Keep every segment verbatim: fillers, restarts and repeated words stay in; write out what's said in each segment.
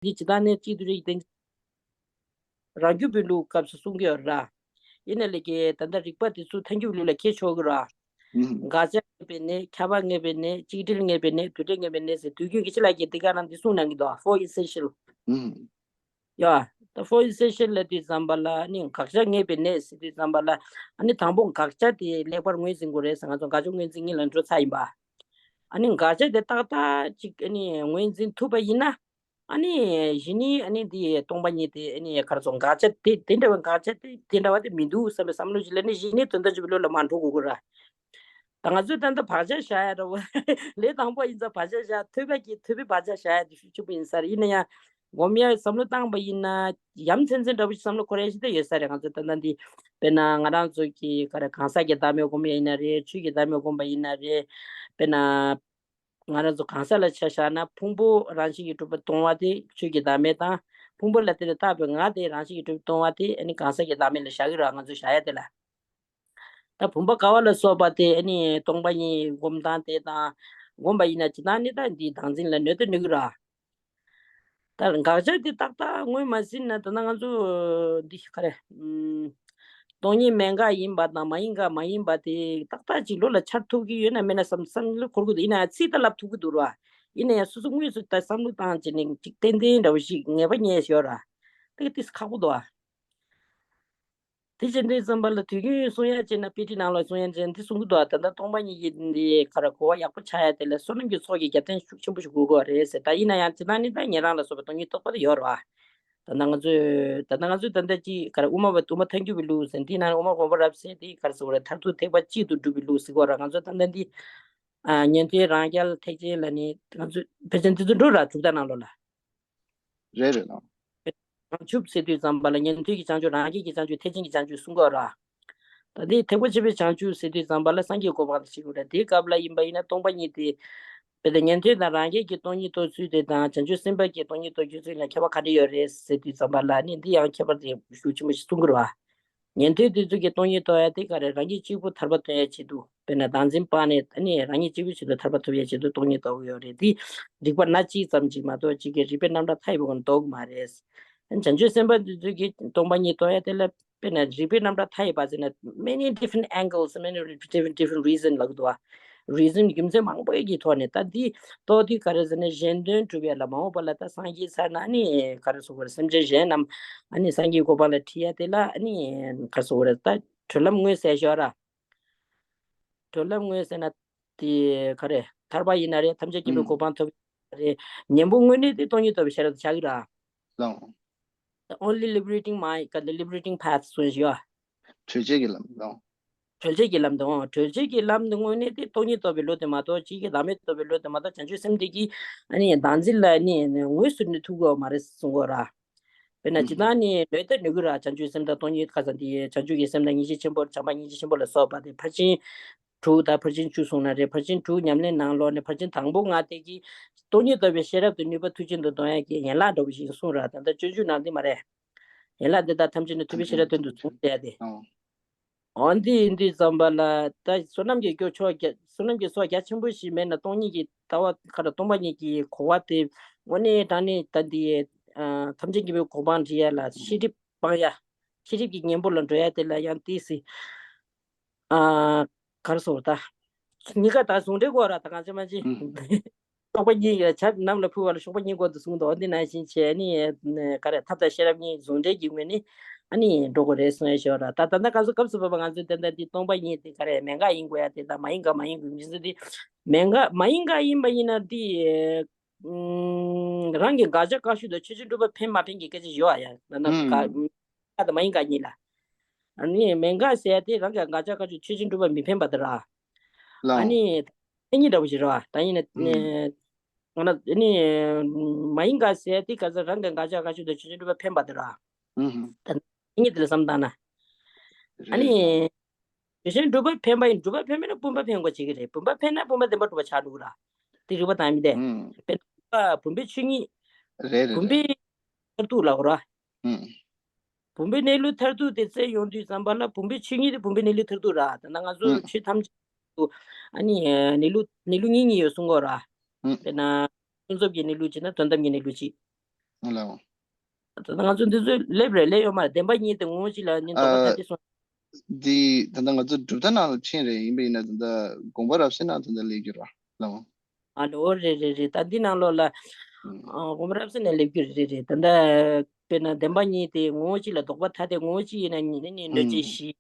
འདི་ཇི་ལྟར་ནས་གཅིག་ཏུ་རེ་ཡི་རྟེན། རང་རྒྱུད་པའི་ལུགས་སྐབས་སུ་གསུང་གི་ཡོད་ར། ཡིན་ན་ལས་ཀྱི་ད་ལྟ་རིགས་པ་དེ་ཚོ་ཐལ་འགྱུར་ལུགས་ལ་ཁྱེར་ཆོག་གི་ར། ཨུམ། དགག་བྱ་ངེས་པའི་གནས། ཁྱབ་པ་ངེས་པའི་གནས། གཅིག་སྒྲིལ་ངེས་པའི་གནས། དུས་འབྲས་ངེས་པའི་གནས་ཟེར། དུས་རྒྱུན་གྱི་ཕྱི་ལ་གྱི་དེ་ག་རང་འདི་གསུང་གནང་གི་འདུག four essential། ཨུམ། ཡ། ད་four essential ལ་དུས་ཙམ་པ་ལ་ནི་དགག་བྱ་ངེས་པའི་གནས་ཟེར་དུས་ཙམ་པ་ལ། ཨ་ནི་དང་པོ་དགག་བྱ་དེ་ལེགས་པར་ངོས་འཛིན་དགོས་རེད་ཟེར། ང་ཚོ་དགག་བྱ་ངོས་འཛིན་གཉིས་ལ་འགྲོ་ཚར་ཡིན་པ། ཨ་ནི་དགག་བྱ་དེ་ཏག་ཏག་ཅིག་ཨ་ནི་ངོས་འཛིན་ཐུབ་པ་ཡིན་ན། ཨ་ནི་གཞི་ནས་ཨ་ནི་འདི་སྟོང་པ་ཉིད་དེ་ཨ་ནི་ག་རེ་ཟེར། དགག་བྱ་དེ་དེ་འདྲ་བའི་དགག་བྱ་དེ་དེ་འདྲ་བ་དེ་མི་འདུག་བསམ་པའི་བསམ་བློ་ཞིག་ལ་ནི་གཞི་ནས་དོན་དམ་ཆོས་པའི་བློ་ལ་མར་འགྲོ་དགོས་ཀྱི་ར། ད་ང་ཚོས་ད་ལྟ་བག་ཆགས་བཞག་ཡ་འདྲ་བོ། ལས་དང་པོ་ཡིན་ཙང་བག་ཆགས་བཞག། ཐོས་པ་གི་ཐོས་པའི་བག་ཆགས་བཞག་ཡ་དེ་ཤུགས་ཆེན་པོ་ཡིན་ས་རེད། ཡིན་ན་ཡང་སྒོམ་ཡ་བསམ་བློ་བཏང་པ་ཡིན་ན་ཡ་མཚན་མཚན་འདྲ་བོ་ཞིག་བསམ་བློ་འཁོར་ཡ་ཞིག་ད་ཡོད་ས་རེད། ང་ཚོ་ད་ལྟ་འདི་དཔེར་ན་ང་རང་ཚོ་གི་ག་རེ་གང་ཟག་གི་བདག་མེད་སྒོམ་ཡ་ཡིན་ན་རེད། ཆོས་ཀྱི་བདག་མེད་སྒོམ་པ་ཡིན་ན་རེད། དཔེར་ན། ང་རང་ཚོ་གང་ཟག་ལ་ཆ་བཞག་ན་ཕུང་པོ་རང་བཞིན་གྱིས་གྲུབ་པ་སྟོང་པ་དེ་ཆོས་ཀྱི་བདག་མེད་དང་། ཕུང་པོ་ལ་དེ་ལས་བཏགས་པའི་ང་དེ་རང་བཞིན་གྱིས་གྲུབ་པ་སྟོང་པ་དེ་ཨ་ནི་གང་ཟག་གི་བདག་མེད་ལ་བཞག་གི་ར། ང་ཚོས་བཞག་ཡ་དེ་ལ། ད་བུམ་པ་ཀ་བ་ལ་སོགས་པ་དེ་ཨ་ནི་སྟོང་པ་ཉིད་སྒོམ་སྟངས་དེ་དང་། སྒོམ་པ་ཡིན་ན་ཇི་ལྟར་ནི་ད་འདིའི་བདག་འཛིན་ལ་གནོད་དེ་གནོད་གི་ར། ད་དགག་བྱ་འདི་ཏག་ཏག་ངོས་མ་ཟིན་ན་ད་ལྟ་ང་ཚོ་འདི་ག་རེ། ཨུམ། སྟོང་ཉིད་མེད་འགག་ཡིན་པ་དང་མ་ཡིན་འགག་མ་ཡིན་པ་དེ་ཏག་ཏག་ཅིག་བློ་ལ་འཆར་ཐུབ་ཀྱི་ཡོད་ན་མེད་ན་བསམ་བསམ་བློ་འཁོར་གྱི་འདུག་ཡིན་ན་ཡང་ཚིག་ད་ལབ་ཐུབ་ཀྱི་འདུག་ར། ཡིན་ན་ཡང་སོ་སོ་དངོས་སུ་ད་བསམ་བློ་བཏང་བྱས་ནས་ཅིག་ཏན་ཏན་འདྲ་བོ་ཞིག་ངེས་པ་རྙེད་ཡོད་ར། དེ་གི་ཏིས་ཁག་པོ་འདུག་ཨ། དེ་བཞིན་དུ་བསམ་པ་ལ་དུས་རྒྱུན་གསུང་ཡ་བྱས་ན་དཔེ་ཁྲིད་ནང་ལ་གསུང་ཡ་བྱས་ན་འདི་གསུང་གི་འདུག་ད་ལྟ་སྟོང་པ་ཉིད་ཀྱི་འདི་ག་རེ་གོ་བ་ཡག་པོ་ཆགས་ཡ་དེ་ལ་བསོད་ནམས་ཀྱི་ཚོགས་ཀྱི་རྒྱབ་རྟེན་ཤུགས་ཆེན་པོ་ཞིག་དགོས་ཀྱི་རེད་ཟེར། ད་ཡིན་ན་ཡང་ཇི་ལྟར་ནི་ད་ཉན་རང་ལ་སོགས་པའི་སྟོང་ཉིད་རྟོགས་པ་དེ་ཡོད་རེད་བ། ད་ལྟ་ང་ཚོས་ད་ལྟ་ང་ཚོས་ད་ལྟ་ཅི་ག་རེ་དབུ་མ་པ་དབུ་མ་ཐལ་འགྱུར་བའི་ལུགས་ཟེར་འདི་ནང་དབུ་མ་དགོངས་པ་རབ་གསལ་འདི་ག་རེ་ཟེར་བ་རེད། མཐར་ཐུག་ཐེག་པ་གཅིག་ཏུ་སྒྲུབ་པའི་ལུགས་ཟེར་གྱི་ཡོད་རེད། ང་ཚོས་ད་ལྟ་འདི་ཉན་ཐོས་རང་རྒྱལ་ཐེག་ཆེན་ལ་ནི་ང་ཚོས་ཕལ་ཆེར་འདི་ཚོ་འགྲོ་ར་དྲུག་ད་ནང་ལོགས་ལ། རེད་རེད་ལགས། བྱང་ཆུབ་ཟེར་དུས་ཙམ་པ་ལ་ཉན་ཐོས་ཀྱི་བྱང་ཆུབ་རང་རྒྱལ་གྱི་བྱང་ཆུབ་ཐེག་ཆེན་གྱི་བྱང་ཆུབ་གསུང་གི་ཡོད་ར། ད་འདི་ཐེག་པ་ཆེན་པོའི་བྱང་ཆུབ་ཟེར་དུས་ཙམ་པ་ལ་སངས་རྒྱས་གོ་འཕང་དེ་ཤེས་དགོས་ར། དེའི་སྐབས་ལ་ཡིན་པ་ཡིན་ན་སྟོང་པ་ཉིད་དེ། དཔེར་ན་ཉན་ཐོས་དང་རང་རྒྱལ་གྱི་སྟོང་ཉིད་རྟོགས་ཚུལ་དེ་དང་བྱང་ཆུབ་སེམས་དཔའ་གྱི་སྟོང་ཉིད་རྟོགས་ཚུལ་ལ་ཁྱད་པར་ག་འདྲ་ཡོད་རེད་ཟེར་དུས་ཙམ་པ་ལ་ནི་འདི་ཡང་ཁྱད་པར་དེ་ཤུགས་ཆེན་པོ་ཞིག་གསུང་གི་རེད་བ། ཉན་ཐོས་དེ་ཚོ་གི་སྟོང་ཉིད་རྟོགས་ཡ་དེ་ག་རེ་རང་ཉིད་གཅིག་པུ་ཐར་པ་ཐོབ་ཡ་ཆེད་དུ། དཔེར་ན་བདག་འཛིན་སྤངས་ནས་ཨ་ནི་རང་ཉིད་གཅིག་པུའི་ཆེད་དུ་ཐར་པ་ཐོབ་ཡའི་ཆེད་དུ་སྟོང་ཉིད་རྟོགས་ཀྱི་ཡོད་རེད། འདི་རིགས་པ་སྣ་གཅིག་ཙམ་ཅིག་མ་གཏོགས་གཅིག་གི་རིགས་པའི་རྣམ་གྲངས་མཐའ་ཡས་པའི་སྒོ་ནས་རྟོགས་ཀྱི་མ་རེད། བྱང་ཆུབ་སེམས་དཔའ་འདི་ཚོ་གིས་སྟོང་པ་ཉིད་རྟོགས་ཡ་དེ་ལ་དཔེར་ན་རིགས་པའི་རྣམ་གྲངས་མཐའ་ཡས་པ་ཟེར་ན་many different angles, many different different reason ལབ་ཀྱི་འདུག་བ། རི་ཛན་རྒྱུ་མཚན་མང་པོ་ཡི་གི་ཐོག་ནས་ད་འདི་རྟོགས་དུས་ག་རེ་ཟེར་ན་གཞན་དོན་སྒྲུབ་ཡ་ལ་མ་འོངས་པ་ལ་ད་སངས་རྒྱས་ཚར་ན་ཨ་ནི་ག་རེ་ཟེར་དགོས་རེད། སེམས་ཅན་གཞན་རྣམས་ཨ་ནི་སངས་རྒྱས་གོ་འཕང་ལ་ཁྲིད་ཡ་དེ་ལ་ཨ་ནི་ག་རེ་ཟེར་དགོས་རེད། ད་གྲོལ་ལམ་དངོས་ཟེར་ཤོག་ར། གྲོལ་ལམ་དངོས་ཟེར་ན་དེ་ག་རེ་ཐར་པ་ཡིན་ན་རེད། ཐམས་ཅད་མཁྱེན་པའི་ཨུམ། གོ་འཕང་ཐོབ་རེད། གཉེན་པོ་དངོས་གནས་དེ་སྟོང་ཉིད་རྟོགས་པའི་ཤེས་རབ་དེ་ཆགས་ཀྱི་ར། ལགས། The only liberating mind ག་the liberating path གསུངས་ཤིག་ཡོད། གྲོལ་བྱེད་ཀྱི་ལམ་ལགས། གྲོལ་བྱེད་ཀྱི་ལམ་དང་གྲོལ་བྱེད་ཀྱི་ལམ་དེ་དངོས་གནས་དེ་སྟོང་ཉིད་རྟོགས་པའི་བློ་དེ་མ་གཏོགས་གཅིག་གི་བདག་མེད་རྟོགས་པའི་བློ་དེ་མ་གཏོགས་བྱང་ཆུབ་སེམས་དེ་གིས་ཨ་ནི་བདག་འཛིན་ལ་ནི་ངོས་སུ་ནི་ཐུབ་ཀྱི་ཡོད་མ་རེད་གསུང་གི་ཡོད་ར། དཔེར་ན་ཇི་ལྟར་ནི་ལུས་དང་ནི་གུ་ར་བྱང་ཆུབ་སེམས་དང་སྟོང་ཉིད་ཁ་སང་དེ་བྱང་ཆུབ་ཀྱི་སེམས་དང་སྙིང་རྗེ་ཆེན་པོ་བྱམས་པ་སྙིང་རྗེ་ཆེན་པོ་ལ་སོགས་པ་དེ་ཕར་ཕྱིན་དྲུག་དང་ཕར་ཕྱིན་བཅུ་གསུངས་ན་རེད། ཕར་ཕྱིན་དྲུག་ཉམས་ལེན་གནང་ལོག་ནས་ཕར་ཕྱིན་དང་པོ་ལྔ་དེ་གིས་སྟོང་ཉིད་རྟོགས་པའི་ཤེས་རབ་ཏུ་ནུས་པ་མཐུ་ཅན་དུ་གཏོང་ཡག་གི་ཡན་ལག་འདྲ་བོ་ཞིག་གསུངས་ར། ད་ལྟ་སྤྱོད་འཇུག་ནང་དེ་མ་རེད། ཡན་ལག་དེ་དག་ཐམས་ཅད་ནི་ཐུབ་པའི་ཤེས་རབ་སྟོང་དུ་གསུངས་བསྡད་དེ། ཨོ། འོ་འདི་ཡིན་དུས་ཙམ་པ་ལ་ད་བསོད་ནམས་ཀྱི་རྒྱ་ཕྱོགས་རྒྱ་བསོད་ནམས་ཀྱི་ཚོགས་རྒྱ་ཆེན་པོ་ཞིག་མེད་ན་སྟོང་ཉིད་ཀྱི་ལྟ་བ་ཁ་ར་སྟོང་པ་ཉིད་ཀྱི་གོ་བ་དེ་དངོས་གནས་དྲང་གནས་ད་འདི་ཨ་ཐམས་ཅད་མཁྱེན་པའི་གོ་འཕང་འདྲི་ཡ་ལ་ཤེས་སྒྲིབ་སྤང་ཡ། ཤེས་སྒྲིབ་ཀྱི་གཉེན་པོ་ལ་འགྲོ་ཡ་དེ་ལ་ཡང་ཏིས་སི་ཨ་གར་སོ་ད་གཉིས་ཀ་ད་ཟུང་འབྲེལ་གོ་ར་ད་གང་ཅི་མ་ཅི། གཤོག་པ་གཉིས་ཡོད་ཆ་ནམ་ལ་ཕུ་བ་ལ་གཤོག་པ་གཉིས་གོ་དུ་གསུངས་འདུག་འདི་ནང་བཞིན་བྱས་ནི་ག་རེ་ཐབས་དང་ཤེས་རབ་གཉིས་ཟུང་འབྲེལ་གྱི་ངོས་ནས་ཨ་ནི་འགྲོ་དགོས་རེད་གསུངས་ཡ་ཞོར་ད་ད་ལྟ་སྐབས་སུ་སྐབས་སུ་བབ་པ་ང་ཚོའི་ཏན་ཏན་འདི་སྟོང་པ་ཉིད་དེ་ག་རེ་མེད་འགག་ཡིན་དགོས་ཡ་དེ་དང་མ་ཡིན་འགག་མ་ཡིན་དགོས་མི་ཚོ་འདི་མེད་འགག་མ་ཡིན་འགག་ཡིན་པ་ཡིན་ན་འདི་རང་གི་དགག་བྱ་བཀག་ཤུལ་དང་ཆོས་ཅན་གྲུབ་པ་འཕེན་མ་འཕེན་གྱི་སྐད་ཆ་ཡོད་ཡ་ད་ནམ་ག་དང་མ་ཡིན་འགག་གཉིས་ལ་ཨ་ནི་མེད་འགག་ཟེར་ཡ་དེ་རང་གི་དགག་བྱ་བཀག་ཤུལ་ཆོས་ཅན་གྲུབ་པ་མི་འཕེན་པ་དེ་ར་ཨ་ནི། མཚན་ཉིད་འདྲ་བོ་ཞིག་རེད་བ། ད་ཡིན་ན། ང་ན་ནི། མ་ཡིན་འགག་ཟེར་དེ་ག་ཚོད་རང་གི་དགག་བྱ་བཀག་ཤུལ་དང་ཆོས་ཅན་གྲུབ་པ་འཕེན་པ་དེ་རེད་བ། ད་མཚན་ཉིད་དེ་ལ་བསམ་བཏང་ན། ཨ་ནི། ཆོས་ཅན་གྲུབ་པ་འཕེན་པ་ཡིན་གྲུབ་པ་འཕེན་མིན་ན་བུམ་པ་འཕེན་དགོས་བྱེད་ཀྱི་རེད། བུམ་པ་འཕེན་ན་བུམ་པ་བདེན་པར་གྲུབ་པ་ཆགས་འགྲོ་གི་ར། དེ་རིགས་པ་དང་མི་བདེན། དཔེར་ན་བུམ་པའི་ཆོས་ཉིད། རེད་རེད་བུམ་པའི་མཐར་ཐུག་ལ་གོ་ར། བུམ་པའི་གནས་ལུགས་མཐར་ཐུག་དེ་བཙལ་ཡོང་དུས་ཙམ་པ་ལ་བུམ་པའི་ཆོས་ཉིད་དེ་བུམ་པའི་གནས་ལུགས་མཐར་ཐུག་ར། ད་ནང་ང་ཚོ་ཆོས་ཐམས་ཅད་དུ་ཨ་ནི་གནས་ལུགས་གནས་ལུགས་གཉིས་གཉིས་ཡོད་གསུང་གོ་ར། དཔེར་ན་ཀུན་རྫོབ་ཀྱི་གནས་ལུགས་གཅིག་དང་དོན་དམ་གྱི་གནས་ལུགས་གཅིག་ལའོ། ད་ང་ཚོ་འདི་ཚོ་སླེབས་རེད་སླེབས་ཡོད་མ་རེད། བདེན་པ་གཉིས་དེ་ངོ་བོ་གཅིག་ལ་ནི་ལྡོག་པ་ཐ་དད་སོང་། འདི་ད་ལྟ་ང་ཚོ་གྲུབ་མཐའ་ནང་ལ་ཕྱིན་རེད། ཡིན་པ་ཡིན་ན་ད་ལྟ་དགོངས་པ་རབ་གསལ་ནང་ད་ལྟ་སླེབས་ཀྱི་རེད་ལའོ། ཨ་ལོ་རེད་རེད་རེད། ད་འདི་ནང་ལོགས་ལ་དགོངས་པ་རབ་གསལ་ནས་སླེབས་ཀྱི་རེད་རེད། ད་ལྟ་དཔེར་ན་བདེན་པ་གཉིས་དེ་ངོ་བོ་གཅིག་ལ་ལྡོག་པ་ཐ་དད་ངོ་བོ་གཅིག་ཡིན་ན་ནི་ནི་གནོད་བྱེད་བཞི།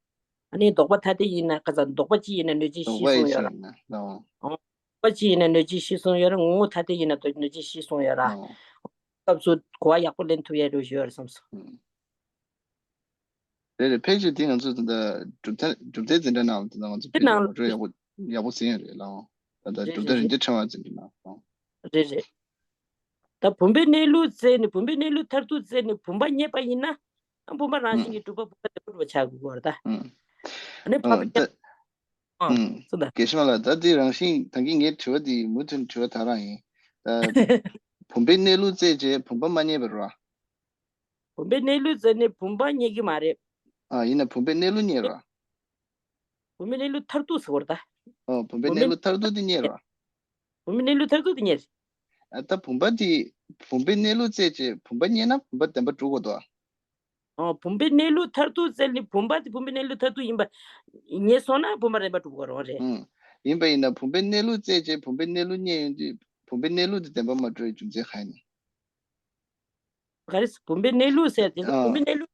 ཨ་ནི་ལྡོག་པ་ཐ་དད་ཡིན་ན་ཁ་ཚ་ལྡོག་པ་གཅིག་ཡིན་ན་གནོད་བྱེད་བཞི་གསུངས་ཡོད་ར། ལྡོག་པ་གཅིག་ཡིན་ན་གནོད་བྱེད་བཞི་གསུངས་ཡོད་ར། ངོ་བོ་ཐ་དད་ཡིན་ན་གནོད་བྱེད་བཞི་གསུངས་ཡོད་ར། སྐབས་སུ་གོ་བ་ཡག་པོ་ལེན་ཐུབ་ཡ་རུ་ཞུ་ཡ་རེད་བསམ་སོང་། རེད་རེད། ཕལ་ཆེར་དེ་ང་ཚོ་ད་ལྟ་གྲུབ་མཐའ་གྲུབ་མཐའི་འཛིན་གྲྭ་ནང་ལ་ད་ལྟ་ང་ཚོ་ཕལ་ཆེར་ངོ་སྤྲོད་ཡག་པོ་ཡག་པོ་ཟིན་ཡོད་རེད་ལའོ། ད་ལྟ་གྲུབ་མཐའ་རིན་ཆེན་ཕྲེང་བ་འཛིན་གྲྭ་ནང་ལ། རེད་རེད། ད་བུམ་པའི་གནས་ལུགས་བཙལ་ནས་བུམ་པའི་གནས་ལུགས་མཐར་ཐུག་བཙལ་ནས་བུམ་པ་རྙེད་པ་ཡིན་ན། ཨ་བུམ་པ་རང་བཞིན་གྱིས་གྲུབ་པ་བུམ་པ་བདེན་པར་གྲུབ་པ་ཆགས་དགོས་ཀྱི་ཡོད་རེད་ད། ཨ་ནི་ཕ་བུམ་པ་པ་ད། ཨ་ཨུམ། སོ་ད། དགེ་བཤེས་མ་ལགས། ད་འདི་རང་བཞིན་ད་གིན་ངའི་དྲི་བ་འདི་མུ་མཐུད་དྲི་བ་ད་རང་ཡིན། ད་བུམ་པའི་གནས་ལུགས་བཙལ་རྗེས་བུམ་པ་མ་རྙེད་པ་རེད་བ། བུམ་པའི་གནས་ལུགས་བཙལ་ནས་བུམ་པ་རྙེད་ཀྱི་མ་རེད། ཨ་ཡིན་ན་བུམ་པའི་གནས་ལུགས་རྙེད་རེད་བ། བུམ་པའི་གནས་ལུགས་མཐར་ཐུག་ཟེར་བ་རེད་ད། ཨོ་བུམ་པའི་བུམ་པའི་གནས་ལུགས་མཐར་ཐུག་དེ་རྙེད་རེད་བ། བུམ་པའི་གནས་ལུགས་མཐར་ཐུག་དེ་རྙེད་རེད། ཨ་ད་བུམ་པ་དེ་བུམ་པའི་གནས་ལུགས་བཙལ་རྗེས་བུམ་པ་རྙེད་ན་བུམ་པ་བདེན་པར་གྲུབ་དགོས་དོ། ཨོ་བུམ་པའི་གནས་ལུགས་མཐར་ཐུག་བཙལ་ནས་བུམ་པ་དེ་བུམ་པའི་གནས་ལུགས་མཐར་ཐུག་ཡིན་པ་རྙེད་སོང་ན་བུམ་པ་བདེན་པར་གྲུབ་དགོས་རེད། ཨུམ། ཡིན་པ་ཡིན་ན་བུམ་པའི་གནས་ལུགས་བཙལ་རྗེས་བུམ་པའི་གནས་ལུགས་རྙེད་ཡོང་དུས་བུམ་པའི་གནས་ལུགས་དེ་བདེན་པར་མ་གྲུབ་པའི་རྒྱུ་མཚན་གང་ཡིན། ག་རེ་བུམ་པའི་གནས་ལུགས་ཟེར་དེ་ཚོ་ཨ་བུམ་པའི་གནས་ལུགས་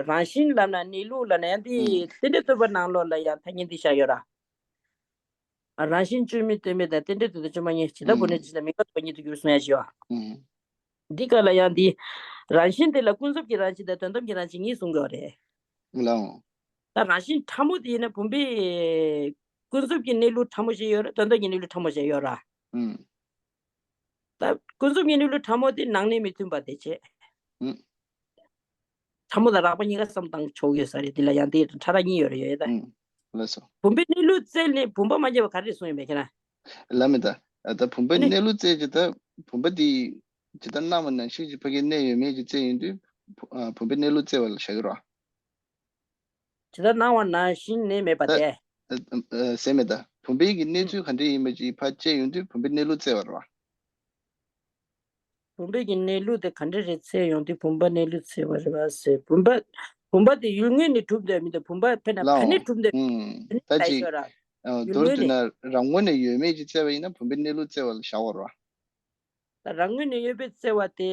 རང་བཞིན་ལབ་ན་གནས་ལུགས་ལབ་ན་ཡང་དེ་ཨུམ། རྟེན་འབྲེལ་བསྟོད་པ་ནང་ལོགས་ལ་ཡང་ཐ་སྙད་འདི་བཞག་ཡོད་ར། རང་བཞིན་བཅོས་མིན་སྟོན་མིན་དང་རྟེན་འབྲེལ་དོན་དམ་བཅོས་མ་ངེས་ཇི་ལྟར་བུམ་པའི་གནས་ལུགས་ཇི་ལྟར་མིང་ག་དོན་གཉིས་སུ་འགྱུར་གསུང་ཡ་ཞེས་པ། ཨུམ། འདི་ག་ལ་ཡང་འདི་རང་བཞིན་དེ་ལ་ཀུན་རྫོབ་ཀྱི་རང་བཞིན་དང་དོན་དམ་གྱི་རང་བཞིན་གཉིས་གསུང་གི་ཡོད་རེད། ལའོ། ད་རང་བཞིན་ཕྲ་མོ་དེ་ཡིན་ན་བུམ་པའི་ཀུན་རྫོབ་ཀྱི་གནས་ལུགས་ཕྲ་མོ་ཞིག་ཡོད་རེད། དོན་དམ་གྱི་གནས་ལུགས་ཕྲ་མོ་ཞིག་ཡོད་ར། ཨུམ། ད་ཀུན་རྫོབ་གནས་ལུགས་ཕྲ་མོ་དེ་ནང་གནས་མི་མཐུན་པ་དེ་བྱས། ཨུམ། ཕྲ་མོ་དང་རགས་པ་གཉིས་ཀ་བསམ་བཏང་ཆོག་ཡོད་ས་རེད། དེ་ལ་ཡང་དེ་ཕྲ་རགས་གཉིས་ཡོད་རེད་ཡོད་ད། ཨུམ། ལགས་སོ། བུམ་པའི་གནས་ལུགས་བཙལ་ནས་བུམ་པ་མ་རྙེད་པ་ག་རེ་གསུངས་ཡོད་མེད་ཁྱེད་རང་། ལ་མེད་ད། ད་བུམ་པའི་ཨ་ནི་གནས་ལུགས་བཙལ་གྱི་ད་བུམ་པ་དེ་ཇི་ལྟར་སྣང་བ་ནང་བཞིན་གྱི་ཕ་གིའི་གནས་ཡོད་མེད་ཀྱི་བཙལ་ཡོང་དུས་བུ་ཨ་བུམ་པའི་གནས་ལུགས་བཙལ་བ་ལ་བཞག་གི་རེད། ཇི་ལྟར་སྣང་བ་ནང་བཞིན་གནས་མེད་པ་ད་དེ། ཨ་ཨ་ཟེར་མེད་ད། བུམ་པའི་གི་གནས་ཚུལ་ག་འདྲ་ཡིན་པ་ཅིག་ཕར་དཔྱད་ཡོང་དུས་བུམ་པའི་གནས་ལུགས་བཙལ་བ་རེད་བ། བུམ་པའི་གི་གནས་ལུགས་དེ་ག་འདྲ་རེད་བཙལ་ཡོང་དུས་བུམ་པ་གནས་ལུགས་བཙལ་བ་རེད་བ་ཟེར། བུམ་པ་བུམ་པ་དེ་ཡུལ་དངོས་ནས་གྲུབ་འདོད་མི་འདུག་བུམ་པ་དཔེར་ན་ག་ལའོ། ནས་གྲུབ་འདོད་ཨུམ། མི་ད་འདུག་ཅིག་ཤོད་ར། ཨ་ཡུལ་མདོར་དངོས་བསྡུས་ནས་ན་རང་ངོས་ནས་ཡོད་མེད་ཅིག་བཙལ་བ་ཡིན་ན་བུམ་པའི་གནས་ལུགས་བཙལ་བ་ལ་བཞག་པ་རེད་བ། ད་རང་ངོས་ནས་ཡོད་པའི་བརྩེ་བ་དེ།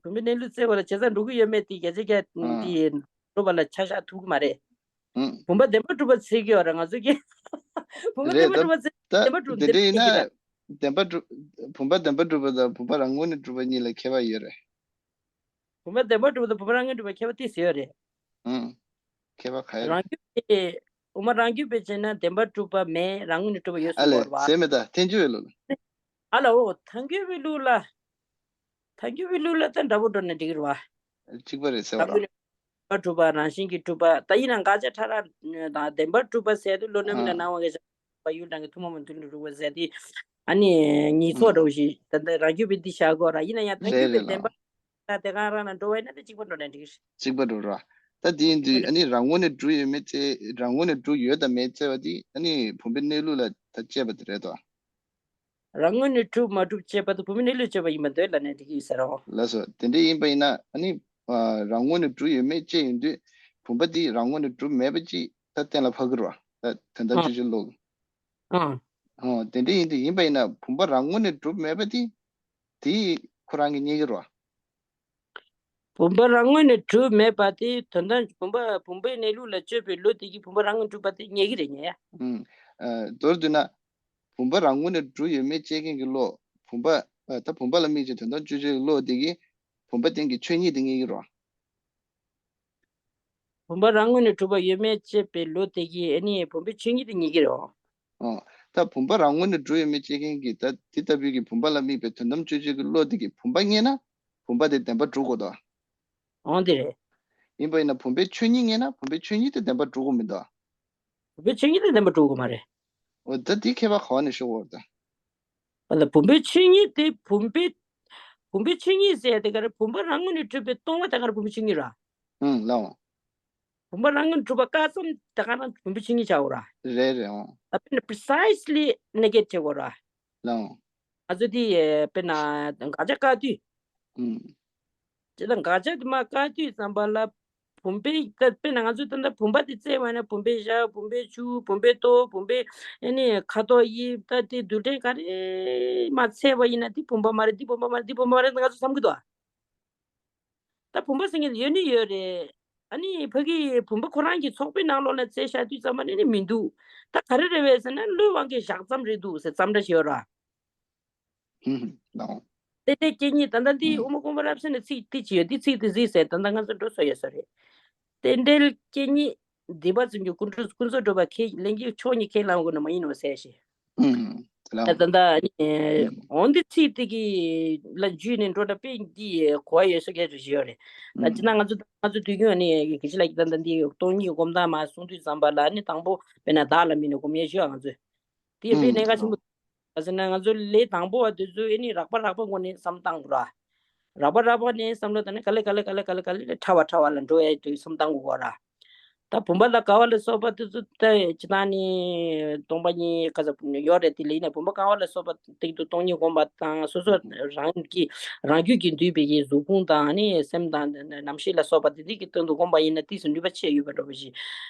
བུད་མེད་གནས་ལུགས་བརྩེ་བ་ལ་བྱས་ཙང་འགྲོ་གི་ཡོད་མེད་དེ་བརྒྱ་ཆ་བརྒྱ་ཨ་འདི་འགྲོ་བ་ལ་ཆ་བཞག་ཐུབ་ཀྱི་མ་རེད། ཨང་། བུམ་པ་བདེན་པར་གྲུབ་པ་བརྩི་གི་ཡོད་རེད་ང་ཚོ་གིས། བུམ་པ་རེད་བདེན་པར་ད། གྲུབ་པ་བརྩི་ད་བདེན་པར་གྲུབ་དེ་འདྲ་ཡིན་ན་བརྩི་གི་རེད། བདེན་པ་གྲུབ། བུམ་པ་བདེན་པར་གྲུབ་པ་དང་བུམ་པ་རང་ངོས་ནས་གྲུབ་པ་གཉིས་ལ་ཁྱད་པར་ཡོད་རེད། བུམ་པ་བདེན་པར་གྲུབ་པ་དང་བུམ་པ་རང་ངོས་ནས་གྲུབ་པ་ཁྱད་པར་ཏོག་ཙམ་ཡོད་རེད། ཨང་། ཁྱད་པར་ག་རེ་རེད། རང་རྒྱུད་པས་དབུ་མ་རང་རྒྱུད་པས་བྱས་ན་བདེན་པར་གྲུབ་པ་མེད། རང་ངོས་ནས་གྲུབ་པ་ཡོད་ཨ་ཟེར་གྱི་ལས་ཡོད་རེད་བ། ཟེར་མེད་ད་ཐལ་འགྱུར་བའི་ལུགས་ལ། ཨ་ལ་འོ་ཐལ་འགྱུར་བའི་ལུགས་ལ། ཐལ་འགྱུར་བའི་ལུགས་ལ་ད་འདྲ་པོ་འགྲོ་ན་འགྲིག་གི་རེད་བ། གཅིག་པ་རེད་ཟེར་བ་རང་ངོས་ལ། ནས་བདེན་པར་གྲུབ་པ་རང་བཞིན་གྱིས་གྲུབ་པ་ད་ཡིན་ན་དགག་བྱ་ཕྲ་རགས་དང་བདེན་པར་གྲུབ་པ་ཟེར་དུས་བློ་རྣམ་སྨིན་ལ་ཨང་། སྣང་བ་གི་བྱ་བ་ཡུལ་གྲངས་ཀྱི་ཐུན་མོང་མ་མཐུན་ལ་གྲུབ་པ་ཟེར་དུས་ཨ་ནི་ཉིས་ཚོགས་ཨང་། འདྲ་བོ་ཞིག་ད་ལྟ་རང་རྒྱུད་པས་འདི་བཞག་གོ་ར་ཡིན་ན་ཡང་ཐལ་རེད་འགྱུར་བའི་རེད་བདེན་པ། ལགས། ད་དེ་གང་རང་ལ་འགྲོ་བས་ན་དེ་གཅིག་པ་འགྲོ་ན་འགྲིག་གི་རེད། གཅིག་པ་འགྲོ་ར། ད་དེ་ཡིན་དུས་ཨ་ནི་རང་ངོས་ནས་གྲུབ་ཡོད་མེད་བཙལ་རང་ངོས་ནས་གྲུབ་ཡོད་དང་མེད་བཙལ་བ་དེ་ཨ་ནི་བུམ་པའི་གནས་ལུགས་ལ་ད་དཔྱད་པ་དེ་རེད་དོ། རང་ངོས་ནས་གྲུབ་མ་གྲུབ་དཔྱད་པ་དང་བུམ་པའི་གནས་ལུགས་དཔྱད་པ་ཡིན་པ་འདོད་ལབ་ནས་འགྲིག་གི་ཡོད་ས་རེད། ལགས་སོ། དེ་འདྲ་ཡིན་པ་ཡིན་ན་ཨ་ནི་རང་ངོས་ནས་གྲུབ་ཡོད་མེད་དཔྱད་ཡོང་དུས་བུམ་པ་དེ་རང་ངོས་ནས་གྲུབ་མེད་པ་ཅིག་ད་གཏན་ལ་ཕབ་ཀྱི་རེད་བ། ད་དོན་དམ་ཨ་དཔྱོད་བྱེད་ཀློག་ཨ། ཨོ་དེ་འདྲ་ཡིན་དུས་ཡིན་པ་ཡིན་ན་བུམ་པ་རང་ངོས་ནས་གྲུབ་མེད་པ་དེ་དེ་ཁོ་རང་གིས་རྙེད་ཀྱི་རེད་བ། བུམ་པ་རང་ངོས་ནས་གྲུབ་མེད་པ་དེ་དོན་དམ་བུམ་པ་བུམ་པའི་གནས་ལུགས་ལ་དཔྱོད་པའི་བློ་དེ་གིས་བུམ་པ་རང་ངོས་གྲུབ་པ་དེ་རྙེད་ཀྱི་རེད་ཉེ་ཡ། ཨུམ། ཨ་མདོར་བསྡུས་ན། བུམ་པ་རང་ངོས་ནས་གྲུབ་ཡོད་མེད་དཔྱད་མཁན་གྱི་བློ། བུམ་པ་ཨ་ད་བུམ་པ་ལ་དམིགས་བྱས་དོན་དམ་དཔྱོད་བྱེད་ཀྱི་བློ་དེ་གིས་བུམ་པ་སྟེང་གི་ཆོས་ཉིད་དེ་རྙེད་ཀྱི་རེད། བུམ་པ་རང་ངོས་ནས་གྲུབ་པ་ཡོད་མེད་དཔྱད་པའི་བློ་དེ་གིས་ཨ་ནི་བུམ་པའི་ཆོས་ཉིད་དེ་རྙེད་ཀྱི་རེད། ཨོ། ད་བུམ་པ་རང་ངོས་ནས་གྲུབ་ཡོད་མེད་དཔྱད་མཁན་གྱིས་ད་དེ་ལྟ་བུའི་གི་བུམ་པ་ལ་དམིགས་པའི་དོན་དམ་དཔྱོད་བྱེད་ཀྱི་བློ་དེ་གིས་བུམ་པ་རྙེད་ན་བུམ་པ་དེ་བདེན་པར་གྲུབ་དགོས་དོ། ཨོ་དེ་རེད། ཡིན་པ་ཡིན་ན་བུམ་པའི་ཆོས་ཉིད་རྙེད་ན་བུམ་པའི་ཆོས་ཉིད་དེ་བདེན་པར་གྲུབ་དགོས་མི་འདུག་བུམ་པའི་ཆོས་ཉིད་དེ་བདེན་པར་གྲུབ་དགོས་མ་རེད། འོ་ད་དེ་ཁྱད་པར་ག་བ་ནས་ཤོར་བ་རེད་ད། ཨ་ལ་བུམ་པའི་ཆོས་ཉིད་དེ་བུམ་པའི་བུམ་པའི་ཆོས་ཉིད་ཟེར་དེ་ག་རེ་བུམ་པ་རང་ངོས་ནས་གྲུབ་པའི་སྟོང་པ་དེ་ག་རེ་བུམ་པའི་ཆོས་ཉིད་ར། ཨང་ལའོ། བུམ་པ་རང་ངོས་ནས་གྲུབ་པ་བཀག་ཙམ་དེ་ག་རང་བུམ་པའི་ཆོས་ཉིད་ཆགས་འོ་ར། རེད་རེད་ཨང་། ད་དཔེར་ན་precisely negate བྱེད་དགོས་ར། ལའོ། ང་ཚོ་དེ་དཔེར་ན་དགག་བྱ་བཀག་དུས་ ཨུམ། དེ་ལ་དགག་བྱ་དེ་མར་བཀག་དུས་ཙམ་པ་ལ། བུམ་པའི་ད་དཔེར་ན་ང་ཚོ་ད་ལྟ་བུམ་པ་དེ་བཙལ་བ་ན་བུམ་པའི་ཞྭ། བུམ་པའི་མཆུ། བུམ་པའི་ལྟོ། བུམ་པའི་ཨ་ནི་ཁ་དོག་དབྱིབས། ད་དེ་རྡུལ་ཕྲན་ག་རེ་མར་བཙལ་བ་ཡིན་ན་དེ་བུམ་པ་མ་རེད། འདི་བུམ་པ་མ་རེད། འདི་བུམ་པ་མ་རེད། ང་ཚོ་བསམ་གྱི་འདུག་ཨ། ད་བུམ་པ་ཟེར་མཁན་ཡོད་ནི་ཡོད་རེད། ཨ་ནི་ཕ་གི་བུམ་པ་ཁོ་རང་གི་ཚོགས་པའི་ནང་ལོགས་ལ་བཙལ་བཞག་དུས་ཙམ་པ་ནི་ནི་མི་འདུག་ད་ག་རེ་རེད་པས་ཟེར་ན་བློའི་དབང་གིས་བཞག་ཙམ་རེད་འདུག་ཟེར་ཙམ་འདྲ་ཞིག་ཡོད་ར། ཧུམ་ཧུམ། ལའོ། རྟེན་འབྲེལ་སྐྱེ་མཉེས། ད་ལྟ་འདི་ཨུ་མ་ཀུན་པ་རབ་གསལ་ནས་ཚིག་འདི་ཅི་ཡོད། འདི་ཚིག་འདི་གཟིགས་ཟེར། ད་ལྟ་ང་ཚོ་འགྲོ་སོ་ཡོད་ས་རེད། རྟེན་འབྲེལ་སྐྱེ་མཉེས། སྡིག་པ་ཙམ་གྱིས་ཀུན་འགྲོ་ཀུན་རྫོབ་འགྲོ་བ་ཁས་ལེན་གྱི་ཕྱོགས་གཉིས་ཁས་བླངས་དགོས་ན་མ་ཡིན་ནོ་ཟེར་ཞེས། ཨུམ། ད་ལྟ་ནི་འོན་ཏེ་ཚིག་དེ་གི་ལ་འཇུས་ནས་འགྲོ་འདྲ་དཔེ་འདི་གོ་བ་ཡོད་ས་སྐད་ཆ་ཞིག་ཡོད་རེད། ད་ཅི་ན་ང་ཚོ་ང་ཚོ་དུས་རྒྱུན་ནི་གི་ཅི་ལ་གི་ད་ལྟ་འདི་སྟོང་ཉིད་སྒོམ་སྟངས་མ་གསུང་དུས་ཙམ་པ་ལ་ནི་དང་པོ་དཔེར་ན་བདག་ལ་དམིགས་ནས་སྒོམ་ཡས་ཞུ་ང་ཚོས། དེ་དཔེ་གནད་འགག་ཆེན་པོ། ག་ཟེར་ན་ང་ཚོ་ལས་དང་པོ་བ་དེ་ཚོ་ཨེ་ནི་རགས་པ་རགས་པ་ངོས་ནས་བསམ་བཏང་དགོས་ར། རགས་པ་རགས་པ་ནས་བསམ་བློ་བཏང་ནས་ག་ལེ་ག་ལེ་ག་ལེ་ག་ལེ་ག་ལེ་ཕྲ་བ་ཕྲ་བ་ལ་འགྲོ་ཡ་དུས་བསམ་བཏང་དགོས་ར། ད་བུམ་པ་དང་ཀ་བ་ལ་སོགས་པ་དེ་ཚོ་ད་ཅི་ད་ནི་སྟོང་པ་ཉིད་ག་ཚོད་ཡོད་རེད། དེ་ལས་ཡིན་ན་བུམ་པ་ཀ་བ་ལ་སོགས་པ་སྟེང་དུ་སྟོང་ཉིད་སྒོམ་པ་དང་སོ་སོ་རང་གི་རང་རྒྱུད་ཀྱིས་འདུས་པའི་གི་གཟུགས་ཕུང་དང་ནི་སེམས་དང་རྣམ་ཤེས་ལ་སོགས་པ་དེ་དེ་གི་སྟེང་དུ་སྒོམ་པ་ཡིན་ན་དེ་ཚོ་ནུས་པ་ཆེ་ཡོད་པ་འདྲ་བོ་ཞིག་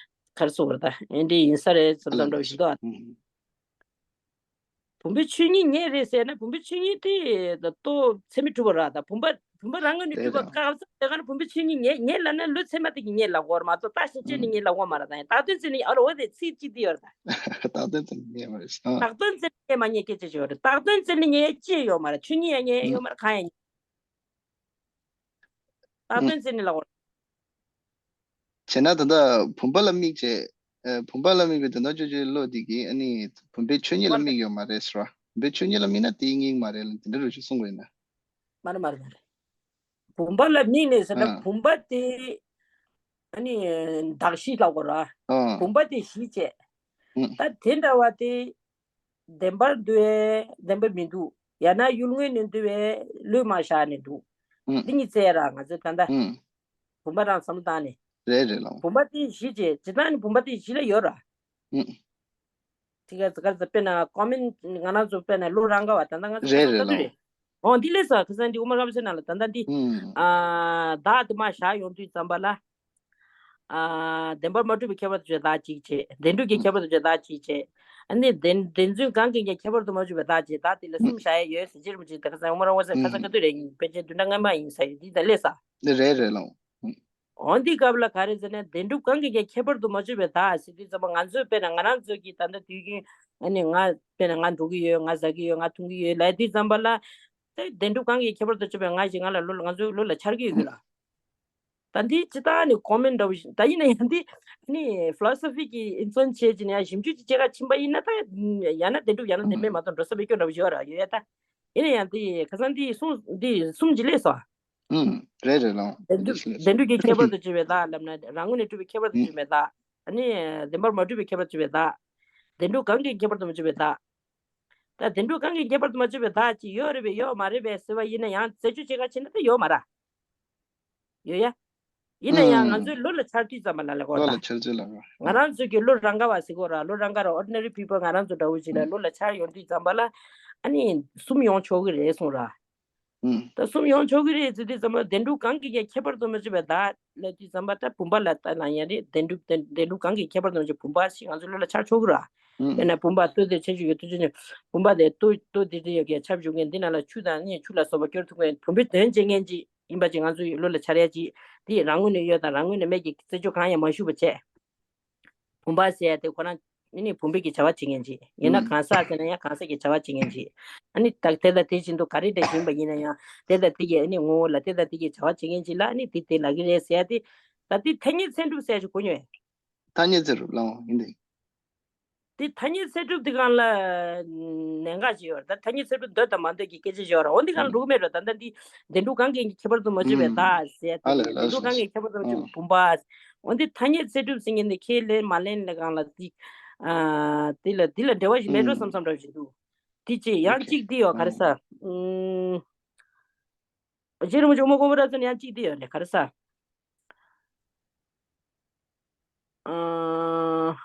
ག་རེ་ཟེར་དགོས་རེད། ད་ཨེ་འདྲ་ཡིན་ས་རེད་བསམ་བསམ་འདྲ་བོ་ཞིག་འདུག་ཨ། བུམ་པའི་ཆོས་ཉིད་ངེས་རེད་ཟེར་ན་བུམ་པའི་ཆོས་ཉིད་དེ་ལྟོ་ཚད་མས་གྲུབ་པ་ར། ད་བུམ་པ་བུམ་པ་རང་ངོས་ནས་གྲུབ་པ་སྐབས་སུ་དེ་ག་ནས་བུམ་པའི་ཆོས་ཉིད་ངེས་ངེས་ལབ་ན་བློ་ཚད་མ་དེ་གི་ངེས་ལབ་དགོས་ར་མ་གཏོགས་བརྟགས་ཤིང་དཔྱད་ནས་ངེས་ལབ་དགོས་མ་ར། ད་ཡིན་བཏགས་དོན་ཚད་ནས་ཨ་རོ་འོ་དེ་ཚིག་གཅིག་དེ་ཡོད་ར། ད་བཏགས་དོན་ཚད་ནས་ངེས་མ་རེད། བཏགས་དོན་ཚད་ནས་ངེས་མ་ངེས་སྐད་ཆ་ཅིག་ཡོད་ར། བཏགས་དོན་ཚད་ནས་ངེས་ཅི་ཡོད་མ་ར། ཆོས་ཉིད་ཡང་ངེས་ཡོད་མ་ར། གང་ཡང་ངེས། བཏགས་དོན་ཚད་ནས་ལབ་དགོས་ར། བྱས་ན་ད་ལྟ་བུམ་པ་ལ་དམིགས་བྱས། ཨ། བུམ་པ་ལ་དམིགས་པའི་དོན་དམ་དཔྱོད་བྱེད་བློ་དེ་གིས་ཨ་ནི་བུམ་པའི་ཆོས་ཉིད་ལ་དམིགས་ཡོད་མ་རེད་ཟེར་བ། བུམ་པའི་ཆོས་ཉིད་ལ་དམིགས་ན་དེའི་དམིགས་མ་རེད་ལ་དེ་འདྲ་རུ་ཞིག་གསུང་དགོས་ཡིན་ན། མ་རེད་མ་རེད་མ་རེད། བུམ་པ་ལ་དམིགས་ནས་ཟེར་ན་ཨ། བུམ་པ་དེ་ཨ་ནི་གདགས་གཞི་ལབ་དགོས་ར། ཨ། བུམ་པ་དེ་གཞི་བྱས། ཨ། ད་དེ་འདྲ་བ་དེ་བདེན་པར་འདུ་བས་བདེན་པ་མི་འདུག་ཡང་ན་ཡུལ་ངོས་ནས་འདུ་བས་བློས་མ་བཞག་ནས་འདུག་ཨ། འདི་གཉིས་བཙལ་ར་ང་ཚོས་ད་ལྟ། ཨ། བུམ་པ་རང་བསམ་བློ་བཏང་ནས། རེད་རེད་ལགས། བུམ་པ་དེ་གཞི་བྱས་ཇི་ལྟར་ནི་བུམ་པ་དེ་གཞི་ལ་ཡོད་ར། ཨུ། དེ་ག་ཙི་ག་ཙི་དཔེར་ན་ཀོ་མེན་ང་རང་ཚོ་དཔེར་ན་བློ་རང་དགའ་བ་ད་ལྟ་ང་ཚོ་རེད་ཁ་སང་རེད་ལགས། ལྟ་དུས་རེད། ཨོ་འདི་ལས་ས་ཁ་སང་འདི་དབུ་མ་རབ་སེ་ནང་ལ་ད་ལྟ་འདི། ཨུ། ཨ། བདག་དེ་མ་བཞག་ཡོང་དུས་ཙམ་པ་ལ། ཨ། བདེན་པར་མ་གྲུབ་པའི་ཁྱད་པར་དུ་བྱས་བདག་གཅིག་བྱས། བདེན་གྲུབ་ཀྱི་ཁྱད་པར་དུ་བྱས་བདག་གཅིག་བྱས། ཨ་ནི་བདེན་བདེན་རྫུན་གང་གིས་ཀྱང་ཁྱད་པར་དུ་མ་གྱུར་པའི་བདག་བྱས་བདག་དེ་ལ་གསུམ་བཞག་ཡས་ཡོད་ཟེར་རྗེ་རིན་པོ་ཆེས་ད་ཁ་སང་དབུ་མ་རབ་སེ་ཁ་སང་ཁ་ཐུག་རེད། པཎ་ཆེན་བདུན་ཕྲག་སྔ་མ་ཡིན་ས་ཡོད་འདི་ད་ལས་ས། འདི་རེད་རེད་ལགས། འོ་འདི་སྐབས་ལ་ག་རེ་ཟེར་ན་བདེན་གྲུབ་གང་གིས་ཀྱང་ཁྱད་པར་དུ་མ་གྱུར་པའི་བདག་ཟེར་དུས་ཙམ་པ་ང་ཚོས་དཔེར་ན་ང་རང་ཚོ་གིས་ད་ལྟ་དུས་རྒྱུན་ཨ་ནི་ང་དཔེར་ན་ང་འགྲོ་གི་ཡོད། ང་ཟ་གི་ཡོད། ང་འཐུང་གི་ཡོད་ལབ་དུས་ཙམ་པ་ལ། དེ་བདེན་གྲུབ་གང་གིས་ཁྱད་པར་དུ་གྱུར་པའི་ང་ཞིག་ང་ལ་བློ་ལ་ང་ཚོའི་བློ་ལ་འཆར་གྱི་ཡོད་གི་ལ། ད་འདི་ཅི་ལྟར་ནི་ཀོ་མེན་འདྲ་བོ་ཞིག་ད་ཡིན་ན་ཡང་འདི་ནི་ཕི་ལོ་སོ་ཕི་གི་ཨིན་སོན་བྱས་ཀྱི་ནི་ཡང་ཞིབ་འཇུག་ཅིག་བྱེད་ག་ཕྱིན་པ་ཡིན་ན་ད་ཡང་ན་བདེན་གྲུབ་ཡང་ན་བདེན་པའི་མ་གཏོགས་འགྲོ་ས་མེད་སྐྱོ་འདྲ་བོ་ཞིག་ཡོད་ར་ཡོད་ཡ་ད། ཡིན་ན་ཡང་འདི་ཁ་སང་འདི་གསུང་འདི་གསུམ་གྱི་ལས་སོ། ཨུམ། རེད་རེད་ལགས། བདེན་གྲུབ་བདེན་གྲུབ་ཀྱི་ཁྱད་པར་དུ་གྱུར་པའི་བདག་ལབ་ན་རང་ངོས་ནས་གྲུབ་པའི་ཁྱད་པར་དུ་གྱུར་པའི་བདག་ཨ་ནི་བདེན་པར་མ་གྲུབ་པའི་ཁྱད་པར་དུ་གྱུར་པའི་བདག་བདེན་གྲུབ་གང་གིས་ཁྱད་པར་དུ་མ་གྱུར་པའི་བདག་ད་བདེན་གྲུབ་གང་གིས་ཁྱད་པར་དུ་མ་གྱུར་པའི་བདག་ཅིག་ཡོད་རེད་པས་ཡོད་མ་རེད་པས་ཟེར་བ་ཡིན་ན་ཡང་རྩད་གཅོད་བྱེད་ག་ཕྱིན་ན་ད་ཡོད་མ་ར། ཡོད་ཡ། ཡིན་ན་ཡང་ང་ཚོའི་བློ་ལ་འཆར་དུས་ཙམ་པ་ལ་ལ་གོ་བློ་ལ་འཆར་ཚུལ་ལ་གོ་ང་རང་ཚོ་གི་བློ་རང་དགའ་བ་ཟེར་གོ་ར་བློ་རང་དགའ་ར་ordinary people ང་རང་ཚོ་འདྲ་བོ་ཅིག་ལ་བློ་ལ་འཆར་ཡོང་དུས་ཙམ་པ་ལ་ཨ་ནི་གསུམ་ཡོང་ཆོག་གི་རེད་གསུངས་ར། ད་གསུམ་ཡོང་ཆོག་གི་རེད་ཟེར་དུས་ཙམ་པ་བདེན་གྲུབ་གང་གིས་ཀྱང་ཁྱད་པར་དུ་མ་གྱུར་པའི་བདག་ལབ་དུས་ཙམ་པ་ད་བུམ་པ་ལ་ལྟ་ན་ཡང་རེད། བདེན་གྲུབ་བདེན་གྲུབ་གང་གིས་ཁྱད་པར་དུ་མ་གྱུར་བུམ་པ་ཞིག་ང་ཚོ་བློ་ལ་འཆར་ཆོག་གི་ར། དཔེར་ན་བུམ་པ་ལྟོ་དེ་ཆེ་ཆུང་ཡོད་དུ་ཆེ་ཆུང་བུམ་པ་དེ་ལྟོ་ལྟོ་དེ་དེ་ཡོད་ཀྱི་ཆབ་བྱུང་མཁན་འདི་ནང་ལ་ཆུ་དང་ནི་ཆུ་ལ་སོགས་པ་སྐྱོར་ཐུབ་མཁན་བུམ་པའི་དོན་བྱེད་མཁན་ཅིག་ཡིན་པ་ཅིག་ང་ཚོའི་བློ་ལ་འཆར་ཡ་ཅིག་དེ་རང་ངོས་ནས་ཡོད་དང་རང་ངོས་ནས་མེད་ཀྱི་རྩད་གཅོད་གང་ཡང་མ་ཞུས་པ་བྱས། བུམ་པ་ཟེར་ཡ་དེ་ཁོ་རང་ནི་བུམ་པའི་གི་བྱ་བ་བྱེད་མཁན་ཅིག་ཡིན་ན་གང་ཟག་ཟེར་ན་ཡང་གང་ཟག་གི་བྱ་བ་བྱེད་མཁན་ཅིག་ཨ་ནི་ད་དེ་དང་དེ་བཞིན་དུ་ག་རེ་འདྲ་ཡིན་པ་ཡིན་ན་ཡང་དེ་དང་དེ་གི་ཨ་ནི་ངོ་བོ་ལ་དེ་དང་དེ་གི་བྱ་བ་བྱེད་མཁན་ཅིག་ལ་ཨ་ནི་དེ་དེ་ལབ་ཀྱི་རེད་ཟེར་ཡ་དེ་ད་དེ་ཐ་སྙད་ཚད་གྲུབ་ཟེར་ཡ་ཅིག་གོ་མྱོང་ངས། ཐ་སྙད་ཚད་གྲུབ་ལའང་ཡིན་ཏེ། དེ་ཐ་སྙད་ཚད་གྲུབ་དེ་སྒང་ལ་གནད་འགག་ཅིག་ཡོད་རེད། ད་ཐ་སྙད་ཚད་གྲུབ་འདོད་དང་མ་འདོད་ཀྱི་སྐད་ཆ་ཅིག་ཡོད་རེད། འོ་འདི་སྒང་ལ་འགྲོ་གི་མེད་རེད། ད་ལྟ་འདི་བདེན་གྲུབ་གང་གིས་ཁྱད་པར་དུ་མ་གྱུར་པའི་བདག་ཟེར་ཏེ་བདེན་གྲུབ་གང་གིས་ཁྱད་པར་དུ་མ་གྱུར་བུམ་པ། འོ་འདི་ཐ་སྙད་ཚད་གྲུབ་ཟེར་མཁན་འདི་ཁས་ལེན་མ་ལེན་ལ་སྒང་ལ་འདི་ཨ་འདི་ལ་འདི་ལ་འབྲེལ་བ་ཞིག་མེད་འགྲོ་བསམ་བསམ་འདྲ་བ་ཞིག་འདུག་དེ་ཅི་ཡང་གཅིག་འདི་ཡོད་ག་རེ་ཟ། ཨུམ། རྗེ་རིན་པོ་ཆེ་དབུ་མ་དཀོན་པོ་རབ་གསལ་ནས་ཡང་གཅིག་དེ་ཡོད་རེད། ག་རེ་ཟ། ཨ།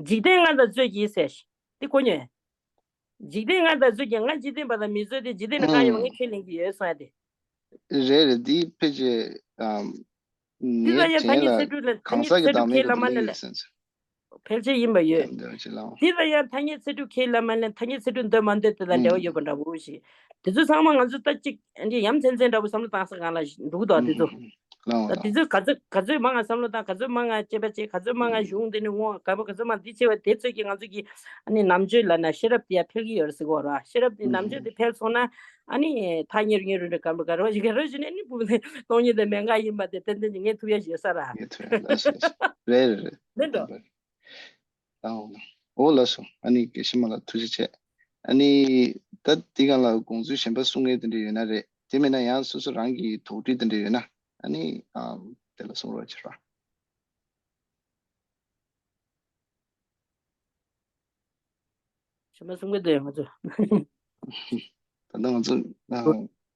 འཇིག་རྟེན་ང་དང་རྩོད་ཀྱི་ཟེར། དེ་གོ་མྱོང་། འཇིག་རྟེན་ང་དང་རྩོད་ཀྱི་ང་འཇིག་རྟེན་པ་དང་མི་རྩོད་དེ་འཇིག་རྟེན་ལ་གང་ཡོད་པ་ངས་ཁས་ལེན་གྱི་ཡོད་གསུང་ཡ་དེ། རེད་རེད། འདི་ཕལ་ཆེར་ཨམ། འདི་ལ་ངའི་ཡང་ཐ་དྲན་སྙད་ལ་ཚིག་འབྲུ་ལ་ཐ་གང་སྙད་ཟག་གི་ཚིག་འབྲུ་བདག་མེད་ཁས་དེ་བླ་མ་འདི་ལ་ལས་ལ་ཡོད་ཟེར། ཕལ་ཆེར་ཡིན་པ་ཡོད། དེ་འདྲ་ཅིག་ལའང་། འདི་ལ་ཡང་ཐ་སྙད་ཚིག་འབྲུ་ཁས་བླ་མ་ལས་ཐ་སྙད་ཚིག་འབྲུ་འདོད་མ་འདོད་དེ་དང་འབྲེལ་བ་ཡོད་པ་འདྲ་པོ་ཞིག་དེ་ཚོ་ཚང་མ་ང་ཚོ་ད་ཅིག་འདི་ཡ་མཚན་མཚན་འདྲ་པོ་བསམ་བློ་བཏང་ས་སྒང་ལ་འདུག་དོ་དེ་ཚོ། ལའང་ད་དེ་ལའང་། ཚོ་ག་ཚོད་ག་ཚོད་མང་ང་བསམ་བློ་བཏང་ག་ཚོད་མང་ང་དཔྱད་པ་བྱེད་ག་ཚོད་མང་ང་གཞུང་འདི་ནས་འོང་ག་པ་ག་ཚོད་མང་འདི་བྱེད་པ་དེ་ཚོད་ཀྱིས་ང་ཚོ་གི་ཨ་ནི་ནམ་རྒྱུན་ལ་ན་ཤེས་རབ་དེ་ཡ་འཕེལ་གི་ཡོད་རེད་ཟེར་གོ་ར། ཤེས་རབ་དེ་ནམ་རྒྱུན་དེ་འཕེལ་སོང་ན་ཨ་ནི་ཐག་ཉེ་རུ་ཉེ་རུ་འདྲ་ག་པ་ག་རེ་བ་ཞིག་ག་རེ་བ་ཞིག་ནས་ནི་བུ་ནི་སྟོང་ཉིད་དེ་མེད་འགའ་ཡིན་པ་དེ་ཏན་ཏན་གྱི་ངས་ཐུབ་ཡ་བྱེད་ས་ར། ངས་ཐུབ་ཡ་ལ་སོ་སོ་རེད་རེད་རེད། མིན་འགྲོ། ཨོ་ལགས་སོ། ཨ་ནི་དགེ་བཤེས་མ་ལགས་ཐུགས་རྗེ་ཆེ། ཨ་ནི་ད་འདི་སྒང་ལ་དགོངས་ཚུལ་གཞན་པ་གསུང་མཁན་དེ་འདྲ་ཡོད་ན་རེད། དེ་མིན་ན་ཡང་སོ་སོ་རང་གི་དོགས་འདྲི་དེ་འདྲ་ཡོད་ན་ཨ་ནི་ཨམ་དེ་ལ་གསུང་རོགས་བྱེད་རོགས། གཞན་པ་གསུང་གི་འདུག་ང་ཚོ། ད་ལྟ་ང་ཚོ་ཨ་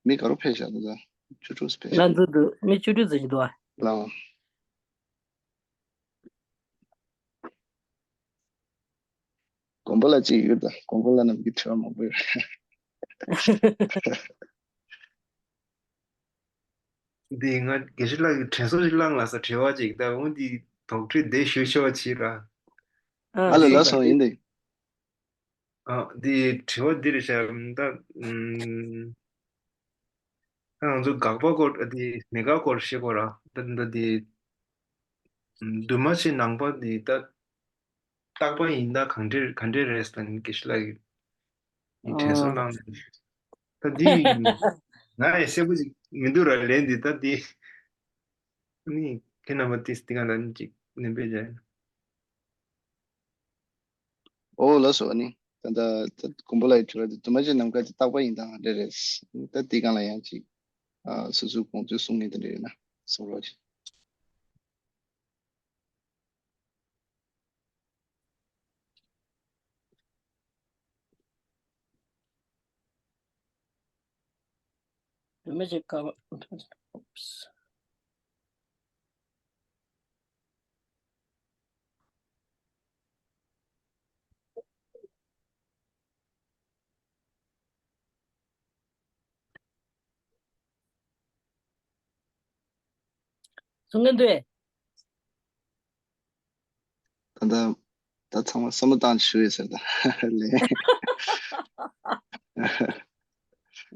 མི་ག་རེ་ཕེབས་ཤག་ད་ལྟ་བཅུ་དྲུག་ཙམ་ཕེབས་ཤག་ང་ཚོ་འདུག་མི་བཅུ་དྲུག་ཙམ་ཞིག་འདུག་ཨ། ལའང་། དགོན་པ་ལ་གཅིག་ཡོད་ད། དགོན་པ་ལ་ནམ་རྒྱུན་དྲི་བ་མང་པོ་ཡོད་རེད། འདི་ང་དགེ་བཤེས་ལགས་ཀྱི་དྲན་གསོ་ཞིག་བླངས་ལ་ས་དྲི་བ་ཅིག་ད་འོ་འདི་དོགས་འདྲི་དེ་ཞུ་ཆོག་ཅིག་ར། ཨ་ལ་ལ་སོང་ཡིན་ཏེ། ཨ་འདི་དྲི་བ་འདི་རེད་ཤག་ད་ཨུམ། ད་ང་ཚོ་དགག་པ་སྐོར་འདི་མེད་དགག་སྐོར་བཤད་དགོས་ར། ད་ད་འདི་འདུས་མ་བྱས་ནང་པ་འདི་ད་རྟག་པ་ཡིན་ད་གང་འདྲ་གང་འདྲ་རེད་ཟེར་ན་དགེ་བཤེས་ལགས་ཀྱིས་དྲན་གསོ་ཨོ། གནང་། ད་འདི་ང་ཡང་གསལ་པོ་ཞིག་མི་འདུག་ར་ལན་འདི་ད་འདི་ནི་ཁྱེད་རྣམ་པ་ཏིས་འདི་ག་ལ་ནི་ཅིག་ནན་པོ་བྱས། ཨོ་ལགས་སོ། ཨ་ནི་ད་ལྟ་ད་དགོན་པ་ལ་ཡི་དྲི་བ་འདི་འདུས་མ་བྱས་ནམ་མཁའ་དེ་རྟག་པ་ཡིན་དང་འདྲ་རེད། ད་འདི་སྒང་ལ་ཡང་ཅིག་ཨ་སོ་སོའི་དགོངས་ཚུལ་གསུང་མཁན་དེ་འདྲ་ཡོད་ན་གསུང་རོགས་གྱིས། འདུས་མ་བྱས་ཀ་བ། གསུང་གི་འདུག་ད་ལྟ་ད་ཚང་མ་བསམ་བློ་བཏང་ཞུ་ཡོད་ཟེར་ད་ལན།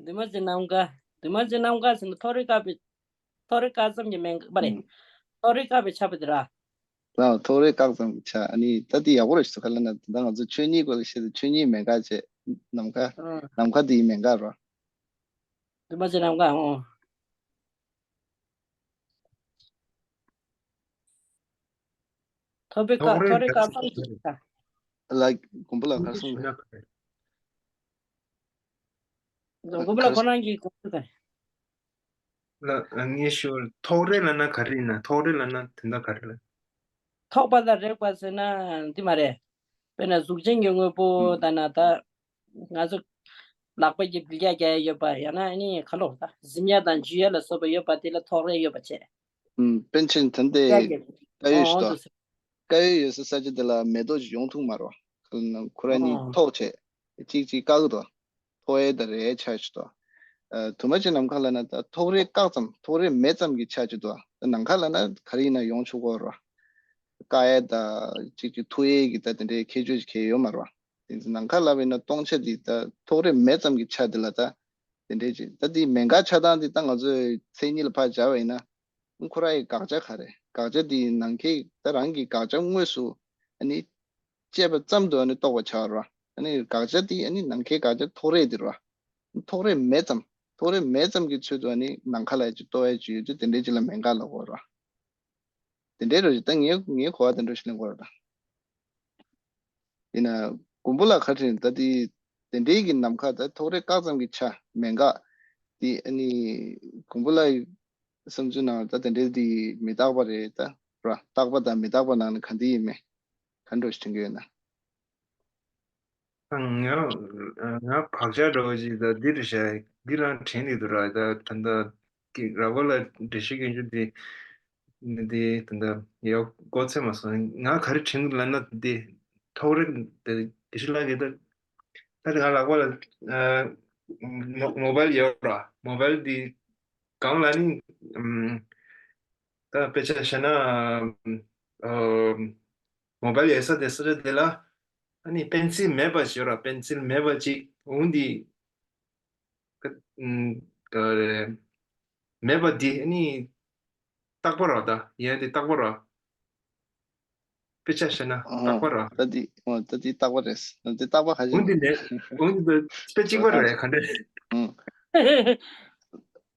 འདུས་མ་བྱས་ནམ་མཁའ། འདུས་མ་བྱས་ནམ་མཁའ་ཟེར་ན་ཐོ་རེ་བཀག་པའི། ཐོ་རེ་བཀག་ཙམ་གྱི་མེད་པ་རེད། ཨུམ། ཐོ་རེ་བཀག་པའི་ཆ་བུ་དེ་ར། ལ་ཐོ་རེ་བཀག་ཙམ་གྱི་ཆ། ཨ་ནི་ད་དེ་ཡག་པོ་རེད་ཞུ་ག་ལ་ན། ད་ང་ཚོ་ཆོས་ཉིད་སྐོར་ལ་བཤད་དུས་ཆོས་ཉིད་མེད་མཁན་བྱས། ནམ་མཁའ་ཨུམ། ནམ་མཁའ་དེའི་མེད་མཁན་རོ། འདུས་མ་བྱས་ནམ་མཁའ། ཨོ། ཐོ་རེ་བཀག་ཐོ་རེ་བཀག་ཙམ་གྱི་ཆ། ལ་དགོན་པ་ལ་གར་སོང་རེད། དགོན་པ་ལ་ཁོ་རང་གི་དགོངས་ཚུལ་ག་རེ། ལ་ངས་ཞུ། ཐོག་རེ་ལབ་ན་ག་རེ་ཡིན་ན། ཐོག་རེ་ལབ་ན་དེ་འདྲ་ག་རེ་ལབ། ཐོགས་པ་དང་རེག་པ་ཟེར་ན་འདི་མ་རེད། དཔེར་ན་གཟུགས་ཅན་གྱི་དངོས་པོ་ཨུམ། ད་ན་ད་ང་ཚོ་ལག་པ་གིས་འབུད་རྒྱག་རྒྱག་ཡ་ཡོད་པ། ཡང་ན་ཨ་ནི་ག་ལོག་ད་གཟིམ་ཡ་དང་འཇུ་ཡ་ལ་སོགས་པ་ཡོད་པ་དེ་ལ་ཐོགས་རེག་ཡོད་པ་བྱས། ཨུམ། པཎ་ཆེན་ད་ལྟའི་རྒྱག་རྒྱག་དཀར་ཡོལ་ཞིག་འོང་འདུག་ཟེར། དཀར་ཡོལ་ཡོད་ས་ས་ཆ་དེ་ལ་མེ་ཏོག་ཅིག་ཡོང་ཐུབ་མ་རེད་བ། ཁོ་རང་གཉིས་ཨོ། ཐོགས་བྱས་གཅིག་གཅིག་བཀག་གི་འདུག་ཐོགས་ཡས་དང་རེག་ཡས་ཆ་ཅིག་འདུག་ཨ། འདུས་མ་བྱས་ནམ་མཁའ་ལབ་ན་ད་ཐོགས་རེག་བཀག་ཙམ། ཐོགས་རེག་མེད་ཙམ་གྱི་ཆ་ཅིག་འདུག་ད་ནམ་མཁའ་ལབ་ན་ག་རེ་ཡིན་ན་ཡོང་ཆོག་གི་རེད་བ། བཀག་ཡས་དང་གཅིག་གཅིག་འཐུ་ཡས་ཀྱི་ད་དེ་འདྲའི་ཁྱད་ཆོས་ཅིག་གང་ཡང་ཡོད་མ་རེད་བ། དེ་ཚོ་ནམ་མཁའ་ལབ་ཡིན་ན་སྟོང་ཆ་དེ་ད་ཐོགས་རེག་མེད་ཙམ་གྱི་ཆ་དེ་ལ་ད་དེ་འདྲའི་ཅིག་ད་དེ་མེད་མཁན་ཆགས་སྟངས་དེ་ད་ང་ཚོས་མཚན་ཉིད་ལ་ཕར་སྦྱར་བ་ཡིན་ན། ཁོ་རང་གི་དགག་བྱ་ག་རེ། དགག་བྱ་དེ་ནམ་མཁའི་ད་རང་གི་དགག་བྱ་དངོས་སུ་ཨ་ནི་དཔྱད་པ་ཙམ་དུ་ཨ་ནི་རྟོགས་པ་ཆགས་རོ། ཨ་ནི་དགག་བྱ་དེ་ཨ་ནི་ནམ་མཁའི་དགག་བྱ་ཐོགས་རེག་དེ་རོ། ཐོགས་རེག་མེད་ཙམ། ཐོགས་རེག་མེད་ཙམ་གྱི་ཚུལ་དུ་ཨ་ནི་ནམ་མཁའ་ལ་ཅིག་རྟོགས་ཡ་ཅིག་ཡོད་དུས་དེ་འདྲའི་ཅིག་ལ་མེད་མཁན་ལབ་དགོས་རོ། དེ་འདྲའི་རོ་ཅིག་ད་ངའི་ངའི་གོ་བ་དེ་འདྲ་ཞིག་ལེན་དགོས་རོ་ད། ཡིན་ན་མགོན་པོ་ལགས་ཁ་ཕྲལ་ད་དེ་དེ་འདྲའི་གི་ནམ་མཁའ་ད་ཐོགས་རེག་བཀག་ཙམ་གྱི་ཆ་མེད་མཁན་དེ་ཨ་ནི་མགོན་པོ་ལགས་བསམ་ཚུལ་ནང་ད་དེ་འདྲའི་དེ་མི་རྟག་པ་རེད་ད་ར། རྟག་པ་དང་མི་རྟག་པ་ནང་ནས་ག་འདི་ཡིན་མེད་ག་འགྲོ་ཞིག་དྲན་གྱི་ཡོད་ན། ང་ང་བག་ཆགས་འདྲ་བོ་ཞིག་ད་འདི་རེད་ཤག་འདི་རང་དྲན་གྱི་འདུག་ར། ད་ད་ལྟ་གི་ར་བ་ལ་འགྲེལ་བཤད་སྐྱོན་རྒྱུ་དེ་འདི་ད་ལྟ་ཡག་གོ་ཚད་མ་སོང་། ང་ག་རེ་དྲན་གྱི་ལབ་ན་འདི་ཐོགས་རེག་དེ་དགེ་བཤེས་ལགས་ཀྱིས་ད་ད་ང་ལག་པ་ལ་མོ་མོ་བལ་ཡོད་ར། མོ་བལ་འདི། གང་ལ་ནི་ཨམ། ད་དཔེ་ཆ་བཤད་ན་ཨམ། མོ་བལ་ཡོད་ས་དེ་ས་ཆ་དེ་ལ་ཨ་ནི་པེན་སིལ་མེད་པ་ཞིག་ཡོད་ར། པེན་སིལ་མེད་པ་ཅིག་འོང་དེ་ཨམ། ད་རེད། མེད་པ་དེ་ཨ་ནི་རྟག་པ་ར། ད་ཡན་དེ་རྟག་པ་ར། དཔེ་ཆ་བཤད་ན་རྟག་པ་ར། ད་འདི་ཨོ་ད་འདི་རྟག་པ་རེད། འདི་རྟག་པ་ཁ་ཅིག་འོན་ཏེ་ནས་འོན་ཏེ་དཔེ་གཅིག་པ་རེད། ག་འདྲ་རེད།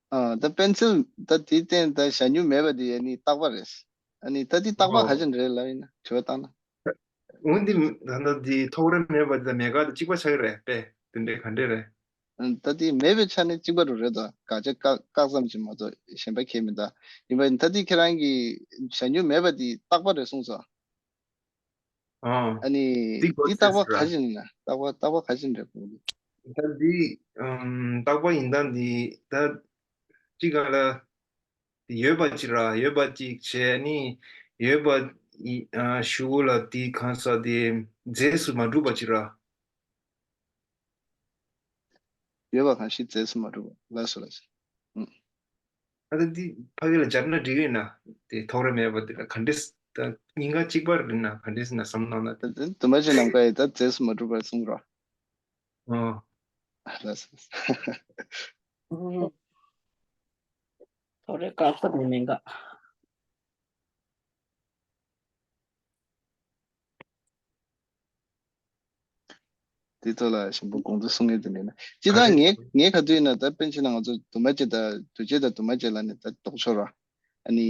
ཨང་། ད་པེན་སིལ་ད་འདི་སྟེང་ད་ཞ་སྨྱུག་མེད་པ་འདི་ཨ་ནི་རྟག་པ་རེད། ཨ་ནི་ད་འདི་རྟག་པ་ཨོ་ག་ཅིག་རེད་ལབ་ཡིན་ན་དྲི་བ་བཏང་ན། འོན་ཏེ་ད་ལྟ་འདི་ཐོགས་རེག་མེད་པ་འདི་དང་མེད་དཀར་དེ་གཅིག་པ་ཆགས་ཀྱི་རེད་པས། དེ་འདྲའི་ག་འདྲ་རེད། ད་དེ་མེད་པའི་ཆ་ནས་གཅིག་པ་རུ་རེད་དོ། དགག་བྱ་བཀག་བཀག་ཙམ་གྱིས་མ་གཏོགས་གཞན་པ་ཁྱད་མི་འདུག་ཡིན་པ་ཡིན་ད་དེ་ཁྱེད་རང་གིས་ཞ་སྨྱུག་མེད་པ་དེ་རྟག་པ་རེད་གསུངས་སོ། ཨ་ནི་འདི་རྟག་པ་ག་ཅིག་ཡིན་ན་རྟག་པ་རྟག་པ་ག་ཅིག་རེད་གོ། ད་འདི་རྟག་པ་ཡིན་ད་འདི་ད་གཅིག་ག་ལ། ཡོད་པ་ཅིག་ར། ཡོད་པ་ཅིག་བྱས་ནི་ཡོད་པ་ཨ་ཞུ་ལ་དེ་གང་ཟག་དེ་རྫས་སུ་མ་གྲུབ་པ་ཅིག་ར། ཡོད་པ་གང་ཞིག་རྫས་སུ་མ་གྲུབ་པ། ལགས་སོ་ལགས་སོ། ཨུམ། ཨ་ད་འདི་ཕ་གི་ལ་སྦྱར་ན་འགྲིག་ཡོད་ན། དེ་ཐོགས་རེག་མེད་པ་དེ་ལ་ག་འདྲས་ད་སྙིང་ག་གཅིག་པ་རེད་ན་ག་འདྲས་ན་བསམ་གནང་ན། ད་དེ་དུ་མ་ཅིག་ནམ་མཁའ་ཡི་ད་རྫས་སུ་མ་གྲུབ་པར་གསུངས་རོགས། ཨོ། ལགས་སོ། ཐོགས་རེག་བཀག་ཐབས་མེད་མེད་འགའ། དེ་ཐོག་ལ་ཞིམ་པོ་དགོངས་ཚུལ་གསུང་ངེས་དེ་མེད་ན། སྤྱིར་བཏང་ངས་ངས་ག་དུས་ཡིན་ན་ད་པཎ་ཆེན་ལ་ང་ཚོ་དུ་མ་ཅིག་ད་འདུ་བྱེད་དང་དུ་མ་ཅིག་ལ་ནི་ད་ལྡོག་ཕྱོགས་ར། ཨ་ནི་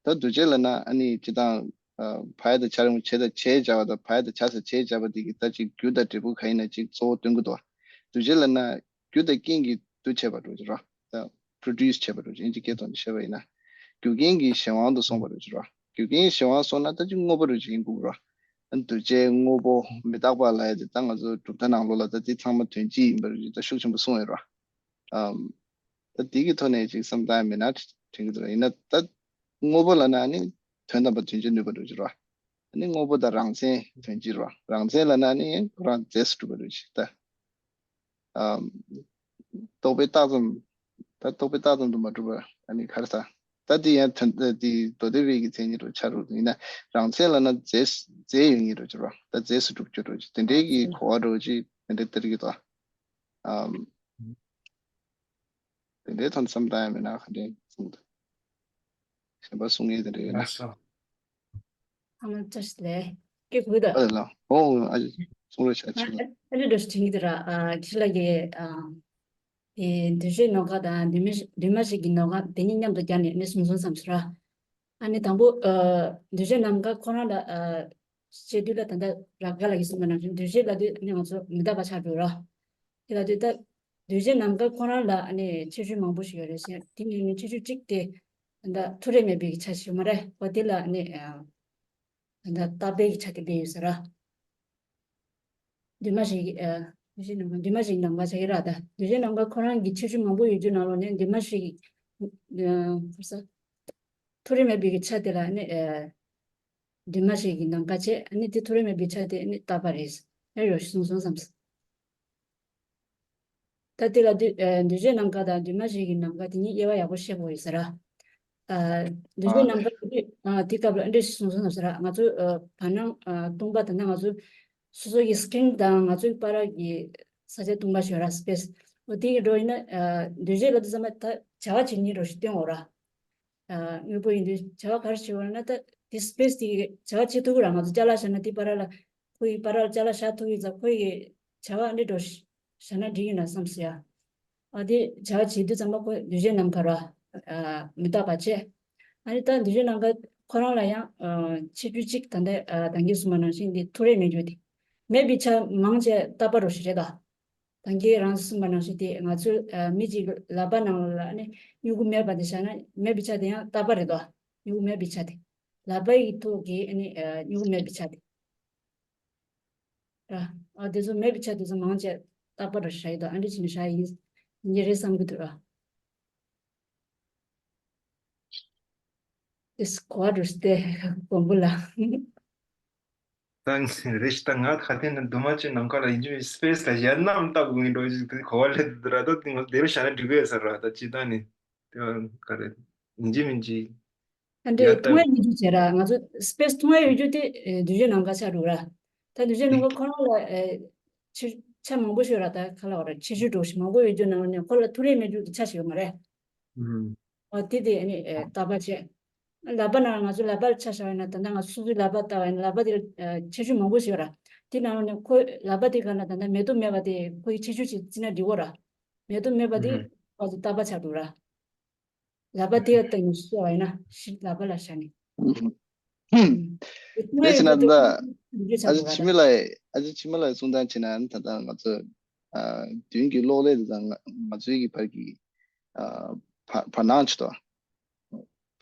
ད་འདུ་བྱེད་ལ་ན་ཨ་ནི་སྤྱིར་བཏང་ཨ་བག་ཡོད་དང་ཆ་རུང་བྱེད་དང་བྱེད་བྱ་བ་དང་བག་ཡོད་དང་ཆ་ས་བྱེད་བྱ་བ་དེ་གི་ད་ཅིག་རྒྱུ་དང་འབྲས་བུ་ག་ཡིན་ན་ཅིག་གཙོ་བོ་སྟོན་གི་འདུག་འདུ་བྱེད་ལ་ན་རྒྱུ་དང་རྐྱེན་གྱིས་འདུ་བྱས་པ་འགྲོ་གི་ར། ད་པྲོ་ཌིའུ་སི་བྱས་པ་འགྲོ་གི་ཨིན་ཇི་སྐད་ཐོག་ནས་བཤད་པ་ཡིན་ན། རྒྱུ་རྐྱེན་གྱི་གཞན་དབང་དུ་སོང་བ་འགྲོ་གི་ར། རྒྱུ་རྐྱེན་གཞན་དབང་སོང་ན་ད་ཅིག་དངོས་པོ་འགྲོ་གི་ཡིན་དགོས་ར། ཨ་འདུ་བྱེད་དངོས་པོ་མི་རྟག་པ་ལ་ཡ་དེ་ད་ང་ཚོ་གྲུབ་མཐའ་ནང་ལོགས་ལ་ད་དེ་ཚང་མ་དོན་གཅིག་ཡིན་པ་རེད་ད་ཤུགས་ཆེན་པོ་གསུངས་ཡོད་ར། ཨམ། ད་དེ་གི་ཐོག་ནས་ཅིག་བསམ་བཏང་ཡ་མེད་ན་དྲན་གི་འདུག་ཡིན་ན་ད་དངོས་པོ་ལབ་ན་ནི་དོན་དམ་པ་དོན་གཅིག་ནུས་པ་འགྲོ་གི་ར། ཨ་ནི་དངོས་པོ་དང་རང་མཚན་དོན་གཅིག་ར། རང་མཚན་ལབ་ན་ནི་ཁོ་རང་རྫས་སུ་གྲུབ་པ་རེད་ཅིག་ད། ཨམ། རྟོག་པས་བཏགས་ཙམ། ད་རྟོག་པས་བཏགས་ཙམ་དུ་མ་གྲུབ་པ་ཨ་ནི་ག་རེ་ཟ། ད་དེ་ཡང་དོན་དེ་མདོ་སྡེ་པའི་གི་མཚན་ཉིད་རུ་ཆགས་རུ་ཡིན་ན་རང་མཚན་ལབ་ན་རྫས་རྫས་ཡོད་ངེས་རུ་གྱུར་བ་ད་རྫས་སུ་གྲུབ་གྱུར་རུ་དེ་འདྲའི་གི་གོ་བ་རུ་ཅིག་དེ་འདྲའི་སྟེར་གི་འདུག་ཨམ། དེ་འདྲའི་ཐོག་ནས་བསམ་བཏང་ཡ་མེད་ན་ག་འདྲའི་གསུང་འདུག་གཞན་པ་གསུང་ངེས་དེ་འདྲ་ཡོད་ན། ལགས་སོ། ཨ་མ་བཀྲ་ཤིས་བདེ་ལེགས། སྐད་གོ་གི་འདུག་ཨ་ལགས། ཨོ་ཨ་ཅེ། གསུང་རོགས་བྱ་ཨ་ཅེ། ཨ་ཨ་ཅེ་འགྲོ་ཞིག་དྲན་གི་འདུག་ར། ཨ་ཁྱི་ལ་གི་ཨ་དེ་འདུ་བྱེད་ནམ་མཁའ་དང་འདུས་མ་འདུས་མ་བྱས་ཀྱི་ནམ་མཁའ་དེ་གཉིས་མཉམ་དུ་སྦྱར་ནས་ནི་གསུང་གསུང་བསམ་སོང་ར། ཨ་ནི་དང་པོ་ཨ་འདུ་བྱེད་ནམ་མཁའ་ཁོ་རང་ལ་ཨ་བྱེད་དུས་ལ་ད་ལྟ་ར་ག་ལ་གི་གསུངས་པ་ནང་བཞིན་འདུ་བྱེད་ལབ་དུས་ནི་ང་ཚོ་མི་རྟག་པ་ཆགས་འགྲོ་ར། དེ་ལ་དུས་ད་འདུ་བྱེད་ནམ་མཁའ་ཁོ་རང་ལ་ཨ་ནི་ཁྱད་ཆོས་མང་པོ་ཞིག་ཡོད་རེད་ཟེར། དེ་ནི་ནི་ཁྱད་ཆོས་གཅིག་དེ་ད་ལྟ་ཐོགས་རེག་མེད་པའི་གི་ཆ་ཞིག་མ་རེད་པ། དེ་ལ་ཨ་ནི་ཨ། ད་ལྟ་རྟག་པའི་གི་ཆ་དེ་སྦས་ཡོད་ས་ར། འདུས་མ་བྱས་ཀྱི་ཨ་འདུས་བྱས་ནམ་མཁའ་འདུས་མ་བྱས་ཀྱི་ནམ་མཁའ་ཆགས་ཀྱི་ར། ད་འདུས་བྱས་ནམ་མཁའ་ཁོ་རང་གི་ཁྱད་ཆོས་མང་པོ་ཡོད་རྒྱུ་ནང་ལོགས་ནས་འདུས་མ་བྱས་ཀྱི་ཨ་ཁོ་ས་ཐོགས་རེག་མེད་པའི་གི་ཆ་དེ་ལ་ནི་ཨ་འདུས་མ་བྱས་ཀྱི་ནམ་མཁའ་བྱས། ཨ་ནི་དེ་ཐོགས་རེག་མེད་པའི་ཆ་དེ་ནི་རྟག་པ་རེད། ཨེ་རོ་གསུངས་སོང་བསམ་སོང་། ད་དེ་ལ་འདུས་ཨ་འདུས་བྱས་ནམ་མཁའ་དང་འདུས་མ་བྱས་ཀྱི་ནམ་མཁའ་དེ་གཉིས་དབྱེ་བ་ཡག་པོ་ཤེས་དགོས་ཡོད་ས་ར། ཨ་འདུས་བྱས་ཨ་ནམ་མཁའ་དེ་དུས་ཨ་དེ་སྐབས་ལ་ཨ་འདྲས་གསུངས་སོང་བསམ་ས་ར། ང་ཚོ་ཨ་བར་སྣང་ཨ་སྟོང་པ་དང་ན་ང་ཚོ་སོ་སོ་ཡི་སི་ཀི་རིན་དང་ང་ཚོའི་བར་གྱི་ས་ཆ་སྟོང་པ་ཞིག་ཡོད་ར། སི་པེ་སི། འོ་དེ་གི་འགྲོ་ཡིན་ན་ཨ་འདུས་བྱས་ལ་དུས་ཙམ་པ་ད་བྱ་བ་བྱེད་མཁན་འགྲོ་ཞིག་སྟོན་འོ་ར། ཨ་དངོས་པོ་ཡིན་དུས་བྱ་བ་ག་རེ་བྱེད་འོ་ན་ད་དེ་སི་པེ་སི་དེ་གི་བྱ་བ་བྱེད་ཐུབ་ཀྱི་ར། ང་ཚོ་ཅ་ལག་བཞག་ན་དེ་བར་ལ་ཁོ་ཡི་བར་ལ་ཅ་ལག་བཞག་ཐུབ་ཀྱི་ཙང་ཁོ་ཡི་བྱ་བ་འདི་འགྲོ་ཞིག་བཞག་ན་འགྲིག་ཡིན་ན་བསམ་སོང་ཡ། ཨ་དེ་བྱ་བ་བྱེད་དུས་ཙམ་པ་ཁོ་འདུས་བྱས་ནམ་མཁའ་ར། ཨ་མི་རྟག་པ་བྱས། ཨ་ནི་ད་འདུས་བྱས་ནམ་མཁའ་ཁོ་རང་ལ་ཡང་ཨ་ཁྱད་ཆོས་གཅིག་ད་ལྟ་ཨ་ད་གིན་གསུངས་པ་ནང་བཞིན་འདི་ཐོགས་རེག་མེད་རྒྱུ་དེ། མེད་པའི་ཆ་མང་ཆེ་རྟག་པ་རོ་ཞིག་རེད་ད། ད་གིན་རང་གསུངས་པ་ནང་བཞིན་དེ་ང་ཚོའི་ཨ་མི་གཅིག་ལག་པ་ནང་ལ་ནི་སྨྱུ་གུ་མེད་པ་དེ་བཞག་ན་མེད་པའི་ཆ་དེ་ཡང་རྟག་པ་རེད་དོ། སྨྱུ་གུ་མེད་པའི་ཆ་དེ། ལག་པ་ཡི་ཐོག་གི་ཨ་ནི་ཨ་སྨྱུ་གུ་མེད་པའི་ཆ་དེ། ར། ཨ་དེ་ཚོ་མེད་པའི་ཆ་དེ་ཚོ་མང་ཆེ་རྟག་པ་རུ་བཞག་ཡོད་དོ། ཨ་འདྲ་བྱས་ནས་བཞག་ཡིན་ཡིན་རེད་བསམ་གི་འདུག་ར། It's quite a stay. མགོན་པོ་ལགས། ད་རེ་ཞིག་ད་ང་ཁ་ཐེན་ནི་འདུས་མ་བྱས་ནམ་མཁའ་ལ་ཡིན་གྱི་མེད། སི་པེ་སི་ལ་ཡར་ནང་ལྟ་དགོས་ངེས་འགྲོ་ཞིག་དེ་གོ་བ་ལེན་འདུག་ར། ད་དེ་ང་དེ་རུ་བཞག་ན་འགྲིག་གི་ཡོད་ས་ར། ད་ཅི་ད་ནི། དེ་བ་ག་རེ་ཡིན་གཅིག་མིན་གཅིག་ད་ཡ་འདྲེ་ད་ཐུང་ཡ་ཡོད་རྒྱུ་བྱས་ར། ང་ཚོ་སྤེས་ཐུང་ཡ་ཡོད་རྒྱུ་དེ་ཨེ་འདུས་བྱས་ནམ་མཁའ་ཆགས་འགྲོ་ར། ད་འདུས་བྱས་ནམ་མཁའ་ཁོ་རང་ལ་ཨེ་ཆ་ཆ་མང་པོ་ཞིག་ཡོད་ར། ད་ག་ལ་བ་ར་ཆེ་ཆུང་འགྲོ་ཞིག་མང་པོ་ཡོད་རྒྱུ་ནང་ནས་ཁོ་ལ་ཐུག་རེག་མེད་རྒྱུ་དེ་ཆ་ཞིག་ཡོད་མ་རེད། ཨ་དེ་དེ་ཨ་ནི་ཨེ་རྟག་པ་བྱས། ལག་པ་ནང་ང་ཚོ་ལག་པ་ཆ་བཞག་ཡོད་ན་ད་ལྟ་ང་ཚོ་སོ་སོའི་ལག་པ་ལྟ་བ་ཡིན་ན་ལག་པ་དེ་ཨེ་ཆེ་ཆུང་མང་པོ་ཞིག་ཡོད་ར། དེ་ནང་ནས་ཁོ་ལག་པ་དེ་ག་ན་ད་ལྟ་མེ་ཏོག་མེད་པ་དེ་ཁོ་ཡི་ཆེ་ཆུང་ཞིག་བརྩིས་ན་འགྲིག་གོ་ར། མེ་ཏོག་མེད་པ་དེ་ཨ་ཙི་རྟག་པ་ཆགས་འགྲོ་ར། ལག་པ་དེ་ལྟ་ཉུང་ཤོས་བ་ཡིན་ན་ཤི་ལག་པ་ལ་བཞག་ནས། ཨུམ། དེ་ཕྱི་ན་ད་ཨ་ཅེ་འཆི་མེད་ལགས་ཨ་ཅེ་འཆི་མེད་ལགས་གསུང་སྟངས་བྱས་ན་ད་ལྟ་ང་ཚོ་ཨ་མདུན་གྱི་གློག་ཀླད་དེ་དང་ང་ང་ཚོའི་གི་བར་གྱི་ཨ་བར་བར་སྣང་ཆེ་དོ།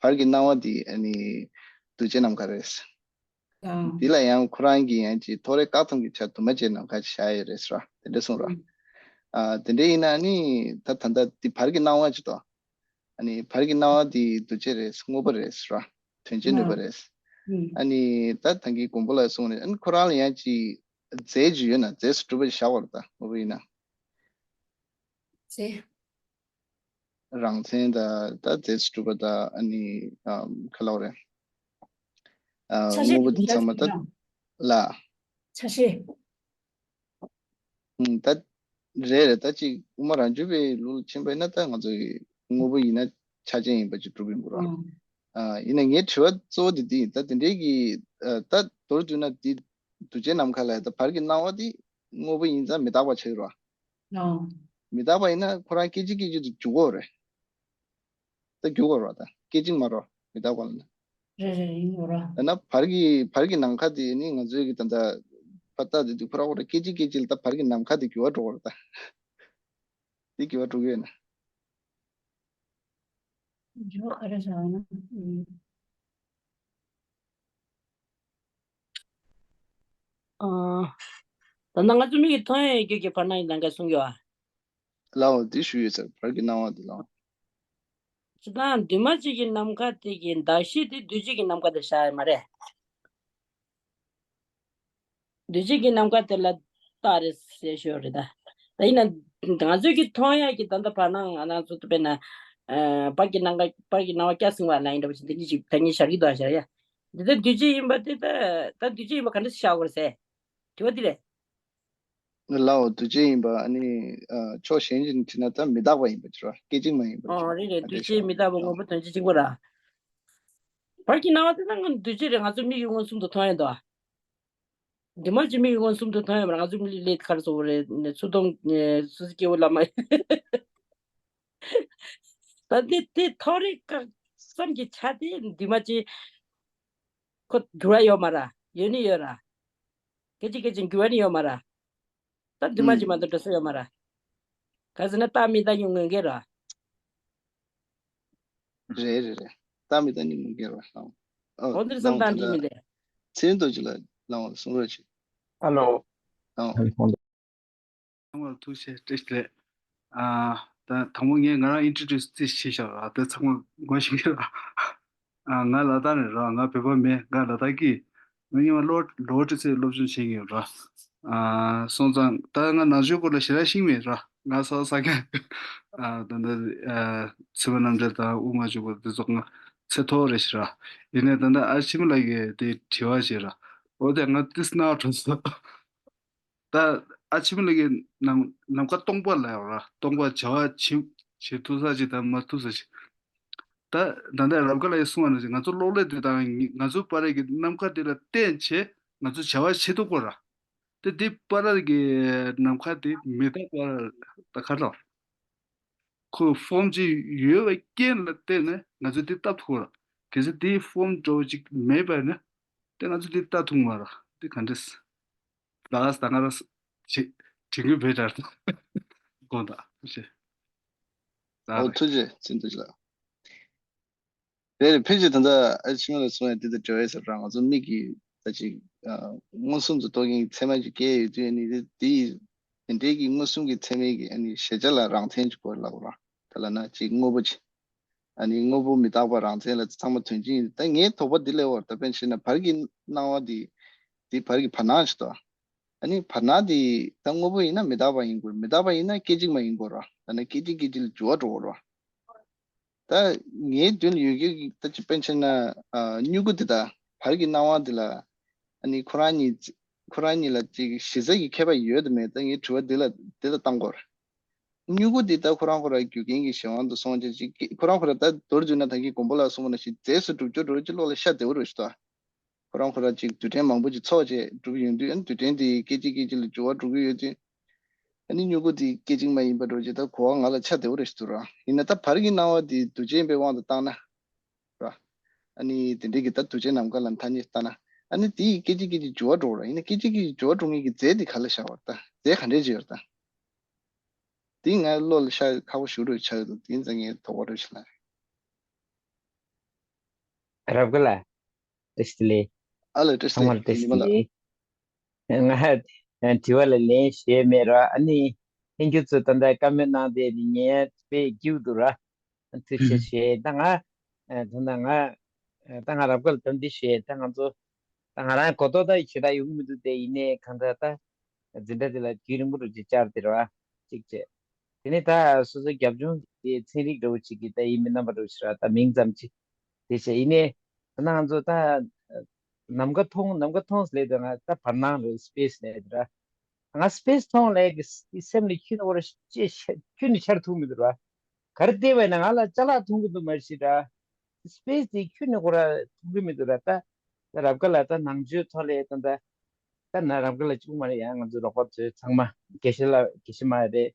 བར་གྱི་སྣང་བ་དེ་ཨ་ནི་འདུས་བྱས་ནམ་མཁའ་རེད། ཨང་། འདི་ལ་ཡང་ཁོ་རང་གིས་ཡང་ཅིག་ཐོ་རེ་ཀ་ཐོང་གི་ཆ་དུ་མ་བྱས་ནམ་མཁའ་ཅིག་བཞག་ཡོད་རེད་ཟེར་བ་དེ་འདྲ་གསུངས་རོགས། ཨ་དེ་འདྲ་ཡིན་ན་ནི་ད་ད་ལྟ་འདི་བར་གྱི་སྣང་བ་ཅིག་དང་། ཨ་ནི་བར་གྱི་སྣང་བ་འདི་འདུས་བྱས་རེད་དངོས་པོ་རེད་ཟེར་བ། དོན་བྱེད་ནུས་པ་རེད། ཨ་ནི་ད་ད་གིན་མགོན་པོ་ལགས་གསུངས་རེད། ཨ་ནི་ཁོ་རང་ལ་ཡང་ཅིག་རྫས་ཅིག་ཡོད་ན་རྫས་སུ་གྲུབ་པ་ཅིག་བཞག་པ་རེད་ད་དངོས་པོ་ཡིན་ན། རྫས། རང་མཚན་དང་ད་རྫས་སུ་གྲུབ་པ་དང་ཨ་ནི་ཨམ་ག་ལབ་རེད། ཨ་ཆ་ཤས་དངོས་པོ་དེ་ཚང་མ་ད་ལ། ཆ་ཤས། ཨུམ་ད་རེད་རེད། ད་ཅིག་དབུ་མ་རང་རྒྱུད་པའི་ལུགས་ལ་ཕྱིན་པ་ཡིན་ན་ད་ང་ཚོ་གི་དངོས་པོ་ཡིན་ན་ཆ་ཅན་ཡིན་པ་ཅིག་གྲུབ་ཡིན་དགོས་ར། ཨ་ཡིན་ན་ངའི་དྲི་བ་གཙོ་བོ་དེ་འདི་ཡིན། ད་དེ་འདྲའི་གི་ཨ་ད་མདོར་བསྡུས་ན་འདི་འདུས་བྱས་ནམ་མཁའ་ལ་ད་བར་གྱི་སྣང་བ་འདི་དངོས་པོ་ཡིན་ཙང་མི་རྟག་པ་ཆགས་ཡོད་ར། མི་རྟག་པ་ཡིན་ན་ཁོ་རང་སྐད་ཅིག་སྐད་ཅིག་ཏུ་འཇུག་གོ་རེད། ད་འཇུག་གོ་ར་ད་སྐད་ཅིག་མ་རོ་མི་རྟག་པ་ལ་ན། རེད་རེད་ཡིན་གོ་ར། ད་ན་བར་གྱི་བར་གྱི་ནམ་མཁའ་དེ་ནི་ང་ཚོའི་གི་ད་ད་པ་ད་དེ་དུ་ཁོ་ར་ཁོ་ར་སྐད་ཅིག་སྐད་ཅིག་ལ་ད་བར་གྱི་ནམ་མཁའ་དེ་འགྱུར་བ་འགྲོ་གོ་ར་ད། དེ་འགྱུར་བ་འགྲོ་གི་ཡོད་ན། འགྱུར་བ་ག་རེ་བྱ་བ་ན། ཨ། ད་ནང་ང་ཚོ་མིག་གིས་མཐོང་ཡས་རྒྱུ་གི་བར་སྣང་གི་ནམ་མཁའ་གསུང་རྒྱུ་ཨ། ལའོ་དེ་ཞུ་ཡོད་ཟེར་བར་གྱི་སྣང་བ་དེ་ལའོ། ཅི་ད་འདུས་མ་བྱས་ཀྱི་ནམ་མཁའ་དེ་གི་གདགས་གཞི་དེ་འདུས་བྱས་ཀྱི་ནམ་མཁའ་དེ་བཞག་ཡོད་མ་རེད། འདུས་བྱས་ཀྱི་ནམ་མཁའ་དེ་ལ་རྟགས་རེད་ཟེར་ཞོར་རེད་ད། ད་ཡིན་ན་ང་ཚོས་ཀྱི་མཐོང་ཡག་གི་ད་ལྟ་བར་སྣང་ང་རང་ཚོ་དཔེར་ན་ཨ་བར་གྱི་སྣང་བ་བར་གྱི་སྣང་བ་སྐྱ་སེང་བ་ལ་ཡིན་འདྲ་པོ་ཞིག་འདི་འདྲ་ཞིག་ད་ཉིད་ཤར་གྱི་འདུག་ཤར་ཡ། འདི་ལྟར་འདུས་བྱས་ཡིན་པ་དེ་ད་ད་འདུས་བྱས་ཡིན་པ་ག་འདྲ་ཞིག་བཞག་དགོས་རེད་ཟེར། དྲི་བ་འདི་རེད། ལའོ་འདུས་བྱས་ཡིན་པ་ཨ་ནི་ཨ་ཕྱོགས་གཞན་ཞིག་ནས་བྲིས་ན་ད་མི་རྟག་པ་ཡིན་པ་འདྲ་སྐད་ཅིག་མ་ཡིན་པ་འདྲ་ཨོ་རེད་རེད། འདུས་བྱས་མི་རྟག་པ་དངོས་པོ་དོན་བྱེད་གཅིག་པ་ར། བར་གྱི་སྣང་བ་དེ་ད་ང་འདུས་བྱས་རེད། ང་ཚོ་མིག་གིས་མངོན་སུམ་དུ་མཐོང་ཡོད་དོ། འདུས་མ་བྱས་མིག་གིས་མངོན་སུམ་དུ་མཐོང་ཡོད་པ་རེད། ང་ཚོ་མི་ལས་ཁར་སོ་རེད་ནས་ཚུར་མཐོང་ནས་སོ་སོ་སྐྱེ་བོ་ལ་མ་ད་དེ་དེ་ཐོ་རེ་ཀ་བསམ་གྱི་ཆ་དེ་འདུས་མ་བྱས་ཁོ་འགྱུར་བ་ཡོད་མ་ར། ཡོད་ནི་ཡོད་ར། སྐད་ཅིག་སྐད་ཅིག་འགྱུར་བ་ནི་ཡོད་མ་ར། ད་འདུས་མ་བྱས་མ་གཏོགས་འགྲོ་ས་ཡོད་མ་ར། ག་ཟེར་ན་རྟག་མི་རྟག་གཉིས་དངོས་འགལ་ར། རེད་རེད་རེད། རྟག་མི་རྟག་གཉིས་དངོས་འགལ་ར་ལའོ། ཨོ་འོ་འདིར་བསམ་ལའོ་སྟངས་ད་འགྲིག་མི་འདུག་ཚེ་རིང་རྡོ་རྗེ་ལགས་ལའོ་གསུང་རོགས་བྱེད། ཧ་ལོ། ལའོ། ཚང་མར་ཐུགས་རྗེ་ཆེ་བཀྲ་ཤིས་བདེ་ལེགས། ཨ་ད་དང་པོ་ངས་ང་རང་ཨིན་ཊྲོ་ཌིའུ་སི་ཙི་བྱས་བཞག་ར། ད་ཚང་མ་ངོ་ཤེས་ཀྱི་ར། ཨ་ང་ལ་དྭགས་ནས་ར། ང་བོད་པ་མིན། ང་ལ་དྭགས་ཀྱི། ང་སྔོན་མ་ལོ་ལོ་ཁྲི་ཚོའི་སློབ་སྦྱོང་བྱེད་མཁན་ཡོད་ར། ཨ་སོང་ཙང་ད་ང་ནང་ཆོས་སྐོར་ལ་ཞེ་དྲག་ཤེས་མེད་ར། ང་ས་ས་ཀྱང་ཨ་ད་ད་ཨ་ཚེ་དཔལ་རྣམ་རྒྱལ་དང་དབུ་མ་ཆོས་སྐོར་དེ་ཚོ་ང་ཚད་མཐོ་རེད་ཤག་ར། ཡིན་ནའི་ད་ད་ཨ་འཆི་མེད་ལགས་ཀྱིས་དེ་དྲི་བ་བྱས་ར། འོ་དེ་ང་ཏིས་ན་གྲོ་སོ། ད་ཨ་འཆི་མེད་ལགས་ཀྱིས་ནམ་ནམ་མཁའ་སྟོང་པ་ལབ་ཡོད་ར། སྟོང་པ་བྱ་བ་བྱེད་བྱེད་ཐུབ་ས་ཅིག་དང་མ་ཐུབ་ས་ཅིག་ད་ད་ལྟ་རབ་དགའ་ལགས་ཀྱིས་གསུངས་པ་ནང་བཞིན་ང་ཚོ་གློག་ཀླད་དེ་དང་ང་ཚོ་བར་གྱི་ནམ་མཁའ་དེ་ལ་བརྟེན་བྱས་ང་ཚོ་བྱ་བ་བྱེད་ཐུབ་དགོས་ར། དེ་དེ་བར་གྱི་ནམ་མཁའ་དེ་མི་རྟག་པ་ད་ག་རེ་ལབ། ཁོའི་ཕོམ་ཅིག་ཡོད་པའི་རྐྱེན་ལ་བརྟེན་ནས་ང་ཚོས་དེ་བཏབ་ཐུབ་ར། གལ་སྲིད་དེའི་ཕོམ་འདྲ་བོ་ཅིག་མེད་པ་ཡིན་ན་དེ་ང་ཚོས་དེ་བཏབ་ཐུབ་མ་ར། དེ་ག་འདྲས། ལགས་ད་ང་ར་བྱེད་དྲན་གྱི་བས་དྲན་དགོངས་དག་ཐུགས་རྗེ་ཆེ། ད་ཨོ་ཐུགས་རྗེ་ཆེ་འདུག་ལགས། རེད་རེད། ཕལ་ཆེར་ད་ལྟ་ཨ་ཆི་མ་ལ་གསུང་ཡ་དེ་དང་འབྲེལ་བ་ཡོད་ས་རེད། ང་ཚོ་མིག་གིས་ད་ཅིག་ཨ་མངོན་སུམ་དུ་རྟོགས་མཁན་གྱི་ཚད་མ་ཅིག་སྐྱེས་ཡོད་དུས་ནི་དེ་དེ་ཡིས་དེ་འདྲའི་གི་མངོན་སུམ་གྱི་ཚད་མའི་གི་ཨ་ནི་གཞལ་བྱ་ལ་རང་མཚན་ཅིག་དགོས་ལབ་ར། ད་ལབ་ན་ཅིག་དངོས་པོ་ཅིག་ཨ་ནི་དངོས་པོ་མི་རྟག་པ་རང་མཚན་ལ་ཚང་མ་དོན་གཅིག་ཡིན། ད་ངའི་དོགས་པ་འདི་ལས་འོར་ད་དཔེར་ན་བཤད་ན་བར་གྱི་སྣང་བ་འདི་འདི་བར་གྱི་བར་སྣང་ཞིག་ཏོ། ཨ་ནི་བར་སྣང་འདི་ད་དངོས་པོ་ཡིན་ན་མི་རྟག་པ་ཡིན་དགོས། མི་རྟག་པ་ཡིན་ན་སྐད་ཅིག་མ་ཡིན་དགོས་ར། ད་ནི་སྐད་ཅིག་སྐད་ཅིག་ལ་འགྱུར་བ་འགྲོ་དགོས་ར། ད་ངའི་མདུན་ལ་ཡོད་མཁན་གྱི་ད་ཅིག་དཔེར་ན་ཆ་བཞག་ན་ཨ་སྨྱུ་གུ་འདི་དང་བར་གྱི་སྣང་བ་འདི་ལ་ཨ་ནི་ཁོ་རང་གཉིས་ཁོ་རང་གཉིས་ལ་ཅིག་གཞི་རྩ་གི་ཁྱད་པར་ཡོད་དམ་མེད། ད་ངས་དྲི་བ་འདི་ལ་འདི་ལ་བཏང་དགོས་རེད། སྨྱུ་གུ་འདི་ད་ཁོ་རང་ཁོ་རང་རྒྱུ་རྐྱེན་གྱི་གཞན་དབང་དུ་སོང་བྱས་ཅིག་ཁོ་རང་ཁོ་རང་ད་མདོར་བསྡུས་ན་ད་གིན་མགོན་པོ་ལགས་གསུངས་པ་ནང་བཞིན་རྫས་སུ་གྲུབ་རྒྱུ་འགྲོ་ཅིག་བློ་ལ་ཤར་བདེ་བོ་རེད་ཤག་ད། ཁོ་རང་ཁོ་རང་ཅིག་རྡུལ་ཕྲན་མང་པོ་ཅིག་ཚོགས་བྱས་གྲུབ་ཡོང་དུས་ཨ་ནི་རྡུལ་ཕྲན་དེ་སྐད་ཅིག་སྐད་ཅིག་ལ་འགྱུར་བ་འགྲོ་གི་ཡོད་དུས། ཨ་ནི་སྨྱུ་གུ་དེ་སྐད་ཅིག་མ་ཡིན་པ་འགྲོ་ཅིག་ད་གོ་བ་ང་ལ་ཆགས་བདེ་བོ་རེད་ཤག་ད། ཡིན་ན་ད་བར་གྱི་སྣང་བ་དེ་འདུ་བྱེད་པའི་དབང་དུ་བཏང་ན། ར། ཨ་ནི་དེ་འདྲའི་གི་ད་འདུ་བྱེད་ནམ་མཁའ་ལ་ཐ་སྙད་བལྟས་ན། ཨ་ནི་དེ་སྐད་ཅིག་སྐད་ཅིག་འགྱུར་བ་འགྲོ་ར། ཡིན་ན་སྐད་ཅིག་སྐད་ཅིག་འགྱུར་བ་འགྲོ་མཁན་གྱི་རྫས་དེ་ག་ལ་བཞག་པ་རེད་ད། རྫས་ག་འདྲས་ཅིག་ཡོད་རེད་ད། དེ་ང་བློ་ལ་ཤར་ཁག་པོ་ཞེ་དྲག་ཆགས་ཡོད་འདུག་དེ་ཙང་ངས་དོགས་པ་འདྲ་ཞིག་ལངས་རེད། རབ་དགའ་ལགས། བཀྲ་ཤིས་བདེ་ལེགས། ཨ་ལ་བཀྲ་ཤིས་ཚང་མར་བདེ་ལེགས། བཀྲ་ཤིས་ཉི་མ་ལགས། བདེ་ལེགས། ང་དྲི་བ་ལ་ལན་ཞུས་མེད་ར། ཨ་ནི་ལྷན་རྒྱས་ཚོས་ད་ལྟ་ཀ་མེན་ཊི་གནང་བསྡད་དེ་ངས་དཔེ་སྐྱིད་པོ་འདུག་ར། ཐུགས་རྗེ་ཆེ། ད་ང་ད་ང་ད་ང་རབ་དགའ་ལ་ད་འདི་ཞུས། ད་ང་ཚོ་ད་ང་རང་གོ་རྟོགས་ད་ཞེ་དྲག་ཡོང་གི་མི་འདུག་དེ་ཡིན་ནའི་གང་ལྟར་ད་འཛིན་གྲྭ་དེ་ལ་དུས་རིང་པོ་འདྲ་ཅིག་བཅར་ཏེ་ར་གཅིག་བྱས། དེ་ནས་ད་སོ་སོའི་རྒྱབ་ལྗོངས་ཀྱི་ཚན་རིག་འདྲ་བོ་ཅིག་གི་ད་ཡིན་མིན་རྣམ་པ་འདྲ་བོ་ཞིག་ར་ད་མིང་ཙམ་ཅིག་དེ་བྱས། ཡིན་ནའི་ད་ང་ཚོ་ད་ནམ་མཁའ་མཐོང་ནམ་མཁའ་མཐོང་ཟེར་ལབ་དུས་ང་ད་བར་སྣང་རེད། སི་པེ་སི་ལབ་དུས་ར། ང་སི་པེ་སི་མཐོང་ལབ་ཀྱི་སེམས་ནས་ཁྱོན་ནས་འོར་ཅེས་ཁྱོན་ནས་ཤར་ཐུབ་མི་འདུག་ར། ག་རེ་བལྟས་པ་ཡིན་ན་ང་ལ་ཅ་ལག་མཐོང་གི་འདུག་མ་གཞི་ར། སི་པེ་སི་དེ་ཁྱོན་ནས་ཁོ་ར་མཐོང་གི་མི་འདུག་ར། ད་ད་རབ་དགའ་ལགས་ད་ནང་ཆོས་ཐོག་ལ་ད་ད་ད་ན་རབ་དགའ་ལགས་གཅིག་པུ་མ་རེད། ཡང་ང་ཚོ་རོགས་པ་ཚོས་ཚང་མ་དགེ་བཤེས་ལགས་དགེ་བཤེས་མ་རེད།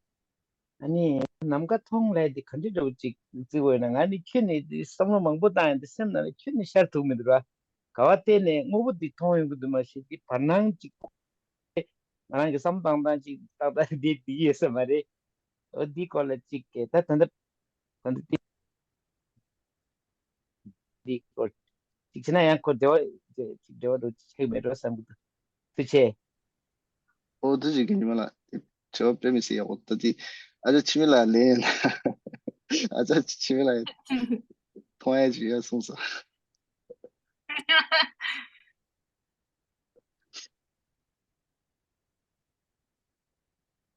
ཨ་ནི་ནམ་མཁའ་མཐོང་ལབ་དེ་ག་འདྲ་འདྲ་བོ་ཅིག་བརྩི་དགོས་ན། ང་ནི་ཁྱོན་ནས་དེ་བསམ་བློ་མང་པོ་བཏང་ཡང་དེ་སེམས་ནང་ལ་ཁྱོན་ནས་ཤར་ཐུབ་མི་འདུག་ར། ག་བ་བལྟས་ནས་དངོས་པོ་འདི་མཐོང་ཡོང་གི་འདུག་མ་གཞི་འདི་བར་སྣང་ཅིག་ང་རང་གི་བསམ་བློ་བཏང་སྟངས་ཅིག་ཏག་ཏག་འདི་འདི་ཡོད་ས་མ་རེད། འོ་འདི་སྐོར་ལ་ཅིག་གི་ད་ད་ལྟ་ད་ལྟ་འདི་འདི་སྐོར་ཅིག་བྱས་ན་ཡང་ཁོ་འབྲེལ་བ་ཅིག་འབྲེལ་བ་འགྲོ་ཅིག་ཆགས་མེད་འགྲོ་བསམ་གི་འདུག་ཐུགས་རྗེ་ཆེ། ཨོ་ཐུགས་རྗེ་ཆེ་ཉི་མ་ལགས། དྲི་བ་དཔེ་མི་སྲིད་ཡག་པོ་ད་དེ། ཨ་ཅག་འཆི་མེད་ལགས་ལན། ཨ་ཅག་འཆི་མེད་ལགས་མཐོང་ཡ་ཅིག་ཡོད་གསུངས་སོང་།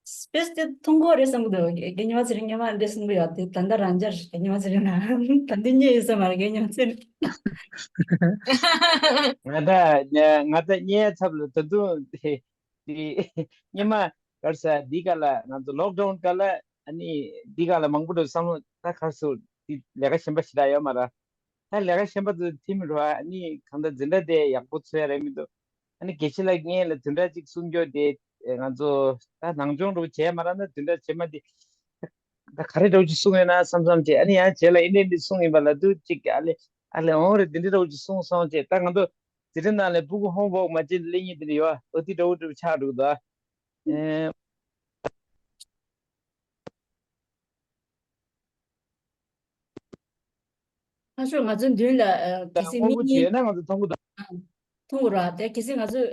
སི་པེ་སི་དེ་མཐོང་གི་རེད་བསམ་གི་འདུག་རྒན་ཉི་མ་ཚེ་རིང་སྔོན་མ་འདི་གསུང་གི་ཡོད་དེ། ད་ལྟ་རང་འཇགས་རྒན་ཉི་མ་ཚེ་རིང་ལ་ད་འདི་རྙེད་ཡོད་ས་མ་རེད་རྒན་ཉི་མ་ཚེ་རིང་། ང་ད་ང་ད་རྙེད་ཚབ་ལ་ད་དུང་དེ་སྔོན་མ་གར་ས་འདི་ག་ལ་ང་ཚོ་ལོག་ཌའུན་ག་ལ་ཨ་ནི་འདི་ག་ལ་མང་པོ་འགྲོ་བསམ་བློ་ད་གར་སོ་འདི་ལས་ཀ་གཞན་པ་ཞེ་དྲག་ཡོད་མ་རེད། ད་ལས་ཀ་གཞན་པ་ཚོ་ཐིམ་རོ་ཨ་ནི་གང་ལྟར་འཛིན་གྲྭ་དེ་ཡག་པོ་ཚོད་རེད་མི་འདུག་ཨ་ནི་དགེ་བཤེས་ལགས་ངས་ལ་བདུན་ཕྲག་གཅིག་གསུང་རྒྱུ་དེ་ང་ཚོ་ད་ནང་སྦྱོང་འགྲོ་བྱས་མ་རག་ན་བདུན་ཕྲག་རྗེས་མ་དེ་ད་ག་རེ་འགྲོ་ཅིག་གསུང་ཡོད་ན་བསམ་བསམ་བྱས། ཨ་ནི་ཡང་རྗེས་ལ་ཨི་འདྲ་འདི་གསུང་ཡིན་པ་ལ་དུ་གཅིག་ཨ་ལེ་ཨ་ལེ་འོང་རེད། འདི་འདྲ་འགྲོ་ཅིག་གསུང་སོང་བྱས། ད་ང་ཚོ་འཛིན་གྲྭ་ནང་ལ་ཕྲུ་གུ་ཧོམ་ཝོག་མ་བྱེད་ལེ་ཉིན་དེ་འདྲ་ཡོད་ཨོ་དེ་འདྲ་འོ་འདྲ་ཆགས་འགྲོ་གི་འདུག་ཨ། ཁ་ཤོར་ང་ཚོའི་མདུན་ལ་ཨ་གལ་སྲིད་དངོས་མི་པོ་གཅིག་གཉིས་ཡོད་ན་ང་ཚོ་མཐོང་གི་འདུག་ཨ་མཐོང་གི་ར། དེ་གལ་སྲིད་ང་ཚོས་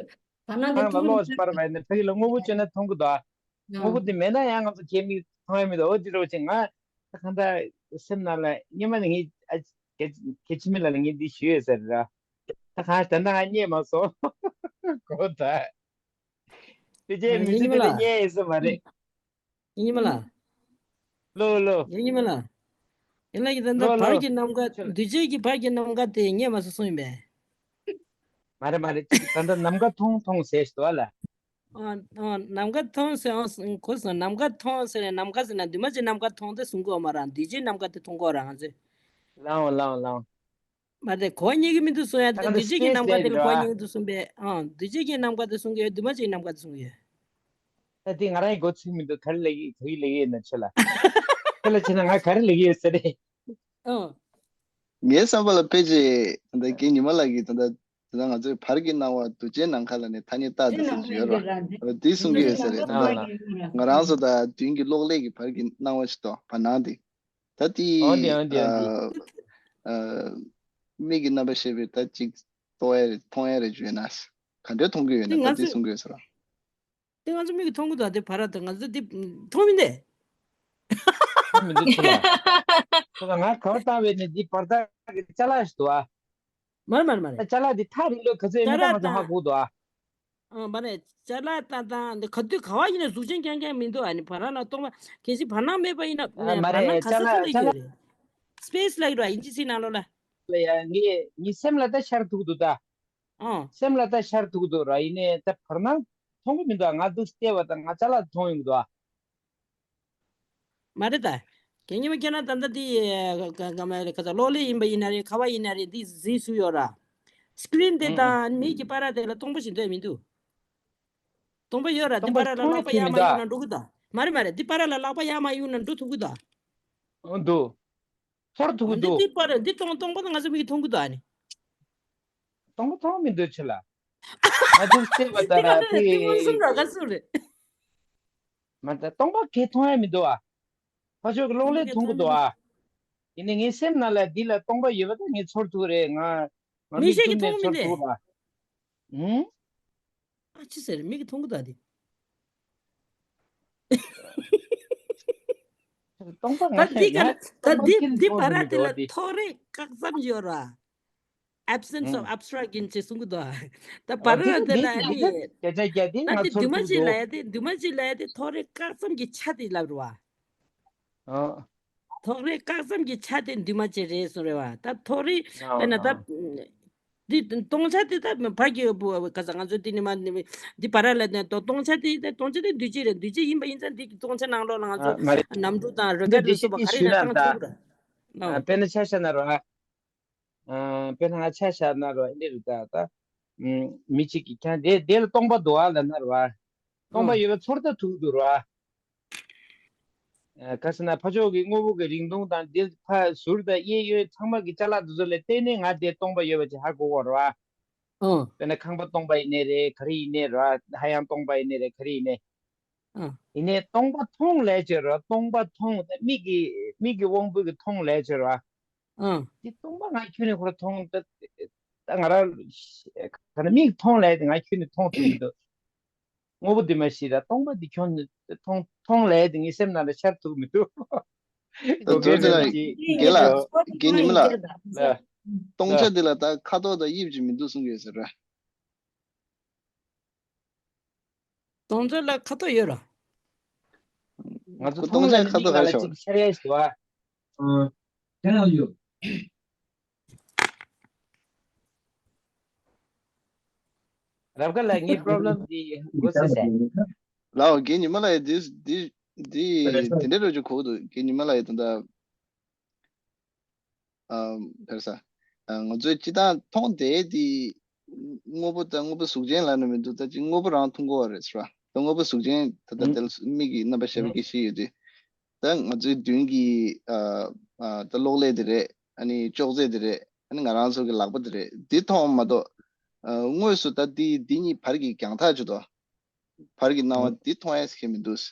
བར་སྣང་དེ་ཁང་ལ་མཐོང་གི་གློག་མི་ཐུབ་སྤར་བ་ཡིན་ན་ཕ་གི་ལ་དངོས་པོ་གཅིག་ཡོད་ན་མཐོང་གི་འདུག་ཨ། དངོས་པོ་ཨ་དེ་མེད་ན་ཡང་ང་ཚོ་ཁྱེད་མིག་མཐོང་ཡ་མི་འདུག་ཨོ་དེ་འདྲ་བོ་ཅིག་ང་ད་གང་ལྟར་སེམས་ནང་ལ་སྔོན་མ་ནས་ངས་ཨ་གལ་ཁྱེད་འཆི་མེད་ལགས་ལ་ངས་འདི་ཞུས་ཡོད་ས་རེད་ར། ད་གང་ལྟར་ད་ང་རྙེད་མ་སོང་གོ་ད། དེ་རྗེས་མི་ཚེ་འདི་ལ་རྙེད་ཡོད་ས་མ་རེད། ཡིན་ཉི་མ་ལགས། ལོ་ལོ། ཡིན་ཉི་མ་ལགས། ཡིན་ལགས་ཀྱི་ད་ལྟ་ལོ་ལོ། བར་གྱི་ནམ་མཁའ་ཁྱོད་འདུས་བྱས་ཀྱི་བར་གྱི་ནམ་མཁའ་དེ་རྙེད་མ་སོང་གསུངས་ཡིན་པས། མ་རེད་མ་རེད། ཅིག་ད་ལྟ་ནམ་མཁའ་མཐོང་མཐོང་ཟེར་ཞིག་འདུག་ཨ་ལ། ཨ་ཨ་ནམ་མཁའ་མཐོང་ཟེར་ཨང་གོ་སོང་། ནམ་མཁའ་མཐོང་ཟེར་ནས་ནམ་མཁའ་ཟེར་ན་འདུས་མ་བྱས་ནམ་མཁའ་མཐོང་དེ་གསུང་གི་ཡོད་མ་རེད། འདུས་བྱས་ནམ་མཁའ་དེ་མཐོང་གི་ཡོད་རེད་ང་ཚོས། ལའོ་ལའོ་ལའོ། མ་རེད་གོ་བ་རྙེད་ཀྱི་མི་འདུག་གསུང་ཡ། ད་ད་ང་ཚོ་འདུས་བྱས་ཀྱི་སི་པེ་སི་ནམ་མཁའ་དེ་ལ་གོ་བ་རེད་རྙེད་ཀྱི་འདུག་གསུང་པས། ཨང་འདུས་བྱས་ཀྱི་ནམ་མཁའ་དེ་གསུང་གི་ཡོད། འདུས་མ་བྱས་ཀྱི་ནམ་མཁའ་དེ་གསུང་གི་ཡོད། ད་དེ་ང་རང་གི་མགོ་ཚོས་མི་འདུག་ག་རེ་ལབ་ཀྱི་ག་རེ་ལབ་ཀྱི་ཡོད་ན་ཁྱོད་ལ། ཁྱོད་ལ་བྱས་ན་ང་ག་རེ་ལབ་ཀྱི་ཡོད་ས་རེད། ཨང་། ངའི་བསམ་པ་ལ་ཕལ་ཆེར་ད་ལྟ་རྒན་ཉི་མ་ལགས་ཀྱིས་ད་ལྟ་ད་ལྟ་ང་ཚོའི་བར་གྱི་སྣང་བ་འདུས་བྱས་ནམ་མཁའ་ལ་ནི་ཐ་སྙད་བཏགས་དེ་ཚོ་ཞིག་ཡོད་ར། འདི་གསུང་གི་ཡོད་ས་རེད་ད་ལྟ། ང་རང་ཚོ་ད་མདུན་གྱི་གློག་ཀླད་ཀྱི་བར་གྱི་སྣང་བ་ཞིག་དང་བར་སྣང་དེ། ད་དེ་འོན་ཏེ་འོན་ཏེ་འོན་ཏེ། ཨ་ཨ་མིག་གི་རྣམ་པ་ཤེས་པས་ད་ཅིག་རྟོགས་ཡ་རེད་མཐོང་ཡ་རེད་བརྗོད་ན། ག་འདྲས་མཐོང་གི་ཡོད་ན་ད་དེ་གསུང་གི་ཡོད་ས་ར། དེ་ང་ཚོ་མིག་གིས་མཐོང་གི་འདུག་དེ་བར་དུ་ང་ཚོ་དེ་མཐོང་མི་འདུག་མཐོང་མི་འདུག་ཁྱོད་ལ། ཁྱོད་ལ་ང་ག་བ་བཏང་བས་ནི་འདི་བར་ཐག་གི་ཅ་ལག་ཞིག་འདུག་ཨ། མ་རེད་མ་རེད་མ་རེད། ཅ་ལག་འདི་ཐག་རིང་ལོ་ག་ཚོད་ཡིན་ན་ང་ཚོ་ཧ་གོ་འདུག་ཨ། ཨ་མ་རེད། ཅ་ལག་ཏག་ཏག་འདི་ག་དུས་ག་བ་ཡིན་ན་གཟུགས་ཅན་རྐྱང་རྐྱང་མི་འདུག་ཨ་ནི་བར་སྣང་ལ་སྟོང་པ་གལ་སྲིད་བར་སྣང་མེད་པ་ཡིན་ན་ཨ་ནི་མ་བར་རེད། སྣང་ག་ས་ཅ་ལག་ཚོད་ལ་ཅ་ཡོད་ལག་རེད། སྤེས་ལབ་ཀྱི་རེད་བ། དབྱིན་ཇི་ཚིག་ནང་ལོགས་ལ། ལ་ཡ་ངའི་ངའི་སེམས་ལ་ད་ཤར་ཐུག་འདུག་ད། ཨོ། སེམས་ལ་ད་ཤར་ཐུག་འདུག་ར། ཡིན་ནའི་ད་བར་སྣང་མཐོང་གི་མི་འདུག་ང་འདུག་བལྟས་པ་ད་ང་ཅ་ལག་མཐོང་ཡོང་འདུག་ཨ། མ་རེད་ད། རྒན་ཉི་མ་ཁྱེད་རང་ད་ལྟ་འདི་ག་ག་མ་རེད། ག་ཚ་གློག་ཀླད་ཡིན་པ་ཡིན་ན་རེད། ག་བ་ཡིན་ན་རེད། འདི་གཟིགས་སུ་ཡོད་ར། སི་ཀི་རིན་དེ་དང་མིག་གི་བར་དེ་ལ་སྟོང་པ་ཞིག་འདོད་མི་འདུག་སྟོང་པ་ཡོད་ར། འདི་བར་ལ་ལག་པ་ཡར་མ་གཡུག་ན་འགྲོ་གི་ད། མ་རེད་མ་རེད། འདི་བར་ལ་ལག་པ་ཡར་མ་གཡུག་ན་འགྲོ་ཐུབ་གི་ད། འོ་འདུག་ཚོར་ཐུབ་གི་འདི་འདུག་འདི་བར་འདི་སྟོང་སྟོང་པ་ད་ང་ཚོ་མིག་གིས་མཐོང་གི་ད་ཨ་ནི། སྟོང་པ་མཐོང་མི་འདུག་ཆེ་ལ། ང་ཚོ་བལྟས་པ་ད་འདི་ག་ར་ཚོད་འདི་མངོན་སུམ་དེ། ར་ག་ཚོད་རེད། མ་ད་སྟོང་པ་གས་མཐོང་ཡ་མི་འདུག་ཨ། ཕ་ཆོས་ཀྱི་གློག་ཀླད་མཐོང་གི་འདུག་ཨ། ཡིན་ནའི་ངའི་སེམས་ནང་ལ་འདི་ལ་སྟོང་པ་ཡོད་པ་ད་ངས་ཚོར་ཐུབ་རེད། ང་ང་མིག་མིག་ཤེས་ཀྱིས་བཙུམ་ནས་མཐོང་མི་ཚོར་ཐུབ་ར། ར། ཧུམ། ཨ་ཅི་ཟེར་མིག་གིས་མཐོང་གི་ད་དེ། སྟོང་པ་ང་ད་འདི་ག་ལ་ད་འདི་འདི་བར་དེ་ལ་ཐོགས་རེག་བཀག་མཚམས་ཡོད་ར། Absence of obstruction ཅེས་གསུང་གི་འདུག་ད་བར་དེ་ལ་དེ་ལ་ཨ་ནི། སྐད་ཆ་རྒྱག་དེ་ད་ང་དེ་ཚོར་འདུས་མ་ཐུབ་བྱས་ལ་འདུག་ཡ་དེ་འདུས་མ་བྱས་ལ་ཡ་དེ་ཐོགས་རེག་བཀག་མཚམས་ཀྱི་ཆ་དེ་ལབ་ར་བ། ཨ། ཐོགས་རེག་བཀག་མཚམས་ཀྱི་ཆ་དེ་འདུས་མ་བྱས་རེད་གསུང་རེད་བ། ད་ཐོགས་རེག་ཨ། དཔེར་ན་ད། ཨ། འདི་སྟོང་ཆ་དེ་ད་ཕ་གི་བུ་ག་ས་ང་ཚོ་དེ་ནི་མ་ནི་འདི་བར་ལ་ནི་སྟོང་ཆ་དེ་ད་སྟོང་ཆ་དེ་འདུས་བྱས་རེད། འདུས་བྱས་ཡིན་པ་ཡིན་ཙང་འདི་སྟོང་ཆ་ནང་ལོགས་ལ་ང་ཚོ་ཨ་མ་རེད། ནམ་གྲུ་དང་རི་འདི་ཀར་ལ་འདི་སོགས་པ་ཅིག་ག་རེ་ཞུས་ན་ན་བཏང་ད། ཐུབ་ར། ཨོ། དཔེར་ན་ཆ་བཞག་ན་ར། ཨ། དཔེར་ན་ང་ཆ་བཞག་ན་ར་འདི་རེད་ད་ད། ཨུམ། མི་གཅིག་གིས་ཀྱང་དེ་དེ་ལ་སྟོང་པ་འདུག་ཨ་ལབ་ན་ར། སྟོང་པ་ཨོ། ཡོད་པ་ཚོར་ད་ཐུབ་འདུག་ར། ཨ། ག་ཟེར་ན་ཕ་ཕྱོགས་ཀྱི་དངོས་པོ་གི་རིང་ཐུང་དང་འདི་ཕ་ཟུར་དང་གཡས་གཡོན་ཚང་མ་གི་ཅ་ལག་འདི་ཚོ་ལ་བརྟེན་ནས་ང་དེ་སྟོང་པ་ཡོད་པ་ཅིག་ཧ་གོ་གོ་ར། ཨོ། དཔེར་ན་ཁང་པ་སྟོང་པ་ཡིན་ནའི་རེད། ག་རེ་ཡིན་ནའི་ར། ཧ་ཡང་སྟོང་པ་ཡིན་ནའི་རེད། ག་རེ་ཡིན་ནའི། ཨོ། ཡིན་ནའི་སྟོང་པ་མཐོང་ལས་བྱེད་ར། སྟོང་པ་མཐོང་ད་མིག་གི་མིག་གི་དབང་པོ་གི་མཐོང་ལས་བྱེད་ར། ཨོ། འདི་སྟོང་པ་ང་ཁྱོན་ནས་ཁོ་ར་མཐོང་ད། ད་ང་ར་ག་ན་མིག་མཐོང་ལས་དེ་ང་ཁྱོན་ནས་མཐོང་ཐུབ་མི་འདུག་དངོས་པོ་འདི་མ་ཤེས་ད་སྟོང་པ་འདི་ཁྱོན་ནས་མཐོང་མཐོང་ལས་དེ་ངའི་སེམས་ནང་ལ་ཤར་ཐུབ་མི་འདུག་ད་མཛོད་འདི་ལ་རྒན་ལགས་རྒན་ཉི་མ་ལགས། སྟོང་ཆ་འདི་ལ་ད་ཁ་དོག་དང་དབྱིབས་ཅིག་མི་འདུག་གསུང་གི་ཡོད་ཟེར་ར། སྟོང་ཆ་ལ་ཁ་དོག་ཡོད་ར། ང་ཚོ་སྟོང་ཆ་ཁ་དོག་ག་རེ་ཤོག་ཤར་ཡས་ཤོག་ཨ། ཁྱེད་རང་ཡོད། རབ་དགའ་ལགས་ངའི་པོ་རོབ་ལེམ་འདི་གོ་སོང་ཟེར། ལའོ་རྒན་ཉི་མ་ལགས་ཡིས་འདི་འདི་འདི་དེ་འདྲའི་རོ་ཅིག་གོ་འདུག་རྒན་ཉི་མ་ལགས་ཡིས་ད་ལྟ། ཨམ། ག་རེ་ཟ། ཨ། ང་ཚོས་སྤྱིར་བཏང་མཐོང་བསྡད་དེ་དངོས་པོ་དང་དངོས་པོ་གཟུགས་ཅན་ལབ་ན་མི་འདུག་ད་ཅིག་དངོས་པོ་རང་མཐོང་གི་ཡོད་རེད་ཟེར་བ། ད་དངོས་པོ་གཟུགས་ཅན་ད་ལྟ་དེ་ལ་མིག་གི་རྣམ་པ་ཤར་བའི་སྐད་ཆ་ཡོད་དུས། ད་ང་ཚོའི་མདུན་གྱི་ཨ་ཨ་ད་གློག་ཀླད་དེ་རེད། ཨ་ནི་ཅོག་ཙེ་དེ་རེད། ཨ་ནི་ང་རང་ཚོ་གི་ལག་པ་དེ་རེད། འདི་མཐོང་མ་གཏོགས། ཨ། དངོས་སུ་ད་འདི་འདི་གཉིས་བར་གྱི་རྒྱང་ཐག་ཅིག་དོ། བར་གྱི་སྣང་བ་འདི་མཐོང་ཡས་ཁེལ་མི་འདུག་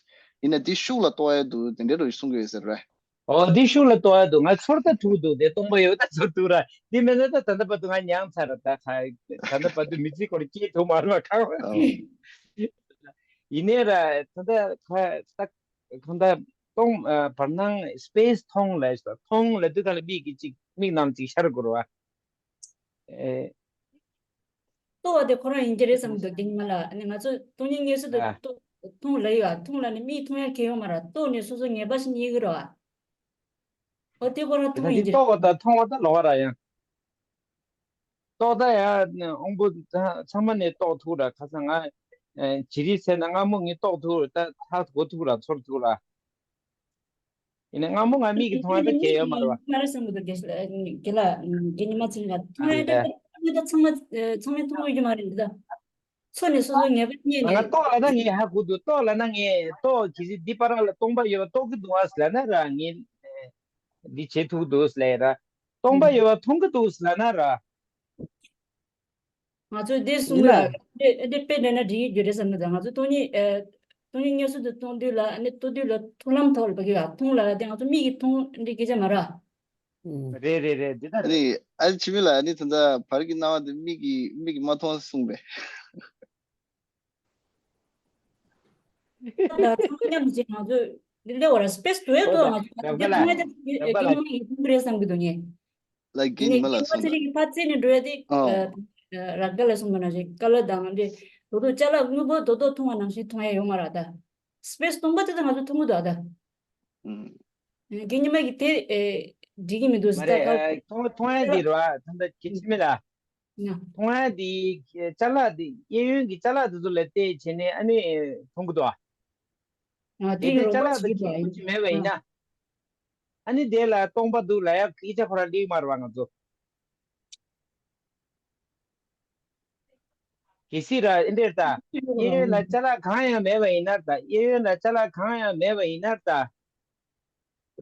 ཡིན་ན་འདི་ཤུགས་ལ་གཏོང་ཡས་འདུག་དེ་འདྲའི་རོ་གསུང་གི་ཡོད་ཟེར་བས། ཨོ་འདི་ཤུགས་ལ་གཏོང་ཡས་འདུག་ང་ཚོར་ད་ཐུག་འདུག་དེ་སྟོང་པ་ཡོད་ད་ཚོར་ཐུག་ར། འདི་མེད་ན་ད་ད་ལྟ་བར་དུ་ང་མྱངས་ཚར་ར། ད་ད་ལྟ་བར་དུ་མི་ཚེའི་སྐོར་སྐྱེལ་ཐུབ་མ་རེད་བ་ཁ། ཡིན་ནའི་ར་ད་ད་ཁ་ད་གང་ད་སྟོང་བར་སྣང་སི་པེ་སི་མཐོང་ལས་མཐོང་ལས་དུས་ག་ལ་མིག་གིས་ཅིག་མིག་ནང་ཅིག་ཤར་དགོས་ར་བ། ཨེ། ལྟོ་བ་དེ་ཁོ་རང་ཡིན་གྱི་རེད་བསམ་འདུག་རྒན་ཉི་མ་ལགས། ཨ་ནི་ང་ཚོ་སྟོང་ཉིད་དངོས་སུ་དུ་ཨ། ལྟོ་མཐོང་ལ་ཡོད་ཨ། མཐོང་ལ་ནི་མིག་མཐོང་ཡ་གལ་ཡོད་མ་རེད། ལྟོ་ནི་སོ་སོ་ངེས་པ་ཞིག་རྙེད་གི་རེད་ཨ། འོ་དེ་ཁོ་རང་མཐོང་ཡིན་གྱི་རེད། ལྟོ་བ་དང་མཐོང་བ་ད་ལོགས་ར་ཡང་། ལྟོ་ད་ཡ་དབང་པོ་ཚང་མ་ནས་རྟོགས་ཐུབ་ར། ཁ་སང་ང་ཇི་རིགས་ཟེར་ན་སྔ་མོ་ངས་རྟོགས་ཐུབ་ར། ད་ཧ་གོ་ཐུབ་ར་ཚོར་ཐུབ་ར། ཡིན་ནའི་སྔ་མོ་ང་མིག་གིས་མཐོང་ཡ་ད་གལ་ཡོད་མ་རེད་བ། མ་རེད་བསམ་གི་འདུག་རྒན་ལགས། རྒན་ཉི་མ་ཚེ་རིང་ལགས། མཐོང་ཡ་ད་ད་ཚང་མ་ཚང་མས་མཐོང་གི་ཡོད་མ་རེད་འདི་ད། ཚོ་ནས་སོ་སོ་ངེས་པ་རྙེད་ནས། ང་ལྟོ་ལབ་ན་ངས་ཧ་གོ་འདུག་ལྟོ་ལབ་ན་ངས་ལྟོ་གི་ཟིག་འདི་པ་ར་ལ་སྟོང་པ་ཡོད་པ་རྟོགས་ཀྱི་འདུག་ཨ་ལབ་ན་ར། ངས་འདི་བྱེད་ཐུབ་འདུག་ལབ་ར། སྟོང་པ་ཡོད་པ་མཐོང་གི་འདུག་ལབ་ན་ར། ང་ཚོས་འདི་གསུང་ཡིན་ལ། གི་འདི་འདི་དཔེ་འདྲ་ན་འགྲིག་གི་རྒྱུ་རེད་བསམ་གི་འདུག་ང་ཚོ་སྟོང་ཉིད་ཨ། སྟོང་ཉིད་དངོས་སུ་དུ་མཐོང་དུས་ལ་ཨ་ནི་ལྟོ་དུས་ལ་མཐོང་ལམ་ཐོག་ལ་བབས་ཀྱི་ཡོད། མཐོང་ལ་དེ་ང་ཚོ་མིག་གིས་མཐོང་འདི་སྐད་ཆ་མ་རེད། རེད་རེད་རེད། འདི་ལྟར་རེད། ཨ་ནི་ཨ་ཆི་མི་ལ་ཨ་ནི་ད་ལྟ་བར་གྱི་སྣང་བ་འདི་མིག་གིས་མིག་གིས་མ་མཐོང་གསུངས་པས། ད་ཚང་མ་མཉམ་གཅིག་ང་ཚོས་འདི་སླེབས་པ་ར་སི་པེ་སི་འགྲོ་ཡ་འདུག་ང་ཚོ་འདི་ཚང་མ་ད་རྒྱུ་ནོར་ཡིན་རེད་བསམ་གི་འདུག་ངས། ལ་རྒན་ཉི་མ་ལགས་གསུངས་ད། ལ་རྒན་ཉི་མ་ཚེ་རིང་གི་ཕར་རྩེ་ནས་འགྲོ་ཡ་དེ་ཨ། རག་ག་ལ་གསུངས་པ་ནང་བཞིན་ཀ་ལ་དང་འདི་རྡོག་རྡོག་ཅ་ལག་དངོས་པོ་རྡོག་རྡོག་མཐོང་བ་ནང་བཞིན་མཐོང་ཡ་ཡོད་མ་རེད་ད། སི་པེ་སི་སྟོང་པ་དེ་ད་ང་ཚོ་མཐོང་གི་འདུག་ཨ་ད། རྒན་ཉི་མ་གིས་དེ་ཨེ་ འགྲིག་གི་མི་འདུག་ཟེར། མ་རེད། ཨ། མཐོང་མཐོང་ཡ་འདི་རེད་བ། ད་ལྟ་ཁྱེད་ཆི་མེད་ལ། ཡ། མཐོང་ཡ་འདི་ཅ་ལག་འདི་གཡས་གཡོན་གྱི་ཅ་ལག་འདི་ཚོ་ལ་བལྟས་བྱས་ནས་ཨ་ནི་མཐོང་གི་འདུག་ཨ། ཨ། དེ་དེ་ཅ་ལག་འདི་གི་ཁྱད་པར་ཅིག་མེད་པ་ཡིན་ན། ཨ་ནི་དེ་ལ་སྟོང་པ་འདུག་ལབ་ཡ་སྐད་ཆ་ཁོ་རང་འགྲིག་མ་རེད་བ་ང་ཚོ། གལ་སྲིད་ར་ཨེ་འདྲས་ད། གཡས་གཡོན་ལ་ཅ་ལག་གང་ཡང་མེད་པ་ཡིན་ན་ད། གཡས་གཡོན་ལ་ཅ་ལག་གང་ཡང་མེད་པ་ཡིན་ན་ད།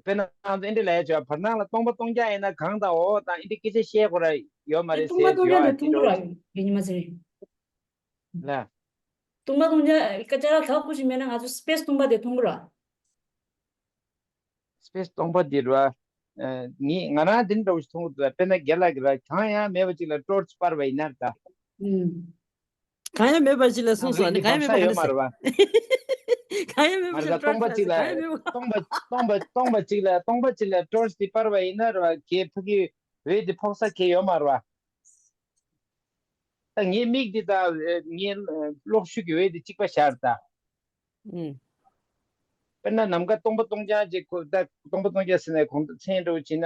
དཔེར་ན་ང་ཚོ་ཨེ་འདྲས་ལབ་ཡ་བྱས་བར་སྣང་ལ་སྟོང་པ་སྟོང་རྐྱང་ཡིན་ན་གང་དང་འོ་དང་ཨེ་འདྲས་སྐད་ཆ་བཤད་དགོས་ར་ཡོད་མ་རེད་ཟེར་བརྗོད་ཡ་ཅི་འདྲ་བོ་ཅིག་ལ། སྟོང་པ་སྟོང་རྐྱང་ལ་ཅ་ལག་ག་ཁུ་ཞིག་མེད་ན་ང་ཚོ་སྤེས་སྟོང་པ་དེ་མཐོང་གི་ར། སྤེས་སྟོང་པ་འདི་ར། ཨ། ངས་ང་རང་འདི་འདྲ་བོ་ཞིག་མཐོང་གི་འདུག་དཔེར་ན་རྒན་ལགས་ཀྱིས་ར་གང་ཡང་མེད་པ་ཅིག་ལ་ཊོར་ཆི་སྤར་བ་ཡིན་ན་ད། ཨུམ། གང་ཡང་མེད་པ་ཅིག་ལ་གསུངས་སོང་ནི་གང་ཡང་མེད་པ་ག་ས་ཡོད་མ་རེད་བ། གང་ཡང་མེད་པ་ཅིག་ལ་ཊོར་ཆི་སྤར་སོང་གང་ཡང་མེད་པ། སྟོང་པ་སྟོང་པ་སྟོང་པ་ཅིག་ལ་སྟོང་པ་ཅིག་ལ་ཊོར་ཆི་སྤར་བ་ཡིན་ན་ར་གའི་ཕ་གི་འོད་དེ་ཕོག་ས་གའི་ཡོད་མ་རེད་བ། ད་ངའི་མིག་འདི་དང་ངའི་གློག་ཤུགས་ཀྱི་འོད་འདི་གཅིག་པ་ཤར་ད། ཨུམ། དཔེར་ན་ནམ་མཁའ་སྟོང་པ་སྟོང་རྐྱང་ཅིག་ཁོ་ད་སྟོང་པ་སྟོང་རྐྱང་ཟེར་ནས་གོང་དུ་མཚན་འདྲ་བོ་བྱས་ན་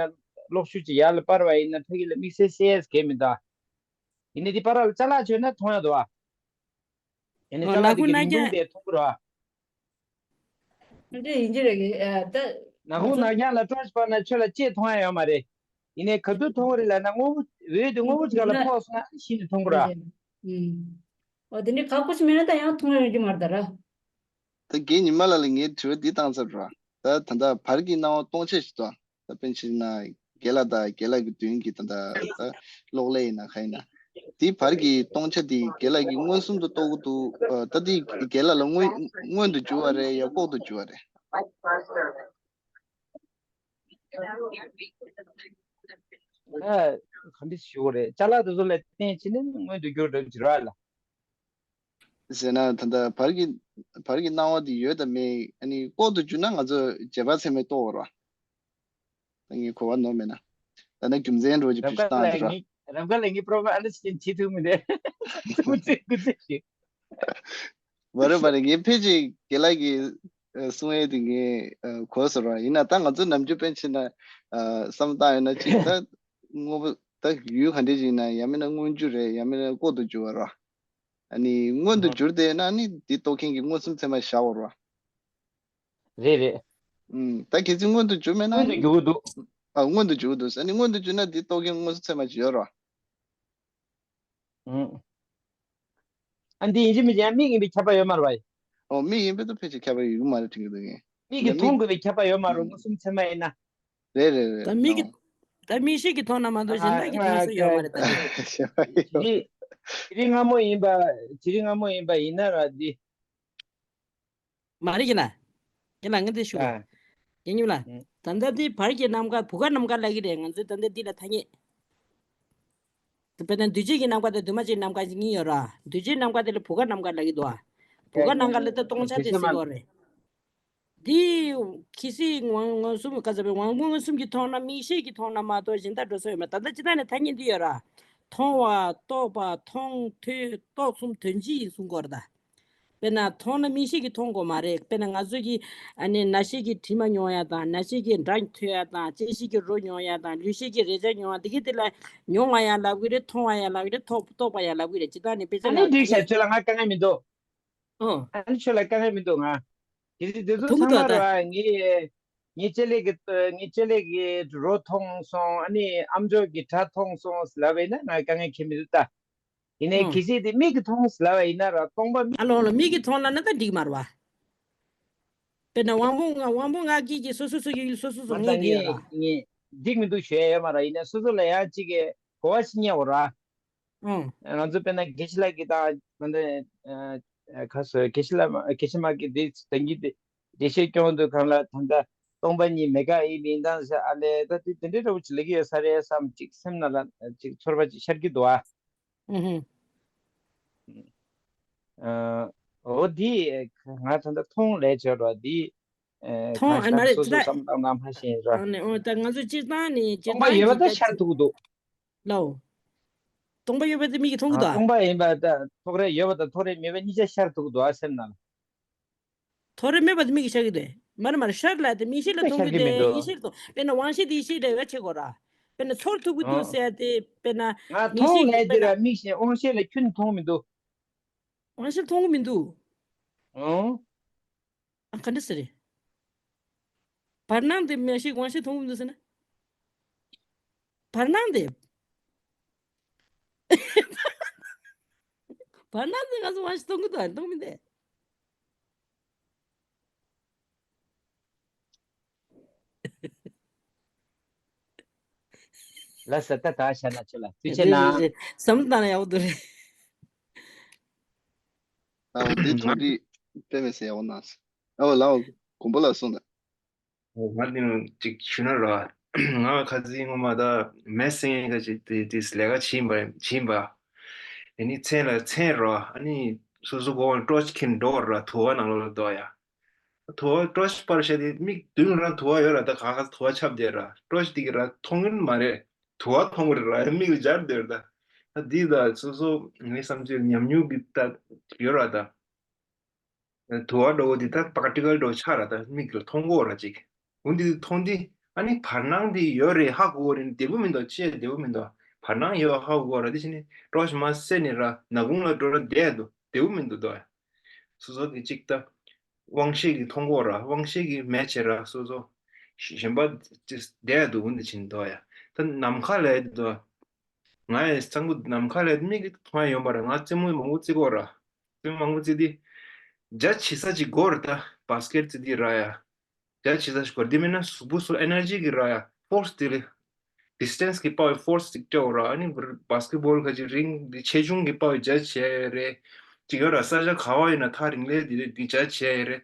གློག་ཤུགས་ཀྱིས་ཡར་ལ་སྤར་བ་ཡིན་ན་ཕ་གི་ལ་དམིགས་བསལ་གསལ་གས་མི་འདུག་ཡིན་ནའི་འདི་པར་ལ་ཅ་ལག་བྱོས་ན་མཐོང་ཡ་འདུག་ཨ། ཡིན་ནའི་ཨོ། ཅ་ལག་ནག་ཁུང་འདི་གི་ནག་རིང་ཐུང་རྐྱང་དེ་མཐོང་གི་རེད་ཨ། འདི་ཡིན་གྱི་རེད་གི། ཨ། ད་ནག་ཁུང་ནག་རྐྱང་ལ་ཊོར་ཆི་སྤར་ན་ཁྱོད་ལ་ཅེས་མཐོང་ཡ་ཡོད་མ་རེད། ཡིན་ནའི་ག་དུས་མཐོང་གི་རེད་ལབ་ན་སྔོན་པོ་འོད་དེ་སྔོན་པོ་ཅིག་ལ་ཕོག་སོང་ན་ཤིན་ཏུ་མཐོང་གི་རེད་ཨ། ཨུམ། ཨོ་དེ་འདྲའི་ཁག་པོ་ཞིག་མེད་ན་ད་ཡང་མཐོང་ཡོང་རྒྱུ་མ་རེད་ད་ར། ད་རྒན་ཉི་མ་ལགས་ལ་ངས་དྲི་བ་འདི་བཏང་ཚར་ར། ད་ད་ལྟ་བར་གྱི་སྣང་བ་སྟོང་ཆ་ཞིག་ཏུ། ད་དཔེར་ན་ཆ་བཞག་ན་རྒན་ལགས་དང་རྒན་ལགས་ཀྱི་མདུན་གྱི་ད་ལྟ་ད་གློག་ཀླད་ཡིན་ན་ག་ཡིན་ན། དེ་བར་གྱི་སྟོང་ཆ་དེ་རྒན་ལགས་ཀྱིས་མངོན་སུམ་དུ་རྟོགས་ཀྱི་འདུག་ཨ། ད་དེ་རྒན་ལགས་ལ་མངོན་མངོན་དུ་གྱུར་བ་རེད་ཡ་ལྐོག་ཏུ་གྱུར་བ་རེད། ཨ། ག་འདྲ་ཞུ་དགོས་རེད། ཅ་ལག་དེ་ཚོ་ལ་བརྟེན་བྱས་ནས་མངོན་དུ་གྱུར་འགྲོ་གི་རེད་ལ། ཟེར་ན་ད་ལྟ་བར་གྱི་བར་གྱི་སྣང་བ་འདི་ཡོད་དམ་མེད། ཨ་ནི་ལྐོག་ཏུ་གྱུར་ན་ང་ཚོ་རྗེས་དཔག་ཚད་མས་རྟོགས་འོང་ར། ད་ངས་གོ་བ་ནོར་མེད་ན། ད་ནི་རྒྱུ་མཚན་འདྲ་བོ་ཅིག་རབ་དཀར་ཕུལ་བཏང་ལགས་འདུག་ར། ངས་རབ་དཀར་ལགས་ངས་པོ་རོ་མ་ཨན་ཌར་སི་ཊེན་ཌི་བྱེད་ཐུབ་མི་འདུག་སྐུ་ཚེ་སྐུ་ཚེ་ཞིག་མ་རེད་མ་རེད། ངས་ཕལ་ཆེར་རྒན་ལགས་ཀྱི་ཨ་གསུང་ཡས་དེ་ངས་ཨ་གོ་སོང་ར། ཡིན་ན་ད་ང་ཚོ་ནམ་རྒྱུན་དཔེར་ན་ཆ་བཞག་ན་ཨ་བསམ་བཏང་ཡོད་ན་ཅིག་ད་དངོས་པོ་ད་ཡུལ་ག་འདྲ་ཞིག་ཡིན་ན་ཡང་མིན་ན་མངོན་གྱུར་རེད་ཡང་མིན་ན་ལྐོག་ཏུ་གྱུར་བ་ར། ཨ་ནི་མངོན་དུ་གྱུར་བསྡད་ན་ནི་འདི་རྟོགས་མཁན་གྱི་མངོན་སུམ་ཚད་མ་བཞག་འོང་ར། རེད་རེད། ཨུམ། ད་གལ་སྲིད་མངོན་དུ་གྱུར་མེད་ན། མངོན་དུ་གྱུར་གྱི་འདུག་ཨ། མངོན་དུ་གྱུར་གྱི་འདུག་ཨ་ནི་མངོན་དུ་གྱུར་ན་འདི་རྟོགས་མཁན་མངོན་སུམ་ཚད་མ་ཅིག་ཡོད་ར། ཨུམ། ཨ་འདི་ཡིན་གཅིག་མིན་གཅིག་ཡང་མིག་ཡིན་པའི་ཁྱབ་པ་ཡོད་མ་རེད་བ། ཨོ་མིག་ཡིན་པའི་ད་ཕལ་ཆེར་ཁྱབ་པ་ཡོད་མ་རེད་དྲན་གྱི་འདུག་ངས། མིག་གིས་མཐོང་དགོས་པའི་ཁྱབ་པ་ཡོད་མ་རེད། མངོན་སུམ་ཚད་མ་ཡིན་ན། རེད་རེད་རེད། ད་མིག་གིས་ད་མིག་ཤེས་ཀྱིས་མཐོང་ན་མ་གཏོགས་གཞན་དག་གིས་མཐོང་ས་ཡོད་མ་རེད་ད། ཞེ་པོ་ཡོད། དེ་རིང་དེ་རིང་སྔ་མོ་ཡིན་པ་དེ་རིང་སྔ་མོ་ཡིན་པ་ཡིན་ན་ར་འདི། མ་རེད་ཀྱི་ན། ཀྱི་ན་ངས་འདི་ཞུ་གི། ཨ། ཀྱི་ཉིམ་ལ། ཨ། ད་ལྟ་འདི་བར་གྱི་ནམ་མཁའ་བུ་ག་ནམ་མཁའ་ལབ་ཀྱི་རེད། ང་ཚོས་ད་ལྟ་འདི་ལ་ཐ་སྙད། དཔེར་ན་འདུས་བྱས་ཀྱི་ནམ་མཁའ་དང་འདུས་མ་བྱས་ནམ་མཁའ་གཉིས་ཡོད་ར། འདུས་བྱས་ནམ་མཁའ་དེ་ལ་བུ་ག་ནམ་མཁའ་ལབ་ཀྱི་འདུག་ཨ། བུ་ག་ནམ་མཁའ་ལ་ད་སྟོང་ཆ་དེ་ཟེར་གྱི་ཡོད་རེད། འདི་གལ་སྲིད་དབང་མངོན་སུམ་ག་ཚོད་པའི་དབང་པོ་མངོན་སུམ་གྱིས་མཐོང་ན་མིག་ཤེས་ཀྱིས་མཐོང་ན་མ་གཏོགས་གཞན་དག་འགྲོ་ས་ཡོད་མ་རེད། ད་ལྟ་སྤྱིར་བཏང་ནས་ཐ་སྙད་འདི་ཡོད་ར། མཐོང་བ། རྟོགས་པ། མཐོང་ཐོས་རྟོགས་གསུམ་དོན་སྤྱི་ཡིན་གསུང་གི་ཡོད་རེད་ད། དཔེར་ན་མཐོང་ན་མིག་ཤེས་ཀྱིས་མཐོང་དགོས་མ་རེད། དཔེར་ན་ང་ཚོ་གིས་ཨ་ནི་རྣ་ཤེས་ཀྱིས་དྲི་མ་མྱོང་ཡ་དང་། རྣ་ཤེས་ཀྱིས་སྒྲ་ཐོས་ཡ་དང་། ལྕེ་ཤེས་ཀྱིས་རོ་མྱོང་ཡ་དང་། ལུས་ཤེས་ཀྱིས་རེག་བྱ་མྱོང་ཡ། འདི་གི་དེ་ལ་མྱོང་བ་ཡང་ལབ་ཀྱི་རེད། མཐོང་བ་ཡང་ལབ་ཀྱི་རེད། རྟོགས་རྟོགས་པ་ཡང་ལབ་ཀྱི་རེད། སྤྱིར་བཏང་ནས་དཔེ་ཆ་ཨ་ནི་ནང་འགྲིག་ཤག་ཁྱོད་ལ་ང་དཀའ་ངལ་མི་འདུག་ཨོ། ཨ་ནི་ཁྱོད་ལ་དཀའ་ངལ་མི་འདུག་ང་། དེ་རིང་དེ་ཚོ་མཐོང་གི་ཚང་མ་འདུག་ད། རེད་བ། ངས་ངས་ལྕེ་ལེགས་ཀྱི་ངས་ལྕེ་ལེགས་ཀྱི་རོ་མཐོང་སོང་། ཨ་ནི་ཨམ་ཅོག་གིས་སྒྲ་མཐོང་སོང་ལབ་པ་ཡིན་ན་ང་དཀའ་ངལ་ཁྱད་མི་འདུག་ད། ཡིན་ནའི་ཨོ། གལ་སྲིད་དེ་མིག་གིས་མཐོང་ལབ་པ་ཡིན་ན་ར་སྟོང་པ་མིག་ཨ་ལོ་ལོ་མིག་གིས་མཐོང་ལབ་ན་ད་འགྲིག་མ་རེད་བ། དཔེར་ན་དབང་པོ་ལྔ་དབང་པོ་ལྔ་སྐྱེས་ཀྱི་སོ་སོ་སོ་ཡི་སོ་སོ་སོ་མ་ངོས་ད་ཀྱི་ཡོད་ངས་ར། ངས་འགྲིག་མི་འདུག་ཞུ་ཡ་ཡོད་མ་ར། ཡིན་ནའི་སོ་སོ་ལ་ཡང་གཅིག་གི་གོ་བ་ཞིག་རྙེད་འོ་ར། ཨང་། ང་ཚོ་དཔེར་ན་དགེ་བཤེས་ལགས་ཀྱིས་དང་ང་ཚོ་ཨ་ཁ་སོ་དགེ་བཤེས་ལགས་དགེ་བཤེས་མ་གིས་འདི་ད་གིན་འདི་འགྲེལ་བཤད་སྐྱོང་དུས་གང་ལ་ད་ལྟ་སྟོང་པ་ཉིད་མེད་དགག་ཨིན་མིན་དང་ཟེར། ཨ་ལས་ད་དེ་དེ་འདྲའི་འདྲ་བོ་ཅིག་ལབ་ཀྱི་ཡོད་ས་རེད་བསམ་ཅིག་སེམས་ནང་ལ་ཅིག་ཚོར་བ་ཅིག་ཤར་གྱི་འདུག་ཨ། ཨུ་ཧུ། ཨ། འོ་འདི་ང་ད་ལྟ་མཐོང་ལས་བྱས་རོགས་འདི། ཨ། མཐོང་གང་ཨ་མ་ཤར་རེད་སོ་ཅི་སོ་ད། བསམ་སྟངས་དང་མ་ཤེས་ར། ཨ་ནི་འོ་ད་ང་ཚོ་སྤྱིར་བཏང་ནི་སྤྱིར་སྟོང་པ་བཏང་ཡོད་པ་ད་ཅིག་ཤར་ད་ཐུབ་ཀྱི་འདུག་ལའོ། སྟོང་པ་ཡོད་པ་དེ་མིག་གིས་མཐོང་གི་ཨ། འདུག་ཨ། སྟོང་པ་ཡིན་པ་དང་ཐོགས་རེག་ཡོད་པ་དང་ཐོགས་རེག་མེད་པ་གཉིས་ཆ་ཤར་ཐུབ་ཀྱི་འདུག་ཨ་སེམས་ནང་ལ། ཐོགས་རེག་མེད་པ་དེ་མིག་གིས་ཤར་གྱི་འདུག་མར་མར་ཤར་ལ་དེ་མིག་ཤེས་ལ་མཐོང་གི་དེ་ཡེ་ཤེས་མཐོང་། དཔེར་ན་དབང་ཤེས་དེ་ཡེ་ཤེས་འདྲ་བ་ཆེ་གོ་ར། དཔེར་ན་ཚོར་ཐུབ་ཀྱི་འདུག་ཟེར་ཏེ་དཔེར་ན་ང་མིག་མཐོང་ཤེས་ལས་དེ་དཔེར་ན་ར་མིག་ཤེས་དབང་ཤེས་ལ་ཁྱོན་མཐོང་མི་འདུག་དབང་ཤེས་མཐོང་གི་མི་འདུག་ཨོ། ཨ་ག་འདྲ་ཟེར་རེད། བར་སྣང་དེ་མིག་ཤེས་དབང་ཤེས་མཐོང་གི་མི་འདུག་ཟེར་ན། བར་སྣང་དེ། བར་སྣང་དེ་ང་ཚོ་དབང་ཤེས་མཐོང་གི་འདུག་མཐོང་མི་འདུག་ལ་ས་ད་ད་ཤ་ན་ཆུ་ལ་དུས་ཆེ་ན། རེད་རེད་རེད། བསམ་བློ་བཏང་ན་ཡག་པོ་འདུག་རེད། ཨ་འདི་ཚོ་འདི་དཔེ་མེད་ཟེར་ཡག་པོ་གནང་སོང་། ཨོ་ལའོ་དགོན་པ་ལ་སོང་ན། ཨོ་ང་འདི་ནང་ཅིག་ཞུ་ན་ར། ང་ཁ་སང་སྔོན་མ་ད་མེ་སེང་ཡང་ཁ་ཅིག་དེ་དེ་ལས་ཀ་བྱིན་པ་བྱིན་པ། ཨ་ནི་མཚན་ལ་མཚན་ར་ཨ་ནི་སོ་སོ་གོ་བ་ཀྲོ་ཆི་ཁིན་འགྲོ་བ་ར་དུ་བ་ནང་ལོགས་ལ་འདུག་ཡ། དུ་བ་ཀྲོ་ཆི་པར་ཤ་དེ་མིག་མདུན་རང་དུ་བ་ཡོད་ར། ད་ག་ག་དུ་བ་ཆབ་བསྡད་ར་ཀྲོ་ཆི་དེ་གི་ར་མཐོང་གི་མ་རེད། དུ་བ་མཐོང་གི་རེད་ར་མིག་ལ་འབྱར་བསྡད་ར། ད་འདི་ད་སོ་སོ་ངའི་བསམ་ཚུལ་ཉམས་མྱོང་གི་ད་ཡོད་ར་ད། དུ་བ་འདྲ་བོ་འདི་ད་པར་ཊི་ཀལ་འདྲ་བོ་ཆགས་ར་ད་མིག་གིས་མཐོང་གོ་ར་ཅིག་འོ་འདི་མཐོང་འདི་ཨ་ནི་བར་སྣང་འདི་ཡོད་རེད་ཧ་གོ་རེད་བདེ་པོ་མི་འདུག་ཅེས་བདེ་པོ་མི་འདུག་བར་སྣང་ཡོད་ཧ་གོ་ར་འདི་ཕྱི་ནས་ཀྲོ་ཆི་མ་སེ་ནས་ར་ནག་ཁུང་ལ་འགྲོ་ར་བསྡད་འདུག་བདེ་པོ་མི་འདུག་དོ། སོ་སོ་གི་ཅིག་ད་དབང་ཤེས་ཀྱིས་མཐོང་གོ་ར་དབང་ཤེས་ཀྱིས་མེད་བྱས་ར་སོ་སོ་གཞན་པ་ཅིག་བསྡད་འདུག་འོ་འདི་ཕྱི་ནས་དོ་ཡ་ད་ནམ་མཁའ་ལ་འདུག་ང་ཡི་གཙང་པོ་ནམ་མཁའ་ལ་མིག་གིས་མཐོང་ཡ་ཡོང་པ་རེད། ང་རྩེད་མོ་མང་པོ་རྩེ་གོ་ར། རྩེད་མོ་མང་པོ་རྩེ་དུས་རྒྱ་ཆེ་ས་ཅིག་དགོས་རེད་ད། བཱ་སི་ཀེཊ་རྩེ་དུས་ར་ཡ། རྒྱ་ཆེ་ས་ཞིག་དགོས་རེད། དེ་མིན་ན་གཟུགས་པོ་སོ་ཨེ་ནར་ཇི་གི་ར་ཡ་ཕོར་སི་དེ་ལས་ཌི་སི་ཊེན་སི་གི་དཔའ་བའི་ཕོར་སི་ཅིག་སྤྲད་འོ་ར། ཨ་ནི་བཱ་སི་ཀེཊ་བོལ་ཁ་ཅིག་རིང་འདི་ཆེ་ཆུང་གི་དཔའ་བའི་རྒྱ་ཆེ་རེད། ཅིག་ཡོད་ར་ས་ཆ་ག་བ་ཡིན་ན་ཐག་རིང་ལས་འདི་རེད་འདི་རྒྱ་ཆེ་རེད།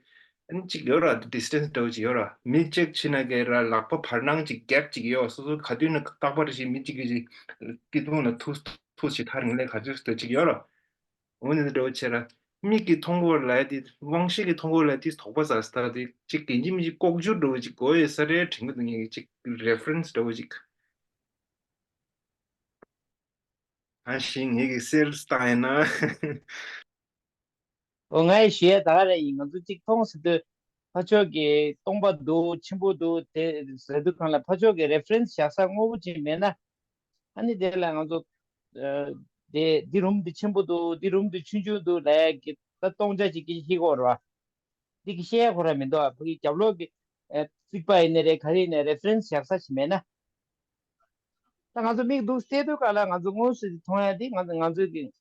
ཨ་ནི་གཅིག་ཡོད་ར་ཌི་སི་ཊེན་སི་འདྲ་བོ་ཅིག་ཡོད་ར། མི་གཅིག་ཕྱིན་ན་གའི་ར་ལག་པ་བར་སྣང་ཅིག་གེབ་ཅིག་ཡོད། སོ་སོ་ག་དུས་ན་རྟག་པར་ཞིག་མི་གཅིག་གིས་ཅིག་སྐྱིད་སྡུག་ལ་ཐུག་ཐུག་ཅིག་ཐག་རིང་ལས་ག་ཚོད་ཅིག་ཡོད་ར། འོ་ནི་འདྲ་བོ་བྱས་ར་མིག་གིས་མཐོང་གོ་ལ་དེ་དབང་ཤེས་ཀྱིས་མཐོང་གོ་ལ་དེ་དོགས་པ་ཟ་ས་ད་དེ་གཅིག་གིན་གྱི་མི་གཅིག་ལྐོག་གྱུར་འདྲ་བོ་ཅིག་གོ་ཡོད་ས་རེད་དྲན་གི་འདུག་ངས་གཅིག་རེ་ཕ་རེན་སི་འདྲ་བོ་ཅིག་ཨ་ཤི་ངེད་ཀྱི་སེལ་སི་བཏང་ཡིན་ན། ཨོ་ང་ཡི་ཞུ་ཡ་ད་ག་རེ་ཡིན། ང་ཚོ་གཅིག་མཐོང་ཟེར་དུས་ཕར་ཕྱོགས་ཀྱི་སྟོང་པ་འདུག་ཆེན་པོ་འདུག་དེ་ཟེར་དུས་གང་ལ་ཕར་ཕྱོགས་ཀྱི་རེ་ཕ་རེན་སི་བཞག་ས་དངོས་པོ་ཅིག་མེད་ན། ཨ་ནི་དེ་ལ་ང་ཚོ་ཨ་དེ་འདི་རུམ་འདི་ཆེན་པོ་འདུག་འདི་རུམ་འདི་ཆུང་ཆུང་འདུག་ལབ་ཡ་གི་ད་སྟོང་ཆ་ཅིག་གི་ཤེས་ཀྱི་ཡོད་རེད་བ། འདི་གི་བཤད་ཡ་ཁོ་རང་མི་འདུག་ཨ་ཕ་གི་རྒྱབ་ལོགས་ཀྱི་ཨ་རྩིག་པ་ཡིན་ནའི་རེད་ག་རེ་ཡིན་ནའི་རེ་ཕ་རེན་སི་བཞག་ས་ཞིག་མེད་ན། ད་ང་ཚོ་མིག་འདུག་སེ་བལྟས་དུས་ག་ལ་ང་ཚོ་དངོས་སུ་མཐོང་ཡ་འདི་ང་ཚོ་ང་ཚོའི་གི་ད་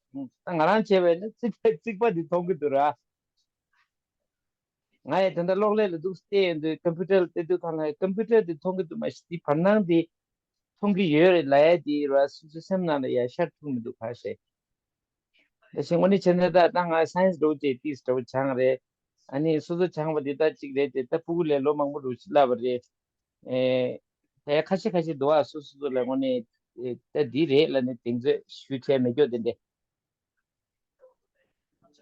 ང་རང་བྱས་པ་ཡིན་ན་རྩིག་པ་རྩིག་པ་འདི་མཐོང་གི་འདུག་ར། ང་ཡི་ད་ལྟ་གློག་ཀླད་ལ་འདུག་སེ་བལྟས་ཡོང་དུས་ཀམ་པུ་ཊར་ལ་བལྟས་དུས་ག་ལ་ཀམ་པུ་ཊར་འདི་མཐོང་གི་འདུག་མ་གཞི་འདི་བར་སྣང་འདི་མཐོང་གི་ཡོད་རེད་ལབ་ཡ་འདི་ར་སོ་སོའི་སེམས་ནང་ལ་ཡ་ཤར་ཐུབ་མི་འདུག་ག་ཞེས། ད་ཞེས་དངོས་གནས་བྱས་ན་ད་ད་ང་སའེན་སི་འགྲོ་བྱས་ཏིས་འགྲོ་སྦྱངས་རེད། ཨ་ནི་སོ་སོ་སྦྱངས་པ་འདི་ད་གཅིག་རེད་དེ་ད་ཕྲུ་གུ་ལས་ལོ་མང་པོ་འགྲོ་ཞིག་བསླབས་པ་རེད། ཨེ། ད་ཡ་ཁ་ཤས་ཁ་ཤས་འདུག་ཨ་སོ་སོ་སོ་ལ་དངོས་གནས་ཨེ་ད་འདི་རེད་ལབ་ནས་གདེང་ཚོད་ཞུ་བྱས་མེད་སྐྱོ་དེ་འདྲས།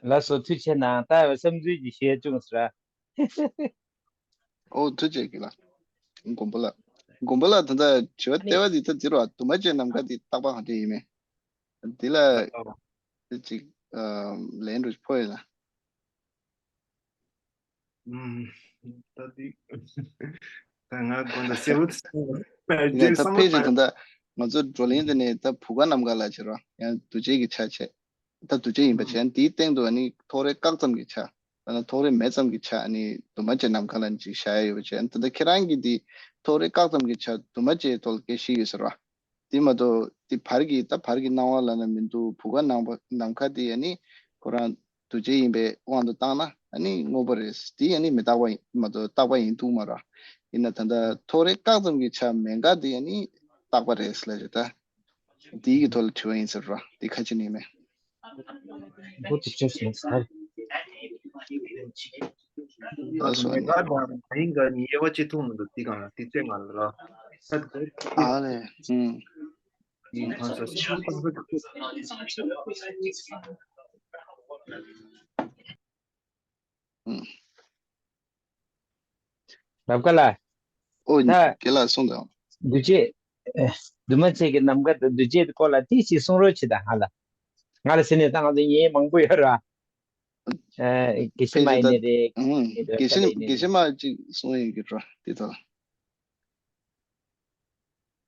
ལགས་སོ་ཐུགས་རྗེ་གནང་ད་བསམ་ཚུལ་གྱི་ཞུ་ཡ་ཅུང་ཟད་ར། ཨོ་ཐུགས་རྗེ་གི་ལ། མགོན་པོ་ལ། མགོན་པོ་ལ་ད་ལྟ་དྲི་བ་ཨ་ནི་ལྟེ་བ་འདི་ད་འདི་རོ་དུ་མ་ཅན་ནམ་མཁའ་འདི་རྟག་པ་གང་འདྲ་ཡིན་མེད། འདི་ལ་ཨོ། ཅིག་ལན་རུ་ཕོ་ཡོད་ན། ད་འདི་ད་ང་དགོངས་དག་སེ་བུ་ཡང་ད་ཕལ་ཆེར་ད་ལྟ་ང་ཚོ་བགྲོ་གླེང་འདི་ནས་ད་བུ་ག་ནམ་མཁའ་ལ་བྱེད་རོགས་ཡང་འདུ་བྱེད་ཀྱི་ཆ་བྱས། ད་འདུ་བྱེད་ཡིན་པ་བྱས་ཨ་ནི་དེའི་སྟེང་དུ་ཨ་ནི་ཐོག་རེ་བཀག་ཙམ་གྱི་ཆ། ད་ནི་ཐོག་རེ་མེད་ཙམ་གྱི་ཆ་ཨ་ནི་དུ་མ་ཅན་ནམ་མཁའ་ལ་ནི་ཅིག་བཞག་ཡ་ཡོད་པ་བྱས་ཨ་ནི་ད་ལྟ་ཁྱེད་རང་གིས་འདི་ཐོག་རེ་བཀག་ཙམ་གྱི་ཆ་དུ་མ་ཅན་ཐོག་ལ་སྐད་བཤད་ཡོད་ཟེར་བ། དེ་མ་གཏོགས་དེ་བར་གྱི་ད་བར་གྱི་སྣང་བ་ལ་ན་མི་འདུག་བུ་ག་ནམ་མཁའ་ནམ་མཁའ་དེ་ཨ་ནི་ཁོ་རང་འདུ་བྱེད་ཡིན་པའི་དབང་དུ་བཏང་ན་ཨ་ནི་དངོས་པོ་རེད། དེ་ཨ་ནི་མི་རྟག་པ་ཡིན་མ་གཏོགས་རྟག་པ་ཡིན་འདུག་མ་ར། ཡིན་ན་ད་ལྟ་ཐོག་རེ་བཀག་ཙམ་གྱི་ཆ་མེད་མཁན་དེ་ཨ་ནི་རྟག་པ་རེད་ལབ་བྱས་ད། དེའི་གི་ཐོག་ལ་དྲི་བ་ཡིན་ཟེར་ར་དེ་ཁ་ཅིག་ནི་མེད། ལགས་སོ། ཨ་ནི་ཨ་ལས། ཨུམ། ཨུམ། ནམ་མཁའ་ལ། ཨོ། ད། དེ་ལ་གསུངས་དང་། འདུ་བྱེད། ཨེ། འདུས་མ་བྱས་ཀྱི་ནམ་མཁའ་དང་འདུ་བྱེད་སྐོར་ལ་དེ་ཞིག་གསུང་རོགས་བྱེད་དང་ཧ་ལ། ང་ལ་ཟེར་ནས་ད་ང་ཚོ་ཉན་མང་པོ་ཡོད་ར། དགེ་བཤེས་མ་ཡིན་ནི་རེད། དགེ་བཤེས་དགེ་བཤེས་མ་གཅིག་གསུང་ཡིན་གྱི་འགྲོ་དེ་ད།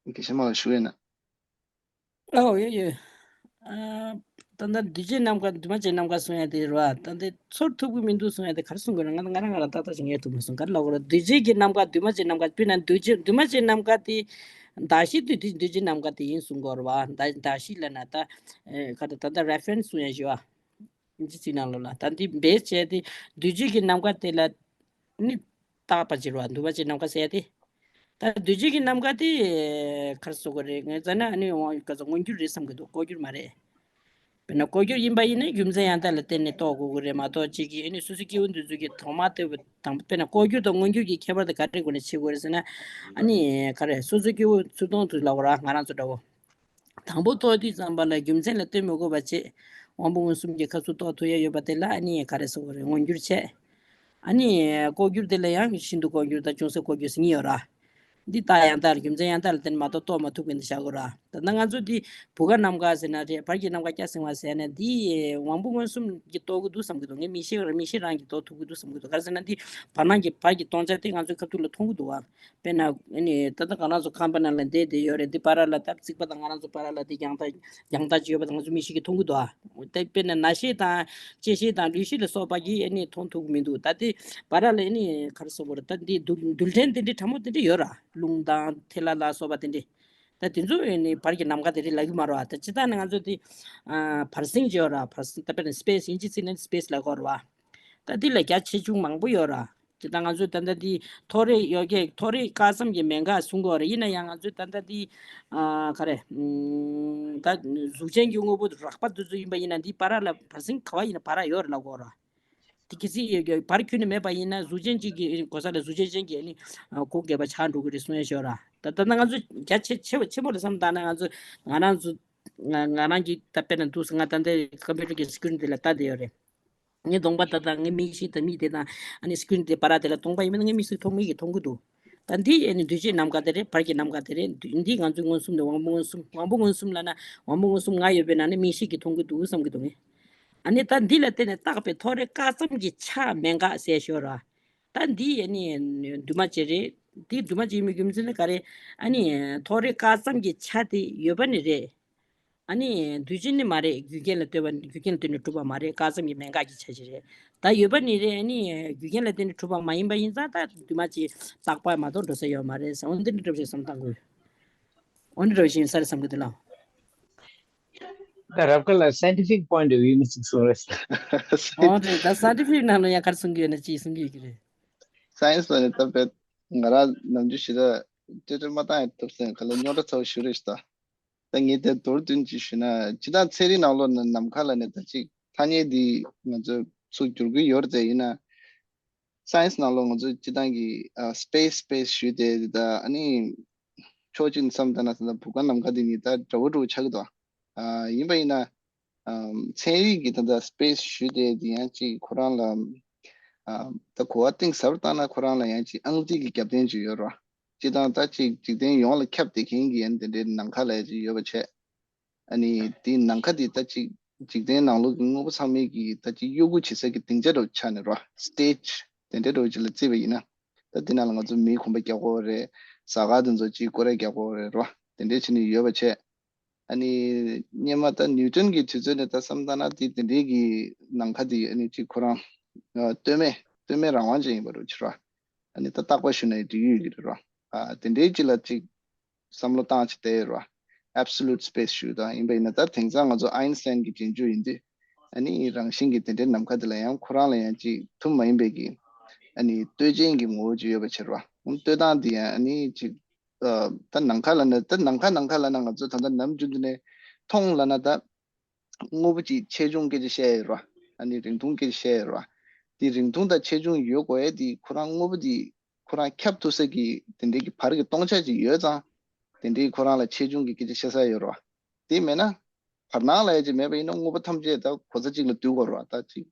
དགེ་བཤེས་མ་ལ་ཞུ་ཡིན་ན། ཨོ་ཡོད་ཡོད། ཨ། ད་ལྟ་འདུས་བྱས་རྣམ་དཀར་འདུས་མ་བྱས་རྣམ་དཀར་གསུང་ཡ་དེ་རེད་བ། ད་ལྟ་ཚོར་ཐུབ་ཀྱི་མི་འདུག་གསུང་ཡ་དེ་ག་རེ་གསུང་དགོས་ན། ང་ང་རང་ང་རང་ཏག་ཏག་ཅིག་ངས་ཐུབ་མ་སོང་། ག་རེ་ལབ་དགོས་རེད། འདུས་བྱས་ཀྱི་རྣམ་དཀར་འདུས་མ་བྱས་རྣམ་དཀར་དཔེར་ན་འདུས་བྱས་འདུས་མ་བྱས་རྣམ་དཀར་དེ་གདགས་གཞི་དེ་འདུས་བྱས་རྣམ་དཀར་དེ་ཡིན་གསུང་གི་ཡོད་རེད་བ། གདགས་གཞི་ལབ་ན་ད་ག་རེ་ད་ལྟ་རེ་ཕེ་རེན་སི་གསུང་ཡ་ཞུ་བ། ཨིན་ཇི་ཚིག་ནང་ལོགས་ལ་ད་འདི་བེ་སི་བྱས་ཏེ་འདུས་བྱས་ཀྱི་རྣམ་དཀར་དེ་ལ་ནི་རྟག་པ་ཅིག་རེད་བ། འདུས་མ་བྱས་རྣམ་དཀར་ཟེར་ཡ་དེ། ད་འདུས་བྱས་ཀྱི་རྣམ་དཀར་དེ་ག་རེ་ཟེར་དགོས་རེད། ངས་བྱས་ན་ཨ་ནི་འོང་ག་ཚོད་མངོན་གྱུར་རེད་བསམ་གྱི་འདུག་ལྐོག་གྱུར་མ་རེད། དཔེར་ན་ལྐོག་གྱུར་ཡིན་པ་ཡིན་ན་རྒྱུ་མཚན་ཡང་དག་ལ་བརྟེན་ནས་རྟོགས་དགོས་ཀྱི་རེད་མ་གཏོགས་གཅིག་གིས་ཨ་ནི་སོ་སོའི་སྐྱེ་བོ་འདི་ཚོ་གི་དོགས་པ་དེ་དང་དཔེར་ན་ལྐོག་གྱུར་དང་མངོན་གྱུར་གྱི་ཁྱད་པར་དེ་ག་རེ་དགོས་ནས་བྱེད་དགོས་རེད་ཟེར་ན། ཨ་ནི་ག་རེ་སོ་སོའི་སྐྱེ་བོ་ཚུར་མཐོང་དུ་ལབ་དགོས་ར། ང་རང་ཚོ་འདྲ་བོ། དང་པོ་རྟོགས་དུས་ཙམ་པ་ལ་རྒྱུ་མཚན་ལ་ལྟོས་མི་དགོས་པ་བྱས། དབང་པོ་མངོན་སུམ་གྱི་སྐབས་སུ་རྟོགས་ཐུབ་ཡ་ཡོད་པ་དེ་ལ་ཨ་ནི་ག་རེ་ཟེར་དགོས་རེད། མངོན་གྱུར་བྱས། ཨ་ནི་ལྐོག་གྱུར་དེ་ལ་ཡང་ཤིན་ཏུ་ལྐོག་གྱུར་དང་ཅུང་ཟད་ལྐོག་གྱུར་ཟེར་གཉིས་ཡོད་ར། འདི་རྟགས་ཡང་དག་རྒྱུ་མཚན་ཡང་དག་ལ་བརྟེན་མ་གཏོགས་རྟོགས་མ་ཐུབ་མཁན་དེ་བཞག་དགོས་ར། ད་ལྟ་ང་ཚོ་འདི་བུ་ག་ནམ་མཁའ་ཟེར་ན་རེད། བར་གྱི་ནམ་མཁའ་སྐྱ་སེང་བ་ཟེར་ན་འདི་དབང་པོ་མངོན་སུམ་གྱིས་རྟོགས་ཀྱི་འདུག་བསམ་གྱི་འདུག་ངས་མིག་ཤེས་རང་མིག་ཤེས་རང་གིས་རྟོགས་ཐུབ་ཀྱི་འདུག་བསམ་གྱི་འདུག་ག་རེ་ཟེར་ན་འདི་བར་སྣང་གི་བར་གྱི་སྟོང་ཆ་དེ་ང་ཚོའི་ཁ་ཐུག་ལ་མཐོང་གི་འདུག་བ། དཔེར་ན་ཨ་ནི་ད་ལྟ་ང་རང་ཚོ་ཁང་པ་ནང་ལ་བསྡད་བསྡད་ཡོད་རེད། འདི་བར་ལ་ད་རྩིག་པ་དང་ང་རང་ཚོ་བར་ལ་འདི་རྒྱང་ཐག་རྒྱང་ཐག་ཅིག་ཡོད་པ་དང་ང་ཚོ་མིག་ཤེས་ཀྱིས་མཐོང་གི་འདུག་ཨ། དེ་དཔེར་ན་རྣ་ཤེས་དང་ལྕེ་ཤེས་དང་ལུས་ཤེས་ལ་སོགས་པ་གིས་ཨ་ནི་མཐོང་ཐུབ་ཀྱི་མི་འདུག་ད་དེ་བར་ལ་ཨ་ནི་ག་རེ་ཟེར་དགོས་རེད། ད་འདི་རྡུལ་རྡུལ་ཕྲན་དེ་འདྲའི་ཕྲ་མོ་དེ་འདྲ་ཡོད་ར། རླུང་དང་ཐལ་བ་ལ་སོགས་པ་དེ་འདྲ། ད་དེ་ཚོ་ཨ་ནི་བར་གྱི་ནམ་མཁའ་དེ་རིགས་ལབ་ཀྱི་མ་རེད་བ། ད་སྤྱིར་བཏང་ནས་ང་ཚོ་དེ་ཨ་བར་སེང་ཅིག་ཡོད་ར། བར་སེང་ད་དཔེར་ན་སི་པེ་སི་ཨིན་ཇི་ཚིག་ནས་སི་པེ་སི་ལབ་ཀྱི་ཡོད་རེད་བ། ད་འདི་ལ་རྒྱ་ཆེ་ཆུང་མང་པོ་ཡོད་ར། ཇི་ལྟར་ང་ཚོས་ད་ལྟ་འདི་མཐོ་རིས་ཡོ་གའི་མཐོ་རིས་སྐར་ཙམ་གྱི་མེ་འགག་གསུང་གི་ཡོད་རེད། ཡིན་ན་ཡང་ང་ཚོས་ད་ལྟ་འདི་ཨ་ག་རེ་ཨམ་ད་གཟུགས་ཅན་གྱི་དངོས་པོ་རགས་པ་འདི་ཚོ་ཡིན་པ་ཡིན་ན་འདི་བར་ལ་བར་སེང་ག་བ་ཡིན་ན་བར་ཡོད་རེད་ལབ་དགོས་ར། དེ་གལ་སྲིད་བར་ཁྱོན་ནས་མེད་པ་ཡིན་ན་གཟུགས་ཅན་གཅིག་གི་གོ་ས་ལ་གཟུགས་ཅན་གཞན་གྱི་ཨ་ནི་ཨ་སྒོ་འགེབས་པ་ཆགས་འགྲོ་གི་རེད་གསུང་ཡ་ཤོད་ར། ད་ད་ལྟ་ང་ཚོ་རྒྱ་ཆེ་ཆེ་བ་ཆེན་པོ་རེད་བསམ་བཏང་ན་ང་ཚོ་ང་རང་ཚོ་ང་ང་རང་གི་ད་དཔེར་ན་འདུག་ང་ད་ལྟ་ཀམ་པུ་ཊར་གྱི་སི་ཀི་རིན་དེ་ལ་ལྟ་བསྡད་ཡོད་རེད། ངའི་གདོང་པ་ད་ལྟ་ངའི་མིག་ཤེས་དང་མིག་དེ་དང་ཨ་ནི་སི་ཀི་རིན་དེ་བར་དེ་ལ་སྟོང་པ་ཡིན་མིན་ངའི་མིག་ཤེས་མཐོང་མིག་གིས་མཐོང་གི་འདུག་ད་འདི་ཨ་ནི་འདུས་བྱས་ནམ་མཁའ་དེ་རེད། བར་གྱི་ནམ་མཁའ་དེ་རེད། འདི་འདི་ང་ཚོའི་མངོན་སུམ་དང་དབང་པོ་མངོན་སུམ། དབང་པོ་མངོན་སུམ་ལབ་ན་དབང་པོ་མངོན་སུམ་ལྔ་ཡོད་པའི་ནང་ནས་མིག་ཤེས་ཀྱིས་མཐོང་གི་འདུག་བསམ་གྱི་འདུག་ངས། ཨ་ནི་ད་འདི་ལ་བརྟེན་ནས་བཏགས་པའི་མཐོ་རིས་སྐར་ཙམ་གྱི་ཆ་མེད་འགག་ཟེར་ཞོར་ར། ད་འདི་ཨ་ནི་འདུས་མ་བྱས་རེད། འདི་འདུས་མ་བྱས་ཡིན་པའི་རྒྱུ་མཚན་ནི་ག་རེ། ཨ་ནི་མཐོ་རིས་སྐར་ཙམ་གྱི་ཆ་དེ་ཡོད་པ་ནི་རེད། ཨ་ནི་འདུས་བྱས་ནི་མ་རེད། རྒྱུ་རྐྱེན་ལ་ལྟོས་པ་རྒྱུ་རྐྱེན་ལ་ལྟོས་ནས་གྲུབ་པ་མ་རེད། སྐར་ཙམ་གྱི་མེད་འགག་གི་ཆ་ཞིག་རེད། ད་ཡོད་པ་ནི་རེད། ཨ་ནི་རྒྱུ་རྐྱེན་ལ་ལྟོས་ནས་གྲུབ་པ་མ་ཡིན་པ་ཡིན་ཙང་ད་འདུས་མ་བྱས་རྟག་པ་མ་གཏོགས་འགྲོ་ས་ཡོད་མ་རེད་ཟེར། འོ་འདི་འདྲ་འདྲ་བོ་ཞིག་བསམ་བཏང་དགོས། འོ་འདི་འདྲ་བོ་ཞིག་ཡིན་ས་རེད་བསམ་གི་འདུག་ལགས། ད་རབ་དཀར་ལ་སའིན་ཊི་ཕིག་པོའིན་ཊི་ཨོཕ་ཝིའུ་ནས་ཅིག་གསུང་རེད། འོ་རེད། ད་སའིན་ཊི་ཕིག་ནང་ལ་ཡང་ག་རེ་གསུང་གི་ཡོད་ན་ཅིག་གསུང་གི་ཡོད་ཀྱི་རེད། སའེན་སི་ལ་ནི་ད་དཔེ་ང་རང་ནམ་རྒྱུན་ཞེ་དྲག་ཏོག་ཙམ་མ་བཏང་ཡང་ཐུབ་སེམས་ག་ལ་རྙོག་དྲ་ཚ་བོ་ཞིག་རེད་ཤག་ད་ངས་དེ་མདོར་བསྡུས་ཅིག་ཞུས་ན། སྤྱིར་བཏང་ཚན་རིག་ནང་ལོགས་ནས་ནམ་མཁའ་ལབ་ནས་ད་ཅིག་ཐ་སྙད་འདི་ང་ཚོས་ཚུར་བསྒྱུར་གྱི་ཡོད་རེད་དེ། ཡིན་ན་སའེན་སི་ནང་ལོགས་ང་ཚོས་སྤྱིར་བཏང་གི་ཨ་སི་པེ་སི་སི་པེ་སི་ཞུས་ཏེ། ད་ཨ་ནི་ཕྱོགས་གཅིག་ནས་བསམ་བཏང་ན་ད་བུ་ག་ནམ་མཁའ་འདི་གཉིས་ད་འདྲ་བོ་འདྲ་བོ་ཆགས་ཀྱི་འདུག་ཨ་ཡིན་པ་ཡིན་ན། ཨམ་ཚན་རིག་གི་ད་ལྟ་སི་པེ་སི་ཞུས་ཏེ་འདི་ཡང་ཅིག་ཁོ་རང་ལ་ཨམ་ད་གོ་བ་གཏིང་ཟབ་རུ་བཏང་ན་ཁོ་རང་ལ་ཡང་ཅིག་ཨང་རྩིས་ཀྱི་རྒྱབ་རྟེན་ཅིག་ཡོད་རེད་བ། སྤྱིར་བཏང་ད་ཅིག་འཇིག་རྟེན་ཡོངས་ལ་ཁྱབ་བསྡད་མཁན་གྱི་ཡང་དེ་འདྲའི་ནམ་མཁའ་ལབ་ཡ་ཅིག་ཡོད་པ་བྱས། ཨ་ནི་དེའི་ནམ་མཁའ་དེ་ད་ཅིག་འཇིག་རྟེན་ནང་ལོགས་ཀྱི་དངོས་པོ་ཚང་མའི་གི་ད་ཅིག་གཡོ་འགུལ་བྱེད་ས་ཀྱི་སྡིངས་ཆ་འདྲ་བོ་ཆགས་ནས་རེད་བ། སི་ཊེ་ཇི་དེ་འདྲ་འདྲ་བོ་ཅིག་ལ་བརྩིས་པ་ཡིན་ན། ད་དེ་ནང་ལ་ང་ཚོ་མིའི་གོམ་པ་རྒྱག་དགོས་རེད། གཟའ་སྐར་དེ་ཚོ་ཅིག་སྐོར་ར་རྒྱག་དགོས་རེད་རེད་བ། དེ་འདྲའི་བྱས་ནས་ཡོད་པ་བྱས། ཨ་ནི་སྔོན་མ་ད་ནིའུ་ཊོན་གྱི་དུས་ཚོད་ནས་ད་བསམ་བཏང་ན་དེ་དེ་འདྲའི་གི་ནམ་མཁའ་དེ་ཨ་ནི་ཅིག་ཁོ་རང་ཨ་ལྟོས་མེད་ལྟོས་མེད་རང་དབང་ཅན་ཡིན་པ་འདྲ་བོ་ཅིག་རེད་བ། ཨ་ནི་ད་རྟག་པར་ཞུ་ན་ཡང་འགྲིག་གི་ཡོད་ཀྱི་རེད་ར། ཨ་དེ་འདྲའི་ཅིག་ལ་ཅིག་བསམ་བློ་བཏང་བྱས་བསྡད་ཡོད་ར། ཨེབ་སོ་ལུཊ་སི་པེ་སི་ཞུ་དང་ཡིན་པ་ཡིན་ན། ད་དེང་སང་ང་ཚོ་ཨའིན་སི་ཊའིན་གྱི་རྗེས་འཇུག་ཡིན་དུས། ཨ་ནི་རང་བཞིན་གྱི་དེ་འདྲའི་ནམ་མཁའ་དེ་ལ་ཡང་ཁོ་རང་ལ་ཡང་ཅིག་ཐུན་མ་ཡིན་པའི་གི་ཨ་ནི་ལྟོས་ཅན་གྱི་ངོ་བོ་ཅིག་ཡོད་པ་བྱེད་ར། ཨ་ལྟོས་སྟངས་དེ་ཡང་ཨ་ནི་ཅིག་ཨ་ད་ནམ་མཁའ་ལབ་ན་ད་ནམ་མཁའ་ནམ་མཁའ་ལབ་ན་ང་ཚོ་ད་ལྟ་ནམ་རྒྱུན་དུ་ནས་མཐོང་ལབ་ན་ད། དངོས་པོ་ཅིག་ཆེ་ཆུང་སྐད་ཆ་བཤད་ཡོད་རེད་བ། ཨ་ནི་རིང་ཐུང་སྐད་ཆ་བཤད་ཡོད་རེད་བ། དེ་རིང་ཐུང་དང་ཆེ་ཆུང་ཡོད་དགོས་ཡས་དེ་ཁོ་རང་དངོས་པོ་དེ་ཁོ་རང་ཁྱབ་ཐུབ་ས་གི་དེ་འདྲའི་གི་བར་གྱི་སྟོང་ཆ་ཅིག་ཡོད་ཙང་། དེ་འདྲའི་ཁོ་རང་ལ་ཆེ་ཆུང་གི་སྐད་ཆ་བཤད་ས་ཡོད་རེད་བ། དེ་མེད་ན་བར་སྣང་ལབ་ཡས་ཅིག་མེད་པ་ཡིན་ན་དངོས་པོ་ཐམས་ཅད་ད་གོ་ས་གཅིག་ལ་འདུས་དགོས་རེད་བ། ད་ཅིག་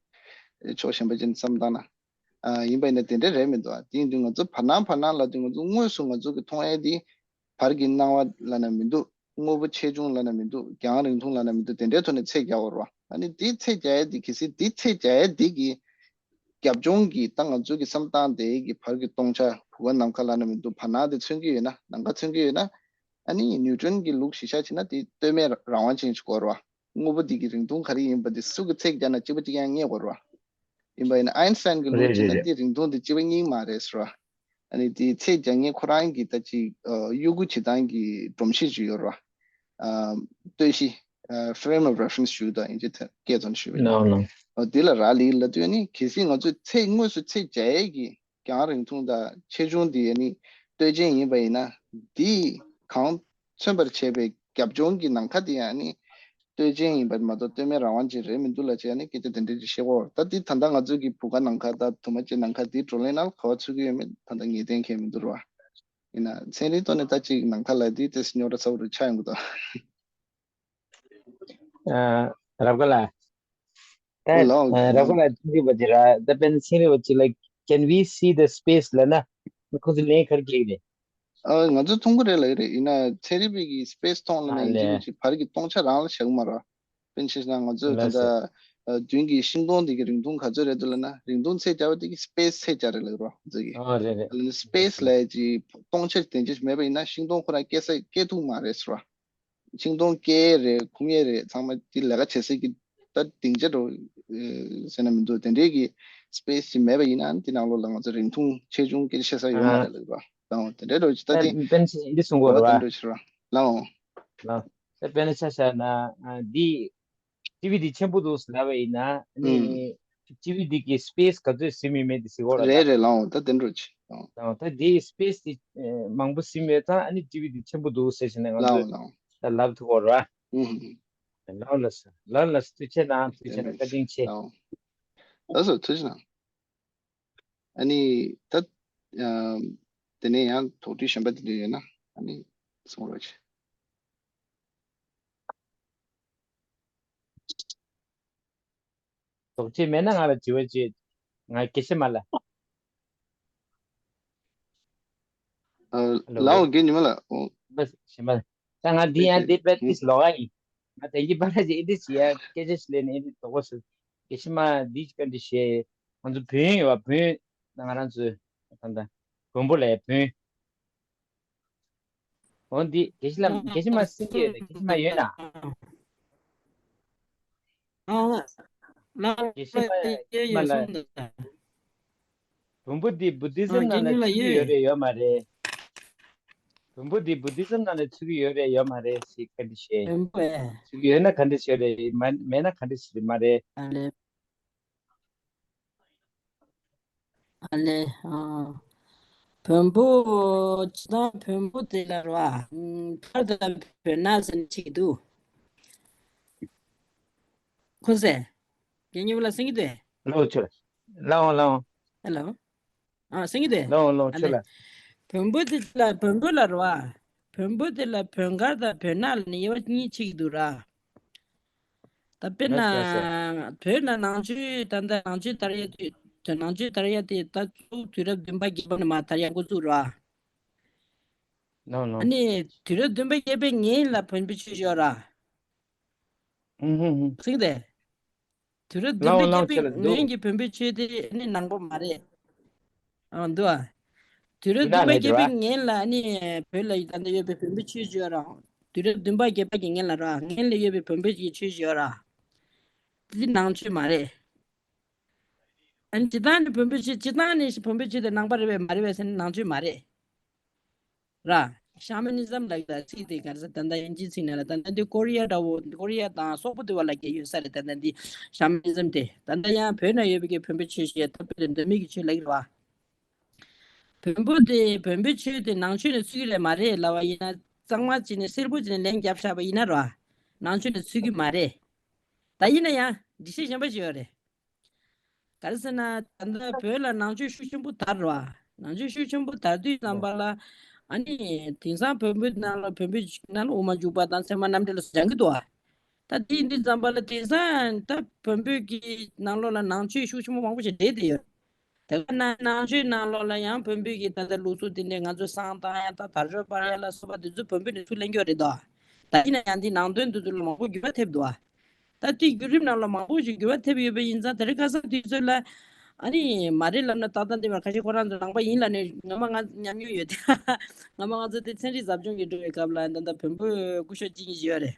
ཕྱོགས་གཞན་པ་ཅིག་ནས་བསམ་བཏང་ན། ཨ་ཡིན་པ་ཡིན་ན་དེ་འདྲ་རེད་མི་འདུག་ཨ་དེ་ཡིན་དུས་ང་ཚོ་བར་སྣང་བར་སྣང་ལབ་དུས་ང་ཚོ་དངོས་སུ་ང་ཚོ་གི་མཐོང་ཡས་དེ་བར་གྱི་སྣང་བ་ལབ་ན་མི་འདུག་དངོས་པོ་ཆེ་ཆུང་ལབ་ན་མི་འདུག་རྒྱང་རིང་ཐུང་ལབ་ན་མི་འདུག་དེ་འདྲའི་ཐོག་ནས་ཚད་རྒྱག་དགོས་རེད་བ། ཨ་ནི་དེ་ཚད་རྒྱག་ཡས་དེ་གལ་སྲིད་དེ་ཚད་རྒྱག་ཡས་དེ་གི་ རྒྱབ་ལྗོངས་ཀྱི་ད་ང་ཚོ་གི་བསམ་སྟངས་དེ་གི་བར་གྱི་སྟོང་ཆ་བུ་ག་ནམ་མཁའ་ལབ་ན་མི་འདུག་བར་སྣང་དེ་མཚོན་གྱི་ཡོད་ན། ནམ་མཁའ་མཚོན་གྱི་ཡོད་ན། ཨ་ནི་ནིའུ་ཊོན་གྱི་ལུགས་གཞིར་བཞག་བྱས་ན་དེ་ལྟོས་མེད་རང་དབང་ཅན་ཞིག་དགོས་རེད་བ། དངོས་པོ་འདི་གི་རིང་ཐུང་ག་རེ་ཡིན་པ་དེ་སུ་གིས་ཚད་བརྒྱབ་ན་གཅིག་པ་གཅིག་རྐྱང་རྙེད་དགོས་རེད་བ། ཡིན་པ་ཡིན་ན་ཨའིན་སི་ཊའིན་གྱི་ལུགས་རེད་བྱས་རེད་ན་རེད། དེ་རིང་ཐུང་དེ་གཅིག་པ་གཉིས་མ་རེད་ཟེར་བ། ཨ་ནི་དེ་ཚད་བརྒྱབ་མཁན་ཁོ་རང་གི་ད་ཅིག་ཨ་དབྱུ་གུ་བྱེད་སྟངས་ཀྱི་སྒྲོམ་གཞི་ཅིག་ཡོད་རེད་བ། ཨ་ལྟོས་གཞི། ཨ་frame of reference ཞུ་དང་ཨིན་ཇི་ཐ་སྐད་ཙམ་ཞུ་བས། ནའོ་ནའོ། ཨ་དེ་ལ་རག་ལས་ལབ་དུས་ཨ་ནི་གལ་སྲིད་ང་ཚོས་ཚད་དངོས་སུ་ཚད་བརྒྱབ་ཡས་ཀྱི་རྒྱང་རིང་ཐུང་དང་ཆེ་ཆུང་དེ་ཨ་ནི་ལྟོས་ཆེན་ཡིན་པ་ཡིན་ན། དེ་གང་མཚོན་པར་བྱས་པའི་རྒྱབ་ལྗོངས་ཀྱི་ནམ་མཁའ་དེ་ཡང་ཨ་ནི་ལྟོས་ཆེན་ཡིན་པ་མ་གཏོགས་ལྟོས་མེད་རང་དབང་ཅན་རེད་མི་འདུག་ལབ་བྱས་ཨ་ནི་སྐད་ཆ་དེ་འདྲ་ཅིག་བཤད་ཀྱི་ཡོད་རེད། ད་དེ་ད་ལྟ་ང་ཚོ་གི་བུ་ག་ནམ་མཁའ་དང་དུ་མ་ཅན་ནམ་མཁའ་དེ་བགྲོ་གླེང་ནང་ག་པར་ཚུད་ཀྱི་ཡོད་མེད་ད་ལྟ་ངེས་གཏན་གང་ཡང་མི་འདུག་རེད་བ། ཡིན་ན་ཚན་རིག་ཐོག་ནས་ད་ཅིག་ནམ་མཁའ་ལ་དེ་ཏོག་ཙམ་རྙོག་དྲ་ཚ་པོ་རུ་ཆགས་ཡོང་གི་འདུག་ཨ། རབ་དགའ་ལགས། ད་ལའོ་ཨ་རབ་དགའ་ལགས་ཚན་རིག་པ་ཅིག་རེད། ད་དཔེར་ན་ཚན་རིག་པ་ཅིག་ལ་can we see the space ལབ་ན་ཁོ་ཚོས་ལན་ག་རེ་སྤྲད་ཀྱི་རེད། ཨ་ང་ཚོ་མཐོང་གི་རེད་ལབ་ཀྱི་རེད། ཡིན་ན་ཚན་རིག་པའི་གི་སི་པེ་སི་མཐོང་ལབ་ན་ཨ་ཡིན་གཅིག་ལས། མིན་གཅིག་བར་གྱི་སྟོང་ཆ་རང་ལ་བཞག་གི་མ་རེད། དཔེར་ན་ཆ་བཞག་ན་ང་ཚོས་ད་ལགས་སོ། ལྟ་ཨ་མདུན་གྱི་ཤིང་སྡོང་འདི་གི་རིང་ཐུང་ག་ཚོད་རེད་འདུག་ལབ་ན། རིང་ཐུང་ཚད་བརྒྱབ་པ་དེ་གི་སི་པེ་སི་ཚད་བརྒྱབ་རེད་ལབ་ཀྱི་རེད་བ་ང་ཚོ་གི། ཨ་རེད་རེད། ཨ་ལས་ནི་སི་པེ་སི་ལབ་ཡས་ཅིག་སྟོང་ཆ་དེ་འདྲ་ཞིག་མེད་པ་ཡིན་ན་ཤིང་སྡོང་ཁོ་རང་སྐྱེ་ས་སྐྱེ་ཐུབ་མ་རེད་ཟེར་བ། ཤིང་སྡོང་སྐྱེ་ཡས་རེད། ཁུམ་ཡས་རེད། ཚང་མ་དེ་ལས་ཀ་བྱེད་སའི་གི་ད་སྡིངས་ཆ་འདྲ་བོ་ཨེ་ཟེར་ན་མི་འདུག་དེ་འདྲའི་གི་སི་པེ་སི་ཅིག་མེད་པ་ཡིན་ན་དེ་ནང་ལོགས་ལ་ང་ཚོ་རིང་ཐུང་ཆེ་ཆུང་སྐད་ཆ་བཤད་ས་ཡོད་མ་ཨ་རེད་ལབ་པ་དང་དེ་འདྲའི་འདྲ་བོ་ཅིག་ད་ད་དེ་དཔེར་ན་ཆ་བཞག་འདི་གསུང་གོ་གོ་བ་རེད་དེ་བ། འདྲ་བོ་ཞིག་རེད་བ། ལའོ། ལའོ། ད་དཔེར་ན་ཆ་བཞག་ན་ཨ་འདི་ཊི་ཝི་འདི་ཆེན་པོ་འདུག་ཟེར་ལབ་པ་ཡིན་ན་ཨ་ནི་ཨུམ། ཊི་ཝི་འདི་གི་སི་པེ་སི་ག་ཚོད་ཟིན་མིན་མེད་དེ་ཟེར་གོ་ར་རེད་ད། རེད་ལའོ། ད་དེ་འདྲ་བོ་ཅིག་ཨོ། ད་ད་དེ་སི་པེ་སི་དེ་ཨེ་མང་པོ་ཟིན་ཡོད་ཙང་ཨ་ནི་ཊི་ཝི་འདི་ཆེན་པོ་འདུག་ཟེར་བྱས་ནས་ང་ལའོ་ཚོས་ལའོ། ད་ལབ་ཐུབ་གོ་ར། ཨུམ། ལའོ་ལགས་སོ། ལའོ་ལགས་སོ། ཐུགས་རྗེ་གནང་། ཐུགས་རྗེ་གནང་། བཀའ་དྲིན་ཆེ། ལའོ། ལགས་སོ། ཐུགས་རྗེ་གནང་། ཨ་ནི་ད་ཨ་དེ་ནས་ཡང་དོགས་འདྲི་གཞན་པ་དེ་འདྲ་ཡོད་ན་ཨ་ནི་གསུང་རོགས་བྱེད། དོགས་གཅོད་མེད་ན་ང་ལ་དྲི་བ་བྱེད། ང་དགེ་བཤེས་མ་ལ། ཨ་ལོ་ལའོ་རྒན་ཉི་མ་ལགས། ཨོ། ཞེས་མ། ད་ང་འདི་ཡང་འདི་པད་ཏིས་ལོག་ཨ་ཡིན། ང་དེང་གི་པར་ཅིག་ཨེ་འདྲ་ཞིག་ཡ་སྐད་ཆ་ཞིག་ལས་ནས་ཨེ་འདྲ་དོགས་པ་སོང་། དགེ་བཤེས་མ་འདི་ཅིག་ག་འདྲ་བྱས། ང་ཚོ་བོན་ཡོད་པ་བོན། ང་རང་ཚོ་ད་ལྟ་བོན་པོ་ལ་བོན། འོ་འདི་དགེ་བཤེས་ལགས། དགེ་བཤེས་མ་སེང་གེ་ཡོད་རེད། དགེ་བཤེས་མ་ཡོད་ན། དགེ་བཤེས་མ་ཡོད་མ་ལ། བོན་པོ་འདི་བུ་དྷི་ཛིམ་ནང་ལ་ཚུད་ཀྱི་ཡོད་རེད་ཡོད་མ་རེད། བོན་པོ་འདི་བུ་དྷི་ཛིམ་ནང་ལ་ཚུད་ཀྱི་ཡོད་རེད་ཡོད་མ་རེད་ཞེས་བཀའ་འདྲི་ཞུས། ཚུད་ཀྱི་ཡོད་ན་ག་འདྲ་ཞིག་རེད། མ་མེད་ན་ག་འདྲ་ཞིག་རེད་མ་རེད། ཨ་ལེ། ཨ། བོན་པོ་སྤྱིར་བཏང་བོན་པོ་དེ་ལ་ར་བ། ཨ་ཕར་དང་བོད་ནག་ཟེར་ནས་ཅིག་འདུག་ཁོ་ཟེར། རྒན་ཉི་མ་ལགས་གསན་གྱི་འདུག་ལོ་ཆོས། ལའོ་ལའོ། ཧེ་ལོ། ཨ་གསན་གྱི་འདུག་ལའོ་ལའོ། ཨ་ཆོས་ལེ། ལ། བོན་པོ་དེ་ལ་བོན་པོ་ལ་ར་བ། བོན་པོ་དེ་ལ་བོན་དཀར་དང་བོད་ནག་ལབ་ནས་དབྱེ་བ་གཉིས་ཕྱེ་གི་འདུག་ར། ད་དཔེར་ན། ལགས་སོ། བོད་ནང་ནང་ཆོས་ད་ལྟ་ནང་ཆོས་དར་ཡ་དུས་ནང་ཆོས་དར་ཡ་དེ་ད་གཙོ་བོ་དུས་རབས་བདུན་པ་བརྒྱད་པ་ནས་མར་དར་ཡ་འགོ་བཙུགས་ར། ལའོ་ལའོ། ཨ་ནི་དུས་རབས་བདུན་པ་བརྒྱད་པའི་སྔན་ལ་བོན་པོའི་ཆོས་ཡོད་ར། ཧུམ་ཧུམ་ཧུམ། ཚིག་དེ། དུས་རབས་བདུན་པའི་ལའོ་ལའོ་རྒྱལ་པོའི་ཆོས་ལ་འདུག་ངོས་ཀྱི་བོན་པོའི་ཆོས་དེ་ནི་ནང་པ་མ་རེད། ཨང་འདུག་ཨ། དུས་རབས་བདུན་པ་རྒྱལ་པོའི་ངོས་ལ་ནི་བོད་ལ་ད་ལྟ་ཡོད་པའི་བོན་པོའི་ཆོས་ཅིག་ཡོད་ར། དུས་རབས་བདུན་པ་རྒྱལ་པོ་གི་ངོས་ལ་ར་ངོས་ལ་ཡོད་པའི་བོན་པོའི་ཆོས་ཅིག་ཡོད་ར། དེ་ནང་ཆོས་མ་རེད། ཨ་ནི་སྤྱིར་བཏང་ནི་བོན་པོའི་ཆོས་སྤྱིར་བཏང་ནི་བོན་པོའི་ཆོས་དེ་ནང་པ་རེད་པས་མ་རེད་པས་ཟེར་ན་ནང་ཆོས་མ་རེད། ར། ཤ་མི་ནི་ཛམ་ལབ་ཀྱི་ད་ཚིག་དེ་ག་རེ་ཟེར་ད་ལྟ་དབྱིན་ཇིའི་ཚིག་ནང་ལ་ད་ལྟ་འདི་ཀོ་རི་ཡ་འདྲ་བོ་ཀོ་རི་ཡ་དང་སོག་པོ་དེ་བ་ལ་སྐད་ཡོད་ས་རེད། ད་ལྟ་འདི་ཤ་མི་ནི་ཛམ་དེ་ད་ལྟ་ཡང་བོད་ན་ཡོད་པའི་གི་བོན་པོའི་ཆོས་ཞེས་ཐོབ་པའི་གདོད་མའི་གི་ཆོས་ལབ་ཀྱི་རེད་བ། བོན་པོ་དེ་བོན་པོའི་ཆོས་དེ་ནང་ཆོས་ནས་ཚུད་ཀྱི་ལས་མ་རེད་ལབ་པ་ཡིན་ན་གཙང་མ་ཅིག་ནས་སེར་པོ་ཅིག་ནས་ལན་བརྒྱབ་བཞག་པ་ཡིན་ན་ར་ནང་ཆོས་ནས་ཚུད་ཀྱི་མ་རེད། ད་ཡིན་ན་ཡང་འགྲེལ་བཤད་གཞན་པ་ཞིག་ཡོད་རེད། ག་རེ་ཟེར་ན་ད་ལྟ་བོད་ལ་ནང་ཆོས་ཤུགས་ཆེན་པོ་དར་བ། ནང་ཆོས་ཤུགས་ཆེན་པོ་དར་དུས་ཙམ་པ་ལ་ཨ་ནི་དེང་སང་བོན་པོའི་ནང་ལ་བོན་པོའི་ནང་ལ་དབུ་མ་འཇུག་པ་དང་ཚད་མ་རྣམ་འགྲེལ་ལ་སྦྱང་གི་འདུག་བ། ད་དེ་ཡིན་དུས་ཙམ་པ་ལ་དེང་སང་ད་བོན་པོའི་གི་ནང་ལོགས་ལ་ནང་ཆོས་ཤུགས་ཆེན་པོ་མང་པོ་ཞིག་འདྲེས་བསྡད་ཡོད། དེ་ག་ན་ནང་ཆོས་ནང་ལོགས་ལ་ཡང་བོན་པོའི་གི་ད་ལྟ་ལུགས་སྲོལ་དེ་འདྲས་ང་ཚོ་བསང་བཏང་ཡ་ད་དར་ལྕོག་སྤར་ཡ་ལ་སོགས་པ་དེ་ཚོ་བོན་པོ་ནས་ཚུར་ལེན་གྱི་ཡོད་རེད་དོ། ད་ཡིན་ན་ཡང་འདི་ནང་དོན་དེ་ཚོ་ལ་མང་པོ་འགྱུར་བ་ཐེབས་འདུག་བ། ད་དེའི་བརྒྱུད་རིམ་ནང་ལ་མང་པོ་ཞིག་འགྱུར་བ་ཐེབས་ཡོད་པ་ཡིན་ཙང་དེ་རིང་ཁ་སང་དུས་ཚོད་ལ་ ཨ་ནི་མ་རེད་ལབ་ན་ཏག་ཏག་འདི་མ་ཁ་ཤས་ཁོ་རང་ཚོ་ནང་པ་ཡིན་ལབ་ནས་ངོ་མ་ང་ཉམས་མྱོང་ཡོད་དེ། ངོ་མ་ང་ཚོ་དེ་ཚན་རིག་ཟབ་སྦྱོང་གི་འགྲོ་བའི་སྐབས་ལ་ད་ལྟ་བོན་པོའི་སྐུ་ཞབས་གཅིག་གཉིས་ཤིག་ཡོད་རེད།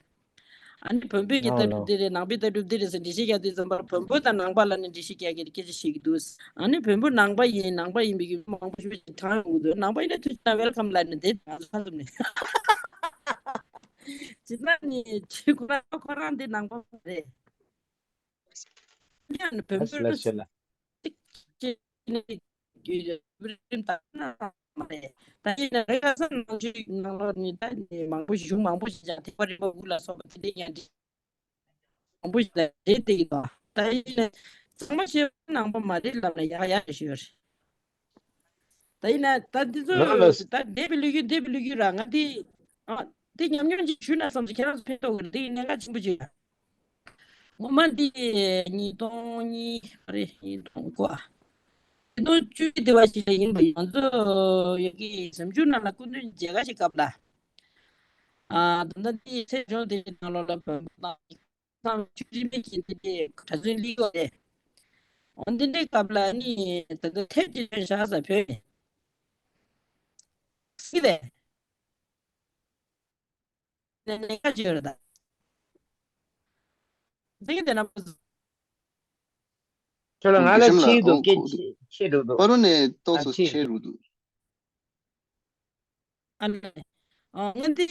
ཨ་ནི་བོན་པོའི་གི་ལྟ་གྲུབ་འདི་རེད། ནང་པའི་ལྟ་གྲུབ་འདི་རེད་ཟེར་འགྲེལ་བཤད་རྒྱག་དུས་ཙམ་པར་བོན་པོ་དང་ནང་པ་ལབ་ནས་འགྲེལ་བཤད་རྒྱག་གི་སྐད་ཆ་བཤད་ཀྱི་འདུག་ཨ་ནི་བོན་པོ་ནང་པ་ཡིན། ནང་པ་ཡིན་པའི་གི་མང་པོ་ཞིག་གྲངས་ཡོང་གི་འདུག་ནང་པ་ཡིན་ན་ཐུགས་རྗེ་གནང་ཝེལ་ཁམ་ལབ་ནས་དེ་ང་ཚོ་ཁ་ཚུམ་ནས། ཇི་ལྟར་ནི་ཁོ་རང་ཁོ་རང་འདི་ནང་པ་རེད། ཡང་ནི་བོན་པོའི་ལ་ཤེ་ལ། ད་ཡིན་ན་རེ་ཁ་སང་ནང་ཆོས་ནང་ལོགས་ནི་ད་ནི་མང་པོ་གཞུང་མང་པོ་ཞིག་ཀྱང་ཐེག་པ་རིམ་པ་དགུ་ལ་སོགས་པ་དེ་འདྲའི་ཡང་འདྲི་མང་པོ་ཞིག་ལ་རེད་དེ་ཡིན་པ། ད་ཡིན་ན་ཚང་མ་ཤེས་པ་ནང་པ་མ་རེད་ལབ་ན་ཡག་ཡག་རེད་ཞུ་ཡོད་རེད། ད་ཡིན་ན་ད་འདི་ཚོ་ལ་ལ་ད་འདས་པའི་ལོ་རྒྱུས་འདས་པའི་ལོ་རྒྱུས་ར་ང་འདི་ཨ་འདི་ཉམས་མྱོང་ཅིག་ཞུས་ན་བསམ་སོང་། ཁྱེད་རང་ཚོ་ཕན་ཐོགས་ཀྱི་རེད། འདི་གནད་འགག་ཆེན་པོ་ཅིག་རེད། ངོ་མ་འདི་ཉིས་སྟོང་གཉིས་རེད། ཉིས་སྟོང་དགུ་ཨ། ཉིས་སྟོང་བཅུ་དེ་བ་ཞིག་ལ་ཡིན་པ། ང་ཚོ་ཡ་གི་གཟིམ་ཆུང་ནང་ལ་སྐུ་མདུན་མཇལ་ཁ་ཞིག་སྐབས་ལ། ཨ་ད་ལྟ་འདི་ཚེ་སྦྱོང་དེ་ནང་ལོགས་ལ་བོན་པོ་དང་། ཚང་ཆུ་རིན་པོ་ཆེ་འདི་འདྲའི་གྲྭ་བཙུན་སླེབས་ཡོད་རེད། འོ་འདི་འདྲའི་སྐབས་ལ་ནི་ད་ལྟ་ཐེབས་ཀྱི་ལོན་བཞག་ས་བོད་ནས་སི་ལས་ནས་ནས་ཁ་ཅིག་ཡོད་རེད་ད། འདི་གི་དེ་ན་ཁྱོད་ལ་ང་ལ་ཕྱིས་འདུག་སྐད་ཆ་ཆེ་འགྲོ་འདུག་པ་རུ་ནས་ཏོག་ཙམ་ཆེ་འགྲོ་འདུག་ཨ་ནི། ཨ་ང་འདི་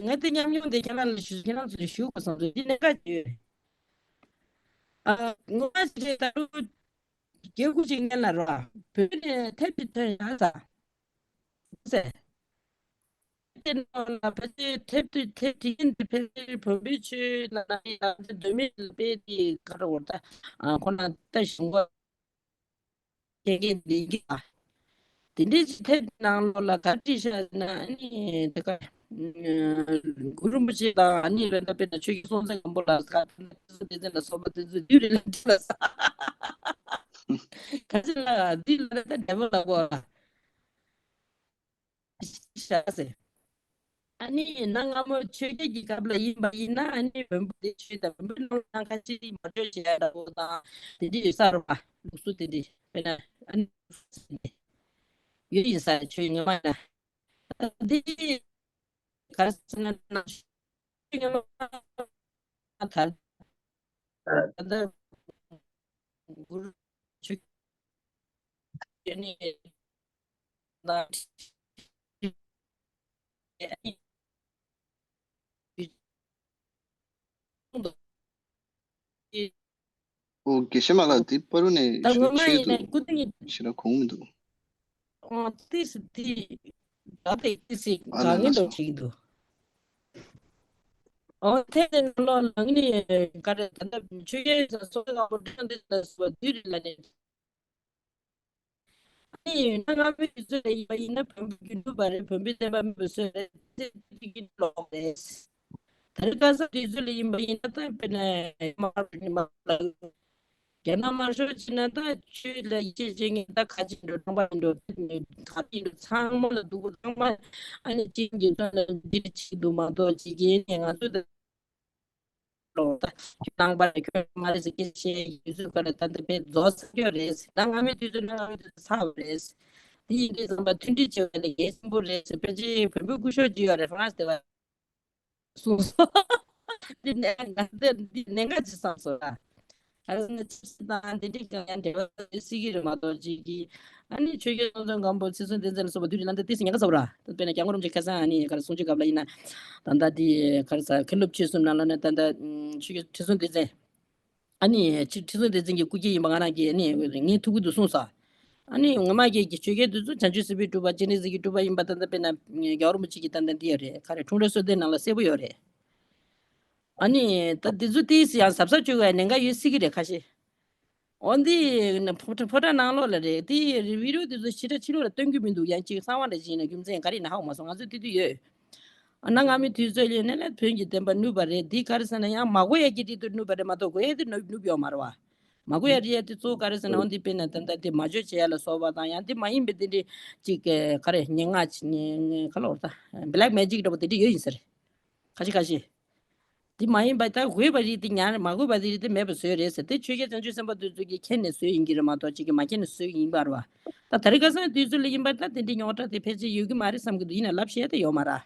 ང་འདི་ཉམས་མྱོང་འདི་ཁྱེད་རང་ལ་ཞུ། ཁྱེད་རང་ཚོ་ལ་ཞུ་དགོས་བསམ་སོང་། འདི་གནད་འགག་ཅིག་ཡོད་རེད། ཨ་ངོ་མ་ཞིག་རེད། ད་རུང་རྒྱལ་ཁུག་ཅིག་ངན་ལ་རོ། བོད་ནས་ཐེབས་ཀྱི་ཐོན་ཡག་ས་ཟེར། དེ་ནང་ལ་ཕལ་ཆེར་ཐེབས་དུས་ཐེབས་བྲིས་ཡིན་དེ་ཕལ་ཆེར་བོན་པོའི་ཆོས་ལ་ན་ཡང་དེ་གདོད་མའི་དཔེ་དེ་ག་རེ་འོ་ད་ཁོ་ན་ལྟ་ཞིང་གོ་དེ་གའི་ལས་འགུལ་ཨ། དེ་འདྲའི་ཅིག་ཐེབས་ནང་ལོགས་ལ་ག་བྲིས་ཤག་ན་ཨ་ནི་དེ་ག་གུ་རུ་རིན་པོ་ཆེ་དང་ཨ་ནི་རེད་ད་དཔེར་ན་ཆོས་རྒྱལ་སྲོང་བཙན་སྒམ་པོ་ལ་ག་དེ་ཚོ་དེ་ཚོ་ལ་སོགས་པ་དེ་ཚོ་དུས་རེ་ལ་བྲིས་ལ་ས་ག་ཚོད་ལ་དུས་ལ་ད་འདྲ་པོ་ལ་གོ་ལ། ཤ་ཟེར། ཨ་ནི་གནའ་སྔ་མོ་ཆོས་རྒྱལ་གྱི་སྐབས་ལ་ཡིན་པ་ཡིན་ན་ཨ་ནི་བོན་པོ་དེ་ཆོས་དང་བོན་པོའི་ནང་ལ་ཁ་ཅིག་མ་གྲོས་བྱེད་ཡ་འདྲ་པོ་དང་དེ་འདྲ་ཡོད་ས་རེད་པ། ལུགས་སྲོལ་དེ་འདྲ་དཔེར་ན་ཨ་ནི་ཡོད་ཡིན་ས་ཆོས་ངོ་མ་ན་དེ་ག་རེ་ཟེར་ན་ནང་ཆོས་ངོ་མ་དར་ད་ལྟ་གུ་རུ་ཆོས་ཀྱི་ནི་ན་ཨོ་དགེ་བཤེས་མ་ལགས་འདི་པ་རུ་ནས་ད་ངོ་མ་ཡིན་ན་སྐུ་དེ་ཞེ་དྲག་གོང་མི་འདུག་ཨོ་ཏི་སི་ཏི་ད་ཏི་ཏི་སི་ཨ་ག་ལ་ངན་ལ་འགྲོ་སོ་བྱེད་ཀྱི་འདུག་ཨོ་ཐེ་ནས་ནང་ལོགས་ལ་ངས་ནི་ག་རེ་ད་ལྟ་ཆོས་རྒྱལ་སོགས་ལ་འགྲོ་འདི་ལ་སོ་བ་དུས་རེ་ལ་ནས། ཨ་ནི་ཡིན་ན་སྔ་མོའི་དུས་ཚོད་ལ་ཡིན་པ་ཡིན་ན་བོན་པོ་རྒྱུད་འགྲུབ་པ་རེད། བོན་པོའི་བསྟན་པ་མེད་པའི་སྲོལ་རེད། དེ་དུས་ཀྱི་ལོག་རེད། ད་རེས་ཁ་སང་དུས་ཚོད་ལ་ཡིན་པ་ཡིན་ན་ད་དཔེར་ན་མ་རྒྱ་ནག་དམར་ཤོག་བྱས་ན་ད་ཆོས་ལ་ཡིད་ཆེས་བྱེད་མཁན་ད་ཁ་ཆེ་འགྲོ་ནང་པ་ཡིན་འགྲོ་ག་ཡིན་འགྲོ་ཚང་མ་ལ་སྡུག་པོ་ཚང་མ་ཨ་ནི་གཅིག་གི་དོན་ལ་འདི་རེ་བྱེད་འདུག་མ་གཏོགས་གཅིག་གིས་ནས་ང་ཚོ་ད། ལོ་ད་ཁྱོད་ནང་པ་རེད་ཁྱོད་མ་རེད་ཟེར་སྐད་ཆ་བཤད་ཡུལ་ཚོད་ཀ་ལ་ད་འདི་དཔེ་རྫོགས་ཚར་རྒྱུ་རེད་ཟེར། ད་སྔ་མའི་དུས་ཚོད་ནང་སྔ་མའི་དུས་ཚོད་ཚར་བ་རེད་ཟེར། དེ་ཡིན་དུས་ཙམ་པ་མཐུན་སྒྲིལ་བྱེད་པ་ལས་གལ་ཆེན་པོ་རེད་ཟེར། ཕལ་ཆེར་བོན་པོའི་སྐུ་ཞབས་ཅིག་ཡོད་རེད་ཧྥ་རན་སི་དེ་བ་གསུངས་སོང་། འདི་ནས་ང་ཚོས་འདི་གནད་འགག་ཅིག་བསམ་སོང་ལ། ག་རེ་ཟེར་ན་ཆབ་སྲིད་དང་དེ་འདྲའི་གང་ཡང་འབྲེལ་བ་ཡོད་སྲིད་ཀྱི་རེད་མ་གཏོགས་གཅིག་གིས་ཨ་ནི་ཆོས་རྒྱལ་སྲོང་བཙན་སྒམ་པོ་ཚེ་བརྟན་བསྟན་འཛིན་ལ་སོགས་པ་དུས་རེ་ལ་འདི་ཏིས་ཉེན་ཁ་ཚ་བ་ར། ད་དཔེར་ན་སྐྱབས་མགོན་རིན་པོ་ཆེ་ཁ་སང་ཨ་ནི་ག་རེ་གསུང་ཆོས་སྐབས་ལ་ཡིན་ན། ད་ལྟ་འདི་ག་རེ་ཟེར་མཁན་སློབ་ཆོས་གསུམ་ནང་ལོགས་ནས་ད་ལྟ་ཆོས་རྒྱལ་ཁྲི་སྲོང་ལྡེ་བཙན། ཨ་ནི་ཁྲི་ཁྲི་སྲོང་ལྡེ་བཙན་གྱི་སྐུ་སྐྱེ་ཡིན་པ་ང་རང་གིས་ཨ་ནི་ངས་ཐུགས་ཁུར་དུ་གསུངས་སོང་། ཨ་ནི་ངོ་མ་གི་ཆོས་རྒྱལ་དེ་ཚོ་བྱང་ཆུབ་སེམས་དཔའི་སྤྲུལ་པ་སྤྱན་རས་གཟིགས་ཀྱི་སྤྲུལ་པ་ཡིན་པ་ད་ལྟ་དཔེར་ན་རྒྱལ་བ་རིན་པོ་ཆེ་གི་ད་ལྟ་འདི་ཡོད་རེད། ག་རེ་འཁྲུངས་རབས་གསོལ་འདེབས་ནང་ལ་གསལ་པོ་ཡོད་རེད། ཨ་ནི་ད་དེ་ཚོ་ཏིས་ཡང་གཟབ་གཟབ་བྱེད་དགོས་ཡ་གནད་འགག་ཡོད་སྲིད་ཀྱི་རེད་ཁ་ཤས། འོ་འདི་ཕོ་བྲང་ཕོ་བྲང་ནང་ལོགས་ལ་རེད། དེ་བི་ཌི་ཡོ་དེ་ཚོ་ཕྱི་དྲ་ཕྱི་ལོགས་ལ་སྟོན་གྱི་མི་འདུག་ཡང་ཅིག་གསང་བ་འདྲ་ཞིག་ཡིན་ན་རྒྱུ་མཚན་ག་རེ་ཡིན་ན་ཧ་གོ་མ་སོང་། ང་ཚོས་དེ་དུས་ཡོད། ཨ་ན་སྔ་མའི་དུས་ཚོད་ལ་ནས་ལ་བོན་གྱི་བསྟན་པ་ནུབ་པ་རེད། འདི་ག་རེ་ཟེར་ན་ཡང་མ་གོ་ཡ་གི་དེ་དུས་ནུབ་པ་རེད་མ་གཏོགས་གོ་ཡ་དེ་ནུབ་ནུབ་ཡོད་མ་རེད་བ། མ་གོ་ཡ་རེད་ཡ་དེ་གཙོ་བོ་ག་རེ་ཟེར་ན་འོ་འདི་དཔེར་ན་ད་ལྟ་དེ་མ་བརྗོད་བྱེད་ཡ་ལ་སོགས་པ་དང་ཡང་དེ་མ་ཡིན་པའི་དེ་འདྲའི་ཅིག་ག་རེ་སྙན་ངག་ཅིག་ནས་ག་ལ་བར་ད་བྷེ་ལེག་མེ་ཇིག་འདྲ་པོ་དེ་འདྲ་ཡོད་ཡིན་ཟེར། ཁ་ཤས་ཁ་ཤས། འདི་མ་ཡིན་པ་ད་དགོས་པ་རེད་དེ་ཉར་མ་དགོས་པ་དེ་རེད་དེ་མེད་པ་བཟོས་རེད་ཟེར་དེ་ཆོས་རྒྱལ་བྱང་ཆུབ་སེམས་དཔའ་དེ་ཚོ་གིས་མཁྱེན་ནས་བཟོས་ཡིན་གྱི་རེད་མ་གཏོགས་གཅིག་གིས་མ་མཁྱེན་ནས་བཟོས་ཡིན་པ་རེད་བ། ད་ད་རེས་ཁ་སང་དུས་ཚོད་ལ་ཡིན་པ་ད་དེ་འདྲའི་རྙོག་དྲ་དེ་ཕལ་ཆེར་ཡོད་ཀྱི་མ་རེད་བསམ་གྱི་འདུག་ཡིན་ན་ལབ་ཤེས་དེ་ཡོད་མ་རེད།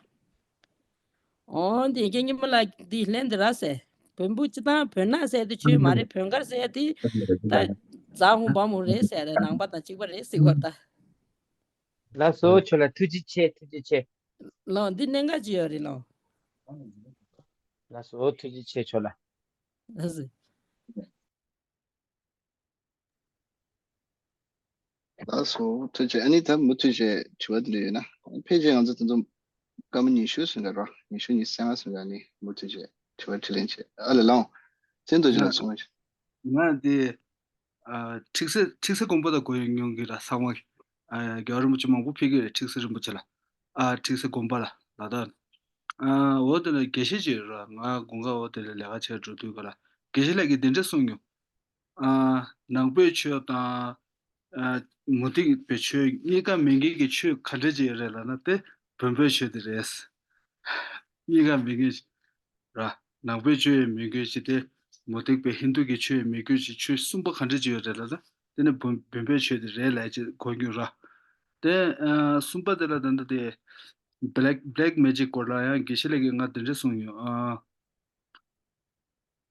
འོ་འདི་རྒན་ཉི་མ་ལགས་འདི་ལན་འདི་ར་ཟེར། བོན་པོ་སྤྱི་དང་བོན་ནག་ཟེར་དེ་ཆོས་མ་རེད། བོན་དཀར་ཟེར་དེ་ད་རྫ་ཧུང་བ་མོ་རེད་ཟེར་རེད། ནང་པ་དང་གཅིག་པ་རེད་ཟེར་བར་ད། ལགས་སོ་ཁྱོད་ལ་ཐུགས་རྗེ་ཆེ། ཐུགས་རྗེ་ཆེ། ལོ་འདི་གནད་འགག་ཅིག་ཡོད་རེད་ལོ། ལགས་སོ་ཐུགས་རྗེ་ཆེ་ཁྱོད་ལ། ལགས་སོ། ལགས་སོ་ཐུགས་རྗེ་ཆེ། ཨ་ནི་ད་མུ་མཐུད་བྱས་དྲི་བ་འདི་འདྲ་ཡོད་ན་ཕལ་ཆེར་ང་ཚོ་དེ་ཚོ་སྐར་མ་ཉི་ཤུ་ཟིན་ག་རོ། ཉི་ཤུ་ཉི་ཤུ་རྩ་ལྔ་ཟིན་ག་ནི་མུ་མཐུད་བྱས་དྲི་བ་དྲིས་ལན་བྱས་ཨ་ལས་ལངས། ཚེ་རྡོ་རྗེ་ལ་གསུང་བ་བྱས། ང་འདི་ཨ་ཁྲིག་སེ་ཁྲིག་སེ་དགོན་པ་དང་གོ་ཡོང་མྱོང་གི་ར་ཚང་མ། ཨ་རྒྱལ་བ་རིན་པོ་ཆེ་མང་པོ་ཕེབས་ཀྱི་རེད་ཁྲིག་སེ་རིན་པོ་ཆེ་ལ། ཨ་ཁྲིག་སེ་དགོན་པ་ལ་ལ་དྭགས། ཨ་འོ་དེ་ལ་དགེ་བཤེས་ཅིག་ཡོད་ར་ང་དགུན་ཁ་འོ་དེ་ལ་ལས་ཀ་བྱས་འགྲོ་དུས་ག་ལ་དགེ་བཤེས་ལགས་ཀྱིས་འདི་འདྲ་གསུངས་མྱོང་། ཨ་ནང་པའི་ཆོས་དང་། ཨ་མུ་སྟེགས་པའི་ཆོས་གཉིས་ཀ་མེད་མཁན་གྱི་ཆོས་ག་འདྲ་ཅིག་ཡོད་རེད་ལབ་ན་དེ་བོན་པོའི་ཆོས་དེ་རེད། གཉིས་ཀ་མེད་མཁན་ཞིག་ར། ནང་པའི་ཆོས་ཡང་མེད་མཁན་ཞིག་སྟེ། མུ་སྟེགས་པའི་ཧིན་དུ་གི་ཆོས་ཡང་མེད་མཁན་ཞིག་ཆོས་གསུམ་པ་ག་འདྲ་ཅིག་ཡོད་རེད་ལབ་ན། དེ་ནི་བོན་བོན་པོའི་ཆོས་དེ་རེད་ལབ་ཅེས་གོ་རྒྱུ་ར། དེ་ཨ་གསུམ་པ་དེ་ལ་ད་ལྟ་དེ། Black Black Magic སྐོར་ལ་ཡང་དགེ་བཤེས་ལགས་ཀྱིས་ང་དེ་འདྲ་གསུངས་ཡོད་ཨ།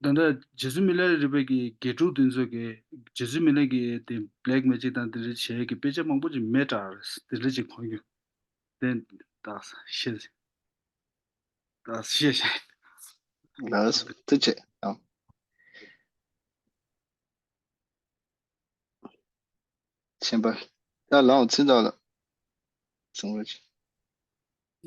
ད་ལྟ་རྗེ་བཙུན་མི་ལ་རས་པའི་གི་དགེ་ཕྲུག་དེ་ཚོ་གི་རྗེ་བཙུན་མི་ལ་གི་དེ་Black Magic དང་དེ་འདྲ་བྱེད་ཀྱི་དཔེ་ཆ་མང་པོ་ཅིག་མེད་དྲགས་རེད་དེ་འདྲ་ཅིག་གོ་རྒྱུ། དེ་ད་ཤེས། ད་ཤེས་ཤེས། ལགས་སོ་ཐུགས་རྗེ་ཆེ། ཆེན་པོ། ད་ལའོ་ཙི་ཏའོ་ལ་གསུང་རོགས་གྱིས།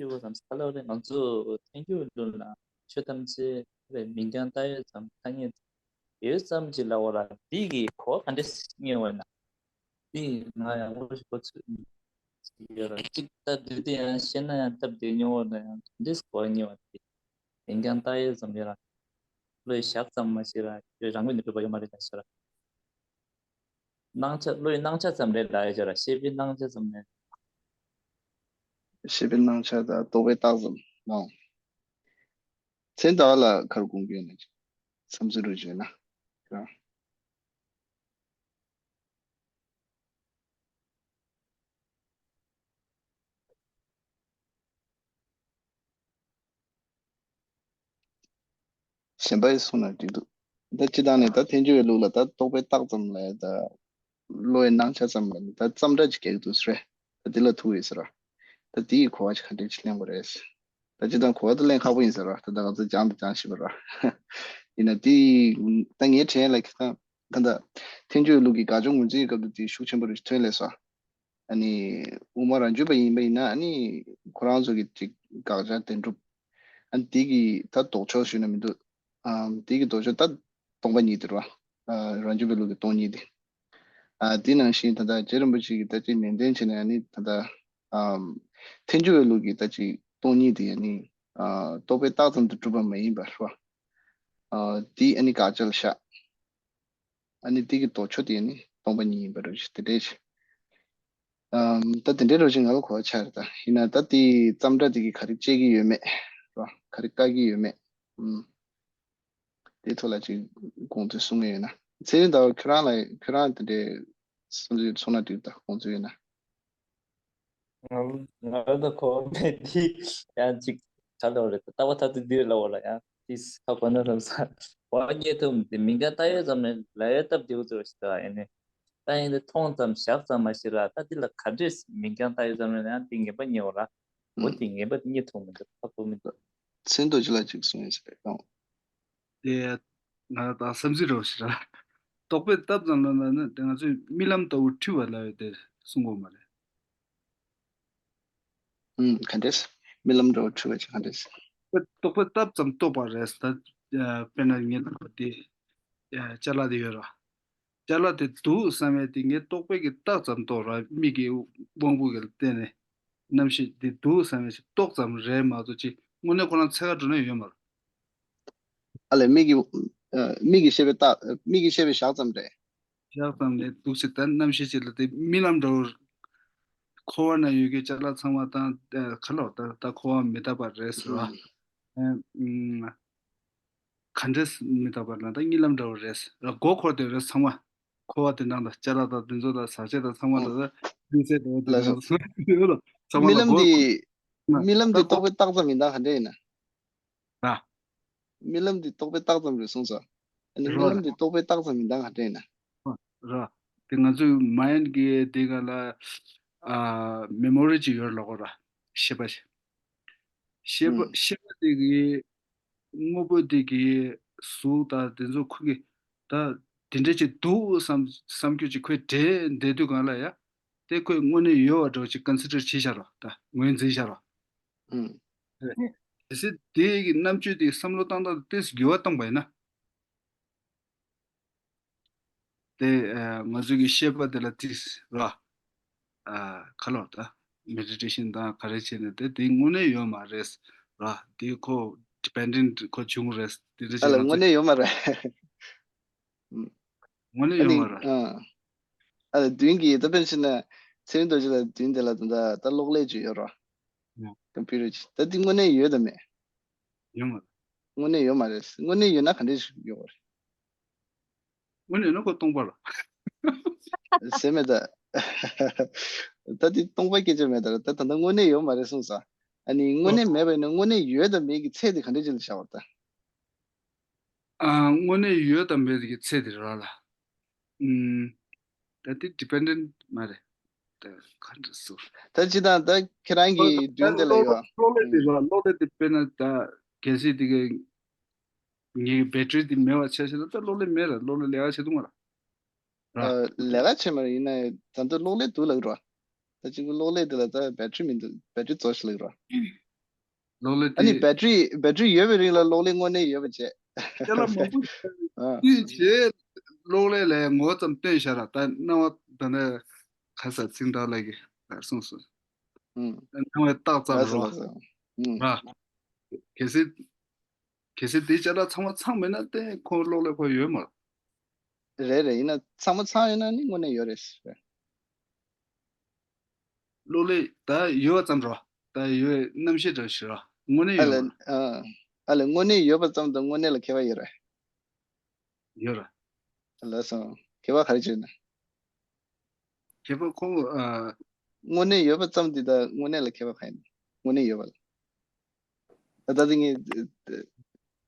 ཡོད་བསམ་ས་ལོ་རེ་ང་ཚོ་ཐེངས་རྒྱུ་ལུང་ལ་ཆོས་ཐམས་ཅད་རེ་མིང་རྐྱང་ལྟ་ཡོད་ཙམ་ཐ་སྙད་ཡོད་ཙམ་གྱི་ལ་འོ་ལ་འདི་གི་གོ་བ་ག་འདྲས་རྙེད་འོ་ན། འདི་ང་ཡག་པོ་ཞིག་གོ་ཚོད་ཡོད་ར་གཅིག་ལྟ་དུས་དེ་ཡང་ཤེས་ན་ཡང་སྟབས་བདེ་མྱོང་འོ་ན་ཡང་ག་འདྲས་གོ་བ་རྙེད་འོ་ན་འདི་མིང་རྐྱང་ལྟ་ཡོད་ཙམ་ཡོད་ར་བློའི་ཞག་ཙམ་མ་ཞིག་ར་རང་ངོས་ནས་གྲུབ་པ་ཡོད་མ་རེད་ད་ཤོད་ར། སྣང་ཆ་བློའི་སྣང་ཆ་ཙམ་རེད་ལབ་ཡ་ཅིག་ར་ཤེས་པའི་སྣང་ཆ་ཙམ་རེད། ཤེས་པའི་སྣང་ཆ་དང་རྟོག་པའི་རྟགས་ཙམ་ནའོ། མཚན་དག་ལ་ཁར་དགོངས་རྒྱུ་ན་ཅིག་བསམ་ཚུལ་རུ་བརྗོད་ན། གཞན་པ་ཡིས་གསུངས་ན་འགྲིག་འདུག་ད་སྤྱི་བཏང་ནས་ད་ཐལ་འགྱུར་བའི་ལུགས་ལ་ད་རྟོག་པའི་རྟགས་ཙམ་ལ་ད་བློའི་སྣང་ཆ་ཙམ་ལ་ད་ཙམ་འདྲ་ཅིག་རྒྱག་གི་འདུག་ཟེར། ད་འདི་ལ་ཐུག་ཡོད་ཟེར་བ། ད་འདི་ཡི་གོ་བ་ཅིག་ག་འདྲ་ཅིག་ལེན་དགོས་རེད། ད་སྤྱི་བཏང་གོ་བ་ད་ལེན་ཁག་པོ་ཡིན་ཟེར་བ་ད་ད་ང་ཚོ་སྦྱང་དང་སྦྱང་ཤེས་པ་ར། ཡིན་ན་འདི་ད་ངའི་དྲན་ལ་ད་ད་ཐལ་འགྱུར་བའི་ལུགས་ཀྱི་དགག་བྱ་ངོས་འཛིན་གྱི་སྐབས་དུ་འདི་ཤུགས་ཆེན་པོ་རེ་ཐོན་ལས་སོ། ཨ་ནི་དབུ་མ་རང་རྒྱུད་པ་ཡིན་པ་ཡིན་ན་ཨ་ནི་ཁོ་རང་ཚོ་གི་ཅིག་དགག་བྱ་བདེན་གྲུབ། ཨ་ནི་དེ་གི་ད་ལྡོག་ཕྱོགས་ཞུས་ན་མི་འདུག་ཨམ་དེ་གི་ལྡོག་ཕྱོགས་ད་སྟོང་པ་ཉིད་དེ་རེད་བ། ཨ་རང་རྒྱུད་པའི་ལུགས་ཀྱི་སྟོང་ཉིད་དེ། ཨ་དེ་ནང་བཞིན་ད་ལྟ་རྗེ་རིན་པོ་ཆེ་གི་ད་ཅིག་ནན་ཏན་བྱས་ན་ཨ་ནི་ད་ལྟ་ཨམ་ཐལ་འགྱུར་བའི་ལུགས་ཀྱི་ད་ཅིག་སྟོང་ཉིད་དེ་ཨ་ནི་ཨ་རྟོག་པའི་རྟགས་ཙམ་དུ་གྲུབ་པ་མ་ཡིན་པ་རེད་བ། ཨ་དེ་ཨ་ནི་དགག་བྱ་ལ་བཞག་ཨ་ནི་དེ་གི་ལྡོག་ཕྱོགས་དེ་ནི་སྟོང་པ་ཉིད་ཡིན་པ་རེད་ཅེས་དེ་འདྲས་ཅིག་ཨམ་ད་དེ་འདྲའི་རོ་ཅིག་ང་ལ་གོ་བ་ཆགས་རེད་ད་ཡིན་ན་ད་དེ་ཙམ་འདྲ་དེ་གི་ག་རེ་བཅད་ཀྱི་ཡོད་མེད་རོ་ག་རེ་བཀག་གི་ཡོད་མེད་ཨམ་དེ་ཐོག་ལ་ཅིག་དགོངས་ཚུལ་གསུང་གི་ཡོད་ན་ཚེ་རིང་ཟླ་བ་ཁྱོད་རང་ལ་ཁྱོད་རང་དེ་འདྲའི་བསམ་ཚུལ་གསུང་ན་འགྲིག་ད་དགོངས་ཚུལ་ཡོད་ན། ང་ང་ལ་གོ་བ་མེད་དེ་ཡང་ཅིག་ཆ་ལོ་རེད་ལྟ་བ་ཐ་དུ་འདིར་ལ་འོ་ལ་ཡང་ཏིས་ཁ་གོ་ན་ལབ་ས་བ་རྙེད་ཐུབ་མི་འདུག་མིང་རྐྱང་ལྟ་ཡོད་ཙམ་ནས་ལ་ཡོད་སྟབས་བདེ་བོ་ཚོ་ཞིག་ད་ཡིན་ནས་ད་ཡིན་ནས་མཐོང་ཙམ་བཞག་ཙམ་མ་ཤེས་ར་ད་འདི་ལ་ག་འདྲས་མིང་རྐྱང་ལྟ་ཡོད་ཙམ་ནས་ཡང་འདི་ངེས་པ་རྙེད་འོ་ར་འོ་འདི་ངེས་པ་རྙེད་ཐུབ་མི་འདུག་ཁ་གོ་མི་འདུག་ཚེ་རིང་རྡོ་རྗེ་ལགས་ཅིག་གསུང་ཡིན་ཟེར་གང་། དེ་ང་ད་བསམ་ཚུལ་རོ་ཞེ་དྲག་རྟོག་པས་བཏབ་ཙམ་ལ་ན་ནི་དེ་ང་ཚོས་རྨི་ལམ་ལྟ་བུ་འཁྲུལ་བ་ལབ་ཡོད་དེ་གསུང་གོ་མ་རེད། ཨུམ་ག་འདྲས། རྨི་ལམ་འདྲ་བོ་འཁྲུལ་བ་ཅིག་ག་འདྲས། རྟོག་པས་བཏབ་ཙམ་རྟོགས་པ་རེད་ད། དཔེར་ན་ངས་ལྟ་བ་དེ་ཅ་ལག་དེ་ཡོད་ར། ཅ་ལག་དེ་འདུག་བསམ་ཡས་དེ་ངས་རྟོག་པས་ཀྱི་བཏགས་ཙམ་རྟོགས་ར་མིག་གི་དབང་པོ་གི་བལྟས་ནས་རྣམ་ཤེས་དེ་འདུག་བསམ་ཡས་ཞིག་རྟོགས་ཙམ་རེད་མ་གཏོགས་ཅིག་དངོས་གནས་ཁོ་རང་འཚོལ་ག་འགྲོ་ན་ཡོད་མ་རེད། ཨ་ལས་མིག་གི་ཨ་མིག་གི་ཤེས་པའི་རྟགས་མིག་གི་ཤེས་པའི་ཞག་ཙམ་རེད། ཞག་ཙམ་ལས་འདུག་ཅིག་ད་རྣམ་ཤེས་ཅིག་ལ་དེ་རྨི་ལམ་འདྲ་བོ། འཁོར་བ་ན་ཡོད་ཀྱི་ཅ་ལག་ཚང་མ་དང་ཨ་ག་ལོ་ད་ད་འཁོར་བ་མི་རྟག་པ་རེད་ཟེར་བ། ཨ་ཨུམ། ག་འདྲས་མི་རྟག་པ་ན་ད་གཉིད་ལམ་འདྲ་བོ་རེད། ལ་མགོ་འཁོར་དེ་རེད་ཚང་མ། འཁོར་བ་དེ་འདྲ་ད་ཅ་ལག་དང་དེ་ཚོ་དང་བཟའ་ཆས་དང་ཚང་མ་ལ་ད་གཉིད་སད་འདྲ་བོ་དེ་འདྲ་ཚང་མ་ལ་མགོ་འཁོར། རྨི་ལམ་འདི་རྟོག་པའི་རྟགས་ཙམ་ཡིན་ད་ག་འདྲས་ཡིན་ན། ར། རྨི་ལམ་འདི་རྟོག་པའི་རྟགས་ཙམ་རེད་གསུངས་སོ། ཨ་ནི་རོ་རྨི་ལམ་ལ། འདི་རྟོག་པའི་རྟགས་ཙམ་མིན་ད་ག་འདྲས་ན། ར། དེ་ང་ཚོའི་མའིན་གི་དེ་ག་ལ་ཨ་མེ་མོ་རི་ཅིག་ཡོད་ལོག་ར། ཤེས་པ་ཤེས་པ་ཨུམ། ཤེས་པ་དེ་གི་དངོས་པོ་དེ་གི་གཟུགས་དང་དེ་ཚོ་ཁོ་གི་ད་དེ་འདྲ་ཅིག་འདུག་བསམ་བསམ་རྒྱུ་ཅིག་ཁོས་དྲན་བསྡད་དུས་གང་ལ་ཡ། དེ་ཁོས་དངོས་གནས་ཡོད་པ་འདྲ་བོ་ཅིག་ཀོན་སི་ཌར་བྱས་བཞག་ར། ད་ངོས་འཛིན་བཞག་ར། ཨུམ། གལ་སྲིད་དེ་གི་རྣམ་དཔྱོད་དེ་བསམ་བློ་བཏང་སྟངས་ཏོག་ཙམ་འགྱུར་བ་བཏང་པ་ཡིན་ན། དེ་ཨ་ང་ཚོ་གི་ཤེས་པ་དེ་ལ་ཏིས་ར། ཨ་ཁ་ལོ་ད་མེ་ཌི་ཊེ་ཤན་དང་ག་རེ་བྱས་ནས་དེ་དེ་དངོས་གནས་ཡོད་མ་རེད་ར། དེ་ཁོ་ཌི་པེན་ཌེན་ཊི་ཁོ་བྱུང་རེད། དེ་འདྲ་ཨ་ཅིག་ལ་ང་དངོས་ཚོ་གནས་ཡོད་མ་རེད། ཨ་དངོས་གནས་ཨ་ཡོད་ནི་མ་རེད། ཨ་ཨ་ལ་མདུན་གྱི་ད་དཔེར་ན་ཚེ་རིང་རྡོ་རྗེ་ལ་མདུན་དེ་ལ་ད་ད་གློག་ཀླད་ཅིག་ཡོད་ར། ཡང་ཀམ་པུ་ཊར་ཅིག་ད་དེ་དངོས་གནས་ཡོད་དམ་མེད། ཡོད་མ་རེད། དངོས་གནས་ཡོད་མ་རེད། དངོས་གནས་ཡོད་ན་ག་འདྲས་ཡོད་རེད། དངོས་གནས་ཡོད་ན་ཁོ་སྟོང་པ་རེད། ཟེར་མེད་ད། ད་དེ་སྟོང་པ་སྐད་ཆ་མེད་ད་ར། ད་ད་ལྟ་དངོས་གནས་ཡོད་མ་རེད་གསུངས་ས། ཨ་ནི་དངོས་གནས་མེད་པ་ཡིན་ན་དངོས་གནས་ཡོད་དམ་མེད་ཀྱི་ཚད་དེ་ག་འདྲས་ཅིག་ལ་བཞག་པ་རེད་ད། ཨ་དངོས་གནས་ཡོད་དམ་མེད་ཀྱི་ཚད་དེ་རེད་ལ། ཨུམ། ད་དེ་ཌི་པེན་ཌེན་ཊི་མ་རེད། ད་ག་འདྲ་ཟེར། ད་ཅི་དང་ད་ཁྱེད་རང་གི་མདུན་དེ་ལ་ཡོད། གློག་ཀླད་དེ་ར། གློག་ཀླད་དེ་དཔེར་ན་ད་གལ་སྲིད་དེ་གའི་ངའི་བེ་ཊི་རི་དེ་མེད་པ་ཆ་བཞག་ན་ད་གློག་ཀླད་མེད་ར། གློག་ཀླད་ལས་ཀ་བྱེད་ཐུབ་མ་ར། ར། ཨ་ལས་ཀ་བྱེད་མ་ར། ཡིན་ན་ད་ལྟ་གློག་ཀླད་འདུག་ལབ་ར། ད་གཅིག་པུ་གློག་ཀླད་དེ་ལ་ད་བེ་ཊི་རི་མི་འདུག་བེ་ཊི་རི་རྫོགས་ཤག་ལབ་ར། གློག་ཀླད་ཨ་ནི་དེ་བེ་ཊི་རི་བེ་ཊི་རི་ཡོད་པའི་རིང་ལ་གློག་ཀླད་དངོས་གནས་ཡོད་པ་བྱས། ཅ་ལག་མང་པོ་ཨ་བསྟུན་བྱས་གློག་ཀླད་ལ་ངོ་ཙམ་སྟོན་བཞག་ར། ད་སྣང་བ་ད་ནི་ཁ་ས་ཚིག་འདྲ་ལ་གི་གསུངས་སོང་། ཨུམ། སྣང་བའི་རྟགས་ཙམ་ལགས་སོ་རོ། ལགས་སོ། ཨུམ། ར། གལ་སྲིད་གལ་སྲིད་དེ་ཅ་ལག་ཚང་མ་ཚང་མེད་ན་དེ་ཁོ་གློག་ཀླད་ཁོ་ཡོད་མ་རེད། རེད་རེད། ཡིན་ན་ཚང་མ་ཚང་ཡོད་ན་ནི་དངོས་གནས་ཡོད་རེད། རེད། གློག་ཀླད་ད་ཡོད་པ་ཙམ་རོ། ད་ཡོད་རྣམ་ཤེས་འདྲ་ཞིག་རོ། དངོས་གནས་ཨ་ཡོད་ལ་མ་རེད། ཨ་ཨ་ལ་དངོས་གནས་ཡོད་པ་ཙམ་དང་དངོས་གནས་ལ་ཁྱད་པར་ཡོད་རེད། ཡོད་ར། ལགས་སོ། ཁྱད་པར་ག་རེ་བྱས་ན། ཁྱད་པར་ཁོ་ཨ། དངོས་གནས་ཡོད་པ་ཙམ་དེ་དང་དངོས་གནས་ལ་ཁྱད་པར་ག་ཡིན། དངོས་གནས་ཡོད་པ་ལ། ད་ལྟ་དེ་ངས་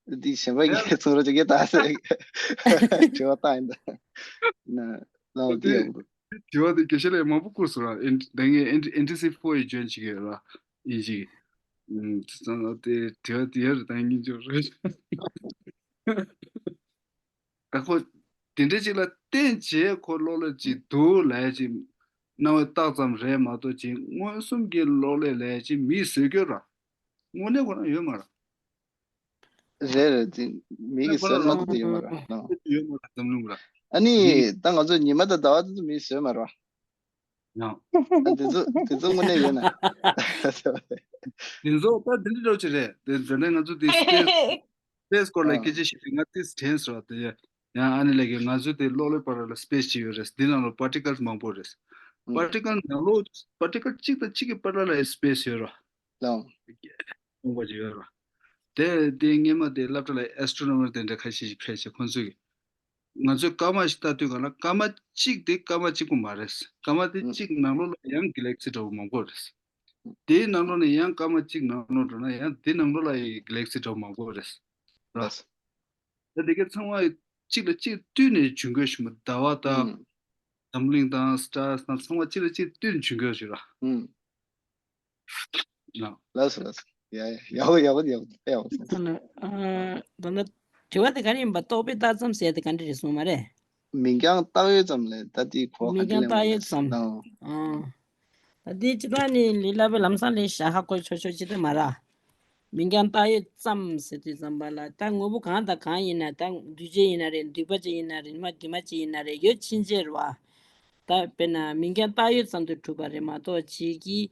འདི་གཞན་པ་ངས་ཚོང་ར་ཅིག་གིས་ད་ཟེར་དྲི་བ་བཏང་ཡིན་ད། ན་ལའོ་དེ་ཡག་པོ་འདུག་དྲི་བ་དེ་དགེ་བཤེས་ལགས་མང་པོ་བསྐུར་སོང་ར། ཨེན་ད་ངས་ཨེན་ཨེན་ཊི་སི་ཕོར་ཡི་ཇོན་བྱེད་ཀྱི་ཡོད་ར། ཨིན་ཇི། ཨུམ། དེ་ཚང་དེ་དྲི་བ་དེ་ཡར་ད་ངས་འཇོག་རེད། ད་ཁོ་དེ་འདྲ་ཅིག་ལ་བརྟེན་བྱས་ཁོ་གློག་ཀླད་ཅིག་འདུག་ལབ་ཡ་ཅིག་སྣང་བའི་རྟགས་ཙམ་རེད་མ་གཏོགས་ཅིག་མངོན་སུམ་གྱི་གློག་ཀླད་ལབ་ཡ་ཅིག་མིས་བཟོས་ཀྱི་ཡོད་ར། དངོས་གནས་ཁོ་རང་ཡོད་མ་ར། རེད་རེད། དེ་མི་གིས་ཟེར་མ་ཐུབ་དེ་ཡོད་མ་ར། ཡོད་མ་ར། འཛམ་གླིང་ར། ཨ་ནི་ད་ང་ཚོ་ཉི་མ་དང་ཟླ་བ་དེ་ཚོ་མིས་བཟོས་མ་ར། ཡང་། ཨ་དེ་ཚོ་དེ་ཚོ་དངོས་གནས་ཡོད་ན། དེ་ཚོ་ད་དེ་འདྲ་འདྲ་ཅིག་རེད། དེ་དེ་ནས་ང་ཚོ་དེ་སྤེས་སི་སྐོར་ལ་སྐད་ཆ་བཤད་དུས་ང་ཏིས་དྲན་སོང་། དེ་ཡང་ཨ་ནི་ལགས་ཀྱིས་ང་ཚོ་དེ་གློག་ཀླད་བར་ལ་སྤེས་སི་ཅིག་ཡོད་རེད། འདི་ནང་ལ་པར་ཊི་ཀལ་མང་པོ་རེད། པར་ཊི་ཀལ་ནང་ལོགས་པར་ཊི་ཀལ་གཅིག་དང་གཅིག་གི་བར་ལ་ལ་སྤེས་སི་ཡོད་ར། ལའོ། མང་པོ་ཅིག་ཡོད་ར། དེ་དེ་སྔས་མ་དེ་སློབ་གྲྭ་ལ་ཨེ་སི་ཊོ་ནོ་མར་དེ་འདྲ་ཁ་ཤས་ཤིག་ཕེབས་བྱས་ཁོང་ཚོས་ང་ཚོས་སྐར་མ་ཞིག་ལྟ་དུས་གང་ལ་སྐར་མ་གཅིག་དེ་སྐར་མ་གཅིག་པོ་མ་རེད། སྐར་མ་དེ་གཅིག་ནང་ལོགས་ལ་ཡང་གྷེ་ལེག་སི་འདྲ་བོ་མང་པོ་རེད། དེའི་ནང་ལོགས་ནས་ཡང་སྐར་མ་གཅིག་ནང་ལོགས་འགྲོ་ན་ཡང་དེ་ནང་ལོགས་ལ་ཡི་གྷེ་ལེག་སི་འདྲ་བོ་མང་པོ་རེད། ར། ད་དེ་གའི་ཚང་མ་གཅིག་ལ་གཅིག་བསྟུན་ནས་བྱུང་དགོས་ཞུ་མ། ཟླ་བ་དང་འཛམ་གླིང་དང་སི་ཊར་སི་དང་ཚང་མ་གཅིག་ལ་གཅིག་བསྟུན་བྱུང་དགོས་ཞུ་ར། ལགས་སོ་ལགས་སོ། ཡ་ཡ་ཡག་པོ་ཡག་པོ་ཡག་པོ་ཡག་པོ་སོང་། ད་ནི་ཨ་ད་ནི་དྲི་བ་དེ་ག་རེ་ཡིན་པ། རྟོག་པའི་རྟགས་ཙམ་ཟེར་དེ་ག་འདྲ་རེད་གསུངས་མ་རེད། མིང་རྐྱང་བཏགས་ཡོད་ཙམ་ལས་ད་དེའི་གོ་བ་ག་འདྲ་མིང་རྐྱང་ལེན་བཏགས་ཡོད་ཙམ། ཨ་ད་དེ་ཅི་ད་ནི་ལས་སླ་པོའི་ལམ་སང་ལས་བྱ་ཧ་གོ་ཆོག་ཆོག་ཅི་ད་མ་ར། མིང་རྐྱང་བཏགས་ཡོད་ཙམ་ཟེར་དུས་ཙམ་པ་ལ་ད་དངོས་པོ་གང་དང་གང་ཡིན་ན། ད་འདུས་བྱས་ཡིན་ན་རེད། འདུས་པ་ཅིག་ཡིན་ན་རེད། མ་འདུས་མ་ཅིག་ཡིན་ན་རེད། ཡོད་ཕྱིན་ཆད་རེད་བ། ད་དཔེར་ན་མིང་རྐྱང་བཏགས་ཡོད་ཙམ་དུ་གྲུབ་པ་རེད་མ་གཏོགས་ཅིག་གིས་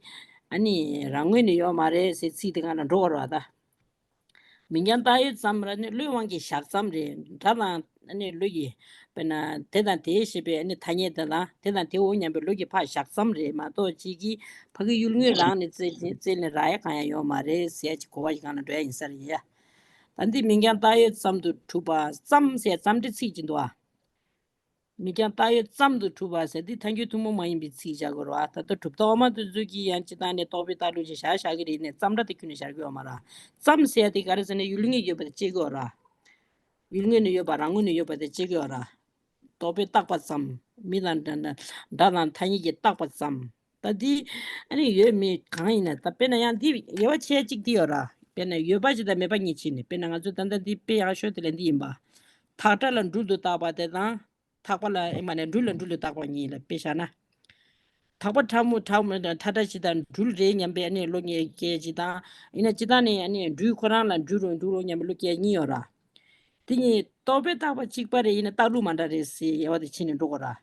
ཨ་ནི་རང་ངོས་ནས་ཡོད་མ་རེད་ཟེར་ཚིག་དེ་གང་ལ་འགྲོ་བར་བ་ད། མིང་རྐྱང་བཏགས་ཡོད་ཙམ་ར་ནི་བློའི་དབང་གིས་བཞག་ཙམ་རེད། སྒྲ་དང་ཨ་ནི་བློ་ཡིས་དཔེར་ན་དེ་དང་དེའི་ཞེས་པའི་ཨ་ནི་ཐ་སྙད་དེ་དང་དེ་དང་དེའོ་སྙམ་པའི་བློ་གིས་ཕར་བཞག་ཙམ་རེད་མ་གཏོགས་ཅིག་གིས་ཕ་གི་ཡུལ་དངོས་རང་ནས་བཙལ་བཙལ་ནས་རག་ཡ་གང་ཡང་ཡོད་མ་རེད་ཟེར་ཡ་ཅིག་གོ་བ་ཞིག་གང་ལ་འགྲོ་ཡ་ཡིན་ས་རེད་ཡ། ད་འདི་མིང་རྐྱང་བཏགས་ཡོད་ཙམ་དུ་གྲུབ་པ། ཙམ་ཟེར་ཙམ་འདྲི་ཚིག་ཅིག་འདུག་ཨ། མིང་རྐྱང་བཏགས་ཡོད་ཙམ་དུ་གྲུབ་པ་ཟེར་འདི་ཐལ་འགྱུར་ཐུན་མོང་མ་ཡིན་པའི་ཚིག་བྱ་དགོས་རེད་བ། ད་ལྟ་གྲུབ་མཐའ་དབུ་མ་དེ་ཚོས་ཀྱིས་ཡང་སྤྱིར་བཏང་ནས་རྟོག་པའི་བཏགས་ལུགས་ཅིག་བཞག་བཞག་གི་རེད། ནས་ཙམ་སྒྲ་དེ་ཁྱོན་ནས་སྦྱར་གི་ཡོད་མ་རེད། ཙམ་ཟེར་དེ་ག་རེ་ཟེར་ན་ཡུལ་དངོས་ཡོད་པ་དེ་བྱེད་དགོས་རེད། ཡུལ་དངོས་ནས་ཡོད་པ་རང་ངོས་ནས་ཡོད་པ་དེ་བྱེད་དགོས་རེད། རྟོག་པས་བཏགས་པ་ཙམ། མིང་དང་འདྲ་འདྲ་དང་ཐ་སྙད་ཀྱིས་བཏགས་པ་ཙམ། ད་འདི་ཨ་ནི་ཡོད་མེད་གང་ཡིན་ན། ད་དཔེར་ན་ཡང་འདི་དབྱེ་བ་ཕྱེ་གཅིག་འདི་ཡོད་ར། དཔེར་ན་ཡོད་པ་གཅིག་དང་མེད་པ་གཉིས་ཕྱེ་ནས། དཔེར་ན་ང་ཚོས་ད་ལྟ་འདི་དཔེ་ཡག་ཤོས་དེ་ལ་འདི་ཡིན་པ། ཐག་ཁྲ་ལ་འབྲུལ་དུ་བཏགས་པ་དེ་དང་། ཐག་པ་ལ་ཨེ་མ་ནས་འབྲུལ་ལ་འབྲུལ་དུ་བཏགས་པ་གཉིས་ལ་དཔེ་བཞག་ན། ཐག་པ་ཁྲ་མོ་ཁྲ་མོ་ཁྲ་ཁྲ་གཅིག་དང་འབྲུལ་རེད་སྙམ་པའི་ཨ་ནི་བློ་ངེས་སྐྱེ་གཅིག་དང་། ཡིན་ན་སྤྱིར་བཏང་ནས་ཨ་ནི་འབྲུལ་ཁོ་རང་ལ་འབྲུལ་རུང་འབྲུལ་རུང་སྙམ་པའི་བློ་སྐྱེ་གཉིས་ཡོད་ར། དེ་གཉིས་རྟོག་པས་བཏགས་པ་གཅིག་པ་རེད། ཡིན་ན་བཏགས་ལུགས་མ་འདྲ་རེད་ཟེར་དབྱེ་བ་དེ་ཕྱེ་ནས་འགྲོ་དགོས་ར།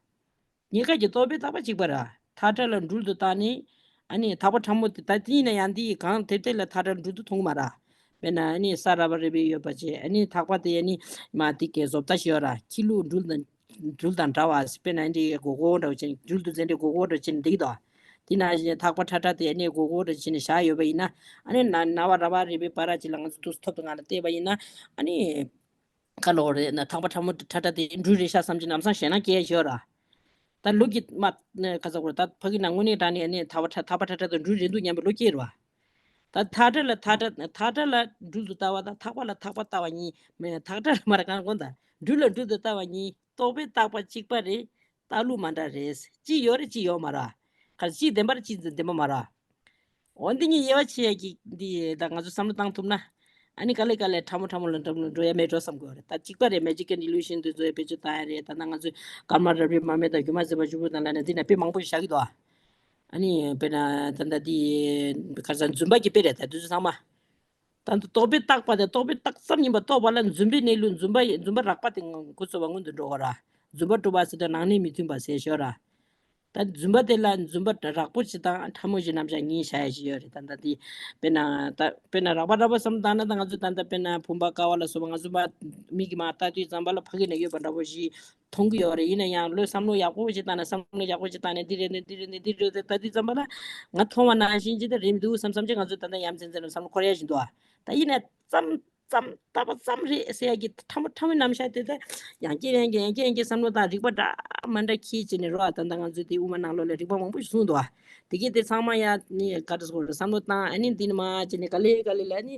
གཉིས་ཀ་གི་རྟོག་པས་བཏགས་པ་གཅིག་པ་ར། ཐག་ཁྲ་ལ་འབྲུལ་དུ་བཏགས་ནས། ཨ་ནི་ཐག་པ་ཁྲ་མོ་དེ་ད་དེ་ཡིན་ན་ཡང་འདི་ཡི་གང་དེ་དེ་ལ་ཐག་ཁྲ་འབྲུལ་དུ་མཐོང་གི་མ་ར། དཔེར་ན་ཨ་ནི་ས་ར་བ་རི་བི་ཡོད་པ་བྱས། ཨ་ནི་ཐག་པ་དེ་ཨ་ནི་མ་དེ་གའི་བཟོ་ལྟ་ཞིག་ཡོད་ར། ཁྱི་ལུག་འབྲུལ་དང་འབྲུལ་དང་འདྲ་བ། དཔེར་ན་ཨ་འདི་གོ་གོ་འདྲ་བོ་བྱས་ནས་འབྲུལ་དུ་འཛིན་འདྲ་གོ་གོ་འདྲ་བྱས་ནས་འདི་གི་དོ། དེ་ན་ཐག་པ་ཁྲ་ཁྲ་དེ་ཨ་ནི་གོ་གོ་འདྲ་བྱས་ནས་བཞག་ཡོད་པ་ཡིན་ན། ཨ་ནི་ན་ན་བ་ར་བ་རི་བི་བ་ར་ཅིག་ལ་ང་ཚོ་དུས་ཐོབ་ཏུ་ང་ལ་བལྟས་པ་ཡིན་ན། ཨ་ནི། ཁ་ལོ་རེད་ན་ཐག་པ་ཁྲ་མོ་ཁྲ་ཁྲ་དེ་འབྲུལ་རེད་ཤག་བསམ་གྱི་ལམ་སང་ཞེད་སྣང་སྐྱེ་ཡ་ཞོར་ར། ད་ལུག་གི་མ་ཁ་ཚ་གོ་ད་ཕ་གི་ན་དངོས་གནས་དྲང་ནས་ཨ་ནི་ཐག་པ་ཁྲ་ཐག་པ་ཁྲ་ཁྲ་དང་འབྲུལ་རེད་འདུག་སྙམ་པའི་བློ་སྐྱེ་ར་བ། ད་ཐག་ཁྲ་ལ་ཐག་ཁྲ་ཐག་ཁྲ་ལ་འབྲུལ་དུ་ལྟ་བ་དང་ཐག་པ་ལ་ཐག་པ་ལྟ་བ་གཉིས་མེད། ཐག་ཁྲ་ལ་མ་ར་གང་གོ་ད་འབྲུལ་ལ་འབྲུལ་དུ་ལྟ་བ་གཉིས་རྟོག་པས་བཏགས་པ་གཅིག་པ་རེད། བཏགས་ལུགས་མ་འདྲ་རེད། གཅིག་ཡོད་རེད་གཅིག་ཡོད་མ་ར། ག་གཅིག་བདེན་པ་རེད་གཅིག་བདེན་པ་མ་ར། འོ་འདི་གཉིས་དབྱེ་བ་ཕྱེ་ཡ་གི་འདི་ད་ང་ཚོ་བསམ་བློ་བཏང་ཐུབ་ན། ཨ་ནི་ག་ལེ་ག་ལེ་ཁྲ་མོ་ཁྲ་མོ་ལ་འགྲོ་འགྲོ་ཡ་མེད་འགྲོ་བསམ་གི་ཡོད་རེད། ད་གཅིག་པ་རེད། Magical Illusion དེ་ཚོ་ཡ་བེད་སྤྱོད་བཏང་ཡ་རེད། ད་ད་ང་ཚོས་ཀརྨ་རབ་རིབ་མར་མེ་དང་སྒྱུ་མ་ཟིལ་པ་བཅུ་པོ་དང་ལ་ནས་འདི་ན་དཔེ་མང་པོ་ཞིག་བཞག་གི་འདུག་ཨ། ཨ་ནི་དཔེར་ན་ད་ད་འདི་ག་ས་རྫུན་པ་གི་དཔེ་རེད། ད་དུས་ཚོད་ཚང་མ། ད་ད་རྟོག་པས་བཏགས་པ་དེ་རྟོག་པས་བཏགས་ཙམ་ཡིན་པ་རྟོགས་པ་ལ་རྫུན་པའི་གནས་ལུགས་རྫུན་པ་རྫུན་པ་རགས་པ་དེ་འགོ་ཚུགས་པ་སྔོན་དུ་འགྲོ་གི་ར། རྫུན་པ་གྲུབ་པ་ཟེར་དུས་ནང་གནས་མི་མཐུན་པ་ཟེར་ཞོར་ར། ད་རྫུན་པ་དེ་ལ་རྫུན་པ་རགས་པོ་ཞིག་དང་ཕྲ་མོ་ཞིག་རྣམ་གཞག་གཉིས་བྱ་ཡ་ཞིག་ཡོད་རེད། ད་ལྟ་དེ་དཔེར་ན་ད་དཔེར་ན་རགས་པ་རགས་པ་བསམ་བཏང་ན་ད་ང་ཚོ་ད་ལྟ་དཔེར་ན་བུམ་པ་ཀ་བ་ལ་སོགས་པ་ང་ཚོ་མ་མིག་གིས་མར་ལྟ་དུས་ཙམ་པ་ལ་ཕ་གི་ན་ཡོད་པ་འདྲ་པོ་ཞིག་མཐོང་གི་ཡོད་རེད། ཡིན་ན་ཡང་བློས་བསམ་བློ་ཡག་པོ་ཞིག་བཏང་ན་བསམ་བློ་ཡག་པོ་ཞིག་བཏང་ནས་འདི་རེད་ནས་འདི་རེད་ནས་འདི་རེད་ནས་ད་དུས་ཙམ་པ་ལ་ང་མཐོང་བ་ནང་བཞིན་ཅི་ད་རེད་མི་འདུག་བསམ་བསམ་ཅིག་ང་ཚོ་ད་ལྟ་ཡ་མཚན་མཚན་ལ་བསམ་བློ་འཁོར་ཡ་ཞིག་འདུག་ད་ཡིན་ན་ཙམ། ཙམ་བཏགས་པ་ཙམ་རེད་ཟེར་ཡ་གི་ཕྲ་མོ་ཕྲ་མོའི་རྣམ་གཞག་དེ་ད་ཡང་བསྐྱར་ཡང་བསྐྱར་ཡང་བསྐྱར་ཡང་བསྐྱར་བསམ་བློ་དང་རིག་པ་འདྲ་མ་འདྲ་འཁྱེར་བྱས་ནས་རོ། ཨ་ད་ལྟ་ང་ཚོས་དེ་དབུ་མ་ནང་ལོགས་ལ་རིག་པ་མང་པོ་ཞིག་གསུངས་འདུག་ཨ། དེ་གས་དེ་ཚང་མ་ཡ་ནི་ག་རེ་ཟེར་དགོས་རེད། བསམ་བློ་བཏང་ཨ་ནི་འདི་ནི་མ་བྱས་ནས་ག་ལེ་ག་ལེ་ལ་ནི་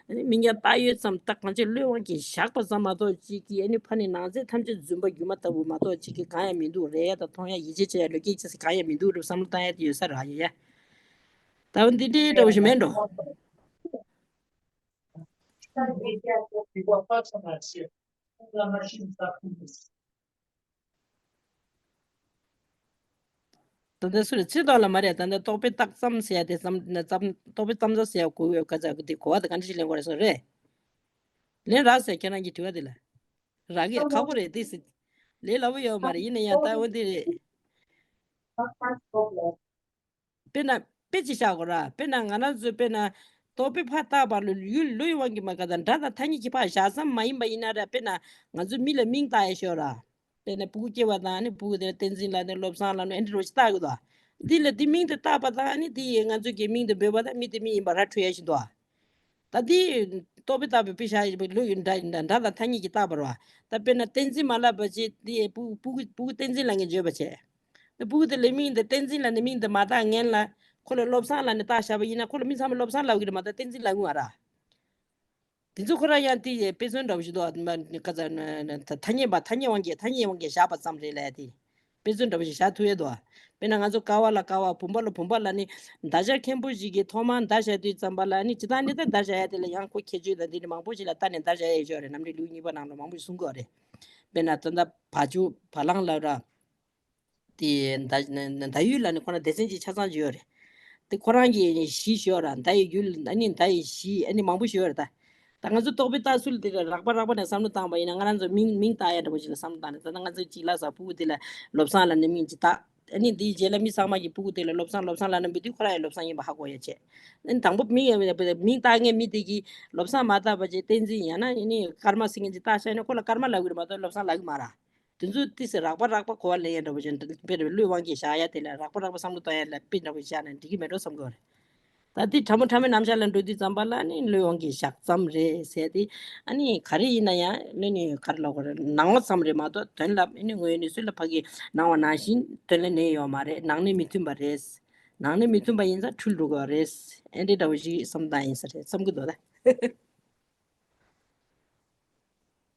ཨ་ནི་མིང་རྐྱང་བཏགས་ཡོད་ཙམ་ད་གང་ཅི་བློས་དབང་གིས་བཞག་པ་ཙམ་མ་གཏོགས་གཅིག་གིས་ཨ་ནི་ཕ་ནས་ནང་གསེས་ཐམས་ཅད་རྫུན་པ་སྒྱུ་མ་ལྟ་བུ་མ་གཏོགས་གཅིག་གིས་གང་ཡང་མི་འདུག་རེད། ཡ་ད་མཐོང་ཡ་ཡིད་ཆེས་བྱེད་ཡ་བློས་འགེལ་བྱེད་ས་གང་ཡང་མི་འདུག་རེད། བསམ་བློ་བཏང་ཡ་དེ་ཡོད་ས་རེད་ཡ། ད་འདི་འདྲའི་འདྲ་བོ་ཞིག་མེད་འགྲོ། ད་ལྟ་སུ་རེད། ཚིག་ཐོག་ལ་མ་རེད། ད་ལྟ་རྟོག་པས་བཏགས་ཙམ་ཟེར་ཡ་དེ་ཙམ་ཙམ་རྟོག་པས་ཙམ་ཙམ་ཟེར་ཡ་གོ་ཡོད་ག་ཚ་གི་དེ་གོ་བ་དེ་ག་འདྲ་ཞིག་ལེན་དགོས་རེད་སོང་རེད། ལེན་རག་ཟེར་ཁྱེད་རང་གི་དྲི་བ་དེ་ལ། རག་གི་ཁག་པོ་རེད་དེ་ཟེར། ལས་སླ་པོ་ཡོད་མ་རེད། ཡིན་ན་ཡང་ད་འོ་དེ་རེད། དཔེར་ན་དཔེ་ཅིག་བཞག་གོ་ར། དཔེར་ན་ང་རང་ཚོས་དཔེར་ན་རྟོག་པས་ཕར་བཏགས་པ་ལ་ཡུལ་བློའི་དབང་གིས་མ་ག་དང་སྒྲ་དང་ཐ་སྙད་ཀྱི་ཕར་བཞག་མཚམས་མ་ཡིན་པ་ཡིན་ན་ར། དཔེར་ན་ང་ཚོས་མི་ལ་མིང་བཏགས་ཡ་ཤོད་ར། དཔེར་ན་སྤུ་གུ་སྐྱེ་བ་དང་ཨ་ནི་སྤུ་གུ་དེ་ལ་བསྟན་འཛིན་ལབ་ནས་བློ་བཟང་ལབ་ནས་ཨེ་འདྲ་རོ་ཞིག་བཏགས་གི་འདུག་འདི་ལ་འདི་མིང་དེ་བཏགས་པ་དང་ཨ་ནི་འདི་ཡིས་ང་ཚོས་ཀྱི་མིང་དེ་འབོད་པ་དང་མི་དེ་མི་ཡིན་པ་ར་འཕྲོད་ཡ་ཞིག་འདུག་ད་འདི་རྟོག་པས་བཏགས་པའི་དཔེ་བཞག་ཡོད་པའི་ལུགས་ཡིན་འདྲ་ཡིན་འདྲ་འདྲ་དང་ཐ་སྙད་ཀྱིས་བཏགས་པ་རེད་བ། ད་དཔེར་ན་བསྟན་འཛིན་མ་ལབ་པ་བྱས་དེ་སྤུ་སྤུ་གུ་སྤུ་གུ་བསྟན་འཛིན་ལབ་མཁན་བརྗོད་པ་བྱས། སྤུ་གུ་དེ་ལ་མིང་དེ་བསྟན་འཛིན་ལབ་ནས་མིང་དེ་མ་བཏགས་སྔོན་ལ་ཁོ་ལ་བློ་བཟང་ལབ་ནས་བཏགས་བཞག་པ་ཡིན་ན་ཁོ་ལ་མི་ཚང་མས་བློ་བཟང་ལབ་ཀྱི་རེད་མ་གཏོགས་བསྟན་འཛིན་ལབ་ཀྱི་མ་རེད། དེ་ཚོ་ཁོ་རང་ཡང་དེ་ཡི་དཔེ་མཚོན་འདྲ་བོ་ཞིག་འདུག་ག་ཚ་ཐ་སྙད་པ་ཐ་སྙད་དབང་གིས་ཐ་སྙད་དབང་གིས་བཞག་པ་ཙམ་རེད་ལབ་ཡ་དེ། དཔེ་མཚོན་འདྲ་བོ་ཞིག་བཞག་ཐུབ་ཡ་འདུག་ག་དཔེར་ན་ང་ཚོ་ཀ་བ་ལ་ཀ་བ་བུམ་པ་ལ་བུམ་པ་ལབ་ནི་མདའ་ཤ་མཁན་པོ་ཞིག་གིས་ཐོག་མར་མདའ་བཞག་དུས་ཙམ་པ་ལ་ནི་ཇི་ལྟར་ནི་ད་མདའ་བཞག་ཡ་དེ་ལ་ཡང་ཁོ་ཁྱད་ཆོས་དང་འདི་ནི་མང་པོ་ཞིག་ལ་ལྟ་ནས་མདའ་བཞག་ཡ་ཡོད་ཅོག་རེད། རྣམ་འགྲེལ་ལེའུ་གཉིས་པ་ནང་ལ་མང་པོ་ཞིག་གསུང་གི་ཡོད་རེད། དཔེར་ན་ད་ལྟ་བ་ཕྱུགས་བ་ལང་ལབ་ར། དེ་མདའ་མདའ་ཡུལ་ལ་ནི་ཁོ་རང་སྡེ་ཚན་གཅིག་ཆ་ཚང་ཅིག་ཡོད་རེད། དེ་ཁོ་རང་གི་གཞི་ཞིག་ཡོད་ར། མདའ་ཡི་ཡུལ་ཨ་ནི་མདའ་ཡི་གཞི་ཨ་ནི་མང་པོ་ཞིག་ཡོད་རེད་ད། ད་ང་ཚོ་རྟོག་པས་བཏགས་ཚུལ་དེ་ལ་རགས་པ་རགས་པ་ནས་བསམ་བློ་བཏང་པ་ཡིན་ན་ང་རང་ཚོ་མིང་མིང་བཏགས་ཡ་འདྲ་པོ་ཞིག་ལ་བསམ་བློ་བཏང་ནས། ད་ལྟ་ང་ཚོ་གཅིག་ལ་ས་སྤུ་གུ་དེ་ལ་བློ་བཟང་ལབ་ནས་མིང་ཅིག་བཏགས། ཨ་ནི་འདིའི་རྗེས་ལ་མི་ཚང་མ་གིས་སྤུ་གུ་དེ་ལ་བློ་བཟང་བློ་བཟང་ལབ་ན་འབུལ་དུས་ཁོ་རང་ཡང་བློ་བཟང་ཡིན་པ་ཧ་གོ་ཡ་བྱས། ཨ་ནི་དང་པོ་མིང་ཡང་མིང་བཏགས་མཁན་མི་དེ་གིས་བློ་བཟང་མ་བཏགས་པ་བྱས་བསྟན་འཛིན་ཡང་ན་ཨ་ནི་ཀརྨ་ཟེར་མཁན་ཅིག་བཏགས་བཞག་ན་ཁོ་ལ་ཀརྨ་ལབ་ཀྱི་རེད་མ་གཏོགས་བློ་བཟང་ལབ་ཀྱི་མ་རེད། དེ་ཚོ་ཏོག་ཙམ་རགས་པ་རགས་པ་གོ་བ་ལེན་ཡ་འདྲ་པོ་ཅིག་དཔེ་རེད། བློའི་དབང་གིས་བཞག་ཡ་དེ་ལ་རགས་པ་རགས་པ་བསམ་བློ་གཏོང་ཡ་ལ་དཔེ་འདྲ་པོ་བཞག་ན་འགྲིག་གི་མེད་འགྲོ་བསམ་གྱི་ཡོད་རེད། ད་དེ་ཕྲ་མོ་ཕྲ་མོའི་རྣམ་གཞག་ལ་འགྲོ་དུས་ཙམ་པ་ལ་ནི་བློས་འོང་གི་བཞག་ཙམ་རེད་ཟེར་ཏེ། ཨ་ནི་ག་རེ་ཡིན་ན་ཡང་ནི་ནི་ག་རེ་ལབ་དགོས་རེད། ནང་བ་ཙམ་རེད་མ་གཏོགས་དོན་ལ་ཨ་ནི་དངོས་ཡོད་གནས་ཚུལ་ལ་ཕ་གི་ནང་བ་ནང་བཞིན་དོན་ལ་གནས་ཡོད་མ་རེད། ནང་གནས་མི་མཐུན་པ་རེད། ནང་གནས་མི་མཐུན་པ་ཡིན་ཙང་འཁྲུལ་འགྲོ་གི་རེད། ཨེ་འདྲའི་འདྲ་བོ་ཞིག་བསམ་སྟངས་ཡིན་ས་རེད་བསམ་གི་འདུག་ད།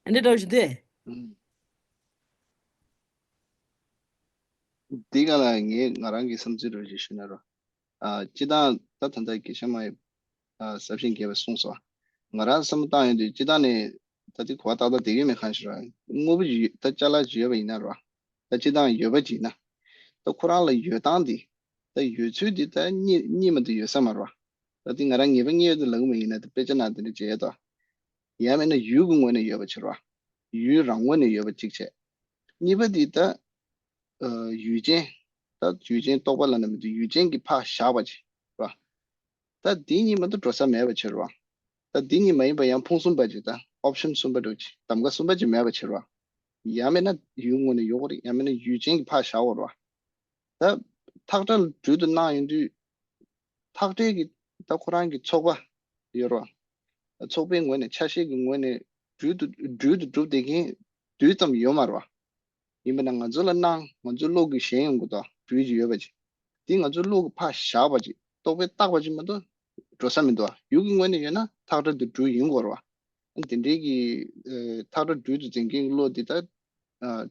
ཨེ་འདྲའི་འདྲ་བོ་ཞིག་འདུག་ཨེ། ཨུམ། འདི་ག་ལ་ངས་ང་རང་གི་བསམ་ཚུལ་རོ་ཞིག་ཞུ་ན་རོ། ཨ། སྤྱི་བཏང་ད་ད་ལྟ་དགེ་བཤེས་མ་ཡི་ཨ། ཟབ་ཞིང་རྒྱས་པས་གསུངས་སོ། ང་རང་བསམ་བློ་བཏང་ཡོང་དུས་སྤྱི་བཏང་ནས་ད་དེ་གོ་བ་ཏག་ཏག་བསྡད་ཡོད་མེད་གང་ཞིག་ར། དངོས་པོ་ཅིག་ད་ཅ་ལག་ཅིག་ཡོད་པ་ཡིན་ན་ར། ད་སྤྱི་བཏང་ཡོད་པ་ཅིག་ཡིན་ན། ད་ཁོ་རང་ལ་ཡོད་སྟངས་འདི། ད་ཡོད་ཚུལ་འདི་ད་གཉིས་གཉིས་མ་གཏོགས་ཡོད་ས་མ་རེད་བ། ད་འདི་ང་རང་ངེས་པ་རྙེད་ཡོད་དུ་ལབ་གི་མ་ཡིན་ན་ད་དཔེ་ཆ་ནང་དེ་འདྲ་བྱས་ཡོད་དོ། ཡང་མིན་ན་ཡུལ་གྱི་ངོས་ནས་ཡོད་པ་ཕྱིར་བ། ཡུལ་རང་ངོས་ནས་ཡོད་པ་གཅིག་བྱས། གཉིས་པ་འདི་ད། ཨ། ཡུལ་ཅན། ད་ཡུལ་ཅན་རྟོག་པ་ལ་ན་མི་འདུག་ཡུལ་ཅན་གྱི་ཕར་བཞག་པ་ཅིག་ར། ད་འདི་གཉིས་མ་གཏོགས་འགྲོ་ས་མེད་པ་ཕྱིར་བ། ད་འདི་གཉིས་མ་ཡིན་པ་ཡང་ཕུང་གསུམ་པ་ཅིག་ད་ཨོབ་ཤན་གསུམ་པ་འདྲ་བོ་ཅིག་གདམ་ག་གསུམ་པ་ཅིག་མེད་པ་ཕྱིར་བ། ཡང་མིན་ན་ཡུལ་ངོས་ནས་ཡོད་དགོས་རེད། ཡང་མིན་ན་ཡུལ་ཅན་གྱི་ཕར་བཞག་དགོས་རེད་བ། ད་ཐག་ཁྲ་སྦྲུལ་དུ་སྣང་ཡོང་དུས། ཐག་ཁྲ་གི་ད་ཁོ་རང་གི་ཚོགས་པ་ཡོད་རེད་བ། ཚོགས་པའི་ངོས་ནས་ཆ་ཤས་ཀྱི་ངོས་ནས་སྦྲུལ་དུ་སྦྲུལ་དུ་གྲུབ་བསྡད་མཁན་རྡུལ་ཙམ་ཡོད་མ་རེད་བ། ཡིན་པ་ན་ང་ཚོ་ལ་སྣང་ང་ཚོའི་བློ་གིས་ཞེན་ཡོང་གི་འདུག་སྦྲུལ་ཅིག་ཡོད་པ་ཅིག་འདི་ང་ཚོའི་བློ་གིས་ཕར་བཞག་པ་ཅིག་རྟོག་པས་བཏགས་པ་ཅིག་མ་གཏོགས་འགྲོ་ས་མི་འདུག་ཡུལ་གྱི་ངོས་ནས་ཡོད་ན་ཐག་ཁྲ་དུ་སྦྲུལ་ཡིན་དགོས་རེད་བ། འདི་འདྲའི་གི་ཨ། ཐག་ཁྲ་སྦྲུལ་དུ་འཛིན་མཁན་གྱི་བློ་འདི་ད་ཨ།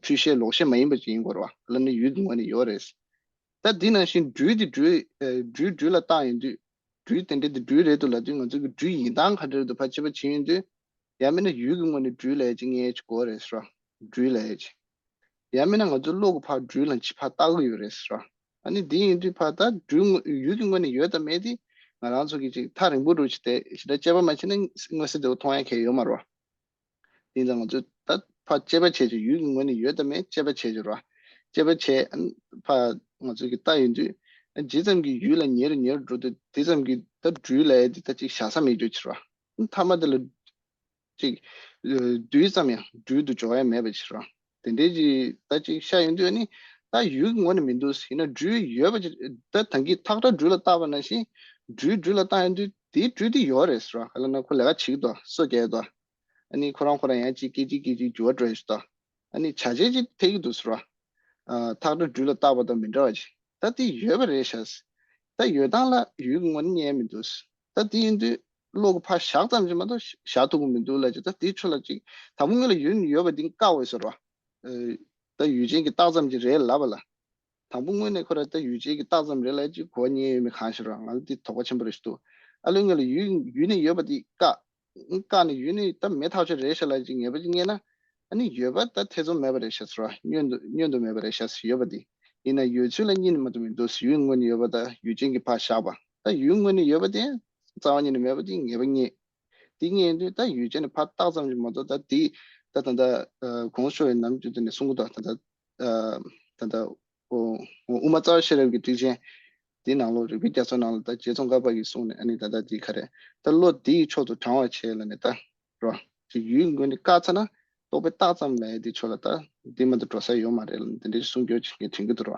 འཁྲུལ་ཤེས་ལོག་ཤེས་མ་ཡིན་པ་ཅིག་ཡིན་དགོས་རེད་བ། ལབ་ན་ཡུལ་གྱི་ངོས་ནས་ཡོད་རེད། ད་འདི་ནང་བཞིན་སྦྲུལ་འདི་སྦྲུལ་ཨ། སྦྲུལ་སྦྲུལ་ལ་བཏགས་ཡོང་དུས། སྦྲུལ་དེ་འདྲ་དེ་སྦྲུལ་རེད་འདུག་ལབ་དུས་ང་ཚོ་གི་སྦྲུལ་ཡིན་སྟངས་ག་འདྲ་རེད་འདུག་ཕར་དཔྱད་པ་བྱེད་ཡོང་དུས། ཡང་མིན་ན་ཡུལ་གྱི་ངོས་ནས་སྦྲུལ་ལབ་ཡ་ཅིག་རྙེད་ཡ་ཅིག་དགོས་རེད་ཟེར་བ། སྦྲུལ་ལབ་ཡ་ཅིག་ཡང་མིན་ན་ང་ཚོ་བློ་གི་ཕར་སྦྲུལ་ལ་ཅིག་ཕར་བཏགས་ཀྱི་ཡོད་རེད་ཟེར་བ། ཨ་ནི་འདི་ཡིན་དུས་ཕར་ད་སྦྲུལ་དངོས་ཡུལ་གྱི་ངོས་ནས་ཡོད་དམ་མེད་དེ། ང་རང་ཚོ་གི་ཅིག་ཐག་རིང་པོ་འགྲོ་ཅིག་དེ་ཞེ་དྲག་དཔྱད་པ་མ་བྱས་ན་མངོན་གསལ་དོད་པོ་མཐོང་ཡ་གང་ཡང་ཡོད་མ་རེད་བ། དེ་ཡིན་ཙང་ང་ཚོས་ད་ཕར་དཔྱད་པ་བྱས་ཀྱི་ཡུལ་གྱི་ངོས་ནས་ཡོད་དམ་མེད་དཔྱད་པ་བྱས་ཀྱི་རེད་བ། དཔྱད་པ་བྱས་ཨ་ནི་ཕར་ང་ཚོས་ཀྱི་ལྟ་ཡོང་དུས། ཇི་ཙམ་གྱི་ཡུལ་ལ་ཉེ་རུ་ཉེ་རུ་འགྲོ་དུས་དེ་ཙམ་གྱི་ད་སྦྲུལ་ལབ་ཡ་དེ་ད་ཅིག་བཞག་ས་མེད་རྒྱུ་ཕྱིར་བ། མཐའ་མ་དེ་ལ་ཅིག་རྡུལ་ཙམ་ཡང་སྦྲུལ་དུ་འཇོག་ཡ་མེད་པ་ཕྱིར་བ། དེ་འདྲའི་ཅིག་ད་ཅིག་ཤར་ཡོང་དུས་ཨ་ནི་ད་ཡུལ་གྱི་ངོས་ནས་མི་འདུག་ཡིན་ན་སྦྲུལ་ཡོད་པ་ཅིག་ད་ད་གིན་ཐག་ཁྲ་སྦྲུལ་ལ་བཏགས་པ་ནང་བཞིན་སྦྲུལ་སྦྲུལ་ལ་བཏགས་ཡོང་དུས་དེའི་སྦྲུལ་དེ་ཡོད་རེད་ཟེར་བ། ག་ལབ་ན་ཁོ་ལས་ཀ་བྱེད་ཀྱི་འདུག་སོ་རྒྱག་གི་འདུག་ཨ་ནི་ཁོ་རང་ཁོ་རང་ཡང་ཅིག་སྐད་ཅིག་སྐད་ཅིག་འགྱུར་བ་འགྲོ་ཡི་ཞིག་དང་། ཨ་ནི་བྱ་བྱེད་ཅིག་འཕེལ་གྱི་འདུག་ཟེར་བ། ཨ། ཐག་ཁྲ་སྦྲུལ་ལ་བཏགས་པ་དང་མི་འདྲ་བ་ཅིག་ད་དེ་ཡོད་པ་རེད་ཤག་ད་ཡོད་སྟངས་ལ་ཡུལ་གྱི་ངོས་ནས་རྙེད་མི་འདུག་ད་དེ་ཡིན་དུས་བློ་གི་ཕར་བཞག་ཙམ་ཅིག་མ་གཏོགས་བཞག་ཐུབ་ཀྱི་མི་འདུག་ལབ་ཅིག་ད་དེའི་ཕྱོགས་ལ་ཅིག་དང་པོ་ངོས་ལ་ཡུལ་ཡོད་པ་འདི་བཀག་འོས་ཟེར་བ། ཨ། ད་ཡུལ་ཅན་གྱི་རྟགས་ཙམ་ཅིག་རེད་ལབ་པ་ལ། དང་པོ་ངོས་ནས་ཁོ་ར་ད་ཡུལ་ཅན་གྱི་རྟགས་ཙམ་རེད་ལབ་ཅིག་གོ་བ་རྙེད་ཡོད་མེད་གང་ཤེས་ར། ང་ལ་འདི་དོགས་པ་ཆེན་པོ་རེད་ཤག་འདུག་ཨ་ལོའི་ངོས་ལ་ཡུལ་ཡུལ་ནས་ཡོད་པ་འདི་བཀག་བཀག་ནས་ཡུལ་ནས་ད་མེད་ཐག་ཆོད་རེད་ཤག་ལབ་ཅིག་ངེས་པ་ཅིག་རྙེད་ན། ཨ་ནི་ཡོད་པ་ད་ཐེ་ཚོམ་མེད་པ་རེད་ཤག་ཟེར་བ། བསྙོན་དུ་བསྙོན་དུ་མེད་པ་རེད་ཤག་ཟེར་ཡོད་པ་འདི། ཡིན་ན་ཡོད་ཚུལ་ལ་གཉིས་ནས་མ་གཏོགས་མི་འདུག་ཡུལ་ངོས་ནས་ཡོད་པ་ད་ཡུལ་ཅན་གྱི་ཕར་བཞག་པ། ད་ཡུལ་ངོས་ནས་ཡོད་པ་དེ་རྩ་བ་ཉིད་ནས་མེད་པ་དེ་ངེས་པ་རྙེད། དེ་རྙེད་དུས་ད་ཡུལ་ཅན་ནས་ཕར་བཏགས་ཙམ་གྱིས་མ་གཏོགས་ད་དེ་ད་ད་ལྟ་གོང་ཞུས་པའི་ནམ་རྒྱུན་དུ་ནས་གསུང་གི་འདུག་ད་ལྟ་ད་ལྟ་དབུ་མ་རྩ་བ་ཤེས་རབ་ཀྱི་ཊིཀ་ཆེན་དེའི་ནང་ལོགས་རིགས་པའི་རྒྱ་མཚོ་ནང་ལ་ད་རྗེ་ཙོང་ཁ་པ་གིས་གསུངས་ནས་ཨ་ནི་ད་ལྟ་དེ་ག་རེ་ད་བློ་དེའི་མཆོག་ཏུ་དྲངས་པ་བྱས་ལ་ནི་ད། རོ། ཅིག་ཡུལ་ངོས་ནས་བཀག་ཚར་ན་རྟོག་པས་བཏགས་ཙམ་ལ་ཡ་དེ་ཆོག་ལ་ད་དེ་མ་གཏོགས་འགྲོ་ས་ཡོད་མ་རེད་ལ་དེ་འདྲའི་གསུང་རྒྱུ་ཅིག་ངས་དྲན་གྱི་འདུག་རོ།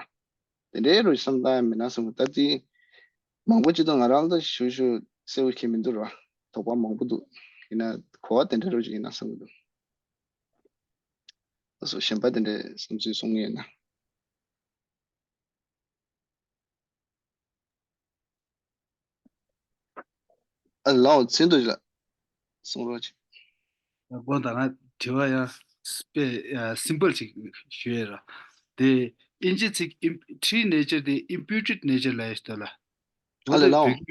དེ་འདྲའི་རོ་བསམ་སྟངས་ཡང་མེད་ན་བསམ་གི་ད་དེ་མང་པོ་ཅིག་ད་ང་རང་ལ་ཞུ་ཞུ་གསལ་པོ་ཞིག་མི་འདུག་རོ། དོགས་པ་མང་པོ་འདུག་ཡིན་ན་གོ་བ་དེ་འདྲ་རོ་ཅིག་ཡིན་ན་བསམ་གི་འདུག་ད་སོ་གཞན་པ་དེ་འདྲའི་བསམ་ཚུལ་གསུང་ངེས་ཡིན་ན། ཨ་ལའོ་ཚིག་འདུག་ལ། གསུང་རོགས་གྱིས། དགོངས་དག་ང་དྲི་བ་ཡང་དཔེ་སིམ་པལ་ཅིག་ཞུ་ཡས་ར། དེ་ཨིན་ཇི་ཚིག་ཨིམ་ཊི་རི་ནེ་ཅར་དེ་ཨིམ་པིའུ་ཊེཌ་ནེ་ཅར་ལབ་ཡས་ཞིག་འདུག་ལ། ཨ་ལེ་ལའོ། བོད་སྐད་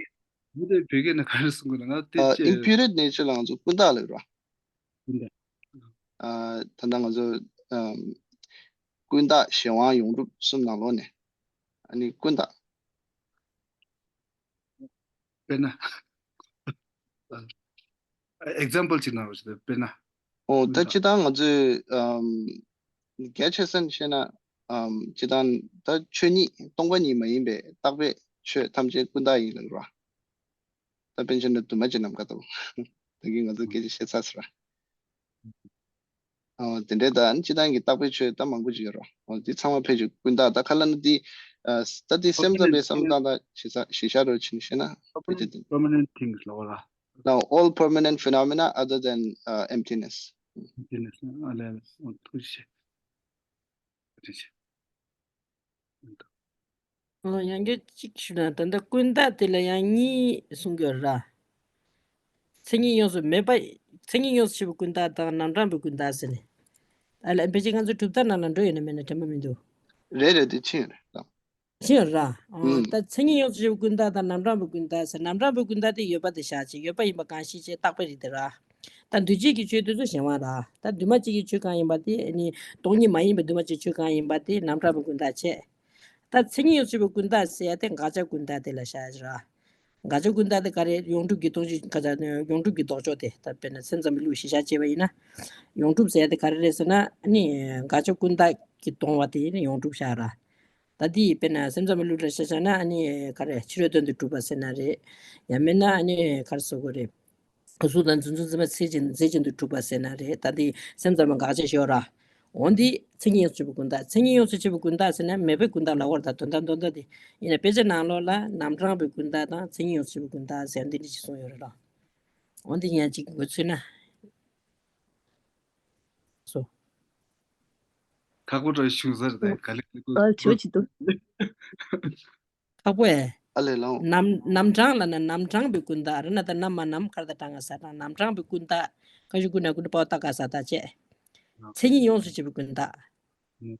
བོད་སྐད་ནང་ག་རེ་གསུང་དགོས་ན་ང་དེ་ཨ་ཅེ། ཨིམ་པིའུ་ཊེཌ་ནེ་ཅར་ལ་ང་ཚོ་ཀུན་བརྟགས་ལབ་ར། ཀུན་བརྟགས། ཨ། ད་ལྟ་ང་ཚོ་ཨམ། ཀུན་བརྟགས་གཞན་དབང་ཡོངས་གྲུབ་གསུམ་ནང་ལོགས་ནས་ཨ་ནི་ཀུན་བརྟགས། དཔེར་ན། ཨེག་ཛམ་པལ་ཅིག་གནང་རོགས་ཞུ། དཔེར་ན། ཨོ་ད་ཀུན་བརྟགས། སྤྱིར་བཏང་ང་ཚོས་ཨམ། རྒྱ་ཆེ་ས་ནས་བཤད་ན་ཨམ། སྤྱིར་བཏང་ད་ཆོས་ཉིད་སྟོང་པ་ཉིད་མ་ཡིན་པའི་རྟག་པའི་ཆོས་ཐམས་ཅད་ཀུན་བརྟགས་ཡིན་ལབ་ར། ད་པཎ་ཆེན་དང་དུ་མ་ཅན་ནམ་མཁའ་ལྟ་བུ། ད་གིན་ང་ཚོ་སྐད་ཆ་བཤད་ཚར་ཟེར་བ། ཨོ་དེ་འདྲའི་ད་སྤྱིར་བཏང་གི་རྟག་པའི་ཆོས་ད་མང་པོ་ཅིག་ཡོད་རོ། ཨོ་འདི་ཚང་མ་ཕལ་ཆེར་ཀུན་བརྟགས། ད་ཁ་ལ་ན་འདི་ ཨ་ད་དེ་སེམས་ཙམ་པའི་བསམ་སྟངས་དང་གཞི་རྩ་གཞི་བཞག་རོགས་བྱེད་ཤེ་ན་དཔེ་དེ་དེ། Permanent things ལ་བ་ལ། Now all permanent phenomena other than uh, emptiness. Emptiness. ཨ་ལས་ཐུགས་རྗེ་ཆེ། ཐུགས་རྗེ་ཆེ། ཨོ་ཡང་བསྐྱར་གཅིག་ཞུ་ན་ད་ལྟ་ཀུན་བརྟགས་དེ་ལ་ཡང་གཉིས་གསུང་གི་ཡོད་ར། མཚན་ཉིད་ཡོངས་སུ་མེད་པ། མཚན་ཉིད་ཡོངས་སུ་ཆེད་པའི་ཀུན་བརྟགས་དང་རྣམ་གྲངས་པའི་ཀུན་བརྟགས་ཟེར་ནས། ཨ་ལ་ཕལ་ཆེར་ང་ཚོ་གྲུབ་མཐའ་ནང་ལ་འགྲོ་ཡོད་ན་མེད་ན་དྲན་པ་མི་འདུག་རེད་རེད། དེ་ཕྱིན་རེད། ཕྱིན་ར། ཨོ་ཨུམ། ད་མཚན་ཉིད་ཡོངས་སུ་ཆེད་པའི་ཀུན་བརྟགས་དང་རྣམ་གྲངས་པའི་ཀུན་བརྟགས་ཟེར། རྣམ་གྲངས་པའི་ཀུན་བརྟགས་དེ་ཡོད་པ་དེ་བཞག་ཅིག་ཡོད་པ་ཡིན་པ་གང་ཤེས་བྱས་རྟག་པའི་རིགས་དེ་ར། ད་འདུས་བྱས་ཀྱི་ཆོས་དེ་ཚོ་གཞན་དབང་ར། ད་འདུས་མ་བྱས་ཀྱི་ཆོས་གང་ཡིན་པ་དེ་ནི་སྟོང་ཉིད་མ་ཡིན་པའི་འདུས་མ་བྱས་ཆོས་གང་ཡིན་པ་དེ་རྣམ་གྲངས་པའི་ཀུན་བརྟགས་བྱས། ད་མཚན་ཉིད་ཡོངས་སུ་ཆེད་པའི་ཀུན་བརྟགས་ཟེར་ཡ་དེ་དགག་བྱ་ཀུན་བརྟགས་དེ་ལ་བཞག་ཡ་ར། དགག་བྱ་ཀུན་བརྟགས་དེ་ག་རེ། ཡོངས་གྲུབ་ཀྱི་སྟོང་ཆ་ག་ཡོངས་གྲུབ་ཀྱི་ལྡོག་ཕྱོགས་དེ་ད་དཔེར་ན་སེམས་ཙམ་པའི་ལུགས་གཞི་བཞག་བྱས་པ་ཡིན་ན། ཡོངས་གྲུབ་ཟེར་ཡ་དེ་ག་རེ་རེད་ཟེར་ན་ནི་དགག་བྱ་ཀུན་བརྟགས་ཀྱིས་སྟོང་བ་དེ་ནི་ཡོངས་གྲུབ་བཞག་ར། ད་དེ་དཔེར་ན་སེམས་ཙམ་པའི་ལུགས་ལ་བཤད་བྱས་ན་ནི་ག་རེ་ཕྱི་རོལ་དོན་དུ་གྲུབ་པ་ཟེར་ན་རེད། ཡང་མིན་ན་ནི་ག་རེ་ཟེར་དགོས་རེད། གཟུགས་དང་འཛིན་ཚུལ་འཛིན་པ་རྫས་ཅན་རྫས་ཅན་དུ་གྲུབ་པ་ཟེར་ན་རེད། ད་འདི་སེམས་ཙམ་པའི་དགག་བྱ་ཞོག་ར། འོན་ཏེ་མཚན་ཉིད་ཡོངས་སུ་ཆེད་པའི་ཀུན་བརྟགས། མཚན་ཉིད་ཡོངས་སུ་ཆེད་པའི་ཀུན་བརྟགས་ཟེར་ན་མེད་པའི་ཀུན་བརྟགས་ལ་བར་དང་དོན་དམ་དོན་དམ་དེ་ཡིན་ན། དཔེ་ཆ་ནང་ལོགས་ལ་རྣམ་གྲངས་པའི་ཀུན་བརྟགས་དང་མཚན་ཉིད་ཡོངས་སུ་ཆེད་པའི་ཀུན་བརྟགས་ཟེར་འདི་འདྲ་ཅིག་གསུངས་ཡོད་ར། འོན་ཏེ་ཡང་ཅིག་འགོད་ཚུལ་ན། སོ། ཁག་པོ་འདྲ་ཞུ་ས་རེད་དེ་ག་ལེ་ག་ལེ། ཨ་ཆོས་ཅི་འདུག་ཁག་པོ་ཨེ། ཨ་ལས་ལའོ། རྣམ་རྣམ་གྲངས་ལབ་ན་རྣམ་གྲངས་པའི་ཀུན་བརྟགས་རེད་ན། ད་རྣམ་མ་རྣམ་ཁར་ད་གྲངས་ཀ་ས་གྲངས་རྣམ་གྲངས་པའི་ཀུན་བརྟགས། ཁ་ཤུ་ཀུན་ན་ཀུན་པའོ་ད་ག་ས་ད་བྱས། མཚན་ཉིད་ཡོངས་སུ་ཆེད་པའི་ཀུན་བརྟགས། ཨུ།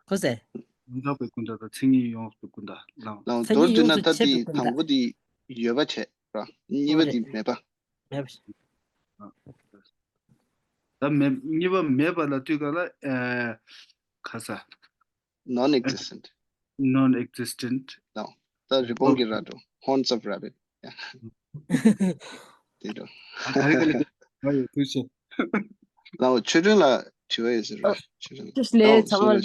གོ་སོང་། རྣམ་གྲངས་པའི་ཀུན་བརྟགས་དང་མཚན་ཉིད་ཡོངས་སུ་ཀུན་བརྟགས་ལའོ། ལའོ། མཚན་མདོར་ཉིད་བསྡུས་ཡོངས་ན་སུ་ད་ཆེད་དེ་པའི་ཀུན་དང་བརྟགས། པོ་དེ་ཡོད་པ་བྱས་ར། གཉིས་པ་དེ་མེད་པ། མེད་པ། ད་མེད། གཉིས་པ་མེད་པ་ལ་ལྟོས་ག་ལ། ཨ། ག་ས། Non-existent. Non-existent. ལའོ། ད་རི་བོང་གི་རྭ་འགྲོ། Horns of rabbit. ཡ། དེ་འགྲོ། ད་ག་རེ་ག་ལེ་ག་ཡོད་ཐུགས་ཆེ། ལའོ་ཆོས་སྒྲོན་ལ་དྲི་བ་ཡོད་ཟེར་ར། ཨ། ཆོས་སྒྲོན། བཀྲ་ཤིས་བདེ་ལེགས་ལའོ་ཚང་མ་ལ།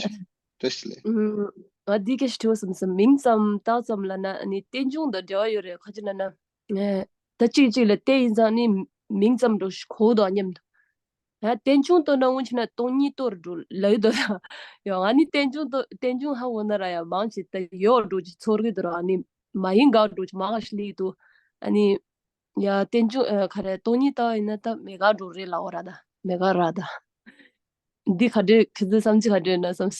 བཀྲ་ཤིས་བདེ་ལེགས། ཨུམ། ང་འདི་སྐད་ཞིག་དྲི་བ་བསམ་སོང་། མིང་ཙམ་རྟགས་ཙམ་ལབ་ན་ནི་རྟེན་འབྱུང་དང་འབྲེལ་བ་ཡོད་རེད། ཁ་ཅིག་ལབ་ན། ཨེ། ད་གཅིག་གཅིག་ལ་བལྟས་ཡིན་ཙང་ནི་མིང་ཙམ་འགྲོ་གོ་དོ་སྙམ་དུ། ཡང་རྟེན་འབྱུང་ལྟོས་ན་འོན་ཆེ་ན་སྟོང་ཉིད་ལྟོས་ར་འགྲོ་ལབ་ཡོད་དོ་ཡ། ཡང་ང་ནི་རྟེན་འབྱུང་ལྟོས་རྟེན་འབྱུང་ཧ་གོ་ན་ར་ཡང་མང་ཆེ་ད་ཡོད་འགྲོ་ཅིག་ཚོར་གི་འདུག་ར། ཨ་ནི་མ་ཡིན་དགག་འགྲོ་ཅིག་མང་ང་ཞིག་སླེབས་འདུག་ཨ་ནི་ཡ་རྟེན་འབྱུང་ཨ་ག་རེ་སྟོང་ཉིད་ལྟ་བ་ཡིན་ན་ད་མེད་དགག་འགྲོ་རེད་ལབ་པ་ར། ད་མེད་དགག་ར། ད་འདི་ག་འདྲས་ཁྱེད་ཚོའི་བསམ་ཚུལ་ག་འདྲས་ཡོད་ན་བསམ།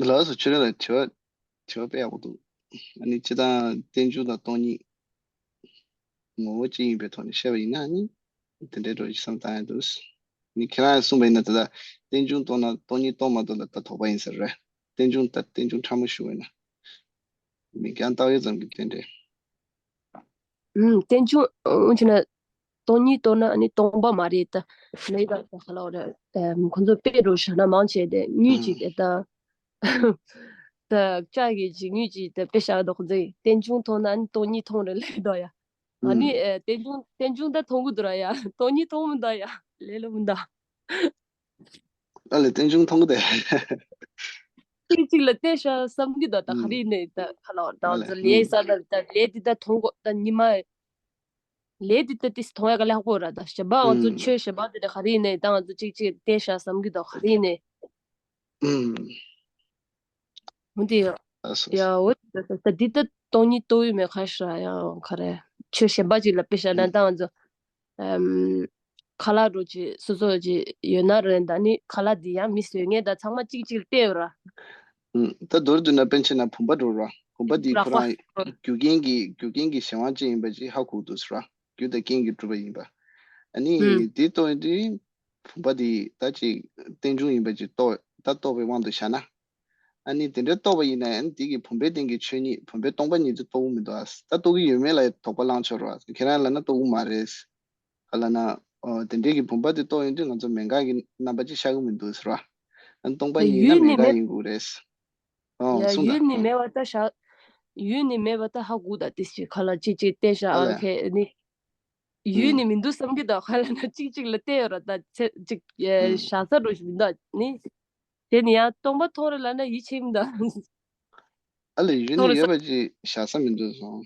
ལགས་སོ། ཆོས་སྒྲོན་ལགས་དྲི་བ་དྲི་བ་དཔེ་ཡག་པོ་འདུག་ཨ་ནི་སྤྱིར་བཏང་རྟེན་འབྱུང་དང་སྟོང་ཉིད་ངོ་བོ་གཅིག་ཡིན་པའི་ཐོག་ནས་བཤད་པ་ཡིན་ན་ནི་དེ་འདྲའི་འགྲོ་ཡི་བསམ་བཏང་ཡ་འདུག་ནི་ཁྱེད་རང་གསུངས་པ་ཡིན་ན་ད་ལྟ་རྟེན་འབྱུང་རྟོགས་ན་སྟོང་ཉིད་རྟོགས་མ་ཐུབ་ལ་ད་དོགས་པ་ཡིན་ས་རེད། རྟེན་འབྱུང་ད་རྟེན་འབྱུང་ཕྲ་མོ་ཞུ་བ་ཡིན་ན། མིག་རྒྱང་བལྟ་ཡོད་ཙམ་གྱི་རྟེན་འབྲེལ། ཨུམ། རྟེན་འབྱུང་འོན་ཆེ་ན། སྟོང་ཉིད་རྟོགས་ན་ནི་སྟོང་པ་མ་རེད་ད། ལས་ད་ད་ག་ལ་བ་རེད། ཨེམ། ཁོ་ཚོ་དཔེ་རུ་བཞག་ན་མང་ཆེ་དེ་དངུལ་ཅིག་ཨུམ། དེ་ད། ད་ལྕགས་ཀྱི་ཅིག་དངུལ་ཅིག་དེ་དཔེ་བཞག་འདུག་ཁོ་ཚོས་རྟེན་འབྱུང་མཐོང་ན་ནི་སྟོང་ཉིད་མཐོང་རེད་ལབ་འདུག་ཡ། ཨ་ནི་ཨུམ། ཨེ། རྟེན་འབྱུང་རྟེན་འབྱུང་ད་མཐོང་གི་འདུག་ར་ཡ། སྟོང་ཉིད་མཐོང་མི་འདུག་ཡ། ལས་སླ་མི་འདུག་ཨ་ལས་རྟེན་འབྱུང་མཐོང་གི་དེ། གཅིག་གཅིག་ལ་བལྟས་ཤག་བསམ་གྱི་འདུག་ད་ག་ཨུམ། རེ་ནས་ད་ག་ལ་ད་ཨ་ང་ལས་ཚོ་ལས་ཨུམ། ས་ལ་ད་ལས་འདི་ད་མཐོང་གོ་ད་ཉི་མ། ལས་འདི་ད་ཏིས་མཐོང་ཡ་ག་ལེ་ཧ་གོ་ར། ད་གཞན་པ་ང་ཚོ་ཨུམ། ཆོས་གཞན་པ་འདི་ད་ག་རེ་ནས་ད་ང་ཚོ་གཅིག་གཅིག་བལྟས་ཤག་བསམ་གྱི་འདུག་ག་རེ་ནས། ཨུམ། འོ་དེ་ཡ། ཨ་སོ། ཡ་འོ་ད་ད་འདི་ད་སྟོང་ཉིད་རྟོགས་ཡུལ་མེད་ཁ་ཤ་ཡང་ག་རེ། ཆོས་གཞན་པ་ཅིག་ལ་དཔེ་བཞག་ན་ཨུམ། ད་ང་ཚོ། ཨམ། ཁ་ལག་འདྲ་ཅིག་སོ་སོ་ཅིག་ཡོད་ན་རེད། ད་ནི་ཁ་ལག་འདི་ཡང་མི་བཟོ་མཁན་ད་ཚང་མ་གཅིག་གཅིག་ལ་བལྟས་ཡོད་ར། ཨུམ། ད་མདོར་བསྡུས་ན་པཎ་ཆེན་ན་བུམ་པ་འདྲ་ར། བུམ་པ་འདི་ལག་པ། ཁོ་རང་རྒྱུ་རྐྱེན་གྱི་རྒྱུ་རྐྱེན་གྱི་གཞན་དབང་ཅན་ཡིན་པ་ཅིག་ཧ་གོ་འདུག་ཟེར་ར། རྒྱུ་དང་རྐྱེན་གྱིས་གྲུབ་པ་ཡིན་པ། ཨ་ནི་ཨུམ། དེ་རྟོགས་ཡོང་དུས་བུམ་པ་འདི་ད་ཅིག་རྟེན་འབྱུང་ཡིན་པ་ཅིག་རྟོགས་ད་རྟོགས་པའི་དབང་དུ་བཞག་ན། ཨ་ནི་དེ་འདྲའི་རྟོགས་པ་ཡིན་ན་ཡང་དེ་གི་བུམ་པའི་སྟེང་གི་ཆོས་ཉིད་བུམ་པའི་སྟོང་པ་ཉིད་དེ་རྟོགས་ཀྱི་མི་འདུག་ཨ། ད་རྟོགས་ཀྱི་ཡོད་མེད་ལ་དོགས་པ་ལངས་ཆོག་ར། ཁྱེད་རང་ལབ་ན་རྟོགས་ཀྱི་མ་རེད། ག་ལབ་ན། ཨོ་དེ་འདྲའི་གི་བུམ་པ་དེ་རྟོགས་ཡོང་དུས་ང་ཚོ་མེད་དགག་གི་རྣམ་པ་ཅིག་ཤར་གི་མི་འདུག་ཟེར་བ། ཨ་ནི་སྟོང་པ་ད་ཉིད་ཡིན་ན་ཡུལ་ནི་མེད་དགག་མེད། ཡིན་དགོས་རེད། ཨོ་ཡ་གསུངས་ཡུལ་ནི་དང་། མེད་པ་ད་ཤ། ཡུལ་ནི་མེད་པ་ད་ཧ་གོ་ད་དེ་ཞིག་ག་ལ་ཅིག་ཅིག་བལྟས་ཤག་ཨ་ཨ་ལས། ཁེ་ནི། ཡུལ་ནི་ཨུམ། མི་འདུག་བསམ་གི་ད་ག་ལབ་ན་གཅིག་གཅིག་ལ་བལྟས་ཡོད་ར། ད་ཚེ་གཅིག་ཨེ་ཨུམ། ཤ་ས་འགྲོ་ཞིག་མི་འདུག་ནི། དེ་ནི་ཡང་སྟོང་པ་མཐོང་རེད་ལབ་ན་ཡིད་ཆེས་མི་འདུག་ཨ་ལས་ཡུལ་མཐོང་ནི་རེད་ཡོད་པ་ཅིག་བཞག་ས་མི་འདུག་སོང་།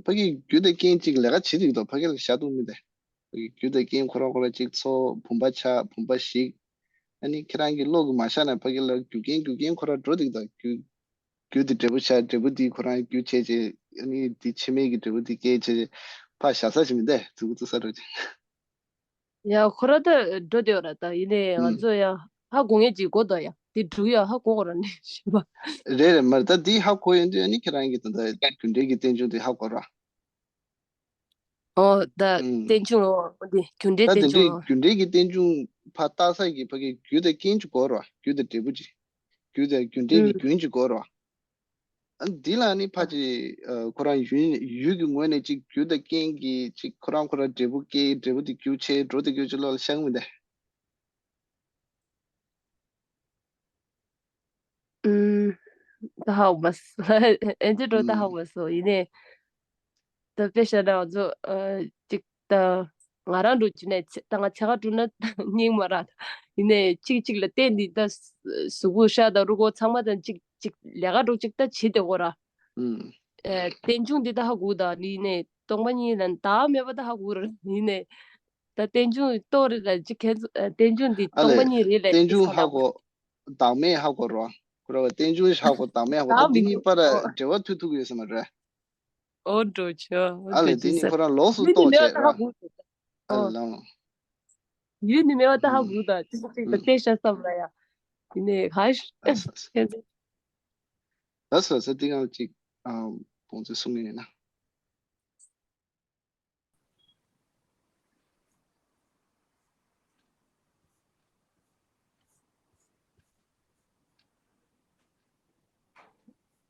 ཕ་གི་རྒྱུ་དང་རྐྱེན་ཅིག་ལས་ཀ་བྱེད་ཀྱི་འདུག་ཕ་གི་ལ་བཞག་འདུག་མི་དེ། ཕ་གི་རྒྱུ་དང་རྐྱེན་ཁོ་རང་ཁོ་རང་ཅིག་ཚོགས་བུམ་པ་ཆགས་བུམ་པ་ཞིག་ཨ་ནི་ཁྱེད་རང་གི་བློ་གི་མ་ཤར་ན་ཕ་གི་ལ་རྒྱུ་རྐྱེན་རྒྱུ་རྐྱེན་ཁོ་རང་འགྲོ་འདུག་ད་རྒྱུ་རྒྱུ་དེ་འབྲས་བུ་ཆགས། འབྲས་བུ་དེ་ཁོ་རང་རྒྱུ་བྱས་བྱས། ཨ་ནི་དེ་ཕྱི་མའི་གི་འབྲས་བུ་དེ་སྐྱེད་བྱས་བྱས་ཕར་བཞག་ས་ཞིག་མི་འདུག་ཙི་གུ་ཙི་ས་འགྲོ་ཅིག་ཡ་ཁོ་ར་ད་འགྲོ་བསྡད་ཡོད་ར། ད་ཡིན་ནའི་ང་ཨུམ། ཚོ་ཡ་ཧ་གོ་ངེས་ཅིག་གོ་ད་ཡ་དེ་འབྲུག་ཡ་ཧ་གོ་གོ་ར་ནི་ཤི་བ། རེད་རེད། མར་ད་དེ་ཧ་གོ་ཡོང་དུས་ཨ་ནི་ཁྱེད་རང་གི་ད་ད་རྒྱུ་འབྲས་ཀྱི་རྟེན་འབྱུང་དེ་ཧ་གོ་ར། ཨོ་ད་ཨུམ། རྟེན་འབྱུང་ཨོ་འདི་རྒྱུ་འབྲས་ད་རྟེན་དེ་འདྲའི་འབྱུང་ཨོ། རྒྱུ་འབྲས་ཀྱི་རྟེན་འབྱུང་ཕར་བལྟ་ས་ཀྱི་ཕ་གི་རྒྱུ་དང་རྐྱེན་གྱི་སྐོར་ར། རྒྱུ་དང་འབྲས་བུ་ཅིག་རྒྱུ་དང་རྒྱུ་འབྲས་ཀྱི་ཨུམ། རྒྱུན་གྱི་སྐོར་ར། ཨ་འདི་ལ་ནི་ཕ་ཅིག་ཨ་ཁོ་རང་ཡུལ་ཡུལ་གྱི་ངོས་ནས་ཅིག་རྒྱུ་དང་རྐྱེན་གྱི་ཅིག་ཁོ་རང་ཁོ་རང་འབྲས་བུ་སྐྱེ། འབྲས་བུ་དེ་རྒྱུ་བྱས་འགྲོ་དེ་རྒྱུ་ཅིག་ལོ་ལ་ཤང་མི་འདའ། ཨུམ། ད་ཧ་གོ་མ་སོང་། ཨེ་འདྲ་འགྲོ་ད་ཧ་གོ་ཨུམ། མ་སོང་། ཡིན་ནའི་ད་དཔེ་བཞག་ན་ང་ཚོ་ཨ་ཅིག་ད་ང་རང་འགྲོ་ཅི་ནས་ད་ང་ཆ་ག་འགྲོ་ན་སྙིང་མ་རག་ཡིན་ནའི་གཅིག་གཅིག་ལ་བརྟེན་ནས་ད་གཟུགས་པོ་ཤ་དང་རུས་ཁོག་ཚང་མ་དང་གཅིག་གཅིག་ལས་ཀ་འགྲོ་གཅིག་ད་བྱེད་དེ་གོ་ར། ཨུམ། ཨེ་རྟེན་འབྱུང་འདི་ད་ཧ་གོ་ད་ནི་ཡིན་ནའི་སྟོང་པ་ཉིད་ལ་བདག་མེད་པ་ད་ཧ་གོ་ར་ཡིན་ནའི་ད་རྟེན་འབྱུང་རྟོགས་རེད་ལ་ཅིག་ཁྱེད་ཚོ་ཨེ་རྟེན་འབྱུང་འདི་ཨ་ལས། སྟོང་པ་ཉིད་རེད་ལ་རྟེན་ཅིག་འབྱུང་ཧ་ཧ་གོ་གོ། བདག་མེད་ཧ་གོ་རོ། ཁོ་ར་བ་རྟེན་འབྱུང་ཧ་གོ། བདག་མེད་ཧ་གོ། ད་བདག་འདི་མེད་གཉིས་པ་ར་ཨོ། འབྲེལ་བ་མཐུད་ཐུབ་ཀྱི་ཡོད་ས་མ་རེད། ཨོ་འགྲོ་ཆོ་ཨོ་ཨ་ལས་འགྲོ་དེ་ཆོ་ནི་ས། ཁོ་རང་ལོགས་སུ་ཡུལ་ནི་རྟོགས་མེད་པ་བྱས་ད་ར། ཧ་གོ་ཨ་ཨོ། ལ་ལ། ཡུལ་ནི་མེད་པ་ད་ཧ་ཨུམ། གོ་ད་ཅིག་ཅིག་ད་ཨུམ། བལྟས་ཤ་བསམ་ལ་ཡ། ཡིན་ནའི་ཧ་ཤ་ཨ་ས་ས། ཁྱེད་ཚོ། ལ་ས་ས་དེ་གང་ཅིག་ཨ་བོང་ཚོས་གསུང་ངེས་ཡིན་ན།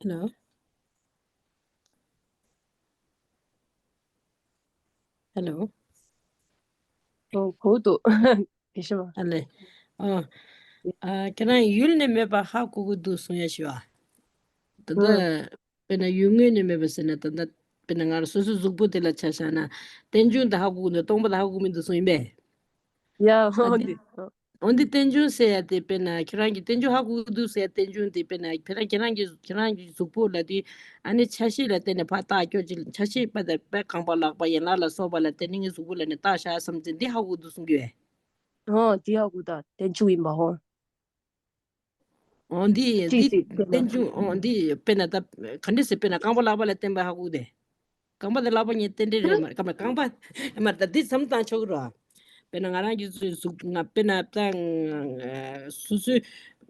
Hello. Hello. ཨོ་གོ་འདུག་དེ་ཤི་བ། ཨ་ལེ། ཨ། ཨ་ཁྱེད་རང་ཡུལ་ནས་མེད་པ་ཧ་གོ་གི་འདུག་གསུང་ཡ་ཤི་བ། ད་ལྟ། ཨ། དཔེར་ན་ཡུལ་དངོས་ནས་མེད་པ་ཟེར་ན་ད་ལྟ་དཔེར་ན་ང་རང་སོ་སོའི་གཟུགས་པོ་དེ་ལ་ཆ་བཞག་ན་རྟེན་འབྱུང་དེ་ཧ་གོ་གི་འདུག་སྟོང་པ་དེ་ཧ་གོ་གི་མི་འདུག་གསུངས་ཡིན་པས། ཡ་ཨ་འོ་འདི་འདི། འོ་འདི་རྟེན་འབྱུང་ཟེར་ཡ་དེ་དཔེར་ན་ཁྱེད་རང་གི་རྟེན་འབྱུང་ཧ་གོ་གི་འདུག་ཟེར་ཡ་རྟེན་འབྱུང་དེ་དཔེར་ན་དཔེར་ན་ཁྱེད་རང་གི་ཁྱེད་རང་གི་གཟུགས་པོ་ལ་དེ་ཨ་ནི་ཆ་ཤས་ལ་བརྟེན་ནས་ཕར་བཏགས་སྐྱོ་ཅིག་ཆ་ཤས་པ་དང་པའི་རྐང་པ་ལག་པ་ཡན་ལག་ལ་སོགས་པ་ལ་བརྟེན་ནས་ངའི་གཟུགས་པོ་ལ་ནི་བཏགས་བཞག་བསམ་ཚེ་འདི་ཧ་གོ་གི་འདུག་གསུང་གི་ཡོད། ཨོ་འདི་ཧ་གོ་ད་རྟེན་འབྱུང་ཡིན་པ་ཧོ། འོ་འདི་ཅིག་འདི་ཅིག་དེ་ལ། རྟེན་འབྱུང་འོ་འདི་དཔེར་ན་ད་ག་འདྲ་ཟེར་དཔེར་ན་རྐང་པ་ལག་པ་ལ་བརྟེན་པ་ཧ་གོ་དེ། རྐང་པ་དང་ལག་པ་གཉིས་རྟེན་འབྲེལ་རེད་མ་རེད་རྐང་པ་རྐང་པ་མ་རེད་ད་འདི་བསམ་བཏང་ཆོག་གི་རེད། དཔེར་ན་ང་རང་གི་གཟུགས་ང་དཔེར་ན་ད་སོ་སོའི་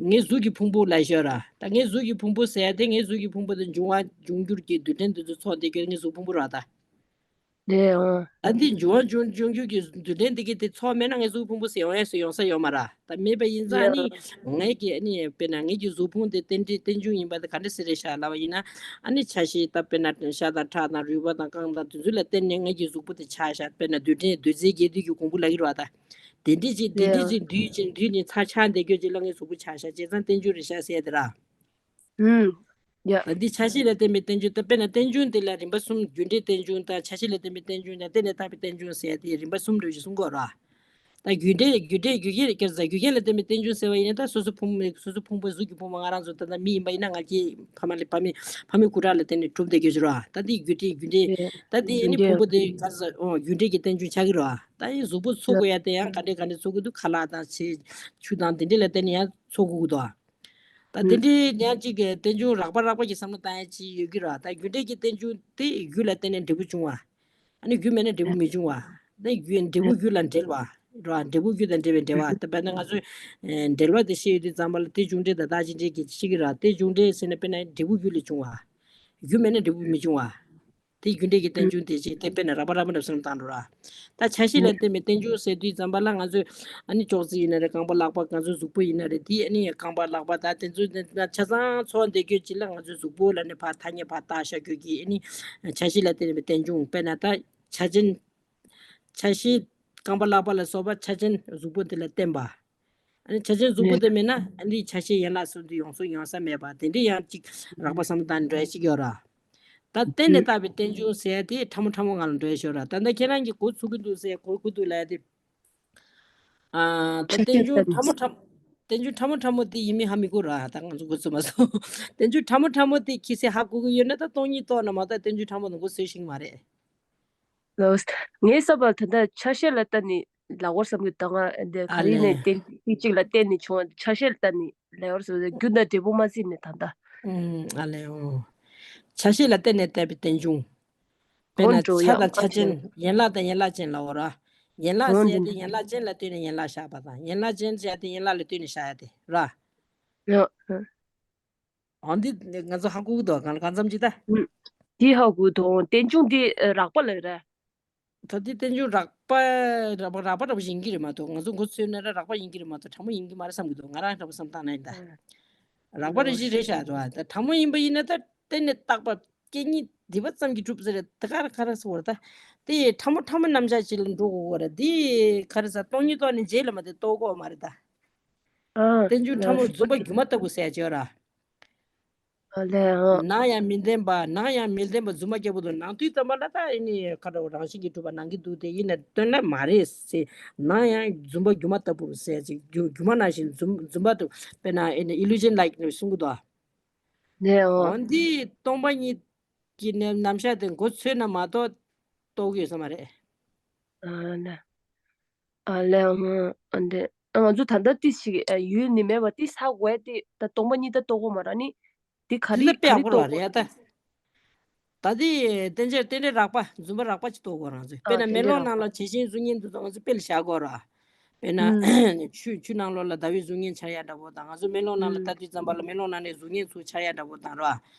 ངའི་གཟུགས་ཀྱི་ཕུང་པོ་ལ་ཤོད་ར་ད་ངའི་གཟུགས་ཀྱི་ཕུང་པོ་ཟེར་ཡ་དེ་ངའི་གཟུགས་ཀྱི་ཕུང་པོ་དེ་འབྱུང་བ་འབྱུང་འགྱུར་གྱི་རྡུལ་ཕྲན་དེ་ཚོ་ཚོགས་དེ་ཁྱོད་ངའི་གཟུགས་ཕུང་པོ་ར་ད། རེད་ཨང་། ད་འདི་འབྱུང་བ་འབྱུང་འབྱུང་འགྱུར་གྱི་རྡུལ་ཕྲན་འདི་གི་དེ་ཚོགས་མེད་ན་ངའི་གཟུགས་ཕུང་པོ་ཟེར་ཡོང་ཡ་ཟེར་ཡོང་ས་ཡོད་མ་རེད། ད་མེད་པ་ཡིན་ཙང་རེད་ནི་ཨང་། ངའི་གི་ཨ་ནི་དཔེར་ན་ངའི་གི་གཟུགས་ཕུང་དེ་རྟེན་འབྲེལ་རྟེན་འབྱུང་ཡིན་པ་དེ་ག་འདྲ་ཟེར་རེད་ཤག་ལབ་པ་ཡིན་ན་ཨ་ནི་ཆ་ཤས་ད་དཔེར་ན་ཤ་དང་ཁྲག་དང་རུས་པ་དང་རྐང་དང་དེ་ཚོ་ལ་བརྟེན་ནས་ངའི་གི་གཟུགས་པོ་དེ་ཆགས་ཤག་དཔེར་ན་རྡུལ་ཕྲན་རྡུལ་རྫས་བརྒྱད་འདུས་ཀྱི་གོང་བུ་ལ་གི་རེད་བ་ད། དེ་འདྲས་ཅིག་དེ་རེད་འདྲས་ཨང་། ཅིག་འདུས་ཅིག་འདུས་ནས་ཚར་ཆགས་འདས་སྐྱོ་ཅིག་ལ་ངའི་གཟུགས་པོ་ཆགས་ཤག་བྱས་ཙང་རྟེན་འབྱུང་རེད་ཤག་ཟེར་ཡ་དེ་ར། ཨུམ། ཡ། ད་འདི་ཆ་ཤས་ལ་བརྟེན་པའི་རྟེན་འབྱུང་ད་དཔེར་ན་རྟེན་འབྱུང་དེ་ལ་རིམ་པ་གསུམ་རྒྱུ་འབྲས་རྟེན་འབྱུང་དང་ཆ་ཤས་ལ་བརྟེན་པའི་རྟེན་འབྱུང་དང་རྟེན་ལས་བཏགས་པའི་རྟེན་འབྱུང་ཟེར་ཡ་དེ་རིམ་པ་གསུམ་རེ་ཞིག་གསུང་གི་ཡོད་ར། ད་རྒྱུ་འབྲས་རྒྱུ་འབྲས་རྒྱུ་རྐྱེན་རྒྱུ་རྐྱེན་ལ་བརྟེན་པའི་རྟེན་འབྱུང་ཟེར་བ་ཡིན་ན་ད་སོ་སོ་ཕུང་སོ་སོ་ཕུང་པོའི་གཟུགས་ཀྱི་ཕུང་པོ་ང་རང་ཚོ་ད་ལྟ་མི་ཡིན་པ་ཡིན་ན་ང་རྒྱལ་ཕ་མ་ལས་ཕ་མའི་ཕ་མའི་སྐུ་དྲག་ལ་བརྟེན་ནས་གྲུབ་བསྡད་ཀྱི་ཡོད་ར། ད་འདི་རྒྱུ་འབྲས་རྒྱུ་འབྲས་ད་འདི་ཡིན་ནི་ཕུང་པོ་དེ་ག་ས་ཨོ་རྒྱུ་འབྲས་ཀྱི་རྟེན་འབྱུང་ཆགས་ཀྱི་ར། ད་ཡིན་གཟུགས་པོ་འཚོ་དགོས་ཡ་དེ་ཡང་ག་འདྲས་ག་འདྲས་འཚོ་དགོས་འདུག་ཁ་ལག་དང་ཆེ་ཆུ་དང་དེ་འདྲས་ལ་བརྟེན་ནས་ཡང་འཚོ་དགོས་ཀྱི་འདུག་ད་དེ་འདྲའི་ཡང་གཅིག་གི་རྟེན་འབྱུང་རགས་པ་རགས་པ་གི་བསམ་བློ་བཏང་ཡ་ཅིག་ཡོད་ཀྱི་རེད་བ། ད་རྒྱུ་འབྲས་ཀྱི་རྟེན་འབྱུང་དེ་རྒྱུ་ལ་བརྟེན་ནས་འབྲས་བུ་བྱུང་བ། ཨ་ནི་རྒྱུ་མེད་ན་འབྲས་བུ་མི་འབྱུང་བ། ད་རྒྱུ་འབྲས་བུ་རྒྱུ་ལ་འབྲེལ་བ། རེད་བ། འབྲས་བུ་རྒྱུ་དང་འབྲེལ་བའི་འབྲེལ་བ། ད་དཔེར་ན་ང་ཚོས་འབྲེལ་བ་དེ་ཤེས་ཡོད་དུས་ཙམ་པ་ལ་དེ་རྒྱུ་འབྲས་དང་བདག་གཅིག་འབྲས་ཀྱི་ཤེས་ཀྱི་རེད་བ། དེ་རྒྱུ་འབྲས་ཟེར་ན་དཔེར་ན་འབྲས་བུ་རྒྱུ་ལས་བྱུང་བ། རྒྱུ་མེད་ན་འབྲས་བུ་མི་འབྱུང་བ། དེ་རྒྱུ་འབྲས་ཀྱི་རྟེན་འབྱུང་དེ་ཅིག་དེ་དཔེར་ན་རགས་པ་རགས་པ་འདྲ་བསམ་བཏང་འགྲོ་ར། ད་ཆ་ཤས་ལ་བརྟེན་པའི་རྟེན་འབྱུང་ཟེར་དུས་ཙམ་པ་ལ་ང་ཚོས་ཨ་ནི་ཅོག་ཙེ་ཡིན་ན་རེད་རྐང་པ་ལག་པ་ང་ཚོའི་གཟུགས་པོ་ཡིན་ན་རེད་དེ་ཨ་ནི་རྐང་པ་ལག་པ་ད་དེ་ཚོ་ཆ་ཚང་ཚོགས་འདེད་སྐྱོད་ཅིག་ལ་ང་ཚོའི་གཟུགས་པོ་ལ་ནི་ཕར་ཐ་སྙད་ཕར་བཏགས་བཞག་རྒྱུ་གི་ཨ་ནི་ཆ་ཤས་ལ་བརྟེན་པའི་རྟེན་འབྱུང་དཔེར་ན་ད་ཆ་ཅན་ཆ་ཤས་རྐང་པ་ལག་པ་ལ་སོགས་པ་ཆ་ཅན་གཟུགས་པོ་དེ་ལ་བརྟེན་པ། ཨ་ནི་ཆ་ཅན་གཟུགས་པོ་དེ་མེད་ན་ཨ་ནི་ཆ་ཤས་ཡན་ལག་གསུམ་དེ་ཡོང་སུ་ཡོང་ས་མེད་པ་དེ་འདྲའི་ཡང་ཅིག་རགས་པ་བསམ་བློ་བཏང་འགྲོ་ཡ་ཅིག་ཡོད་ར། ད་གཏན་ནས་བཏགས་པའི་རྟེན་འབྱུང་ཟེར་ཡ་དེ་ཕྲ་མོ་ཕྲ་མོ་ངང་ལ་འགྲོ་ཡ་ཤོད་ར། ད་ལྟ་ཁྱེད་རང་གིས་གོ་ཚུགས་ཀྱི་འདུག་ཟེར་གོ་གི་འདུག་ལབ་ཡ་དེ། ཨ་ད་ཆ་རྟེན་ཤས་འབྱུང་ལྟ་ཕྲ་མོ་ནས་ཕྲ་མོ་རྟེན་འབྱུང་ཕྲ་མོ་ཕྲ་མོ་དེ་ཡིན་མིན་ཧ་མི་གོ་ར། ད་ང་ཚོ་གོ་ཚོད་མ་སོང་། རྟེན་འབྱུང་ཕྲ་མོ་ཕྲ་མོ་དེ་ཁྱི་སེ་ཧ་གོ་གི་ཡོད་ན་ད་སྟོང་ཉིད་རྟོགས་ན་མ་གཏོགས་རྟེན་འབྱུང་ཕྲ་མོ་ནང་གོ་ཚོད་ཤིག་མ་རེད། ལོས། ངའི་བསམ་པར་ད་ལྟ་ཆ་ཤས་ལ་ལྟ་ནི་ ལབ་དགོས་བསམ་གྱི། ད་ང་འདི་ག་ཨ་རེ་ཡིན་ནའི་ལས། རྟེན་གཅིག་གཅིག་ལ་བརྟེན་ནས་བྱུང་བ། ཆ་ཤས་ལ་བརྟེན་ནས་ལབ་དགོས་བསམ། རྒྱུ་དང་འབྲས་བུ་མ་བརྩིས་ནས་ད་ལྟ། ཨུམ། ཨ་ལས། འོ། ཆ་ཤས་ལ་བརྟེན་ནས་བཏགས་པའི་རྟེན་འབྱུང་། དཔེར་ན་འོན་ཀྲོ་ཆ་ཡང་དང་ཆ་ཨ་ཅན། ཅན། ཡན་ལག་དང་ཡན་ལག་ཅན་ལབ་དགོས་ར། ཡན་ལག་འོན་ཟེར་ཡ་དེ་ཏན་ཡན་ལག་ཅན་ལ་ལྟོས་ནས་ཡན་ལག་བཞག་པ་དང་། ཡན་ལག་ཅན་ཟེར་ཡ་དེ་ཡན་ལག་ལ་ལྟོས་ནས་བཞག་ཡ་དེ་ར། ཡང་། འོ་འདི་ང་ཚོ་ཧ་གོ་གི་འདུག་གང་གང་འཚམ་ཅིག་ད། ཨུམ། འདི་ཧ་གོ་འདུག་རྟེན་འབྱུང་འདི་རགས་པ་ལ་རེད། ད་འདི་རྟེན་འབྱུང་རགས་པ། རགས་པ་རགས་པ་འདྲ་པོ་ཞིག་ཡིན་གྱི་རེད་མ་གཏོགས། ང་ཚོ་མགོ་ཚོས་ན་ར་རགས་པ་ཡིན་གྱི་རེད་མ་གཏོགས། ཕྲ་མོ་ཡིན་གྱི་མ་རེད་བསམ་གྱི་འདུག་ང་རང་འདྲ་པོ་བསམ་བཏང་ན་ཡིན་ད། རགས་པ་རེ་ཞིག་རེད་ཤག་འདུག་ད་ཕྲ་མོ་ཡིན་པ་ཡིན་ན་ད་གཏན་ནས་བཏགས་པ་སྐད་གཉིས་སྡེབ་པ་ཙམ་གྱིས་གྲུབ་ཟེར་རེད། ད་ག་རེ་ག་རེ་ཟེར་བ་རེད་ད། དེ་ཕྲ་མོ་ཕྲ་མོ་རྣམ་གཞག་ཅིག་ལ་འགྲོ་དགོས་པ་རེད། དེ་ག་རེ་ཟེར། སྟོང་ཉིད་རྟོགས་ནས་རྗེས་ལ་མ་དེ་རྟོགས་དགོས་མ་རེད་ད། ཨ། རྟེན་འབྱུང་ཕྲ་མོ་རྫུན་པ་སྒྱུ་མ་ལྟ་བུ་ཟེར་ཡ་ཅིག་ཡོད་ར། ཨ་ལས། ཨ། ནང་ཡང་མི་ལྡན་པ། ནང་ཡང་མི་ལྡན་པ། རྫུན་མ་སྐྱེ་བོ་དང་། ནང་དུས་ཙམ་པ་ལ་ད་ཨེ་ནི་ཁ་དྲོ་རང་བཞིན་གྱིས་གྲུབ་པ་ནང་གི་འདུག་དེ་ཡིན་ན་སྟོན་ལ་མ་རེད་ཟེར། ནང་ཡང་རྫུན་པ་སྒྱུ་མ་ལྟ་བུར་ཟེར་ཅིག་སྒྱུ་སྒྱུ་མ་ནང་བཞིན་རྫུན་རྫུན་པ་དུ་དཔེར་ན་ཨེ་ནི་ཨི་ལུ་ཤན་ལའིཀ་ནས་གསུང་གི་འདུག་ནས་འོ། འོ་འདི་སྟོང་པ་ཉིད་ཀྱི་ནི་རྣམ་གཞག་དེ་མགོ་ཚོས་ན་མ་གཏོགས་རྟོགས་ཀྱི་ཡོད་ས་མ་རེད། ཨ་ལས། ཨ་ལས། ཨང་། ཨ་འདི། ཨ་ང་ཚོ་ད་ལྟ་ཏིས་ཞིག་ཡུལ་ནི་མེད་པ་ཏིས་ཧ་གོ་ཡ་དེ་ད་སྟོང་པ་ཉིད་ད་རྟོགས་དགོས་མ་ར་ནི། དེ་ག་དེ་རི་ད་དཔེ་ག་ཡག་རི་པོ་རེད་རྟོགས་དགོས། རེད་ད། ད་དེ་རྟེན་འབྱུང་རྟེན་འབྲེལ་རགས་པ། རྫུན་པ་རགས་པ་ཅིག་རྟོགས་དགོས་རང་ཚོས། དཔེར་ཨ་ན་མེ་རྟེན་འབྲེལ་ལོང་རགས་ནང་ལ་བྱད་བཞིན་གཟུགས་བརྙན་འདི་ཚོ་ང་ཚོ་དཔེ་ལ་བཞག་དགོས་ར། དཔེར་ན་ཨུམ། ཆུ་ཆུ་ནང་ལོགས་ལ་ཟླ་བའི་གཟུགས་བརྙན་འཆར་ཡ་འདྲ་པོ་དང་། ང་ཚོ་མེ་ལོང་ནང་ལ་ཨུམ། ལྟ་དུས་ཙམ་པ་ལ་མེ་ལོང་ནང་ནས་གཟུགས་བརྙན་ཚུར་འཆར་ཡ་འདྲ་པོ་དང་ར།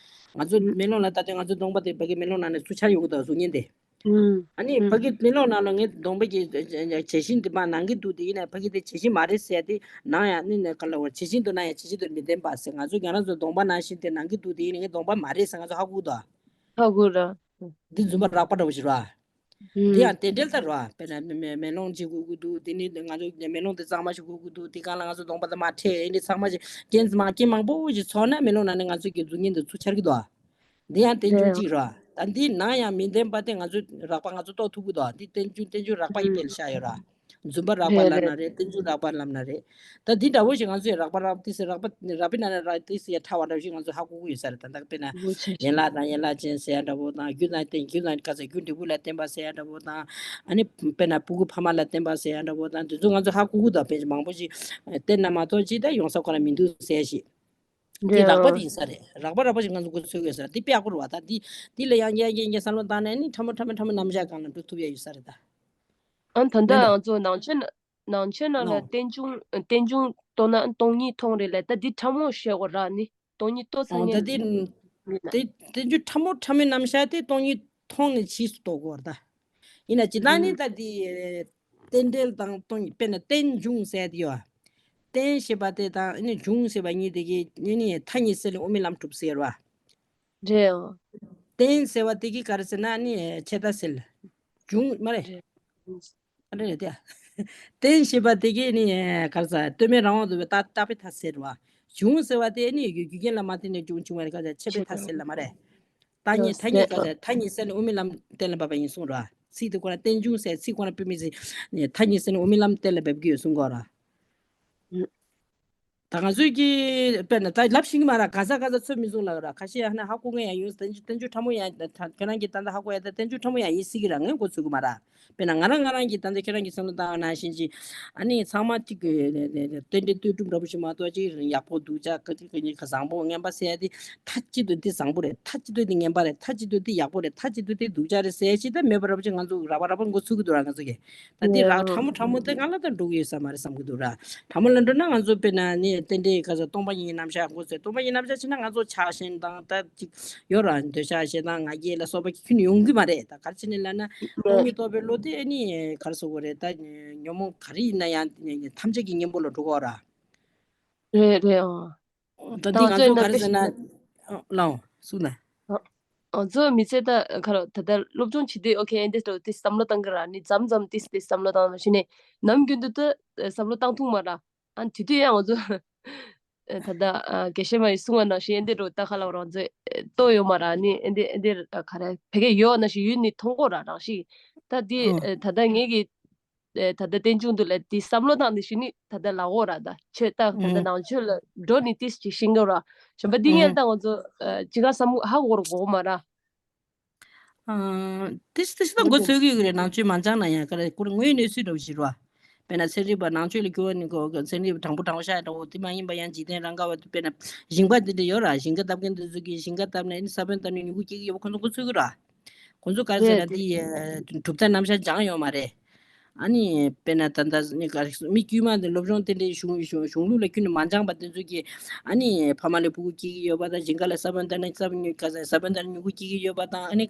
ང་ཚོ་ཨུམ། མེ་ལོང་ལ་ལྟ་དུས་ང་ཚོ་གདོང་པ་དེ་ཕ་གི་མེ་ལོང་ནང་ནས་ཚུར་འཆར་ཡོང་གི་འདུག་གཟུགས་བརྙན་དེ། ཨུམ། ཨ་ནི་ཨུམ། ཕ་གི་མེ་ལོང་ནང་ལ་ངའི་གདོང་པ་གི་བྱད་བཞིན་དེ་མ་ནང་གི་འདུག་དེ་ཡིན་ན་ཕ་གི་དེ་བྱད་བཞིན་མ་རེད་ཟེར་ཏེ། ནང་ཡང་ནི་ནི་ག་ལ་བར་བྱད་བཞིན་དུ་ནང་ཡང་བྱད་བཞིན་དུ་མི་ལྡན་པ་ཟེར། ང་ཚོ་ང་རང་ཚོ་གདོང་པ་ནང་བཞིན་དེ་ནང་གི་འདུག་དེ་ཡིན་ན་ངའི་གདོང་པ་མ་རེད་ཟེར་ང་ཚོ་ཧ་གོ་གི་འདུག་ཧ་གོ་ར། འདི་རྫུན་པ་རགས་པ་འདྲ་པོ་ཞིག་ར། དེ་ཡང་དེ་འབྲེལ་ལྟར་ར། དཔེར་ན་མེ་མེ་མེ་ལོང་ཅིག་དགོས་ཀྱི་འདུག་དེ་ནི་ང་ཚོ་མེ་ལོང་དེ་གཙང་མ་ཞིག་དགོས་ཀྱི་འདུག་དེ་གང་ལ་ང་ཚོ་གདོང་པ་དེ་མ་ཕྲད་ཡིན་དེ་ཚང་མ་ཞིག་རྐྱེན་མ་རྐྱེན་མང་པོ་ཞིག་ཚོགས་ན་མེ་ལོང་ནང་ནས་ང་ཚོ་གི་གཟུགས་བརྙན་དེ་ཚུར་འཆར་གྱི་འདུག་དེ་ཡང་རྟེན་འབྱུང་གཅིག་ར། ད་འདི་ནང་ཡང་མི་ལྡན་པ་དེ་ང་ཚོ་རགས་པ་ང་ཚོ་རྟོགས་ཐུབ་ཀྱི་འདུག་འདི་རྟེན་འབྱུང་རྟེན་འབྱུང་རགས་པ་ཡི་དཔེ་ལ་བཞག་ཡོད་ར། རྫུན་པ་རགས་པ་ལབ་ན་རེད། རྟེན་འབྱུང་རགས་པ་ལབ་ན་རེད། ད་འདི་འདྲ་བོ་ཞིག་ང་ཚོས་རགས་པ་རགས་ཏི་སི་རགས་པ་རགས་པའི་ནང་ནས་རགས་ཏི་སི་ཡ་ཕྲ་བ་འདྲ་བོ་ཞིག་ང་ཚོ་ཧ་གོ་གི་ཡོད་ས་རེད། ད་ལྟ་དཔེར་ན་ཡན་ལག་དང་ཡན་ལག་ཅན་ཟེར་ཡ་འདྲ་བོ་དང་། རྒྱུ་དང་རྟེན་རྒྱུ་དང་ག་ཚོད་རྒྱུ་འབྲས་བུ་ལ་བརྟེན་པ་ཟེར་ཡ་འདྲ་བོ་དང་། ཨ་ནི་དཔེར་ན་ཕྲུ་གུ་ཕ་མ་ལ་བརྟེན་པ་ཟེར་ཡ་འདྲ་བོ་དང་། འདི་ཚོ་ང་ཚོ་ཧ་གོ་གི་འདུག་དཔེ་མང་པོ་ཞིག་བརྟེན་ན་མ་གཏོགས་ཅི་ད་ཡོང་ས་ཁོ་ན་མི་འདུག་ཟེར་ཞིག་དེ་རགས་པ་དེ་ཡིན་ས་རེད། རགས་པ་རགས་པ་ཞིག་ང་ཚོ་མགོ་ཚོས་དགོས་ས་རེད། དེ་དཔེ་ཡག་པོ་རེད་བ། ད་འདི་འདི་ལ་ཡང་ཡང་ཡང་ཡང་བསམ་བློ་བཏང་ནས་ནི་ཕྲ་མོ་ཕྲ་མོ་ཕྲ་མོ་རྣམ་གཞག་སྒང་ལ་འགྲོ་ཐུབ་ཡ་ཡོད་ས་རེད་ད། ཨ་ད་ལྟ་ལན་ད། ང་ཚོ་ནང་ཆོས་ནང་ཆོས་ནང་ལ་ནོ། རྟེན་འབྱུང་རྟེན་འབྱུང་རྟོགས་ན་སྟོང་ཉིད་མཐོང་རེད་ལབ། ད་འདི་ཕྲ་མོ་བཤད་དགོས་ར་ནི། སྟོང་ཉིད་རྟོགས་ཚར་ཨོ་ད་ངེས་དེ་མིན་ན། དེ་རྟེན་འབྱུང་ཕྲ་མོ་ཕྲ་མོའི་རྣམ་གཞག་དེ་སྟོང་ཉིད་མཐོང་ནས་ཕྱིས་སུ་རྟོགས་དགོས་རེད་ད། ཡིན་ན་ཇི་ལྟར་ནི་ཨུམ། ད་དེ་རྟེན་འབྲེལ་དང་སྟོང་ཉིད་དཔེར་ན་རྟེན་འབྱུང་ཟེར་དེ་ཡོད། རྟེན་ཞེས་པ་དེ་དང་ནི་འབྱུང་ཟེར་བ་གཉིས་དེ་གི་ནི་ནི་མཐའ་གཉིས་སེལ་ནས་དབུ་མའི་ལམ་གྲུབ་ཟེར་བ། རེད་ཨོ། རྟེན་ཟེར་བ་དེ་གི་ག་རེ་ཟེར་ན་ནི་ཆད་ལྟ་སེལ། འབྱུང་མ་རེད། རེད། ཨ་རེ་རེད་དེ། རྟེན་ཞེས་པ་དེ་གི་ནི་ག་རེ་ཟེར་སྟོད་སྨད་རང་དབང་དུ་བའི་རྟག་རྟག་པའི་མཐའ་སེལ་བ། འབྱུང་ཟེར་བ་དེ་ནི་རྒྱུ་རྒྱུ་རྐྱེན་ལ་མ་བརྟེན་ནས་འབྱུང་བྱུང་བ་རེད། ག་ཟེར་ཆད་པའི་མཐའ་སེལ་ལ་མ་རེད། མཐའ་གཉིས་མཐའ་གཉིས་ག་ཟེར་མཐའ་གཉིས་སེལ་ནས་དབུ་མའི་ལམ་གཏན་ལ་འབེབས་པ་ཡིན་གསུངས་ར། ཚིག་དེ་ཁོ་ན་རྟེན་འབྱུང་ཟེར་ཚིག་ཁོ་ན་དཔེ་མི་སྲིད་ནས་མཐའ་གཉིས་སེལ་ནས་དབུ་མའི་ལམ་གཏན་ལ་འབེབས་ཀྱི་ཡོད་གསུང་གོ་ར། ད་ང་ཚོས་ཀྱི་དཔེར་ན་ད་ལབ་ཤེས་ཀྱི་མ་རེད། ག་ས་ག་ས་ཚོད་མི་སོང་ལབ་ར། ཁ་ཤས་ཡང་ན་ཧ་གོ་མཁན་ཡང་ཡོད། རྟེན་འབྱུང་རྟེན་འབྱུང་ཕྲ་མོ་ཡང་ཁྱེད་རང་གིས་ད་ལྟ་ཧ་གོ་ཡ་ད་རྟེན་འབྱུང་ཕྲ་མོ་ཡང་ཡིན་སྲིད་ཀྱི་ར། ངས་མགོ་ཚོས་ཀྱི་མ་རེད། དཔེར་ན་ང་རང་ང་རང་གིས་ད་ལྟ་ཁྱེད་རང་གིས་བསམ་བློ་བཏང་བ་ནང་བཞིན་ཅིག་ཨ་ནི་ཚང་མ་ཅིག་གི་རྟེན་འབྲེལ་ལྟོས་གྲུབ་འདྲ་པོ་ཞིག་མ་གཏོགས་ཅིག་ཡག་པོ་སྡུག་ཅག་ག་ཅིག་ག་ཅིག་བཟང་པོ་ངན་པ་ཟེར་ཡ་དེ་མཐའ་གཅིག་ཏུ་འདི་བཟང་པོ་རེད། མཐའ་གཅིག་ཏུ་འདི་ངན་པ་རེད། མཐའ་གཅིག་ཏུ་འདི་ཡག་པོ་རེད། མཐའ་གཅིག་ཏུ་འདི་སྡུག་ཅག་རེད་ཟེར་ཡ་ཅིག་ད་མེད་པ་འདྲ་པོ་ཅིག་ང་ཚོ་རགས་པ་རགས་པ་མགོ་ཚོས་ཀྱི་འདུག་ར། ང་ཚོ་གིས་ད་འདི་རགས་ཕྲ་མོ་ཕྲ་མོ་དེ་ང་ལ་ད་འགྲོ་གི་ཡོད་ས་མ་རེད་བསམ་གྱི་འདུག་ར། ཕྲ་མོ་ལ་འགྲོ་ན་ང་ཚོ་དཔེར་ན་ནི་རྟེན་འབྲེལ་ག་ཚོད་སྟོང་པ་ཉིད་རྣམ་གཞག་མགོ་ཚོས། སྟོང་པ་ཉིད་རྣམ་གཞག་བྱས་ན་ང་ཚོ་ཆགས་ཞེན་དང་ད་ཅིག་ཡོད་ར། འདོད་ཆགས་ཞེ་སྡང་ང་རྒྱལ་ལ་སོགས་པ་ཁྱོན་ནས་ཡོང་གི་མ་རེད། ད་ག་རེ་བྱས་ནས་ལབ་ན་སྟོང་ཉིད་རྟོགས་པའི་བློ་དེ་ནི་ག་རེ་ཟེར་དགོས་རེད། ད་ཉོན་མོངས་ག་རེ་ཡིན་ན་ཡང་ཐམས་ཅད་ཀྱི་གཉེན་པོ་ལ་འགྲོ་གི་ཡོད་ར། རེད་རེད་ཨང་། ད་འདི་ང་ཚོ་ག་རེ་ཟེར་ན། ལའོ་གསུངས་ན། ང་ཚོ་མི་ཚེ་ད་ག་རེ་ད་ལྟ་སློབ་སྦྱོང་བྱེད་དུས་ཨོ་ཁེ་འདི་འདྲ་ཏིས་བསམ་བློ་བཏང་གི་ར། ནི་མཚམས་མཚམས་ཏིས་ཏིས་བསམ་བློ་བཏང་ནས་ཕྱིན་ནས་ནམ་རྒྱུན་དུ་ད་བསམ་བློ་བཏང་ཐུབ་མ་ར། ཨ་དེ་དུས་ཡང་ང་ཚོ་ད་ལྟ་དགེ་བཤེས་མ་ཡིས་གསུངས་པ་ནང་བཞིན་འདི་འདྲ་ད་ག་ལ་རང་ཚོ་ལྟོ་ཡོད་མ་ར། ནི་འདི་འདི་ག་རེ་ཕ་གི་ཡོད་ནང་བཞིན་ཡུལ་ནི་མཐོང་གོ་ར་རང་ཞིག་ད་འདི་ད་ལྟ་ངེད་ཀྱི་ད་ལྟ་རྟེན་འབྱུང་དུ་ལ་དེ་བསམ་བློ་བཏང་ནས་ཞུ་ནི་ད་ལྟ་ལ་འོ་ར། ད་ཆོས་ད་ད་ལྟ་ནང་ཆོས་ལ་འགྲོ་ནི་ཏིས་ཅིག་ཤིང་གི་ར། གཞན་པ་འདི་ངས་ད་ང་ཚོ་ཅི་ག་བསམ་ཧ་གོ་ར་གོ་མ་ར། ཏིས་ཏིས་ད་འགོ་ཚོས་གི་ཡོད་རེད། ནང་ཆོས་མ་སྦྱངས་ན་ཡང་ག་རེ་ཁོ་རང་ངོས་གནས་ཚུལ་འདྲ་བོ་ཞིག་ར། དཔེར་ན་ཚན་རིག་པ་ནང་ཆོས་ལ་སྐྱོ་བ་ནི་གོ་ཚན་རིག་པ་དྲང་པོ་དྲང་བོ་ཤ་འདྲ་བོ་དེ་མ་ཡིན་པ་ཡང་འཇིག་རྟེན་རང་དགའ་བ་དེ་དཔེར་ན་ཞིང་པ་དེ་འདྲ་ཡོད་ར། ཞིང་ཁ་བཏབ་མཁན་དེ་ཚོ་གིས་ཞིང་ཁ་བཏབ་ནས་ནི་ས་བོན་བཏབ་ནས་མྱུ་གུ་སྐྱེ་གི་ཡོད་པ་ཁོ་ཚོ་མགོ་ཚོས་གི་ར། ཁོ་ཚོ་ག་རེ་ཟེར་ན་དེ་གྲུབ་མཐའ་རྣམ་གཞག་སྦྱངས་ཡོད་མ་རེད། ཨ་ནི་དཔེར་ན་ད་ལྟ་ནི་ག་རེ་མི་དཀྱུས་མ་དེ་སློབ་སྦྱོང་དེ་འདྲའི་གཞུང་གཞུང་གཞུང་ལུགས་ལ་ཁྱོན་ནས་མ་སྦྱངས་པ་དེ་ཚོ་གིས་ཨ་ནི་ཕ་མ་ལ་ཕྲུ་གུ་སྐྱེ་གི་ཡོད་པ་དང་ཞིང་ཁ་ལ་ས་བོན་བཏབ་ནས་ས་བོན་ག་ས་ས་བོན་བཏབ་ནས་མྱུ་གུ་སྐྱེ་གི་ཡོད་པ་དང་ཨ་ནི་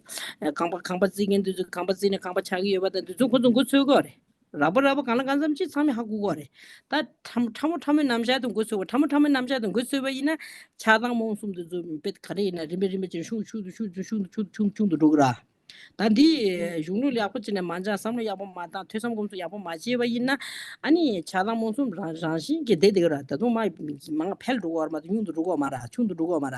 ཁང་པ་ཁང་པ་བརྩིགས་མཁན་དེ་ཚོ་ཁང་པ་བརྩིགས་ནས་ཁང་པ་ཆགས་ཀྱི་ཡོད་པ་དང་དེ་ཚོ་ཁོ་ཚོ་མགོ་ཚོས་གི་རེད། རགས་པ་རགས་པ་གང་ལ་གང་འཚམ་ཅིག་ཚང་མས་ཧ་གོ་གི་རེད། ད་ཕྲ་མོ་ཕྲ་མོ་ཕྲ་མོའི་རྣམ་གཞག་དེ་མགོ་ཚོས་པ། ཕྲ་མོ་ཕྲ་མོའི་རྣམ་གཞག་དེ་མགོ་ཚོས་པ་ཡིན་ན་ཆགས་སྡང་རྨོངས་གསུམ་དེ་ཚོ་དཔེ་ག་རེ་ཡིན་ན་རིམ་པས་རིམ་པས་ཅིག་ཤུགས་ཤུགས་ཤུགས་ཤུགས་ཤུགས་ཤུགས་ཤུགས་ཆུང་དུ་འགྲོ་གི་ར། ད་འདི་གཞུང་ལུགས་ཡག་པོ་བྱས་ནས་མ་སྦྱངས། བསམ་བློ་ཡག་པོ་མ་བཏང་། ཐོས་བསམ་སྒོམ་གསུམ་ཡག་པོ་མ་བྱས་པ་ཡིན་ན་ཨ་ནི་ཆགས་སྡང་རྨོངས་གསུམ་རང་རང་བཞིན་གྱིས་བསྡད་བསྡད་ཀྱི་ར། ད་དུང་མ་མང་འཕེལ་འགྲོ་གི་ར་མ་གཏོགས་ཉུང་དུ་འགྲོ་གི་མ་ར། ཆུང་དུ་འགྲོ་གི་མ་ར།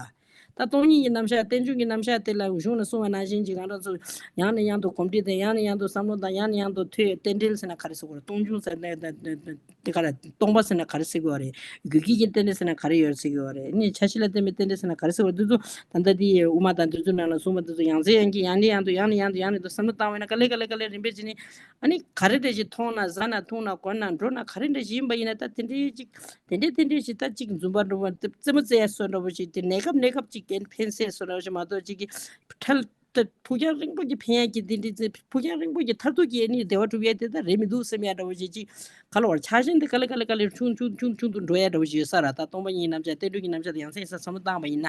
ད་སྟོང་ཉིད་ཀྱི་རྣམ་གཞག་རྟེན་འབྱུང་གི་རྣམ་གཞག་དེ་ལ་གཞུང་ལ་གསུངས་པ་ནང་བཞིན་གྱི་གང་འདྲ་ཚོ་ཡང་ནས་ཡང་དུ་གོམས་འདྲིས་དང་ཡང་ནས་ཡང་དུ་བསམ་བློ་དང་ཡང་ནས་ཡང་དུ་ཐོས། རྟེན་འབྲེལ་ཟེར་ན་ག་རེ་ཟེར་དགོས་རེད། སྟོང་འབྱུང་ཟེར་ན་དེ་ག་རེ་སྟོང་པ་ཟེར་ན་ག་རེ་ཟེར་དགོས་རེད། རྒྱུད་སྐྱེས་ཀྱི་རྟེན་འབྲེལ་ཟེར་ན་ག་རེ་ཡོད་ཟེར་དགོས་རེད། ནི་འཆར་གཞི་ལ་བརྟེན་པའི་རྟེན་འབྲེལ་ཟེར་ན་ག་རེ་ཟེར་དགོས་རེད། འདི་ཚོ་ད་ལྟ་དེ་དབུ་མ་དང་དེ་ཚོའི་ནང་ལ་གསུངས་པ་འདི་ཚོ་ཡང་སེ་ཡང་གི་ཡང་ནས་ཡང་དུ་ཡང་ནས་ཡང་དུ་ཡང་ནས་དུ་བསམ་བློ་བཏང་བས་ན་ག་ལེ་ག་ལེ་ག་ལེ་རིམ་པས་བྱས་ནས་ཨ་ནི་ག་རེ་འདྲ་ཞིག་མཐོང་ན་ཟ་ན་འཐུང་ན་གོན་ན་འགྲོ་ན་ག་རེ་འདྲ་ཞིག་ཡིན་པ་ཡིན་ན་ད་དེ་འདྲའི་ཅིག་དེ་འདྲའི་དེ་འདྲའི་ཞིག་ད་ཅིག་རྫུན་པ་འགྲོ་བ་རྩེད་མོ་རྩེ་ཡ་བཟོ་འདྲ་བོ་ཞིག་དེ་གནས་སྐབས་གནས་སྐབས་ཅིག་གན་ཕན་སེ་བཟོ་འདྲ་བོ་ཞིག་མ་གཏོགས་ཅིག་གི་ཁྲལ་ད་ཕུགས་རྒྱང་རིང་པོ་གི་ཕན་ཡ་གི་དེ་འདྲའི་རྩེ་ཕུགས་རྒྱང་རིང་པོ་གི་མཐར་ཐུག་གི་ཨ་ནི་བདེ་བ་སྒྲུབ་ཡ་དེ་ད་རེད་མི་འདུག་བསམ་ཡ་འདྲ་བོ་ཞིག་ཅིག་ག་ལ་བར་ཆགས་ཞེན་དེ་ག་ལེ་ག་ལེ་ག་ལེ་ཆུང་ཆུང་ཆུང་ཆུང་དུ་འགྲོ་ཡ་འདྲ་བོ་ཞིག་ཡོད་ས་ར། ད་སྟོང་པ་ཉིད་རྣམ་གཞག་རྟེན་འབྲེལ་གྱི་རྣམ་གཞག་དེ་ཡང་སེ་ཡང་སེ་བསམ་བློ་བཏང་བ་ཡིན་ན།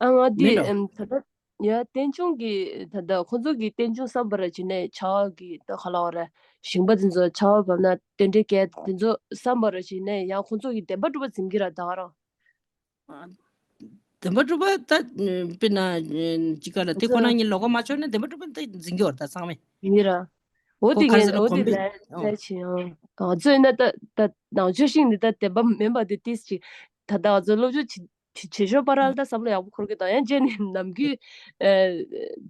ཨ་ང་འདི་མིན་འགྲོ། ཨམ་ད་ལྟ་ཡ་རྟེན་འབྱུང་གི་ད་ལྟ་ཁོ་ཚོ་གི་རྟེན་འབྱུང་བསམ་པ་ར་བྱས་ནས་ཆར་པ་གི་ད་ག་ལ་བ་ར་ཞིང་པ་དེ་ཚོ་ཆར་པ་བབས་ན་རྟེན་འབྲེལ་སྐྱེལ་དེ་ཚོ་བསམ་པ་ར་བྱས་ནས་ཡང་ཁོ་ཚོ་གི་བདེན་པ་སྒྲུབ་པ་འཛིན་གྱི་ར་ད་ག་རང་། བདེན་པ་སྒྲུབ་པ་ད་དཔེར་ན་ཅི་ག་ལ་དེ་ཁོ་ན་ཉིད་ལོགས་ཀ་མ་ཆོད་ན་བདེན་པ་སྒྲུབ་པ་ད་འཛིན་གྱི་བ་ར་ད་ཚང་མས། ཡིན་ར། འོ་ཁོ་དེ་ག་ངས་ཟེར་ན་འོ་དེ་གོམས་པས་ལས་ལས་ཆེ་ཡང་ང་ཚོས་ན་ད་ད་ནང་ཆོས་ཤིག་ནི་ད་བདེན་པ་མིན་པ་དེ་ཏིས་ཅིག་ད་ད་ང་ཚོ་སློབ་སྦྱོང་བྱེད་བྱེད་བྱེད་ཞོར་པ་ར་ལ་ད་བསམ་བློ་ཡག་པོ་འཁོར་གི་དང་ཡང་རྗེས་ནས་ནམ་རྒྱུན་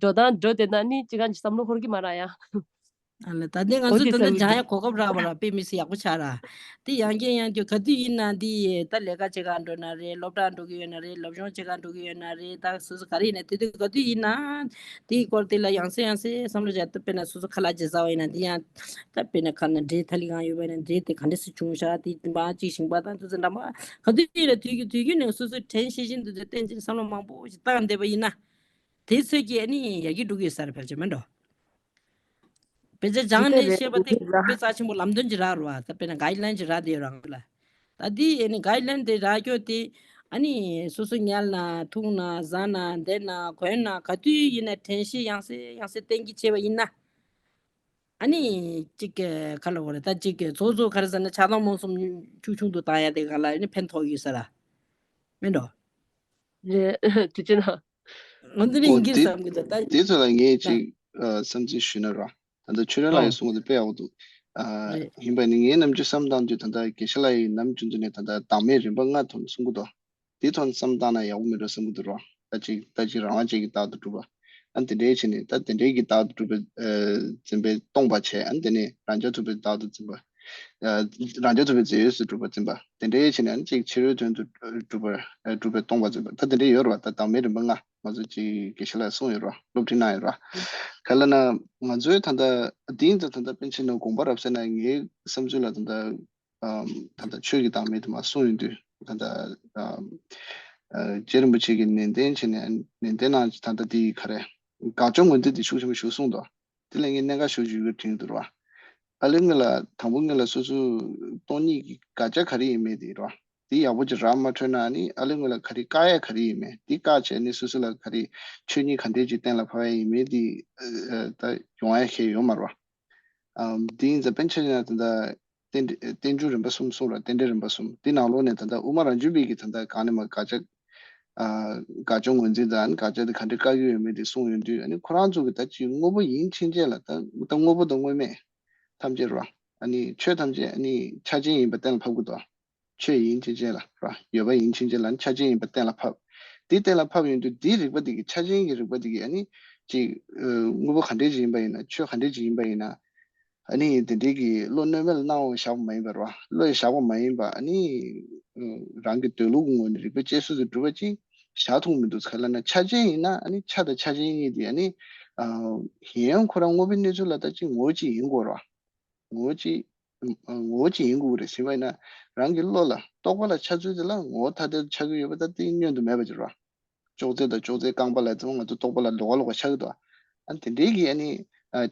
འགྲོ་དང་འགྲོ་དེ་ན་ནི་ཅི་གང་ཅི་བསམ་བློ་འཁོར་གི་མ་ར་ཡང་། ཨ་ལ་ད་ལྟའི་ང་ཚོས་ད་ལྟ་སྦྱང་ཡ་གོ་སྐབས་རག་པ་ར་དཔེ་མི་སྲིད་ཡག་པོ་ཆགས་ར། དེ་ཡང་བསྐྱར་ཡང་བསྐྱར་ག་དུས་ཡིན་ན་འདི་ད་ལས་ཀ་བྱེད་ག་འགྲོ་ན་རེད། སློབ་གྲྭ་འགྲོ་གི་ཡོད་ན་རེད། སློབ་སྦྱོང་བྱེད་ག་འགྲོ་གི་ཡོད་ན་རེད། ད་སོ་སོ་ག་རེ་ཡིན་ན་དེ་དུས་ག་དུས་ཡིན་ན་དེའི་སྐོར་དེ་ལ་ཡང་སེ་ཡང་སེ་བསམ་བློ་བྱས་ད་དཔེར་ན་སོ་སོ་ཁ་ལག་བྱེད་ས་བ་ཡིན་ན་འདི་ཡང་ད་དཔེར་ན་ཁ་ན་འབྲས་ཐ་ལི་གང་ཡོད་པ་ཡིན་ན་འབྲས་དེ་ག་འདྲ་སེ་བྱུང་ཤག་དེ་མ་གཅིག་ཞིང་པ་དང་དུ་ཚོད་འདྲ་མ་ག་དུས་ཡིན་ན་དུས་རྒྱུན་དུས་རྒྱུན་ནས་སོ་སོའི་དྲན་ཤེས་བཞིན་དུ་དེ་བསྟན་ཅིང་བསམ་བློ་མང་པོ་ཞིག་བཏང་བསྡད་པ་ཡིན་ན། དེ་ཚོད་ཀྱིས་ཨ་ནི་ཡར་རྒྱས་འགྲོ་གི་ཡོད་ས་རེད་ཕལ་ཆེར་མིན་འགྲོ། དཔེ་ཆ་སྦྱང་ནས་བཤད་པ་དེ་དཔེ་རྩ་ཆེན་པོ་ལམ་སྟོན་ཅིག་རག་རེད་བ། ད་དཔེར་ན་གའིཌ་ལའིན་ཅིག་རག་བསྡད་ཡོད་རང་ལ། ད་དེ་ཨ་ནི་གའིཌ་ལའིན་དེ་རག་རྒྱུ་དེ་ཨ་ནི་སོ་སོ་ཉལ་ན་འཐུང་ན་ཟ་ན་བསྡད་ན་གོན་ན་ག་དུས་ཡིན་ན་དྲན་ཤེས་ཡང་སེ་ཡང་སེ་བསྟེན་གྱི་བྱས་པ་ཡིན་ན། ཨ་ནི་གཅིག་ག་ལ་བ་རེད། ད་གཅིག་གི་ཚོགས་གཙོ་ག་རེ་ཟེར་ན་ཆགས་སྡང་རྨོངས་གསུམ་ཆུང་ཆུང་དུ་བཏང་ཡ་དེ་ག་ལ་ཨ་ནི་ཕན་ཐོགས་ཡོད་ས་ར། མིན་འགྲོ། རེད། དུས་ཆེན་ན། ང་འདི་ནས་ཡིན་གྱི་བསམ་གྱི་འདུག་ད། དེ་ཚོ་ལ་ངས་ཅིག་ཨ་བསམ་ཚུལ་ཞུས་ན་ར། ད་ལྟ་ཆོས་སྒྲོན་ལགས་ཡིས་གསུངས་པ་དེ་དཔེ་ཡག་པོ་འདུག་ཨ་རེད། ཡིན་པ་ནི་ངའི་རྣམ་དཔྱོད་བསམ་བཏང་དུས་ད་ལྟ་དགེ་བཤེས་ལགས་ཡིས་ནམ་རྒྱུན་དུ་ནས་ད་ལྟ་བདག་མེད་རིམ་པ་ལྔ་ཐོག་ནས་གསུང་གི་འདུག་དེའི་ཐོག་ནས་བསམ་བཏང་ན་ཡག་པོ་མེད་འགྲོ་བསམ་གྱི་འདུག་ར། ད་ཅིག་ད་ཅིག་རང་དབང་ཅན་གྱི་བདག་ཏུ་གྲུབ་པ། ཨ་དེ་འདྲའི་བྱས་ནས་ད་དེ་འདྲའི་གི་བདག་ཏུ་གྲུབ་པའི་ཨ་འཛིན་པའི་སྟོང་པ་བྱས། ཨ་དེ་ནས་རང་རྐྱ་ཐུབ་པའི་བདག་ཏུ་འཛིན་པ། ཨ་རང་རྐྱ་ཐུབ་པའི་རྫས་ཡོད་སུ་གྲུབ་པ་འཛིན་པ། དེ་འདྲའི་བྱས་ནས་ཨ་ཅིག་ཕྱི་རོལ་དོན་དུ་གྲུབ་པ་ཨ་གྲུབ་པའི་སྟོང་པ་འཛིན་པ། ད་དེ་འདྲའི་ཡོད་རེད་བ། ད་བདག་མེད་རིམ་པ་ལྔ་ང་ཚོ་ཅིག་དགེ་བཤེས་ལགས་གསུངས་ཡོད་རེད་བ། སློབ་ཁྲིད་གནང་ཡོད་རེད་བ། ག་ལ་ན་ང་ཚོའི་ད་ལྟ་དེ་ཡིན་ཙང་ད་ལྟ་པཎ་ཆེན་ནས་དགོངས་པ་རབ་གསལ་ན་ངའི་བསམ་ཚུལ་ལ་ད་ལྟ་ཨམ་ད་ལྟ་ཆོས་ཀྱི་བདག་མེད་དུ་མ་གསུངས་ཡོང་དུས་ད་ལྟ་ཨམ་ཨ་རྗེ་རིན་པོ་ཆེ་གིས་ནན་ཏན་བྱས་ནས་ནན་ཏན་ནང་ད་ལྟ་དེ་ག་རེ་དགག་བྱ་ངོས་འཛིན་དེ་ཤུགས་ཆེན་པོ་ཞིག་གསུངས་འདུག་དེ་ལ་ངས་གནད་འགག་ཤུགས་ཆེ་ཞིག་དྲན་གྱི་འདུག་ར། ཨ་ལེ་ངོས་ལ་དང་པོ་ངོས་ལ་སོ་སོའི་སྟོང་ཉིད་ཀྱི་དགག་བྱ་ག་རེ་ཡིན་མེད་དེ་ར། དེ་ཡག་པོ་ཅིག་རག་མ་འཕྲོད་ན་ནི་ཨ་ལེ་ངོས་ལ་ག་རེ་བཀག་ཡ་ག་རེ་ཡིན་མེད་དེ་བཀག་བྱས་ནས་སོ་སོ་ལ་ག་རེ་ཆོས་ཉིད་ག་འདྲས་ཅིག་གཏན་ལ་ཕབ་ཡ་ཡིན་མེད་དེ་ཨ་ད་ཡོང་ཡ་ཤེས་ཡོད་མ་རེད་བ། ཨམ་དེ་ཡིན་ཙང་པཎ་ཆེན་ཡང་ད་ལྟ་རྟེན་རྟེན་འབྱུང་རིམ་པ་གསུམ་གསུངས་ར། རྟེན་འབྲེལ་རིམ་པ་གསུམ་དེ་ནང་ལོགས་ནས་ད་ལྟ་དབུ་མ་རང་བྱུང་པའི་གི་ད་ལྟ་གང་ནས་མ་དགག་བྱ་ཨ་དགག་བྱ་ངོས་འཛིན་དང་དགག་བྱ་དེ་ག་འདྲ་བཀག་གི་ཡོད་མེད་དེ་གསུངས་ཡོང་དུས་ཨ་ནི་ཁོ་རང་ཚོ་གི་ད་ཅིག་དངོས་པོ་ཡིན་ཕྱིན་ཆད་ལ་ད་ད་དངོས་པོ་དང་དངོས་མེད་ཐམས་ཅད་ར་ཨ་ནི་ཆོས་ཐམས་ཅད་ཨ་ནི་ཆ་ཅན་ཡིན་པ་གཏན་ལ་ཕབ་དགོས་དོ། ཆོས་ཡིན་ཕྱིན་ཆད་ལ་ར་ཡོད་པ་ཡིན་ཕྱིན་ཆད་ལ་ནི་ཆ་ཅན་ཡིན་པ་གཏན་ལ་ཕབ། དེ་གཏན་ལ་ཕབ་ཡོང་དུས་དེའི་རིགས་པ་དེ་གི་ཆ་ཅན་གྱི་རིགས་པ་དེ་གི་ཨ་ནི་ཅིག་ཨ་དངོས་པོ་ག་འདྲས་ཅིག་ཡིན་པ་ཡིན་ན་ཆོས་ག་འདྲས་ཅིག་ཡིན་པ་ཡིན་ན་ཨ་ནི་དེ་འདྲས་ཀྱི་བློ་གནོད་མེད་ལ་སྣང་བ་བཞག་པ་མ་ཡིན་པ་ར་བློ་ཡི་བཞག་པ་མ་ཡིན་པ་ཨ་ནི་ཨ་རང་གི་འདོད་ལུགས་ཀྱི་ངོས་ནས་རིགས་པ་དཔྱད་བཟོད་དུ་གྲུབ་པ་ཅིག་བཞག་ཐུབ་མི་འདུག་ག་ལ་ན་ཆ་ཅན་ཡིན་ན་ཨ་ནི་ཆ་དང་ཆ་ཅན་གཉིས་དེ་ཨ་ནི་ཨ་ཡིན་ཡང་ཁོ་རང་དངོས་པོའི་གནས་ཚུལ་ལ་ད་ཅིག་ངོ་བོ་ཅིག་ཡིན་དགོས་ར། ངོ་བོ་གཅིག་ངོ་བོ་གཅིག་ཡིན་དགོས་རེད་ཟེར་བ་ཡིན་ན། རང་གི་བློ་ལ་རྟོག་པ་ལ་འཆར་ཚུལ་དེ་ལ་ངོ་བོ་ཐ་དད་དུ་འཆར་གྱི་ཡོད་པ་ད་དེ་བསྙོན་དུ་མེད་པ་ཅིག་རེད་བ། ཅོག་ཙེ་དང་ཅོག་ཙེའི་རྐང་པ་ལ་ཙམ་ང་ཚོ་རྟོག་པ་ལ་ལོགས་ཀ་ལོགས་ཀ་འཆར་གྱི་འདུག་ཨ་ནི་དེ་འདྲའི་གི་ཨ་ནི་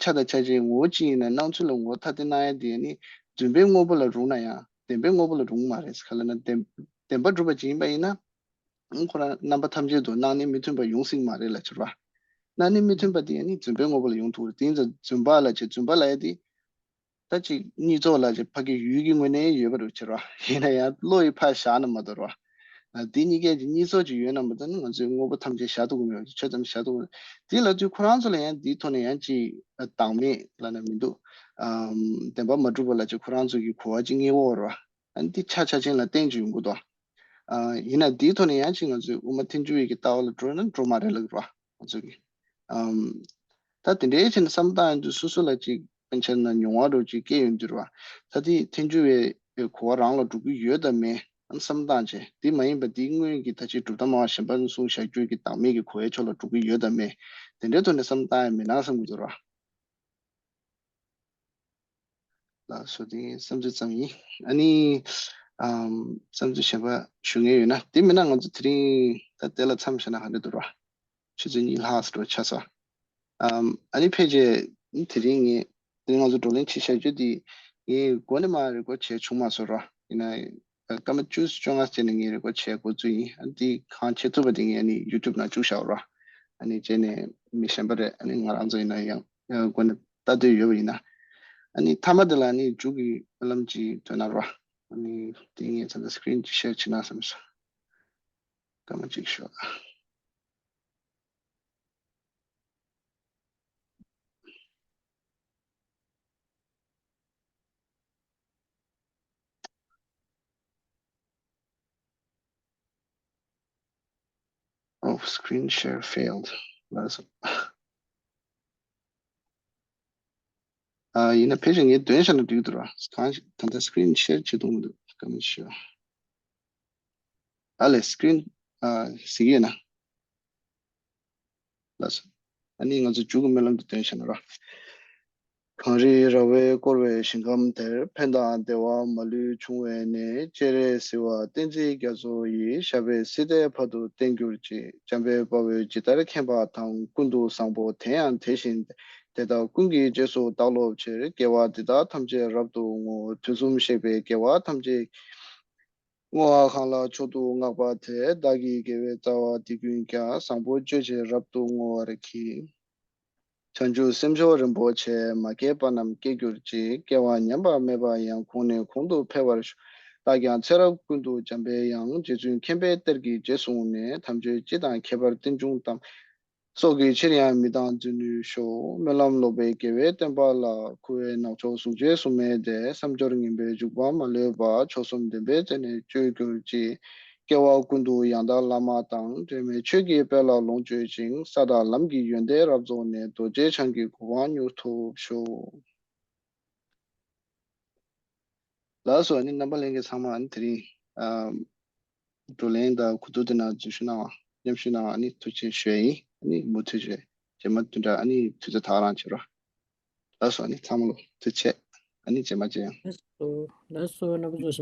ཆ་དང་ཆ་བྱད་ངོ་བོ་གཅིག་ཡིན་ན་སྣང་ཚུལ་ལ་ངོ་བོ་ཐ་དད་སྣང་ཡ་དེ་ཨ་ནི་རྫུན་པའི་དངོས་པོ་ལ་རུང་ན་ཡང་བདེན་པའི་དངོས་པོ་ལ་རུང་མ་རེད། ག་ལ་ན་བདེན་བདེན་པ་གྲུབ་པ་ཅིག་ཡིན་པ་ཡིན་ན། ཁོ་རང་རྣམ་པ་ཐམས་ཅད་དུ་སྣང་ནས་མི་མཐུན་པ་ཡོང་སྲིད་མ་རེད་ལ་ཕྱིར་བ། སྣང་ནས་མི་མཐུན་པ་དེ་ཡང་ནི་རྫུན་པའི་དངོས་པོ་ལ་ཡོང་ཐུབ་རེད། དེ་ཡིན་ཙང་རྫུན་པ་ལ་བྱེད་རྫུན་པ་ལ་ཡ་དེ། ད་ཅིག་གཉིས་ཚོགས་ལ་ཅིག་ཕ་གི་ཡུལ་གྱི་ངོས་ནས་ཡོད་པ་རེད་ཕྱིར་བ། ཡིན་ན་ཡང་བློ་ཡི་ཕར་བཞག་ན་མ་གཏོགས་ར། དེ་གཉིས་ཀའི་ཅིག་གཉིས་ཚོགས་ཅིག་ཡོད་ན་མ་གཏོགས་ནི་ང་ཚོའི་དངོས་པོ་ཐམས་ཅད་བཞག་ཐུབ་ཀྱི་མེད་པ་ཆོས་ཐམས་ཅད་བཞག་ཐུབ་ཀྱི་མེད། དེ་ལ་དུས་ཁོ་རང་ཚོ་ལ་ཡང་དེའི་ཐོག་ནས་ཡང་ཅིག་བདག་མེད་ལ་ན་མི་འདུག་བདེན་པ་མ་གྲུབ་པ་ལ་ཅིག་ཁོ་རང་ཚོ་གི་གོ་བ་ཅིག་རྙེད་འོ་ར། ཨ་ནི་འདི་ཆ་ཆ་ཅན་ལ་བརྟེན་བྱས་ཡོང་གི་འདུག་ཨ། ཡིན་ན་འདིའི་ཐོག་ནས་ཡང་ཅིག་ང་ཚོས་དབུ་མ་ཐལ་འགྱུར་བའི་གི་ལྟ་བ་ལ་འགྲོ་ན་འགྲོ་མ་རེད་ལབ་རོ། ང་ཚོ་གི་ཨམ། ད་དེ་འདྲའི་ཕྱིར་ན་བསམ་བཏང་ཡོང་དུས་སོ་སོ་ལ་ཅིག་ཕན་ཆེར་ན་མྱོང་བ་རོ་ཅིག་སྐྱེ་ཡོང་དུས་རོ། ད་དེ་ཐལ་འགྱུར་བའི་གོ་བ་རང་ལ་འགྲོ་གི་ཡོད་དམ་མེད་ཨ་ནི་བསམ་བཏང་བྱས། དེ་མ་ཡིན་པ་དེའི་སྔོན་གྱི་ད་ཅིག་གྲུབ་མཐའ་སྨྲ་བ་གཞན་པ་གསུངས་བཞག་རྒྱུ་གི་བདག་མེད་ཀྱི་གོ་བའི་ཕྱོགས་ལ་འགྲོ་གི་ཡོད་དམ་མེད། དེ་འདྲའི་ཐོག་ནས་བསམ་བཏང་ཡང་མེད་ན་བསམ་གྱི་འདུག་རོ། ལགས་སོ། དེ་བསམ་ཚུལ་ཙམ་ཡིན། ཨ་ནི། ཨམ། བསམ་ཚུལ་གཞན་པ་ཞུ་མཁན་ཡོད་ན། དེ་མིན་ན་ང་ཚོ་དེ་རིང་ད་དེ་ལ་མཚམས་བཞག་ན་ག་འདྲ་འདུག་ར། ཆུ་ཚོད་གཉིས་ལྷག་ཙམ་ཆགས་སོང་། ཨམ། ཨ་ནི་ཕལ་ཆེར་དེ་རིང་ངས་དེ་རིང་ང་ཚོ་བགྲོ་གླེང་བྱེད་བཞག་རྒྱུ་དེ་ངས་འགོ་ནས་མར་རེ་སྐོར་བྱས་བྱུང་མ་སོང་ར། ཡིན་ན། སྐར་མ་བཅུ་བཅོ་ལྔ་བྱས་ནས་ངས་རེ་སྐོར་བྱས་འགོ་བཙུགས་ཡིན། ཨ་ནི་དེ་གང་བྱེད་ཐུབ་པ་དེ་ངས་ཨ་ནི་ཡུ་ཊུབ་ནང་བཅུག་བཞག་ར། ཨ་ནི་བྱས་ནས་མི་གཞན་པ་རེད། ཨ་ནི་ང་རང་ཚོ་ཡིན་ན་ཡང་། ཡང་སྒོ་ནས་ལྟ་འདོད་ཡོད་པ་ཡིན་ན། ཨ་ནི་མཐའ་མ་དེ་ལ་ཨ་ནི་མཇུག་གི་སྨོན་ལམ་ཅིག་འདོན་ན་རོ། ཨ་ནི་དེ་ངས་ད་ལྟ་སི་ཀི་རིན་ཅིག་ཤེར་བྱེད་ན་བསམ་སོང་། སྐར་མ་གཅིག་ཤོག Oh, screen share failed. ལགས་སོ། ཨ། ཡིན་ན་ཕལ་ཆེར་ངས་འདོན་བཞག་ན་འགྲིག་འདུག་ར། གང་ཞིག་ད་ལྟ་སི་ཀི་རིན་ཤེར་བྱེད་ཐུབ་མི་འདུག་སྐར་མ་ཞིག་ཨ་ལས་སི་ཀི་རིན། ཨ། གཟིགས་ཡོད་ན། ལགས་སོ། ཨ་ནི་ང་ཚོ་མཇུག་གི་སྨོན་ལམ་དེ་འདོན་བཞག་ན་ར། གངས་རིའི་ར་བས་བསྐོར་བའི་ཞིང་ཁམས་དེར། ཕན་དང་བདེ་བ་མ་ལུས་འབྱུང་བའི་གནས། སྤྱན་རས་གཟིགས་དབང་བསྟན་འཛིན་རྒྱ་མཚོ་ཡི། ཞབས་པད་སྲིད་མཐའི་བར་དུ་བརྟན་གྱུར་ཅིག་འཇམ་དཔལ་དཔའ་བོས་ཇི་ལྟར་མཁྱེན་པ་དང་། ཀུན་ཏུ་བཟང་པོ་དེ་ཡང་དེ་བཞིན་ཏེ། དེ་དག་ཀུན་གྱི་རྗེས་སུ་བདག་སློབ་ཕྱིར། དགེ་བ་འདི་དག་ཐམས་ཅད་རབ་ཏུ་བསྔོ། དུས་གསུམ་གཤེགས་པའི་རྒྱལ་བ་ཐམས་ཅད་བསྔོ་བ་གང་ལ་མཆོག་ཏུ་བསྔགས་པ་དེས། བདག་གི་དགེ་བའི་རྩ་བ་འདི་ཀུན་ཀྱང་། བཟང་པོ་སྤྱོད་ཕྱིར་རབ་ཏུ་བསྔོ་བར་བགྱི། བྱང་ཆུབ་སེམས་མཆོག་རིན་པོ་ཆེ། མ་སྐྱེས་པ་རྣམས་སྐྱེ་གྱུར་ཅིག་སྐྱེ་བ་ཉམས་པ་མེད་པ་ཡང་། གོང་ནས་གོང་དུ་འཕེལ་བར་ཤོག་བདག་ཀྱང་ཚེ་རབས་ཀུན་ཏུ་འཇམ་པའི་དབྱངས། རྗེ་བཙུན་མཁྱེན་པའི་གཏེར་གྱི་རྗེས་བཟུང་ནས། དམ་ཆོས་སྤྱི་དང་ཁྱད་པར་རྟེན་འབྱུང་གཏམ། སྲོག་གི་ཕྱིར་ཡང་མི་གཏང་འཛིན་ནུས་ཤོག་སྨོན་ལམ་ལོག་པའི་དགེ་བའི་བསྟན་པ་ལ། འཁུ་བའི་ནག་ཕྱོགས་གཟུགས་ཅན་གཟུགས་མེད་དེ། བསམ་སྦྱོར་ངན་པའི་འཇུག་པ་མ་ལུས་པ། མཆོག་གསུམ་བདེན་པའི་རྩལ་ནི་སྤྱོད་གྱུར་ཅིག་སྐྱེ་བ་ཀུན་ཏུ་ཡང་དག་བླ་མ་དང་། འབྲལ་མེད་ཆོས་ཀྱི་དཔལ་ལ་ལོངས་སྤྱོད་ཅིང་། ས་དང་ལམ་གྱི་ཡོན་ཏན་རབ་རྫོགས་ནས། རྡོ་རྗེ་འཆང་གི་གོ་འཕང་མྱུར་ཐོབ་ཤོག་ལགས་སོ། ཨ་ནི་རྣམ་པ་ལྷན་རྒྱས་ཚང་མ་ཨ་ནི་དེ་རིང་ཨ་བགྲོ་གླེང་དང་གོ་བསྡུར་དེ་ནང་འཛུལ་ཞུགས་གནང་བ་མཉམ་ཞུགས་གནང་བ་ཨ་ནི་ཐུགས་རྗེ་ཆེ་ཞུ་ཡ་ཡིན། ཨ་ནི་མུ་མཐུད་བྱས་རྗེས་མ་བདུན་ཕྲག་ཨ་ནི་དུས་ཚོད་ད་ག་རང་བྱེད་རོགས། ལགས་སོ། ཨ་ནི་ཚང་མ་ལ་ཐུགས་རྗེ་ཆེ། ཨ་ནི་རྗེས་མ་མཇལ་ཡོང་། ལགས་སོ། ལགས་སོ། རྣམ་པ་ཚོ།